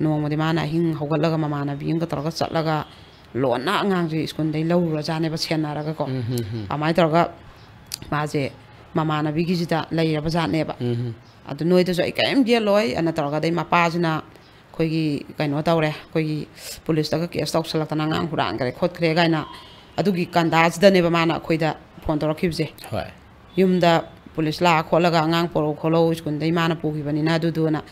ꯅꯣꯡꯃꯗꯤ ꯃꯥꯅ ꯑꯍꯤꯡ ꯍꯧꯒꯠꯂꯒ ꯃꯃꯥꯟꯅꯕꯤ ꯑꯃꯒ ꯇꯧꯔꯒ ꯆꯠꯂꯒ ꯂꯣꯟꯅ ꯑꯉꯥꯡꯁꯦ ꯁ꯭ꯀꯨꯜꯗꯩ ꯂꯧꯔꯨꯔꯖꯥꯠꯅꯦꯕ, ꯁꯦꯟꯅꯔꯒꯀꯣ꯫ ꯑꯗꯨꯃꯥꯏꯅ ꯇꯧꯔꯒ ꯃꯥꯁꯦ ꯃꯃꯥꯟꯅꯕꯤꯒꯤꯁꯤꯗ ꯂꯩꯔꯕ ꯖꯥꯠꯅꯦꯕ꯫ ꯑꯗꯨ ꯅꯣꯏꯗꯁꯨ ꯑꯩ ꯀꯔꯤꯝ ꯌꯦꯠꯂꯣꯏ ꯑꯅ ꯇꯧꯔꯒ, ꯑꯗꯩ ꯃꯄꯥꯁꯤꯅ ꯑꯩꯈꯣꯏꯒꯤ ꯀꯩꯅꯣ ꯇꯧꯔꯦ, ꯑꯩꯈꯣꯏꯒꯤ ꯄꯨꯂꯤꯁꯇꯒ ꯀꯦꯁ ꯇꯧꯁꯜꯂꯛꯇꯅ ꯑꯉꯥꯡ ꯍꯨꯔꯥꯟꯈ꯭ꯔꯦ ꯈꯣꯠꯈ꯭ꯔꯦ ꯀꯥꯏꯅ ꯑꯗꯨꯒꯤ ꯀꯟꯗꯥꯁꯤꯗꯅꯦꯕ ꯃꯥꯅ ꯑꯩꯈꯣꯏꯗ ꯐꯣꯟ ꯇꯧꯔꯛꯈꯤꯕꯁꯦ꯫ ꯍꯣꯏ꯫ ꯌꯨꯝꯗ ꯄꯨꯂꯤꯁ ꯂꯥꯛꯑ ꯈꯣꯠꯂꯒ ꯑꯉꯥꯡ ꯄꯣꯔꯛꯎ ꯈꯣꯠꯂꯧ, ꯁ꯭ꯀꯨꯜꯗꯩ ꯃꯥꯅ ꯄꯨꯈꯤꯕꯅꯤꯅ ꯑꯗꯨꯗꯨꯅ꯫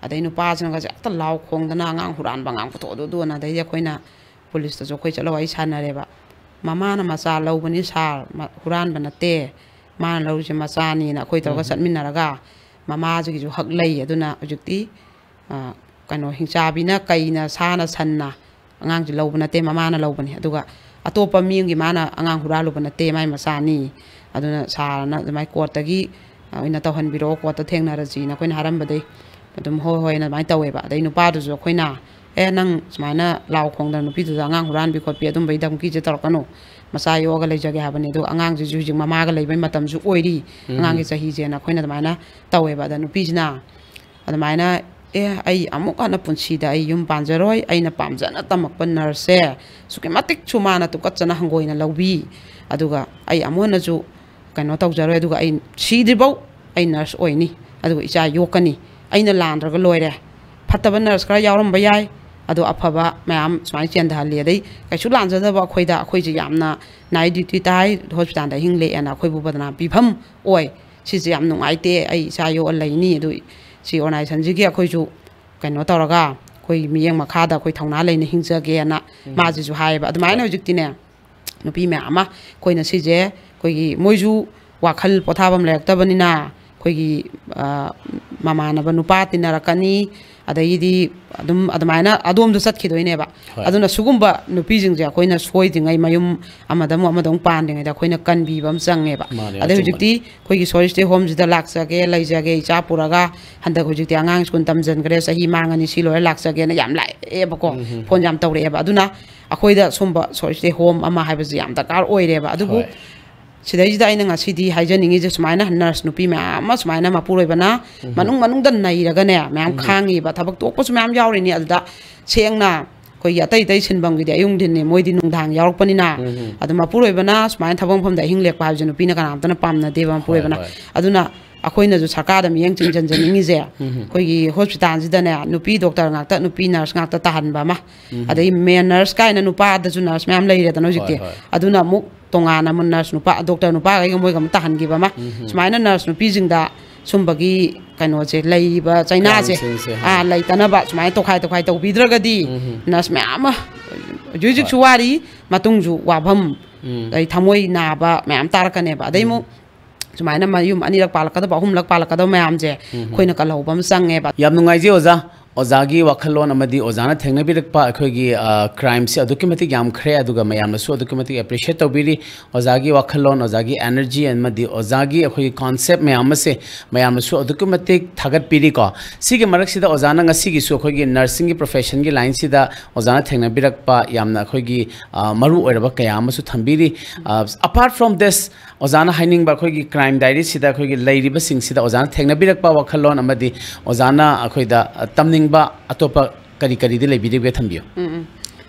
ꯑꯗꯩ ꯅꯨꯄꯥꯁꯤꯅꯒꯁꯦ ꯍꯦꯛꯇ ꯂꯥꯎ ꯈꯣꯡꯗꯅ, "ꯑꯉꯥꯡ ꯍꯨꯔꯥꯟꯕ ꯑꯉꯥꯡ ꯄꯨꯊꯣꯛꯑꯣ ꯑꯗꯨꯗꯨꯅ", ꯑꯗꯩꯗꯤ ꯑꯩꯈꯣꯏꯅ ꯄꯨꯂꯤꯁꯇꯁꯨ ꯑꯩꯈꯣꯏ ꯆꯠꯂꯒ ꯋꯥꯔꯤ ꯁꯥꯟꯅꯔꯦꯕ꯫ "ꯃꯃꯥꯅ ꯃꯆꯥ ꯂꯧꯕꯅꯤ ꯁꯥꯔ, ꯃ-, ꯍꯨꯔꯥꯟꯕ ꯅꯠꯇꯦ, ꯃꯥꯅ ꯂꯧꯔꯤꯁꯦ ꯃꯆꯥꯅꯤꯅ" ꯑꯩꯈꯣꯏ ꯇꯧꯔꯒ ꯆꯠꯃꯤꯟꯅꯔꯒ, ꯃꯃꯥꯁꯤꯒꯤꯁꯨ ꯍꯛ ꯂꯩ꯫ ꯑꯗꯨꯅ ꯍꯧꯖꯤꯛꯇꯤ, ꯑ, ꯀꯩꯅꯣ, ꯍꯤꯡꯆꯥꯕꯤꯅ ꯀꯩꯅ ꯁꯥꯅ ꯁꯟꯅ ꯑꯉꯥꯡꯁꯦ ꯂꯧꯕ ꯅꯠꯇꯦ, ꯃꯃꯥꯅ ꯂꯧꯕꯅꯤ꯫ ꯑꯗꯨꯒ ꯑꯇꯣꯞꯄ ꯃꯤ ꯑꯃꯒꯤ ꯃꯥꯅ ꯑꯉꯥꯡ ꯍꯨꯔꯥꯜꯂꯨꯕ ꯅꯠꯇꯦ, ꯃꯥꯏ ꯃꯆꯥꯅꯤ꯫ ꯑꯗꯨꯅ ꯁꯥꯔꯅ ꯑꯗꯨꯃꯥꯏꯅ ꯀꯣꯔꯠꯇꯒꯤ, ꯑ, ꯑꯣꯏꯅ ꯇꯧꯍꯟꯕꯤꯔꯛꯑꯣ, ꯀꯣꯔꯠꯇ ꯊꯦꯡꯅꯔꯁꯤꯅ ꯑꯩꯈꯣꯏꯅ ꯍꯥꯏꯔꯝꯕꯗꯩ ꯑꯗꯨꯝ ꯍꯣꯏ ꯍꯣꯏꯅ ꯑꯗꯨꯃꯥꯏꯅ ꯇꯧꯋꯦꯕ꯫ ꯑꯗꯩ ꯅꯨꯄꯥꯗꯨꯁꯨ ꯑꯩꯈꯣꯏꯅ, "ꯑꯦ, ꯅꯪ ꯁꯨꯃꯥꯏꯅ ꯂꯥꯎ ꯈꯣꯡꯗꯅ ꯅꯨꯄꯤꯗꯨꯗ ꯑꯉꯥꯡ ꯍꯨꯔꯥꯟꯕꯤ ꯈꯣꯠꯄꯤ ꯑꯗꯨꯝꯕꯒꯤ ꯙꯃꯀꯤꯁꯦ ꯇꯧꯔꯛꯀꯅꯨ, ꯃꯆꯥ ꯌꯣꯛꯑꯒ ꯂꯩꯖꯒꯦ ꯍꯥꯏꯕꯅꯤ, ꯑꯗꯨꯒ ꯑꯉꯥꯡꯁꯤꯁꯨ ꯍꯧꯖꯤꯛ ꯃꯃꯥꯒ ꯂꯩꯕꯒꯤ ꯃꯇꯝꯁꯨ ꯑꯣꯏꯔꯤ, ꯑꯉꯥꯡꯒꯤ ꯆꯍꯤꯁꯦꯅ" ꯑꯩꯈꯣꯏꯅ ꯑꯗꯨꯃꯥꯏꯅ ꯇꯧꯋꯦꯕ꯫ ꯑꯗ ꯅꯨꯄꯤꯁꯤꯅ ꯑꯗꯨꯃꯥꯏꯅ, "ꯑꯦ, ꯑꯩ ꯑꯃꯨꯛ ꯍꯟꯅ ꯄꯨꯟꯁꯤꯗ ꯑꯩ ꯌꯨꯝ ꯄꯥꯟꯖꯔꯣꯏ, ꯑꯩꯅ ꯄꯥꯝꯖꯅ ꯇꯝꯃꯛꯄ ꯅꯔꯁꯁꯦ ꯑꯁꯨꯛꯀꯤ ꯃꯇꯤꯛꯁꯨ ꯃꯥꯅ ꯇꯨꯀꯠꯆꯅ ꯍꯪꯒꯣꯏꯅ ꯂꯧꯕꯤ, ꯑꯗꯨꯒ ꯑꯩ ꯑꯃꯨꯛ ꯍꯟꯅꯁꯨ ꯀꯩꯅꯣ ꯇꯧꯖꯔꯣꯏ, ꯑꯗꯨꯒ ꯑꯩ ꯁꯤꯗ꯭ꯔꯤꯐꯥꯎ ꯑꯩ ꯅꯔꯁ ꯑꯣꯏꯅꯤ, ꯑꯗꯨꯒ ꯏꯆꯥ ꯌꯣꯛꯀꯅꯤ, ꯑꯩꯅ ꯂꯥꯟꯗ꯭ꯔꯒ ꯂꯣꯏꯔꯦ, ꯐꯠꯇꯕ ꯅꯔꯁ ꯈꯔ ꯌꯥꯎꯔꯝꯕ ꯌꯥꯏ, ꯑꯗꯣ ꯑꯐꯕ ꯃꯌꯥꯝ ꯁꯨꯃꯥꯏꯅ ꯆꯦꯟꯊꯍꯜꯂꯤ, ꯑꯗꯩ ꯀꯩꯁꯨ ꯂꯥꯟꯖꯗꯕ ꯑꯩꯈꯣꯏꯗ, ꯑꯩꯈꯣꯏꯁꯦ ꯌꯥꯝꯅ ꯅꯥꯏꯠ ꯗ꯭ꯌꯨꯇꯤ ꯇꯥꯏ, ꯍꯣꯁꯄꯤꯇꯥꯜꯗ ꯑꯍꯤꯡ ꯂꯦꯛꯑꯦꯅ ꯑꯩꯈꯣꯏꯕꯨ ꯕꯗꯅꯥꯝ ꯄꯤꯐꯝ ꯑꯣꯏ, ꯁꯤꯁꯦ ꯌꯥꯝ ꯅꯨꯡꯉꯥꯏꯇꯦ, ꯑꯩ ꯏꯆꯥ ꯌꯣꯛꯑ ꯂꯩꯅꯤ, ꯑꯗꯨ ꯁꯤ ꯑꯣꯔꯒꯅꯥꯏꯖꯦꯁꯟꯁꯤꯒꯤ ꯑꯩꯈꯣꯏꯁꯨ ꯀꯩꯅꯣ ꯇꯧꯔꯒ ꯑꯩꯈꯣꯏ ꯃꯤꯠꯌꯦꯡ ꯃꯈꯥꯗ ꯑꯩꯈꯣꯏ ꯊꯧꯅꯥ ꯂꯩꯅ ꯍꯤꯡꯖꯒꯦꯅ ꯃꯥꯁꯤꯁꯨ ꯍꯥꯏꯌꯦꯕ꯫ ꯑꯗꯨꯃꯥꯏꯅ ꯍꯧꯖꯤꯛꯇꯤꯅꯦ ꯅꯨꯄꯤ ꯃꯌꯥꯝ ꯑꯃ ꯑꯩꯈꯣꯏꯅ ꯁꯤꯁꯦ ꯑꯩꯈꯣꯏꯒꯤ ꯃꯣꯏꯁꯨ ꯋꯥꯈꯜ ꯄꯣꯊꯥꯐꯝ ꯂꯩꯔꯛꯇꯕꯅꯤꯅ ꯑꯩꯈꯣꯏꯒꯤ, ꯑ, ꯃꯃꯥꯟꯅꯕ ꯅꯨꯄꯥ ꯇꯤꯟꯅꯔꯛꯀꯅꯤ, ꯑꯗꯒꯤꯗꯤ ꯑꯗꯨꯝ ꯑꯗꯨꯃꯥꯏꯅ ꯑꯗꯣꯝꯗ ꯆꯠꯈꯤꯗꯣꯏꯅꯦꯕ꯫ ꯍꯣꯏ꯫ ꯑꯗꯨꯅ ꯁꯤꯒꯨꯝꯕ ꯅꯨꯄꯤꯁꯤꯡꯁꯦ ꯑꯩꯈꯣꯏꯅ ꯁꯣꯏꯗ꯭ꯔꯤꯉꯩ ꯃꯌꯨꯝ ꯑꯃꯗ ꯑꯃꯨꯛ ꯑꯃꯗ ꯑꯃꯨꯛ ꯄꯥꯟꯗ꯭ꯔꯤꯉꯩꯗ ꯑꯩꯈꯣꯏꯅ ꯀꯟꯕꯤꯕ ꯑꯃ ꯆꯪꯉꯦꯕ꯫ ꯃꯥꯅꯦ, ꯑꯗꯩ ꯑꯆꯨꯝꯕꯅꯦ꯫ ꯍꯧꯖꯤꯛꯇꯤ ꯑꯩꯈꯣꯏꯒꯤ ꯁꯣꯔꯤꯁꯇꯦ ꯍꯣꯝꯁꯤꯗ ꯂꯥꯛꯆꯒꯦ, ꯂꯩꯖꯒꯦ, ꯏꯆꯥ ꯄꯨꯔꯒ ꯍꯟꯗꯛ ꯍꯧꯖꯤꯛꯇꯤ ꯑꯉꯥꯡ ꯁ꯭ꯀꯨꯜ ꯇꯝꯖꯟꯈ꯭ꯔꯦ, ꯆꯍꯤ ꯃꯥꯡꯉꯅꯤ, ꯁꯤ ꯂꯣꯏꯔ ꯂꯥꯛꯆꯒꯦꯅ ꯌꯥꯝ ꯂꯥꯛꯑꯦꯕꯀꯣ, ꯐꯣꯟ ꯌꯥꯝ ꯇꯧꯔꯛꯑꯦꯕ꯫ ꯑꯗꯨꯅ ꯑꯩꯈꯣꯏꯗ ꯁꯨꯝꯕ ꯁꯣꯔꯤꯁꯦ ꯍꯣꯝ ꯑꯃ ꯍꯥꯏꯕꯁꯤ ꯌꯥꯝ ꯗꯔꯀꯥꯔ ꯑꯣꯏꯔꯦꯕ꯫ ꯑꯗꯨꯕꯨ ꯍꯣꯏ꯫ ꯁꯤꯗꯩꯁꯤꯗ ꯑꯩꯅ ꯉꯁꯤꯗꯤ ꯍꯥꯏꯖꯅꯤꯡꯉꯤꯁꯦ ꯁꯨꯃꯥꯏꯅ ꯅꯔꯁ ꯅꯨꯄꯤ ꯃꯌꯥꯝ ꯑꯃ ꯁꯨꯃꯥꯏꯅ ꯃꯄꯨꯔꯣꯏꯕꯅ ꯃꯅꯨꯡ ꯃꯅꯨꯡꯗ ꯅꯩꯔꯒꯅꯦ ꯃꯌꯥꯝ ꯈꯥꯡꯉꯤꯕ꯫ ꯊꯕꯛ ꯇꯣꯛꯄꯁꯨ ꯃꯌꯥꯝ ꯌꯥꯎꯔꯤꯅꯤ꯫ ꯑꯗꯨꯗ ꯁꯦꯡꯅ ꯑꯩꯈꯣꯏꯒꯤ ꯑꯇꯩ ꯑꯇꯩ ꯁꯤꯟꯐꯝꯒꯤꯗꯤ ꯑꯌꯨꯛ ꯅꯨꯡꯊꯤꯟꯅꯤ, ꯃꯣꯏꯗꯤ ꯅꯨꯡꯗꯥꯡ ꯌꯥꯎꯔꯛꯄꯅꯤꯅ꯫ ꯑꯗꯣ ꯃꯄꯨꯔꯣꯏꯕꯅ ꯁꯨꯃꯥꯏꯅ ꯊꯕꯛ ꯃꯐꯝꯗ ꯑꯍꯤꯡ ꯂꯦꯛꯄ ꯍꯥꯏꯕꯁꯦ ꯅꯨꯄꯤꯅ ꯀꯅꯥꯝꯇꯅ ꯄꯥꯝꯅꯗꯦꯕ꯫ ꯃꯄꯨꯔꯣꯏꯕꯅ꯫ ꯍꯣꯏ꯫ ꯑꯗꯨꯅ ꯑꯩꯈꯣꯏꯅꯁꯨ ꯁꯔꯀꯥꯔꯗ ꯃꯤꯠꯌꯦꯡ ꯆꯤꯡꯁꯤꯟꯖꯅꯤꯡꯉꯤꯁꯦ, ꯑꯩꯈꯣꯏꯒꯤ ꯍꯣꯁꯄꯤꯇꯥꯜꯁꯤꯗꯅꯦ ꯅꯨꯄꯤ ꯗꯣꯛꯇꯔ ꯉꯥꯛꯇ, ꯅꯨꯄꯤ ꯅꯔꯁ ꯉꯥꯛꯇ ꯇꯥꯍꯟꯕ ꯑꯃ, ꯑꯗꯩ ꯃꯦꯟ ꯅꯔꯁ ꯀꯥꯏꯅ ꯅꯨꯄꯥꯗꯁꯨ ꯅꯔꯁ ꯃꯌꯥꯝ ꯂꯩꯔꯦꯗꯅ ꯍꯧꯖꯤꯛꯇꯤ꯫ ꯍꯣꯏ, ꯍꯣꯏ꯫ ꯑꯗꯨꯅ ꯑꯃꯨꯛ ꯇꯣꯉꯥꯟꯅ ꯑꯃꯨꯛ ꯅꯔꯁ ꯅꯨꯄꯥ, ꯗꯣꯛꯇꯔ ꯅꯨꯄꯥꯈꯩꯒ ꯃꯣꯏꯒ ꯑꯃꯨꯛ ꯇꯥꯍꯟꯈꯤꯕ ꯑꯃ, ꯁꯨꯃꯥꯏꯅ ꯅꯔꯁ ꯅꯨꯄꯤꯁꯤꯡꯗ ꯁꯨꯝꯕꯒꯤ ꯀꯩꯅꯣꯁꯦ, ꯂꯩꯔꯤꯕ ꯆꯩꯅꯥꯁꯦ ꯀ꯭ꯔꯥꯏꯝꯁꯤꯡꯁꯦ, ꯑꯥ, ꯂꯩꯇꯅꯕ ꯁꯨꯃꯥꯏꯅ ꯇꯣꯈꯥꯏ ꯇꯣꯈꯥꯏ ꯇꯧꯕꯤꯗ꯭ꯔꯒꯗꯤ ꯅꯔꯁ ꯃꯌꯥꯝ ꯑꯃ ꯍꯧꯖꯤꯛ ꯍꯧꯖꯤꯛꯁꯨ ꯋꯥꯔꯤ, ꯃꯇꯨꯡꯁꯨ ꯋꯥꯐꯝ, ꯑꯩ ꯊꯃꯣꯏ ꯅꯥꯕ ꯃꯌꯥꯝ ꯇꯥꯔꯛꯀꯅꯦꯕ꯫ ꯑꯗꯩ ꯑꯃꯨꯛ ꯁꯨꯃꯥꯏꯅ ꯃꯌꯨꯝ ꯑꯅꯤꯔꯛ ꯄꯥꯜꯂꯛꯀꯗꯕ, ꯑꯍꯨꯝꯂꯛ ꯄꯥꯜꯂꯛꯀꯗꯕ ꯃꯌꯥꯝꯁꯦ ꯑꯩꯈꯣꯏꯅ ꯀꯜꯍꯧꯕ ꯑꯃ ꯆꯪꯉꯦꯕ꯫ ꯌꯥꯝ ꯅꯨꯡꯉꯥꯏꯖꯩ ꯑꯣꯖꯥ꯫ ꯑꯣꯖꯥꯒꯤ ꯋꯥꯈꯜꯂꯣꯟ ꯑꯃꯗꯤ ꯑꯣꯖꯥꯅ ꯊꯦꯡꯅꯕꯤꯔꯛꯄ ꯑꯩꯈꯣꯏꯒꯤ, ꯑ, ꯀ꯭ꯔꯥꯏꯝꯁꯦ ꯑꯗꯨꯛꯀꯤ ꯃꯇꯤꯛ ꯌꯥꯝꯈ꯭ꯔꯦ, ꯑꯗꯨꯒ ꯃꯌꯥꯝꯅꯁꯨ ꯑꯗꯨꯛꯀꯤ ꯃꯇꯤꯛ ꯑꯦꯄ꯭ꯔꯤꯁꯤꯌꯦꯠ ꯇꯧꯕꯤꯔꯤ꯫ ꯑꯣꯖꯥꯒꯤ ꯋꯥꯈꯜꯂꯣꯟ, ꯑꯣꯖꯥꯒꯤ ꯑꯦꯅꯔꯖꯤ ꯑꯃꯗꯤ ꯑꯣꯖꯥꯒꯤ ꯑꯩꯈꯣꯏꯒꯤ ꯀꯣꯟꯁꯦꯞ ꯃꯌꯥꯝ ꯑꯁꯦ ꯃꯌꯥꯝꯅꯁꯨ ꯑꯗꯨꯛꯀꯤ ꯃꯇꯤꯛ ꯊꯥꯒꯠꯄꯤꯔꯤꯀꯣ꯫ ꯁꯤꯒꯤ ꯃꯔꯛꯁꯤꯗ ꯑꯣꯖꯥꯅ ꯉꯁꯤꯒꯤꯁꯨ ꯑꯩꯈꯣꯏꯒꯤ ꯅꯔꯁꯤꯡꯒꯤ ꯄ꯭ꯔꯣꯐꯦꯁꯟꯒꯤ ꯂꯥꯏꯟꯁꯤꯗ ꯑꯣꯖꯥꯅ ꯊꯦꯡꯅꯕꯤꯔꯛꯄ ꯌꯥꯝꯅ ꯑꯩꯈꯣꯏꯒꯤ, ꯑ, ꯃꯔꯨ ꯑꯣꯏꯔꯕ ꯀꯌꯥ ꯑꯃꯁꯨ ꯊꯝꯕꯤꯔꯤ꯫ ꯑ, apart from this, ꯑꯣꯖꯥꯅ ꯍꯥꯏꯅꯤꯡꯕ ꯑꯩꯈꯣꯏꯒꯤ ꯀ꯭ꯔꯥꯏꯝ ꯗꯥꯏꯔꯤꯁꯤꯗ ꯑꯩꯈꯣꯏꯒꯤ ꯂꯩꯔꯤꯕꯁꯤꯡꯁꯤꯗ ꯑꯣꯖꯥꯅ ꯊꯦꯡꯅꯕꯤꯔꯛꯄ ꯋꯥꯈꯜꯂꯣꯟ ꯑꯃꯗꯤ ꯑꯣꯖꯥꯅ ꯑꯩꯈꯣꯏꯗ, ꯑ, ꯇꯝꯅꯤꯡꯕ ꯑꯇꯣꯞꯄ ꯀꯔꯤ ꯀꯔꯤꯗꯤ ꯂꯩꯕꯤꯔꯤꯕꯒꯦ ꯊꯝꯕꯤꯌꯨ꯫ ꯎꯝ, ꯎꯝ꯫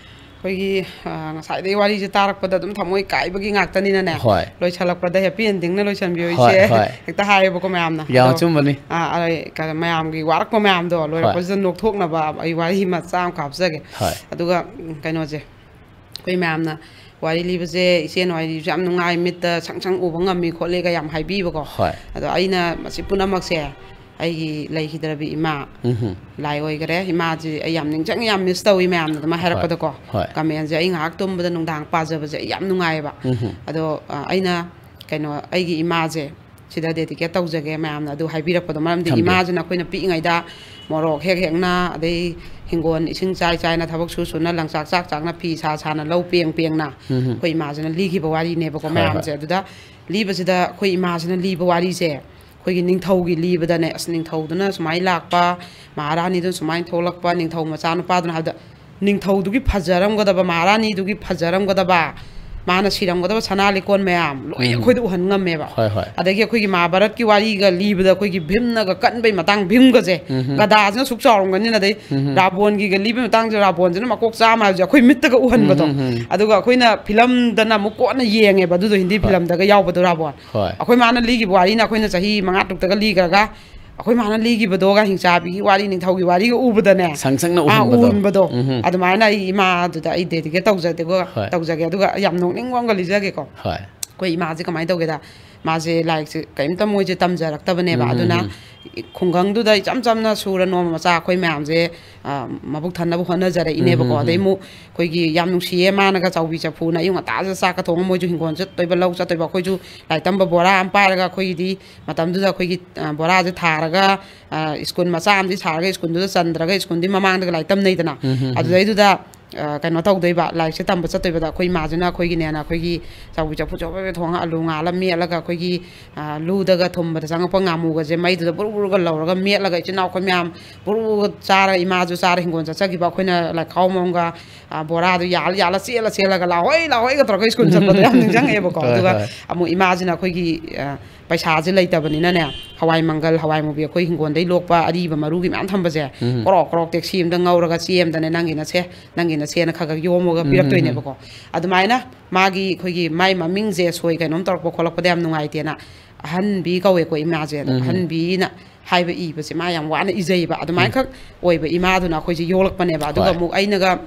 ꯑꯩꯈꯣꯏꯒꯤ, ꯑ, ꯉꯁꯥꯏꯗꯒꯤ ꯋꯥꯔꯤꯁꯦ ꯇꯥꯔꯛꯄꯗ ꯑꯗꯨꯝ ꯊꯃꯣꯏ ꯀꯥꯏꯕꯒꯤ ꯉꯥꯛꯇꯅꯤꯅꯅꯦ꯫ ꯍꯣꯏ꯫ ꯂꯣꯏꯁꯜꯂꯛꯄꯗ ꯍꯦꯄꯤ ꯑꯦꯟꯗꯤꯡꯅ ꯂꯣꯏꯁꯟꯕꯤꯌꯣ ꯍꯣꯏ, ꯏꯆꯦ꯫ ꯍꯣꯏ꯫ ꯍꯦꯛꯇ ꯍꯥꯏꯌꯦꯕꯀꯣ ꯃꯌꯥꯝꯅ꯫ ꯌꯥꯝ ꯑꯗꯣ, ꯑꯆꯨꯝꯕꯅꯤ꯫ ꯑ, ꯑ, ꯀ-, ꯃꯌꯥꯝꯒꯤ ꯋꯥꯔꯛꯄ ꯃꯌꯥꯝꯗꯣ ꯂꯣꯏꯔꯛꯄꯁꯤꯗ ꯅꯣꯛꯊꯣꯛꯅꯕ ꯑꯩ ꯋꯥꯔꯤ ꯃꯆꯥ ꯑꯃ ꯀꯥꯞꯆꯒꯦ꯫ ꯍꯣꯏ꯫ ꯑꯗꯨꯒ, ꯎꯝ, ꯀꯩꯅꯣꯁꯦ, ꯑꯩꯈꯣꯏ ꯃꯌꯥꯝꯅ ꯋꯥꯔꯤ ꯂꯤꯕꯁꯦ, ꯏꯆꯦꯅ ꯋꯥꯔꯤ ꯂꯤꯕꯁꯦ ꯌꯥꯝ ꯅꯨꯡꯉꯥꯏ, ꯃꯤꯠꯇ ꯁꯪ ꯁꯪ ꯎꯕ ꯉꯝꯃꯤ ꯈꯣꯠꯂꯤꯒ ꯌꯥꯝ ꯍꯥꯏꯕꯤꯕꯀꯣ꯫ ꯍꯣꯏ꯫ ꯑꯗꯣ ꯑꯩꯅ ꯃꯁꯤ ꯄꯨꯝꯅꯃꯛꯁꯦ ꯑꯩꯒꯤ ꯂꯩꯈꯤꯗ꯭ꯔꯕꯤ ꯏꯃꯥ ꯎꯝꯍꯨꯝ꯫ ꯂꯥꯏ ꯑꯣꯏꯈꯔꯦ꯫ ꯏꯃꯥꯁꯤ ꯑꯩ ꯌꯥꯝ ꯅꯤꯡꯁꯤꯡꯉꯤ, ꯌꯥꯝ ꯃꯤꯁ ꯇꯧꯏ ꯃꯌꯥꯝꯅ ꯑꯗꯨꯃꯥꯏꯅ ꯍꯥꯏꯔꯛꯄꯗꯀꯣ꯫ ꯍꯣꯏ꯫ ꯀꯃꯦꯟꯁꯦ ꯑꯩ ꯉꯥꯏꯍꯥꯛ ꯇꯨꯝꯕꯗ ꯅꯨꯡꯗꯥꯡ ꯄꯥꯖꯕꯁꯦ ꯑꯩ ꯌꯥꯝ ꯅꯨꯡꯉꯥꯏꯌꯦꯕ꯫ ꯎꯝꯍꯨꯝ꯫ ꯑꯗꯣ, ꯑ, ꯑꯩꯅ ꯀꯩꯅꯣ, ꯑꯩꯒꯤ ꯏꯃꯥꯁꯦ ꯁꯤꯗ ꯗꯦꯗꯤꯀꯦꯠ ꯇꯧꯖꯒꯦ ꯃꯌꯥꯝꯅ ꯑꯗꯨ ꯍꯥꯏꯕꯤꯔꯛꯄꯗꯣ꯫ ꯃꯔꯝꯗꯤ ꯊꯝꯕꯤꯌꯨ꯫ ꯏꯃꯥꯁꯤꯅ ꯑꯩꯈꯣꯏꯅ ꯄꯤꯛꯏꯉꯩꯗ ꯃꯣꯔꯣꯛ ꯍꯦꯛ ꯍꯦꯛꯅ, ꯑꯗꯩ ꯍꯤꯡꯒꯣꯜ ꯏꯁꯤꯡ ꯆꯥꯏ ꯆꯥꯏꯅ, ꯊꯕꯛ ꯁꯨ ꯁꯨꯅ, ꯂꯪꯆꯥꯛ ꯆꯥꯛ ꯆꯥꯛꯅ, ꯐꯤ ꯁꯥ ꯁꯥꯅ, ꯂꯧ ꯄꯦꯡ ꯄꯦꯡꯅ ꯎꯝꯍꯨꯝ꯫ ꯑꯩꯈꯣꯏ ꯏꯃꯥꯁꯤꯅ ꯂꯤꯈꯤꯕ ꯋꯥꯔꯤꯅꯦꯕꯀꯣ ꯍꯣꯏ, ꯃꯌꯥꯝꯁꯦ꯫ ꯍꯣꯏ꯫ ꯑꯗꯨꯗ ꯂꯤꯕꯁꯤꯗ ꯑꯩꯈꯣꯏ ꯏꯃꯥꯁꯤꯅ ꯂꯤꯕ ꯋꯥꯔꯤꯁꯦ, ꯑꯩꯈꯣꯏꯒꯤ ꯅꯤꯡꯊꯧꯒꯤ ꯂꯤꯕꯗꯅꯦ, ꯑꯁ, ꯅꯤꯡꯊꯧꯗꯨꯅ ꯁꯨꯃꯥꯏꯅ ꯂꯥꯛꯄ, ꯃꯍꯥꯔꯥꯅꯤꯗꯨꯅ ꯁꯨꯃꯥꯏꯅ ꯊꯣꯛꯂꯛꯄ, ꯅꯤꯡꯊꯧ ꯃꯆꯥꯅꯨꯄꯥꯗꯨꯅ ꯍꯥꯏꯕꯗ, ꯅꯤꯡꯊꯧꯗꯨꯒꯤ ꯐꯖꯔꯝꯒꯗꯕ, ꯃꯍꯥꯔꯥꯅꯤꯗꯨꯒꯤ ꯐꯖꯔꯝꯒꯗꯕ, ꯃꯥꯅ ꯁꯤꯔꯝꯒꯗꯕ ꯁꯅꯥ ꯂꯤꯛꯀꯣꯟ ꯃꯌꯥꯝ ꯂꯣꯏ ꯎꯝ꯫ ꯑꯩꯈꯣꯏꯗ ꯎꯍꯟ ꯉꯝꯃꯦꯕ꯫ ꯍꯣꯏ, ꯍꯣꯏ꯫ ꯑꯗꯒꯤ ꯑꯩꯈꯣꯏꯒꯤ ꯃꯍꯥꯚꯥꯔꯠꯀꯤ ꯋꯥꯔꯤꯒ ꯂꯤꯕꯗ ꯑꯩꯈꯣꯏꯒꯤ ꯚꯤꯝꯅꯒ ꯀꯟꯕꯩ ꯃꯇꯥꯡ, ꯚꯤꯝꯒꯁꯦ, ꯎꯝ꯫ ꯒꯗꯥꯁꯤꯅ ꯁꯨꯛ ꯆꯥꯎꯔꯝꯒꯅꯤꯅ, ꯑꯗꯩ ꯎꯝ꯫ ꯔꯥꯕꯣꯟꯒꯤꯒ ꯂꯤꯕꯩ ꯃꯇꯥꯡꯁꯦ, ꯔꯥꯕꯣꯟꯁꯤꯅ ꯃꯀꯣꯛ ꯆꯥꯝꯃ ꯍꯥꯏꯕꯁꯦ ꯑꯩꯈꯣꯏ ꯃꯤꯠꯇꯒ ꯎꯍꯟꯕꯗꯣ꯫ ꯎꯝ, ꯎꯝ, ꯎꯝ꯫ ꯑꯗꯨꯒ ꯑꯩꯈꯣꯏꯅ ꯐꯤꯂꯝꯗꯅ ꯑꯃꯨꯛ ꯀꯣꯟꯅ ꯌꯦꯡꯉꯦꯕ ꯑꯗꯨꯗꯣ, ꯍꯤꯟꯗꯤ ꯍꯣꯏ꯫ ꯐꯤꯂꯝꯗꯒ ꯌꯥꯎꯕꯗꯣ ꯔꯥꯕꯣꯟ꯫ ꯍꯣꯏ꯫ ꯑꯩꯈꯣꯏ ꯃꯥꯅ ꯂꯤꯈꯤꯕ ꯋꯥꯔꯤꯅ ꯑꯩꯈꯣꯏꯅ ꯆꯍꯤ ꯃꯉꯥ ꯇꯔꯨꯛꯇꯒ ꯂꯤꯈ꯭ꯔꯒ, ꯑꯩꯈꯣꯏ ꯃꯥꯅ ꯂꯤꯈꯤꯕꯗꯣꯒ, ꯍꯤꯡꯆꯥꯕꯤꯒꯤ ꯋꯥꯔꯤ, ꯅꯤꯡꯊꯧꯒꯤ ꯋꯥꯔꯤꯒ ꯎꯕꯗꯅꯦ, ꯁꯪ ꯁꯪꯅ ꯑꯥ, ꯎꯍꯟꯕꯗꯣ꯫ ꯎꯍꯟꯕꯗꯣ꯫ ꯎꯝ꯫ ꯑꯗꯨꯃꯥꯏꯅ ꯑꯩ ꯏꯃꯥꯗꯨꯗ ꯑꯩ ꯗꯦꯗꯤꯀꯦꯠ ꯇꯧꯖꯗꯦꯀꯣ, ꯍꯣꯏ꯫ ꯇꯧꯖꯒꯦ꯫ ꯑꯗꯨꯒ ꯌꯥꯝ ꯅꯣꯛꯅꯤꯡꯕ ꯑꯃꯒ ꯂꯤꯖꯒꯦꯀꯣ꯫ ꯍꯣꯏ꯫ ꯑꯩꯈꯣꯏ ꯏꯃꯥꯁꯦ ꯀꯃꯥꯏꯅ ꯇꯧꯒꯦꯗ, ꯃꯥꯁꯦ ꯂꯥꯏꯔꯤꯛꯁꯦ ꯀꯔꯤꯝꯇ ꯃꯣꯏꯁꯦ ꯇꯝꯖꯔꯛꯇꯕꯅꯦꯕ꯫ ꯎꯝ, ꯑꯗꯨꯅ ꯎꯝ꯫ ꯈꯨꯡꯒꯪꯗꯨꯗ ꯏꯆꯝ ꯆꯝꯅ ꯁꯨꯔ ꯅꯣꯝꯕ ꯃꯆꯥ ꯑꯩꯈꯣꯏ ꯃꯌꯥꯝꯁꯦ, ꯑ, ꯃꯕꯨꯛ ꯊꯟꯅꯕ ꯍꯣꯠꯅꯖꯔꯛꯏꯅꯦꯕꯀꯣ꯫ ꯎꯝ, ꯎꯝ, ꯑꯗꯩ ꯎꯝ꯫ ꯑꯃꯨꯛ ꯑꯩꯈꯣꯏꯒꯤ ꯌꯥꯝ ꯅꯨꯡꯁꯤꯌꯦ, ꯃꯥꯅꯒ ꯆꯥꯎꯕꯤ ꯆꯐꯨꯅ ꯑꯌꯨꯛ ꯉꯟꯇꯥꯁꯤꯗ ꯆꯥꯛꯀ ꯊꯣꯡꯉ, ꯃꯣꯏꯁꯨ ꯍꯤꯡꯒꯣꯜ ꯆꯠꯇꯣꯏꯕ, ꯂꯧ ꯆꯠꯇꯣꯏꯕ, ꯑꯩꯈꯣꯏꯁꯨ ꯂꯥꯏꯔꯤꯛ ꯇꯝꯕ ꯕꯣꯔꯥ ꯑꯃ ꯄꯥꯏꯔꯒ, ꯑꯩꯈꯣꯏꯒꯤꯗꯤ ꯃꯇꯝꯗꯨꯗ ꯑꯩꯈꯣꯏꯒꯤ, ꯑ, ꯕꯣꯔꯥꯁꯦ ꯊꯥꯔꯒ, ꯑ, ꯁ꯭ꯀꯨꯜ ꯃꯆꯥ ꯑꯃꯗꯤ ꯁꯥꯔꯒ, ꯁ꯭ꯀꯨꯜꯗꯨꯗ ꯆꯟꯗ꯭ꯔꯒ, ꯁ꯭ꯀꯨꯜꯗꯤ ꯃꯃꯥꯡꯗꯒ ꯂꯥꯏꯔꯤꯛ ꯇꯝꯅꯩꯗꯅ꯫ ꯎꯝ, ꯎꯝ, ꯎꯝ꯫ ꯑꯗꯨꯗꯩꯗꯨꯗ, ꯑ, ꯀꯩꯅꯣ ꯇꯧꯗꯣꯏꯕ, ꯂꯥꯏꯔꯤꯛꯁꯦ ꯇꯝꯕ ꯆꯠꯇꯣꯏꯕꯗ ꯑꯩꯈꯣꯏ ꯏꯃꯥꯁꯤꯅ ꯑꯩꯈꯣꯏꯒꯤꯅꯦꯅ ꯑꯩꯈꯣꯏꯒꯤ ꯆꯥꯎꯕꯤ ꯆꯐꯨ ꯆꯐꯨ ꯊꯣꯡꯉ ꯑꯂꯨ ꯉꯥꯜꯂ ꯃꯦꯠꯂꯒ, ꯑꯩꯈꯣꯏꯒꯤ, ꯑ, ꯂꯨꯗꯒ ꯊꯨꯝꯕꯗ ꯆꯪꯉꯛꯄ ꯉꯥꯃꯨꯒꯁꯦ ꯃꯩꯗꯨꯗ ꯕꯨꯔꯨ ꯕꯨꯔꯨꯒ ꯂꯧꯔꯒ ꯃꯦꯠꯂꯒ, ꯏꯆꯤꯟ ꯏꯅꯥꯎ ꯑꯩꯈꯣꯏ ꯃꯌꯥꯝ ꯕꯨꯔꯨ ꯕꯨꯔꯨꯒ ꯆꯥꯔꯒ, ꯏꯃꯥꯁꯨ ꯆꯥꯔ ꯍꯤꯡꯒꯣꯜ ꯆꯠꯆꯈꯤꯕ, ꯑꯩꯈꯣꯏꯅ ꯂꯥꯏꯈꯥꯎ ꯑꯃꯃꯝꯒ, ꯑ, ꯕꯣꯔꯥꯗꯨ ꯌꯥꯜ ꯌꯥꯜꯂ ꯆꯦꯜꯂ ꯆꯦꯜꯂꯒ "ꯂꯥꯛꯍꯣꯏ, ꯂꯥꯛꯍꯣꯏꯒ" ꯇꯧꯔꯒ ꯁ꯭ꯀꯨꯜ ꯆꯠꯄꯗꯣ ꯌꯥꯝ ꯅꯤꯡꯁꯤꯡꯉꯛꯑꯦꯕꯀꯣ꯫ ꯍꯣꯏ, ꯑꯗꯨꯒ ꯍꯣꯏ꯫ ꯑꯃꯨꯛ ꯏꯃꯥꯁꯤꯅ ꯑꯩꯈꯣꯏꯒꯤ, ꯑ, ꯄꯩꯁꯥꯁꯦ ꯂꯩꯇꯕꯅꯤꯅꯅꯦ, ꯍꯋꯥꯏ ꯃꯪꯒꯜ, ꯍꯋꯥꯏ ꯃꯨꯕꯤ, ꯑꯩꯈꯣꯏ ꯍꯤꯡꯒꯣꯜꯗꯩ ꯂꯣꯛꯄ ꯑꯔꯤꯕ ꯃꯔꯨꯒꯤ ꯃꯌꯥꯝ ꯊꯝꯕꯁꯦ, ꯎꯝ꯫ ꯀ꯭ꯔꯣꯛ ꯀ꯭ꯔꯣꯛ ꯇꯦꯛꯁꯤ ꯑꯃꯗ ꯉꯧꯔꯒ ꯆꯦ ꯑꯃꯗꯅꯦ, "ꯅꯪꯒꯤꯅ ꯁꯦ, ꯅꯪꯒꯤꯅ ꯁꯦꯅ" ꯈꯔ ꯈꯔ ꯌꯣꯝꯃꯒ ꯎꯝ, ꯄꯤꯔꯛꯇꯣꯏꯅꯦꯕꯀꯣ꯫ ꯑꯗꯨꯃꯥꯏꯅ ꯃꯥꯒꯤ ꯑꯩꯈꯣꯏꯒꯤ ꯃꯥꯏ ꯃꯃꯤꯡꯁꯦ ꯁꯣꯏ ꯀꯩꯅꯣꯝ ꯇꯧꯔꯛꯄ ꯈꯣꯠꯂꯛꯄꯗ ꯌꯥꯝ ꯅꯨꯡꯉꯥꯏꯇꯦꯅ, ꯑꯍꯟꯕꯤ ꯀꯧꯋꯦꯀꯣ ꯏꯃꯥꯁꯦ꯫ ꯑꯗꯣ ꯎꯝ꯫ ꯑꯍꯟꯕꯤꯅ ꯍꯥꯏꯕ ꯏꯕꯁꯦ ꯃꯥ ꯌꯥꯝ ꯋꯥꯅ ꯏꯖꯩꯕ꯫ ꯑꯗꯨꯃꯥꯏꯅ ꯈꯛ ꯑꯣꯏꯕ ꯏꯃꯥꯗꯨꯅ ꯑꯩꯈꯣꯏꯁꯦ ꯌꯣꯛꯂꯛꯄꯅꯦꯕ꯫ ꯑꯗꯨꯒ ꯍꯣꯏ꯫ ꯑꯃꯨꯛ ꯑꯩꯅꯒ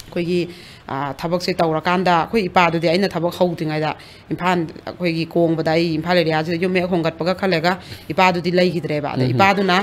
ꯑꯩꯈꯣꯏꯒꯤ, ꯑ, ꯊꯕꯛꯁꯦ ꯇꯧꯔꯀꯥꯟꯗ, ꯑꯩꯈꯣꯏ ꯏꯄꯥꯗꯨꯗꯤ ꯑꯩꯅ ꯊꯕꯛ ꯍꯧꯗ꯭ꯔꯤꯉꯩꯗ ꯏꯝꯐꯥꯜ, ꯑꯩꯈꯣꯏꯒꯤ ꯀꯣꯡꯕꯗ, ꯑꯩ ꯏꯝꯐꯥꯜ ꯑꯦꯔꯤꯌꯥꯁꯤꯗ ꯌꯨꯝ ꯍꯦꯛ ꯍꯣꯡꯒꯠꯄꯒ ꯈꯜꯂꯦꯒ ꯏꯄꯥꯗꯨꯗꯤ ꯂꯩꯈꯤꯗ꯭ꯔꯦꯕ꯫ ꯑꯗ ꯎꯝ꯫ ꯏꯄꯥꯗꯨꯅ,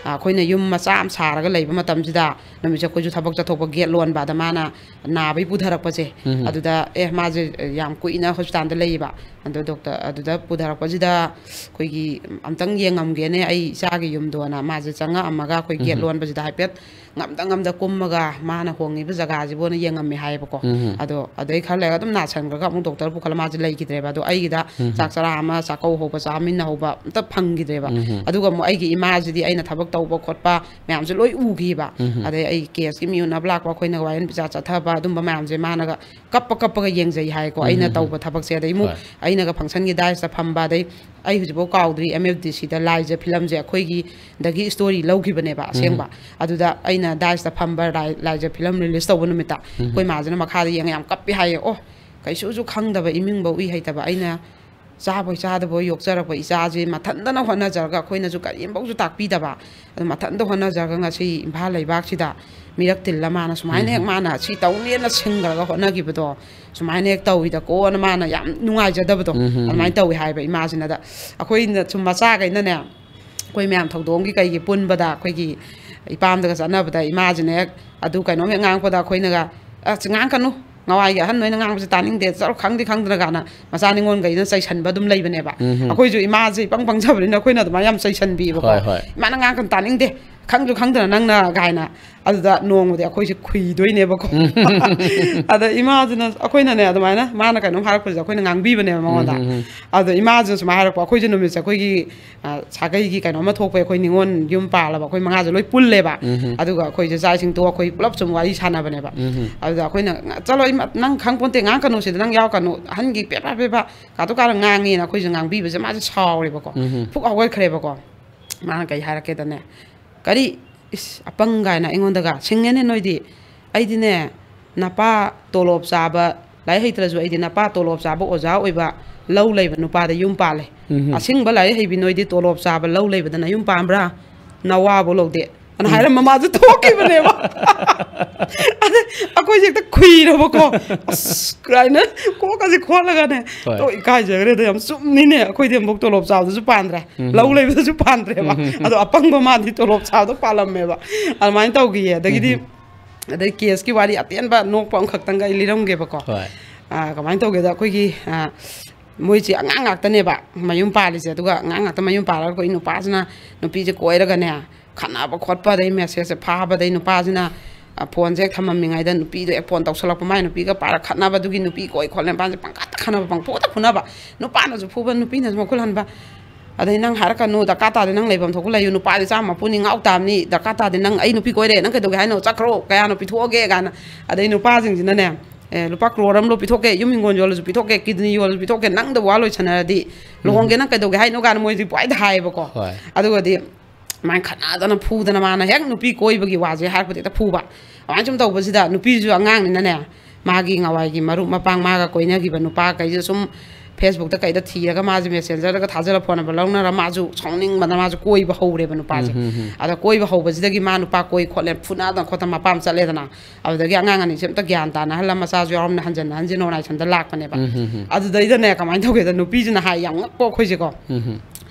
ꯑ, ꯑꯩꯈꯣꯏꯅ ꯌꯨꯝ ꯃꯆꯥ ꯑꯃ ꯁꯥꯔꯒ ꯂꯩꯕ ꯃꯇꯝꯁꯤꯗ, ꯅꯨꯃꯤꯠꯁꯦ ꯑꯩꯈꯣꯏꯁꯨ ꯊꯕꯛ ꯆꯠꯊꯣꯛꯄ, ꯒꯦꯠ ꯂꯣꯟꯕ, ꯑꯗ ꯃꯥꯅ ꯅꯥꯕꯩ ꯄꯨꯊꯔꯛꯄꯁꯦ, ꯎꯝ꯫ ꯑꯗꯨꯗ, "ꯑꯦ, ꯃꯥꯁꯦ ꯌꯥꯝ ꯀꯨꯏꯅ ꯍꯣꯁꯄꯤꯇꯥꯜꯗ ꯂꯩꯌꯦꯕ, ꯑꯗꯣ ꯗꯣꯛꯇꯔ ꯑꯗꯨꯗ ꯄꯨꯊꯔꯛꯄꯁꯤꯗ ꯑꯩꯈꯣꯏꯒꯤ ꯑꯝꯇꯪ ꯌꯦꯡꯉꯝꯒꯦꯅꯦ, ꯑꯩ ꯏꯆꯥꯒꯤ ꯌꯨꯝꯗꯣꯅ" ꯃꯥꯁꯦ ꯆꯪꯉꯛꯑꯝꯃꯒ ꯑꯩꯈꯣꯏ ꯒꯦꯠ ꯎꯝ꯫ ꯂꯣꯟꯕꯁꯤꯗ ꯍꯥꯏꯐꯦꯠ ꯉꯝꯗ ꯉꯝꯗ ꯀꯨꯝꯃꯒ ꯃꯥꯅ ꯍꯣꯡꯉꯤꯕ ꯖꯒꯥꯁꯤꯕꯨꯅ ꯌꯦꯡꯉꯝꯃꯦ ꯍꯥꯏꯌꯦꯕꯀꯣ꯫ ꯀꯣ꯫ ꯑꯗꯣ ꯑꯗꯩ ꯈꯔ ꯂꯩꯔꯒ ꯑꯗꯨꯝ ꯅꯥꯁꯟꯈ꯭ꯔꯒ ꯑꯃꯨꯛ ꯗꯣꯛꯇꯔ ꯄꯨꯈꯠꯂ ꯃꯥꯁꯦ ꯂꯩꯈꯤꯗ꯭ꯔꯦꯕ꯫ ꯑꯗꯣ ꯑꯩꯒꯤꯗ ꯆꯥꯛ ꯆꯔꯥ ꯑꯃ, ꯆꯥꯛꯀꯧ ꯍꯧꯕ, ꯆꯥꯃꯤꯟꯅꯍꯧꯕ ꯑꯝꯇ ꯐꯪꯈꯤꯗ꯭ꯔꯦꯕ꯫ ꯑꯗꯨꯒ ꯑꯃꯨꯛ ꯑꯩꯒꯤ ꯏꯃꯥꯁꯤꯗꯤ ꯑꯩꯅ ꯊꯕꯛ ꯇꯧꯕ ꯈꯣꯠꯄ ꯃꯌꯥꯝꯁꯦ ꯂꯣꯏ ꯎꯈꯤꯕ꯫ ꯑꯗꯩ ꯑꯩ ꯀꯦꯁꯀꯤ ꯃꯤ ꯎꯅꯕ ꯂꯥꯛꯄ, ꯑꯩꯈꯣꯏꯅꯒ ꯋꯥꯌꯦꯜ ꯄꯤꯖꯥ ꯆꯠꯊꯕ, ꯑꯗꯨꯝꯕ ꯃꯌꯥꯝꯁꯦ ꯃꯥꯅꯒ ꯀꯞꯄ ꯀꯞꯄꯒ ꯌꯦꯡꯖꯩ ꯍꯥꯏꯀꯣ, ꯑꯩꯅ ꯇꯧꯕ ꯊꯕꯛꯁꯦ꯫ ꯑꯗꯩ ꯑꯃꯨꯛ ꯑꯩꯅꯒ ꯐꯪꯁꯟꯒꯤ ꯗꯥꯏꯁꯇ ꯐꯝꯕ, ꯑꯗꯩ ꯑꯩ ꯍꯧꯖꯤꯛꯐꯥꯎ ꯀꯥꯎꯗ꯭ꯔꯤ, ꯑꯦꯝ ꯑꯦꯐ ꯗꯤ ꯁꯤꯗ ꯂꯥꯏꯖ ꯐꯤꯂꯝꯁꯦ ꯑꯩꯈꯣꯏꯒꯤꯗꯒꯤ ꯁ꯭ꯇꯣꯔꯤ ꯂꯧꯈꯤꯕꯅꯦꯕ ꯑꯁꯦꯡꯕ꯫ ꯑꯗꯨꯗ ꯑꯩꯅ ꯗꯥꯏꯁꯇ ꯐꯝꯕ, ꯂꯥꯏ-, ꯂꯥꯏꯖ ꯐꯤꯂꯝ ꯔꯤꯂꯤꯁ ꯇꯧꯕ ꯅꯨꯃꯤꯠꯇ ꯑꯩꯈꯣꯏ ꯃꯥꯁꯤꯅ ꯃꯈꯥꯗ ꯌꯦꯡꯉ ꯌꯥꯝ ꯀꯞꯄꯤ ꯍꯥꯏꯌꯦ꯫ ꯑꯣ, ꯀꯩꯁꯨꯁꯨ ꯈꯪꯗꯕ, ꯏꯃꯤꯡꯐꯧ ꯎꯏ ꯍꯩꯇꯕ ꯑꯩꯅ ꯆꯥꯕꯣꯏ ꯆꯥꯗꯕꯣꯏ ꯌꯣꯛꯆꯔꯛꯄ ꯏꯆꯥꯁꯦ ꯃꯊꯟꯇꯅ ꯍꯣꯠꯅꯖꯔꯒ, ꯑꯩꯈꯣꯏꯅꯁꯨ ꯀꯔꯤꯝꯐꯧꯁꯨ ꯇꯥꯛꯄꯤꯗꯕ, ꯑꯗꯨ ꯃꯊꯟꯇ ꯍꯣꯠꯅꯖꯔꯒ ꯉꯁꯤ ꯏꯝꯐꯥꯜ ꯂꯩꯕꯥꯛꯁꯤꯗ ꯃꯤꯔꯛ ꯇꯤꯜꯂ ꯃꯥꯅ ꯁꯨꯃꯥꯏꯅ ꯍꯦꯛ ꯃꯥꯅ ꯁꯤ ꯇꯧꯅꯦꯅ ꯁꯤꯡꯈ꯭ꯔꯒ ꯍꯣꯠꯅꯈꯤꯕꯗꯣ ꯁꯨꯃꯥꯏꯅ ꯍꯦꯛ ꯇꯧꯋꯤꯗꯀꯣꯅ ꯃꯥꯅ ꯌꯥꯝ ꯅꯨꯡꯉꯥꯏꯖꯗꯕꯗꯣ ꯑꯗꯨꯃꯥꯏꯅ ꯇꯧꯋꯤ ꯍꯥꯏꯕ ꯏꯃꯥꯁꯤꯅꯗ꯫ ꯑꯩꯈꯣꯏꯅ ꯁꯨꯝ ꯃꯆꯥꯈꯩꯅꯅꯦ, ꯑꯩꯈꯣꯏ ꯃꯌꯥꯝ ꯊꯧꯗꯣꯛ ꯑꯃꯒꯤ ꯀꯩꯒꯤ ꯄꯨꯟꯕꯗ, ꯑꯩꯈꯣꯏꯒꯤ ꯏꯄꯥꯝꯗꯒ ꯆꯠꯅꯕꯗ ꯏꯃꯥꯁꯤꯅ ꯍꯦꯛ ꯑꯗꯨ ꯀꯩꯅꯣꯝ ꯍꯦꯛ ꯉꯥꯡꯉꯛꯄꯗ ꯑꯩꯈꯣꯏꯅꯒ, "ꯑꯁ, ꯉꯥꯡꯉꯛꯀꯅꯨ, ꯅꯋꯥꯏꯒꯤ ꯑꯍꯟ ꯅꯣꯏꯅ ꯉꯥꯡꯕꯁꯦ ꯇꯥꯅꯤꯡꯗꯦ, ꯆꯠꯂꯣ, ꯈꯪꯗꯤ ꯈꯪꯗꯅ" ꯀꯥꯏꯅ ꯃꯆꯥ ꯅꯤꯉꯣꯜꯈꯩꯅ ꯆꯩꯁꯟꯕ ꯑꯗꯨꯝ ꯂꯩꯕꯅꯦꯕ꯫ ꯑꯩꯈꯣꯏꯁꯨ ꯏꯃꯥꯁꯦ ꯏꯄꯪ ꯄꯪꯖꯕꯅꯤꯅ ꯑꯩꯈꯣꯏꯅ ꯑꯗꯨꯃꯥꯏꯅ ꯌꯥꯝ ꯆꯩꯁꯟꯕꯤꯌꯦꯕꯀꯣ꯫ ꯍꯣꯏ, ꯍꯣꯏ꯫ "ꯏꯃꯥꯅ ꯉꯥꯡꯉꯛꯀꯅꯨ, ꯇꯥꯅꯤꯡꯗꯦ, ꯈꯪꯁꯨ ꯈꯪꯗꯅ ꯅꯪꯅ" ꯀꯥꯏꯅ꯫ ꯑꯗꯨꯗ ꯅꯣꯡꯃꯗꯤ ꯑꯩꯈꯣꯏꯁꯦ ꯈꯨꯏꯗꯣꯏꯅꯦꯕꯀꯣ꯫ ꯑꯗ ꯏꯃꯥꯁꯤꯅ, ꯑꯩꯈꯣꯏꯅꯅꯦ, ꯑꯗꯨꯃꯥꯏꯅ ꯃꯥꯅ ꯀꯩꯅꯣꯝ ꯍꯥꯏꯔꯛꯄꯁꯦ ꯑꯩꯈꯣꯏꯅ ꯉꯥꯡꯕꯤꯕꯅꯦꯕ ꯃꯉꯣꯟꯗ꯫ ꯑꯗꯣ ꯏꯃꯥꯁꯤꯅ ꯁꯨꯃꯥꯏꯅ ꯍꯥꯏꯔꯛꯄ, ꯑꯩꯈꯣꯏꯁꯦ ꯅꯨꯃꯤꯠꯁꯦ ꯑꯩꯈꯣꯏꯒꯤ, ꯑ, ꯁꯥꯒꯩꯒꯤ ꯀꯩꯅꯣꯝꯃ ꯊꯣꯛꯄ, ꯑꯩꯈꯣꯏ ꯅꯤꯉꯣꯜ ꯌꯨꯝ ꯄꯥꯜꯂꯕ ꯑꯩꯈꯣꯏ ꯃꯉꯥꯁꯦ ꯂꯣꯏ ꯄꯨꯜꯂꯦꯕ꯫ ꯑꯗꯨꯒ ꯑꯩꯈꯣꯏꯁꯦ ꯆꯥꯛ ꯏꯁꯤꯡ ꯇꯣꯛꯑ ꯑꯩꯈꯣꯏ ꯄꯨꯂꯞ ꯁꯨꯝ ꯋꯥꯔꯤ ꯁꯥꯟꯅꯕꯅꯦꯕ꯫ ꯑꯗꯨꯗ ꯑꯩꯈꯣꯏꯅ, "ꯆꯠꯂꯣ ꯏꯃꯥ, ꯅꯪ ꯈꯪ ꯄꯣꯟꯇꯦ, ꯉꯥꯡꯉꯛꯀꯅꯨ ꯁꯤꯗ, ꯅꯪ ꯌꯥꯎꯔꯛꯀꯅꯨ, ꯑꯍꯟꯒꯤ ꯄꯦꯄꯥ ꯄꯦꯄꯥ ꯀꯥꯇꯨ ꯀꯥꯔꯟ ꯉꯥꯡꯉꯦꯅ" ꯑꯩꯈꯣꯏꯁꯦ ꯉꯥꯡꯕꯤꯕꯁꯦ ꯃꯥꯁꯦ ꯁꯥꯎꯔꯦꯕꯀꯣ꯫ ꯐꯨꯛ ꯍꯧꯒꯠꯈ꯭ꯔꯦꯕꯀꯣ꯫ ꯃꯥꯅ ꯀꯩ ꯍꯥꯏꯔꯛꯀꯦꯗꯅꯦ, "ꯀꯔꯤ? ꯏꯁ, ꯑꯄꯪ ꯀꯥꯏꯅ ꯑꯩꯉꯣꯟꯗꯒ ꯁꯤꯡꯉꯦꯅꯦ ꯅꯣꯏꯗꯤ꯫ ꯑꯩꯗꯤꯅꯦ, ꯅꯄꯥ ꯇꯣꯂꯣꯞ ꯆꯥꯕ, ꯂꯥꯏꯔꯤꯛ ꯍꯩꯇ꯭ꯔꯁꯨ ꯑꯩꯗꯤ ꯅꯄꯥ ꯇꯣꯂꯣꯞ ꯆꯥꯕ ꯑꯣꯖꯥ ꯑꯣꯏꯕ ꯂꯧ ꯂꯩꯕ ꯅꯨꯄꯥꯗ ꯌꯨꯝ ꯄꯥꯜꯂꯦ꯫ ꯑꯁꯤꯡꯕ ꯂꯥꯏꯔꯤꯛ ꯍꯩꯕꯤ ꯅꯣꯏꯗꯤ ꯇꯣꯂꯣꯞ ꯆꯥꯕ ꯂꯧ ꯂꯩꯕꯗꯅ ꯌꯨꯝ ꯄꯥꯟꯕ꯭ꯔꯥ? ꯅꯋꯥꯕꯨ ꯂꯧꯗꯦ" ꯑꯅ ꯍꯥꯏꯔꯝꯕ ꯃꯥꯁꯨ ꯊꯣꯛꯈꯤꯕꯅꯦꯕ꯫ ꯑꯗ ꯑꯩꯈꯣꯏꯁꯦ ꯍꯦꯛꯇ ꯈꯨꯏꯔꯕꯀꯣ꯫ "ꯑꯁ" ꯀꯥꯏꯅ ꯀꯣꯛꯀꯁꯦ ꯈꯣꯠꯂꯒꯅꯦ꯫ ꯍꯣꯏ꯫ "ꯇꯣ, ꯏꯀꯥꯏꯖꯈ꯭ꯔꯦꯗ, ꯌꯥꯝ ꯆꯨꯝꯃꯤꯅꯦ, ꯑꯩꯈꯣꯏꯗꯤ ꯑꯃꯨꯛ ꯇꯣꯂꯣꯞ ꯆꯥꯕꯗꯁꯨ ꯄꯥꯟꯗ꯭ꯔꯦ, ꯂꯧ ꯂꯩꯕꯗꯁꯨ ꯄꯥꯟꯗ꯭ꯔꯦꯕ꯫ ꯑꯗꯣ ꯑꯄꯪꯕ ꯃꯥꯗꯤ ꯇꯣꯂꯣꯞ ꯆꯥꯕꯗꯣ ꯄꯥꯜꯂꯝꯃꯦꯕ"꯫ ꯑꯗꯨꯃꯥꯏꯅ ꯇꯧꯈꯤꯌꯦ꯫ ꯑꯗꯒꯤꯗꯤ ꯑꯗꯩ ꯀꯦꯁꯀꯤ ꯋꯥꯔꯤ ꯑꯇꯦꯟꯕ ꯅꯣꯛꯄ ꯑꯃꯈꯛꯇꯪꯒ ꯑꯩ ꯂꯤꯔꯝꯒꯦꯕꯀꯣ꯫ ꯍꯣꯏ꯫ ꯑꯥ, ꯀꯃꯥꯏꯅ ꯇꯧꯒꯦꯗ, ꯑꯩꯈꯣꯏꯒꯤ, ꯑꯥ, ꯃꯣꯏꯁꯦ ꯑꯉꯥꯡ ꯉꯥꯛꯇꯅꯦꯕ ꯃꯌꯨꯝ ꯄꯥꯜꯂꯤꯁꯦ꯫ ꯑꯗꯨꯒ ꯑꯉꯥꯡ ꯉꯥꯛꯇ ꯃꯌꯨꯝ ꯄꯥꯜꯂꯒ ꯑꯩꯈꯣꯏ ꯅꯨꯄꯥꯁꯤꯅ ꯅꯨꯄꯤꯁꯦ ꯀꯣꯏꯔꯒꯅꯦ, ꯈꯠꯅꯕ ꯈꯣꯠꯄ, ꯑꯗꯩ ꯃꯦꯁꯦꯖꯁꯦ ꯐꯥꯕꯗꯩ ꯅꯨꯄꯥꯁꯤꯅ ꯐꯣꯟꯁꯦ ꯍꯦꯛ ꯊꯝꯃꯝꯃꯤꯉꯩꯗ ꯅꯨꯄꯤꯗꯣ ꯍꯦꯛ ꯐꯣꯟ ꯇꯧꯁꯜꯂꯛꯄ, ꯃꯥꯏ ꯅꯨꯄꯤꯒ ꯄꯥꯔ ꯈꯠꯅꯕꯗꯨꯒꯤ, ꯅꯨꯄꯤ ꯀꯣꯏ ꯈꯣꯠꯂꯦ, ꯃꯄꯥꯟꯁꯦ ꯄꯪꯈꯠꯇ ꯈꯠꯅꯕ, ꯄꯪꯐꯨꯗ ꯐꯨꯅꯕ, ꯅꯨꯄꯥꯅꯁꯨ ꯐꯨꯕ, ꯅꯨꯄꯤꯅꯁꯨ ꯃꯈꯨꯠ ꯍꯟꯕ꯫ ꯑꯗꯩ ꯅꯪ ꯍꯥꯏꯔꯛꯀꯅꯨ, ꯗꯔꯀꯥꯔ ꯇꯥꯗꯦ, ꯅꯪ ꯂꯩꯐꯝ ꯊꯣꯛꯄ ꯂꯩꯌꯨ, ꯅꯨꯄꯥꯗꯤ ꯆꯥꯝꯃ ꯃꯄꯨꯅꯤ, ꯉꯥꯎ ꯇꯥꯕꯅꯤ, ꯗꯔꯀꯥꯔ ꯇꯥꯗꯦ, ꯅꯪ, ꯑꯩ ꯅꯨꯄꯤ ꯀꯣꯏꯔꯦ, ꯅꯪ ꯀꯩꯗꯧꯒꯦ ꯍꯥꯏꯅꯣ, ꯆꯠꯈ꯭ꯔꯣ, ꯀꯌꯥꯅꯣ ꯄꯤꯊꯣꯛꯑꯒꯦ ꯀꯥꯏꯅ꯫ ꯑꯗꯩ ꯅꯨꯄꯥꯁꯤꯡꯁꯤꯅꯅꯦ, ꯑꯦ, ꯂꯨꯄꯥ ꯀ꯭ꯔꯣꯔ ꯑꯃ ꯂꯣ ꯄꯤꯊꯣꯛꯀꯦ, ꯌꯨꯝ ꯍꯤꯡꯒꯣꯜ ꯌꯣꯜꯂꯁꯨ ꯄꯤꯊꯣꯛꯀꯦ, ꯀꯤꯗꯅꯤ ꯌꯣꯜꯂꯁꯨ ꯄꯤꯊꯣꯛꯀꯦ, ꯅꯪꯗ ꯋꯥ ꯂꯣꯏꯁꯟꯅꯔꯗꯤ ꯂꯨꯍꯣꯡꯒꯦ, ꯅꯪ ꯀꯩꯗꯧꯒꯦ ꯍꯥꯏꯅꯣ ꯀꯥꯏꯅ ꯃꯣꯏꯗꯤ ꯄꯨꯡꯍꯥꯏꯗ ꯍꯥꯏꯌꯦꯕꯀꯣ꯫ ꯍꯣꯏ꯫ ꯑꯗꯨꯒꯗꯤ ꯃꯥꯅ ꯈꯠꯅꯗꯅ ꯐꯨꯗꯅ, ꯃꯥꯅ ꯍꯦꯛ ꯅꯨꯄꯤ ꯀꯣꯏꯕꯒꯤ ꯋꯥꯁꯦ ꯍꯥꯏꯔꯛꯄꯗ ꯍꯦꯛꯇ ꯐꯨꯕ꯫ ꯑꯗꯨꯃꯥꯏꯅ ꯁꯨꯝ ꯇꯧꯕꯁꯤꯗ ꯅꯨꯄꯤꯁꯨ ꯑꯉꯥꯡꯅꯤꯅꯅꯦ, ꯃꯥꯒꯤ ꯉꯋꯥꯏꯒꯤ ꯃꯔꯨꯞ ꯃꯄꯥꯡ, ꯃꯥꯒ ꯀꯣꯏꯅꯈꯤꯕ ꯅꯨꯄꯥ ꯀꯩꯁꯦ ꯁꯨꯝ ꯐꯦꯁꯕꯨꯛꯇ ꯀꯩꯗ ꯊꯤꯔꯒ, ꯃꯥꯁꯦ ꯃꯦꯁꯦꯟꯖꯔꯗꯒ ꯊꯥꯖꯤꯜꯂ ꯐꯣꯟ ꯅꯝꯕꯔ ꯂꯧꯅꯔ, ꯃꯥꯁꯨ ꯁꯥꯎꯅꯤꯡꯕꯅ ꯃꯥꯁꯨ ꯀꯣꯏꯕ ꯍꯧꯔꯦꯕ ꯅꯨꯄꯥꯁꯦ꯫ ꯎꯝ, ꯎꯝ, ꯎꯝ꯫ ꯑꯗ ꯀꯣꯏꯕ ꯍꯧꯕꯁꯤꯗꯒꯤ ꯃꯥ ꯅꯨꯄꯥ ꯀꯣꯏ ꯈꯣꯠꯂꯦ, ꯐꯨꯅꯗꯅ ꯈꯣꯠꯇꯅ ꯃꯄꯥꯝ ꯆꯠꯂꯦꯗꯅ꯫ ꯑꯗꯨꯗꯒꯤ ꯑꯉꯥꯡ ꯑꯅꯤꯁꯦ ꯑꯝꯇ ꯒ꯭ꯌꯥꯟ ꯇꯥꯅꯍꯜꯂ, ꯃꯆꯥꯁꯨ ꯌꯥꯎꯔꯝꯅ ꯍꯟꯖꯟ ꯍꯟꯖꯤꯟ ꯑꯣꯔꯒꯅꯥꯏꯖꯦꯁꯟꯗ ꯂꯥꯛꯄꯅꯦꯕ꯫ ꯎꯝ, ꯎꯝ, ꯎꯝ꯫ ꯑꯗꯨꯗꯩꯗꯅꯦ ꯀꯃꯥꯏꯅ ꯇꯧꯒꯦꯗ, ꯅꯨꯄꯤꯁꯤꯅ ꯍꯥꯏ, ꯌꯥꯝ ꯉꯛꯄ ꯑꯩꯈꯣꯏꯁꯦꯀꯣ꯫ ꯎꯝ, ꯎꯝ꯫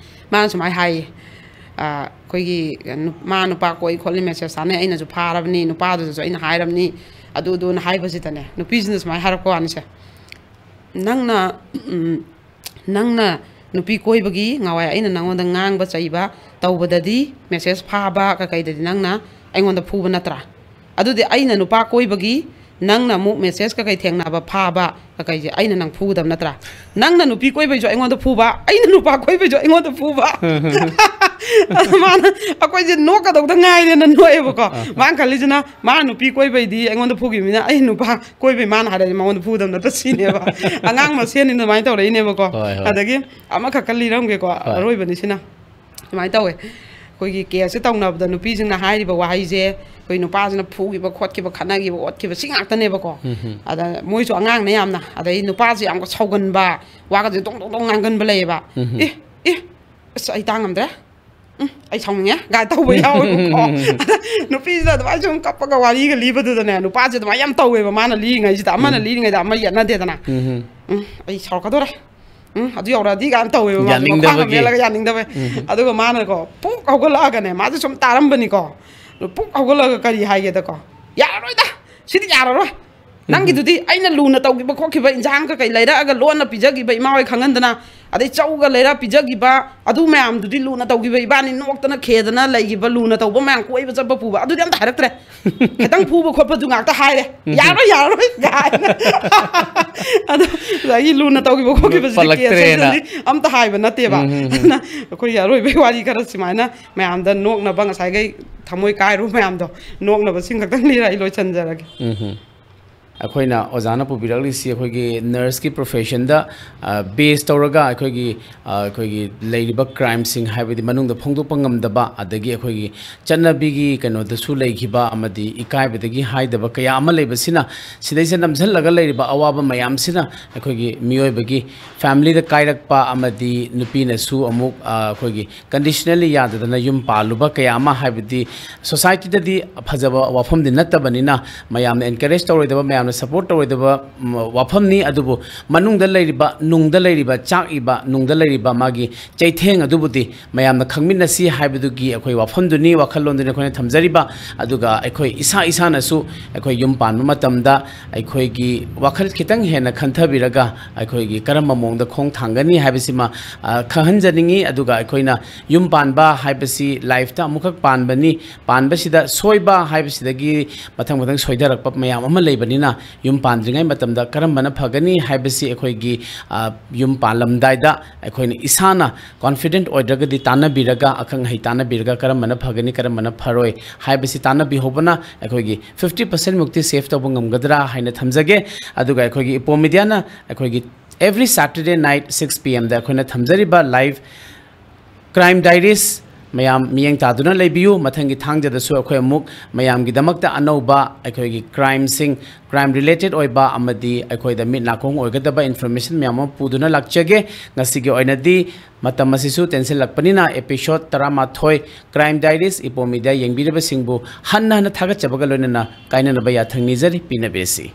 ꯃꯥꯅ ꯁꯨꯃꯥꯏꯅ ꯍꯥꯏꯌꯦ, ꯑ, ꯑꯩꯈꯣꯏꯒꯤ ꯅꯨ-, ꯃꯥ ꯅꯨꯄꯥ ꯀꯣꯏ ꯈꯣꯠꯂꯤ ꯃꯦꯁꯦꯖ ꯊꯥꯅꯩ, ꯑꯩꯅꯁꯨ ꯐꯥꯔꯕꯅꯤ, ꯅꯨꯄꯥꯗꯨꯗꯁꯨ ꯑꯩꯅ ꯍꯥꯏꯔꯕꯅꯤ, ꯑꯗꯨ ꯑꯗꯨꯅ ꯍꯥꯏꯕꯁꯤꯗꯅꯦ, ꯅꯨꯄꯤꯁꯤꯅ ꯁꯨꯃꯥꯏꯅ ꯍꯥꯏꯔꯛꯄ ꯋꯥꯅꯤꯁꯦ, "ꯅꯪꯅ, ꯎꯝ, ꯅꯪꯅ ꯅꯨꯄꯤ ꯀꯣꯏꯕꯒꯤ ꯉꯋꯥꯏ ꯑꯩꯅ ꯅꯪꯉꯣꯟꯗ ꯉꯥꯡꯕ ꯆꯩꯕ ꯇꯧꯕꯗꯗꯤ, ꯃꯦꯁꯦꯖ ꯐꯥꯕ ꯀꯀꯩꯗꯗꯤ ꯅꯪꯅ ꯑꯩꯉꯣꯟꯗ ꯐꯨꯕ ꯅꯠꯇ꯭ꯔꯥ? ꯑꯗꯨꯗꯤ ꯑꯩꯅ ꯅꯨꯄꯥ ꯀꯣꯏꯕꯒꯤ ꯅꯪꯅ ꯑꯃꯨꯛ ꯃꯦꯁꯦꯖ ꯀꯀꯩ ꯊꯦꯡꯅꯕ ꯐꯥꯕ ꯀꯀꯩꯁꯦ ꯑꯩꯅ ꯅꯪ ꯐꯨꯒꯗꯕ ꯅꯠꯇ꯭ꯔꯥ? ꯅꯪꯅ ꯅꯨꯄꯤ ꯀꯣꯏꯕꯩꯁꯨ ꯑꯩꯉꯣꯟꯗ ꯐꯨꯕ, ꯑꯩꯅ ꯅꯨꯄꯥ ꯀꯣꯏꯕꯩꯁꯨ ꯑꯩꯉꯣꯟꯗ ꯐꯨꯕ?" ꯑꯗ ꯃꯥꯅ, ꯑꯩꯈꯣꯏꯁꯦ ꯅꯣꯛꯀꯗꯧꯗ ꯉꯥꯏꯔꯦꯅ ꯅꯣꯛꯑꯦꯕꯀꯣ꯫ ꯑꯥ꯫ ꯃꯥꯅ ꯈꯜꯂꯤꯁꯤꯅ, ꯃꯥ ꯅꯨꯄꯤ ꯀꯣꯏꯕꯩꯗꯤ ꯑꯩꯉꯣꯟꯗ ꯐꯨꯈꯤꯕꯅꯤꯅ, ꯑꯩ ꯅꯨꯄꯥ ꯀꯣꯏꯕꯩ ꯃꯥꯅ ꯍꯥꯏꯔꯗꯤ ꯃꯉꯣꯟꯗ ꯐꯨꯗꯕ ꯅꯠꯇ꯭ꯔ ꯁꯤꯅꯦꯕ꯫ ꯑꯉꯥꯡ ꯃꯁꯦꯟꯅꯤꯅ ꯑꯗꯨꯃꯥꯏꯅ ꯇꯧꯔꯛꯏꯅꯦꯕꯀꯣ꯫ ꯍꯣꯏ, ꯍꯣꯏ꯫ ꯑꯗꯒꯤ ꯑꯃꯈꯛꯀ ꯂꯤꯔꯝꯒꯦꯀꯣ, ꯍꯣꯏ꯫ ꯑꯔꯣꯏꯕꯅꯤ ꯁꯤꯅ꯫ ꯁꯨꯃꯥꯏꯅ ꯇꯧꯋꯦ, ꯑꯩꯈꯣꯏꯒꯤ ꯀꯦꯁꯁꯦ ꯇꯧꯅꯕꯗ ꯅꯨꯄꯤꯁꯤꯡꯅ ꯍꯥꯏꯔꯤꯕ ꯋꯥꯍꯩꯁꯦ, ꯑꯩꯈꯣꯏ ꯅꯨꯄꯥꯁꯤꯅ ꯐꯨꯈꯤꯕ ꯈꯣꯠꯈꯤꯕ, ꯈꯠꯅꯈꯤꯕ ꯈꯣꯠꯈꯤꯕ, ꯁꯤ ꯉꯥꯛꯇꯅꯦꯕꯀꯣ꯫ ꯎꯝ, ꯎꯝ꯫ ꯑꯗ ꯃꯣꯏꯁꯨ ꯑꯉꯥꯡꯅ ꯌꯥꯝꯅ, ꯑꯗꯩ ꯅꯨꯄꯥꯁꯦ ꯌꯥꯝ ꯁꯥꯎꯒꯟꯕ, ꯋꯥꯒꯁꯦ ꯗꯣꯡ ꯗꯣꯡ ꯗꯣꯡ ꯉꯥꯡꯒꯟꯕ ꯂꯩꯌꯦꯕ꯫ ꯎꯝ, ꯎꯝ꯫ "ꯑꯦ, ꯑꯦ, ꯑꯁ, ꯑꯩ ꯇꯥꯡꯉꯝꯗ꯭ꯔꯦ꯫ ꯎꯝ, ꯑꯩ ꯁꯥꯎꯅꯤꯡꯉꯦ" ꯀꯥꯏ ꯇꯧꯕ ꯌꯥꯎꯋꯦꯕꯀꯣ꯫ ꯑꯗ ꯅꯨꯄꯤꯁꯤꯗ ꯑꯗꯨꯃꯥꯏꯅ ꯁꯨꯝ ꯀꯞꯄꯒ ꯋꯥꯔꯤꯒ ꯂꯤꯕꯗꯨꯗꯅꯦ, ꯅꯨꯄꯥꯁꯦ ꯑꯗꯨꯃꯥꯏꯅ ꯌꯥꯝ ꯇꯧꯋꯦꯕ꯫ ꯃꯥꯅ ꯂꯤꯔꯤꯉꯩꯁꯤꯗ, ꯑꯃꯅ ꯎꯝ꯫ ꯂꯤꯔꯤꯉꯩꯗ ꯑꯃ ꯌꯦꯠꯅꯗꯦꯗꯅ꯫ ꯎꯝ, ꯎꯝ꯫ "ꯎꯝ, ꯑꯩ ꯁꯥꯎꯔꯛꯀꯗꯧꯔꯦ꯫ ꯎꯝ, ꯑꯗꯨ ꯌꯧꯔꯛꯑꯗꯤ" ꯀꯥꯏꯅ ꯇꯧꯋꯦꯕ ꯃꯥꯁꯦ, ꯃꯈ꯭ꯋꯥꯡꯒ ꯌꯥꯅꯤꯡꯗꯕꯒꯤ꯫ ꯃꯦꯠꯂꯒ ꯌꯥꯅꯤꯡꯗꯕꯩ꯫ ꯎꯝ꯫ ꯑꯗꯨꯒ ꯃꯥꯅꯀꯣ ꯄꯨꯛ ꯍꯧꯒꯠꯂꯛꯑꯒꯅꯦ, ꯃꯥꯁꯦ ꯁꯨꯝ ꯇꯥꯔꯝꯕꯅꯤꯀꯣ꯫ ꯑꯗꯨ ꯄꯨꯛ ꯍꯧꯒꯠꯂꯛꯑꯒ ꯀꯔꯤ ꯍꯥꯏꯒꯦꯗꯀꯣ, "ꯌꯥꯔꯔꯣꯏꯗ, ꯁꯤꯗꯤ ꯌꯥꯔꯔꯣꯏ꯫ ꯎꯝ꯫ ꯅꯪꯒꯤꯗꯨꯗꯤ ꯑꯩꯅ ꯂꯨꯅ ꯇꯧꯈꯤꯕ ꯈꯣꯠꯈꯤꯕ ꯏꯟꯁꯥꯡ ꯀꯀꯩ ꯂꯩꯔꯛꯑꯒ ꯂꯣꯟꯅ ꯄꯤꯖꯈꯤꯕ ꯏꯃꯥ ꯍꯣꯏ ꯈꯪꯍꯟꯗꯅ, ꯑꯗꯩ ꯆꯧꯒ ꯂꯩꯔ ꯄꯤꯖꯈꯤꯕ, ꯑꯗꯨ ꯃꯌꯥꯝꯗꯨꯗꯤ ꯂꯨꯅ ꯇꯧꯈꯤꯕ, ꯏꯕꯥꯅꯤ ꯅꯣꯛꯇꯅ ꯈꯦꯗꯅ ꯂꯩꯈꯤꯕ, ꯂꯨꯅ ꯇꯧꯕ ꯃꯌꯥꯝ, ꯀꯣꯏꯕ ꯆꯠꯄ ꯄꯨꯕ, ꯑꯗꯨꯗꯤ ꯑꯝꯇ ꯍꯥꯏꯔꯛꯇ꯭ꯔꯦ꯫ ꯈꯤꯇꯪ ꯐꯨꯕ ꯈꯣꯠꯄꯗꯨ ꯉꯥꯛꯇ ꯍꯥꯏꯔꯦ꯫ "ꯌꯥꯔꯣꯏ, ꯌꯥꯔꯣꯏ" ꯀꯥꯏꯅ꯫ ꯑꯗꯣ ꯉꯁꯥꯏꯒꯤ ꯂꯨꯅ ꯇꯧꯈꯤꯕ ꯈꯣꯠꯈꯤꯕꯁꯤꯗꯤ ꯄꯜꯂꯛꯇ꯭ꯔꯦꯅ꯫ Case ꯑꯝꯇꯗꯤ ꯑꯝꯇ ꯍꯥꯏꯕ ꯅꯠꯇꯦꯕ꯫ ꯎꯝ, ꯎꯝ, ꯎꯝ꯫ ꯑꯗꯨꯅ ꯑꯩꯈꯣꯏꯒꯤ ꯑꯔꯣꯏꯕꯒꯤ ꯋꯥꯔꯤ ꯈꯔ ꯁꯨꯃꯥꯏꯅ ꯃꯌꯥꯝꯗ ꯅꯣꯛꯅꯕ, ꯉꯁꯥꯏꯈꯩ ꯊꯃꯣꯏ ꯀꯥꯏꯔꯨꯕ ꯃꯌꯥꯝꯗꯣ ꯅꯣꯛꯅꯕꯁꯤꯡ ꯈꯛꯇꯪ ꯂꯤꯔ ꯑꯩ ꯂꯣꯏꯁꯤꯟꯖꯔꯒꯦ꯫ ꯎꯝ, ꯎꯝ꯫ ꯑꯩꯈꯣꯏꯅ ꯑꯣꯖꯥꯅ ꯄꯨꯕꯤꯔꯛꯂꯤꯁꯤ ꯑꯩꯈꯣꯏꯒꯤ nurse ꯀꯤ profession ꯗ, ꯑ, base ꯇꯧꯔꯒ ꯑꯩꯈꯣꯏꯒꯤ, ꯑ, ꯑꯩꯈꯣꯏꯒꯤ ꯂꯩꯔꯤꯕ crime ꯁꯤꯡ, ꯍꯥꯏꯕꯗꯤ ꯃꯅꯨꯡꯗ ꯐꯣꯡꯗꯣꯛꯄ ꯉꯝꯗꯕ, ꯑꯗꯒꯤ ꯑꯩꯈꯣꯏꯒꯤ ꯆꯠꯅꯕꯤꯒꯤ ꯀꯩꯅꯣꯗꯁꯨ ꯂꯩꯈꯤꯕ ꯑꯃꯗꯤ ꯏꯀꯥꯏꯕꯗꯒꯤ ꯍꯥꯏꯗꯕ ꯀꯌꯥ ꯑꯃ ꯂꯩꯕꯁꯤꯅ, ꯁꯤꯗꯩꯁꯤꯗ ꯅꯝꯁꯤꯜꯂꯒ ꯂꯩꯔꯤꯕ ꯑꯋꯥꯕ ꯃꯌꯥꯝꯁꯤꯅ ꯑꯩꯈꯣꯏꯒꯤ ꯃꯤꯑꯣꯏꯕꯒꯤ family ꯗ ꯀꯥꯏꯔꯛꯄ ꯑꯃꯗꯤ ꯅꯨꯄꯤꯅꯁꯨ ꯑꯃꯨꯛ, ꯑ, ꯑꯩꯈꯣꯏꯒꯤ conditionally ꯌꯥꯗꯗꯅ ꯌꯨꯝ ꯄꯥꯜꯂꯨꯕ ꯀꯌꯥ ꯑꯃ, ꯍꯥꯏꯕꯗꯤ society ꯗꯗꯤ ꯐꯖꯕ ꯋꯥꯐꯝꯗꯤ ꯅꯠꯇꯕꯅꯤꯅ, ꯃꯌꯥꯝꯅ encourage ꯇꯧꯔꯣꯏꯗꯕ, ꯃꯌꯥꯝꯅ support ꯇꯧꯔꯣꯏꯗꯕ, ꯎꯝ, ꯋꯥꯐꯝꯅꯤ꯫ ꯑꯗꯨꯕꯨ ꯃꯅꯨꯡꯗ ꯂꯩꯔꯤꯕ, ꯅꯨꯡꯗ ꯂꯩꯔꯤꯕ, ꯆꯥꯛꯏꯕ, ꯅꯨꯡꯗ ꯂꯩꯔꯤꯕ ꯃꯥꯒꯤ ꯆꯩꯊꯦꯡ ꯑꯗꯨꯕꯨꯗꯤ ꯃꯌꯥꯝꯅ ꯈꯪꯃꯤꯟꯅꯁꯤ ꯍꯥꯏꯕꯗꯨꯒꯤ ꯑꯩꯈꯣꯏ ꯋꯥꯐꯝꯗꯨꯅꯤ, ꯋꯥꯈꯜꯂꯣꯟꯗꯨꯅꯤ ꯑꯩꯈꯣꯏꯅ ꯊꯝꯖꯔꯤꯕ꯫ ꯑꯗꯨꯒ ꯑꯩꯈꯣꯏ ꯏꯁꯥ ꯏꯁꯥꯅꯁꯨ ꯑꯩꯈꯣꯏ ꯌꯨꯝ ꯄꯥꯟꯕ ꯃꯇꯝꯗ ꯑꯩꯈꯣꯏꯒꯤ ꯋꯥꯈꯜ ꯈꯤꯇꯪ ꯍꯦꯟꯅ ꯈꯟꯊꯕꯤꯔꯒ ꯑꯩꯈꯣꯏꯒꯤ ꯀꯔꯝꯕ ꯃꯑꯣꯡꯗ ꯈꯣꯡ ꯊꯥꯡꯒꯅꯤ ꯍꯥꯏꯕꯁꯤꯃ, ꯑ, ꯈꯪꯍꯟꯖꯅꯤꯡꯉꯤ꯫ ꯑꯗꯨꯒ ꯑꯩꯈꯣꯏꯅ ꯌꯨꯝ ꯄꯥꯟꯕ ꯍꯥꯏꯕꯁꯤ life ꯇ ꯑꯃꯨꯛꯈꯛ ꯄꯥꯟꯕꯅꯤ꯫ ꯄꯥꯟꯕꯁꯤꯗ ꯁꯣꯏꯕ ꯍꯥꯏꯕꯁꯤꯗꯒꯤ ꯃꯊꯪ ꯃꯊꯪ ꯁꯣꯏꯊꯔꯛꯄ ꯃꯌꯥꯝ ꯑꯃ ꯂꯩꯕꯅꯤꯅ, ꯌꯨꯝ ꯄꯥꯟꯗ꯭ꯔꯤꯉꯩ ꯃꯇꯝꯗ ꯀꯔꯝꯕꯅ ꯐꯒꯅꯤ ꯍꯥꯏꯕꯁꯤ ꯑꯩꯈꯣꯏꯒꯤ, ꯑ, ꯌꯨꯝ ꯄꯥꯟꯂꯝꯗꯥꯏꯗ ꯑꯩꯈꯣꯏꯅ ꯏꯁꯥꯅ confident ꯑꯣꯏꯗ꯭ꯔꯒꯗꯤ ꯇꯥꯟꯅꯕꯤꯔꯒ, ꯑꯈꯪ ꯑꯍꯩ ꯇꯥꯟꯅꯕꯤꯔꯒ ꯀꯔꯝꯕꯅ ꯐꯒꯅꯤ, ꯀꯔꯝꯕꯅ ꯐꯔꯣꯏ ꯍꯥꯏꯕꯁꯤ ꯇꯥꯟꯅꯕꯤꯍꯧꯕꯅ ꯑꯩꯈꯣꯏꯒꯤ fifty percent ꯃꯨꯛꯇꯤ save ꯇꯧꯕ ꯉꯝꯒꯗ꯭ꯔꯥ ꯍꯥꯏꯅ ꯊꯝꯖꯒꯦ꯫ ꯑꯗꯨꯒ ꯑꯩꯈꯣꯏꯒꯤ Ipoh Media ꯅ ꯑꯩꯈꯣꯏꯒꯤ every Saturday night six P M ꯗ ꯑꯩꯈꯣꯏꯅ ꯊꯝꯖꯔꯤꯕ live Crime Diaries, ꯃꯌꯥꯝ ꯃꯤꯠꯌꯦꯡ ꯇꯥꯗꯨꯅ ꯂꯩꯕꯤꯌꯨ꯫ ꯃꯊꯪꯒꯤ ꯊꯥꯡꯖꯗꯁꯨ ꯑꯩꯈꯣꯏ ꯑꯃꯨꯛ ꯃꯌꯥꯝꯒꯤꯗꯃꯛꯇ ꯑꯅꯧꯕ ꯑꯩꯈꯣꯏꯒꯤ crime ꯁꯤꯡ, crime related ꯑꯣꯏꯕ ꯑꯃꯗꯤ ꯑꯩꯈꯣꯏꯗ ꯃꯤꯠ ꯅꯥꯀꯣꯡ ꯑꯣꯏꯒꯗꯕ information ꯃꯌꯥꯝ ꯑꯃ ꯄꯨꯗꯨꯅ ꯂꯥꯛꯆꯒꯦ꯫ ꯉꯁꯤꯒꯤ ꯑꯣꯏꯅꯗꯤ ꯃꯇꯝ ꯑꯁꯤꯁꯨ ꯇꯦꯟꯁꯤꯜꯂꯛꯄꯅꯤꯅ, episode ꯇꯔꯥꯃꯥꯊꯣꯏ Crime Diaries Ipoh Media ꯌꯦꯡꯕꯤꯔꯤꯕꯁꯤꯡꯕꯨ ꯍꯟꯅ ꯍꯟꯅ ꯊꯥꯒꯠꯆꯕꯒ ꯂꯣꯏꯅꯅ ꯀꯥꯏꯅꯅꯕ ꯌꯥꯊꯪ ꯅꯤꯖꯔꯤ꯫ ꯄꯤꯅꯕꯤꯔꯁꯤ꯫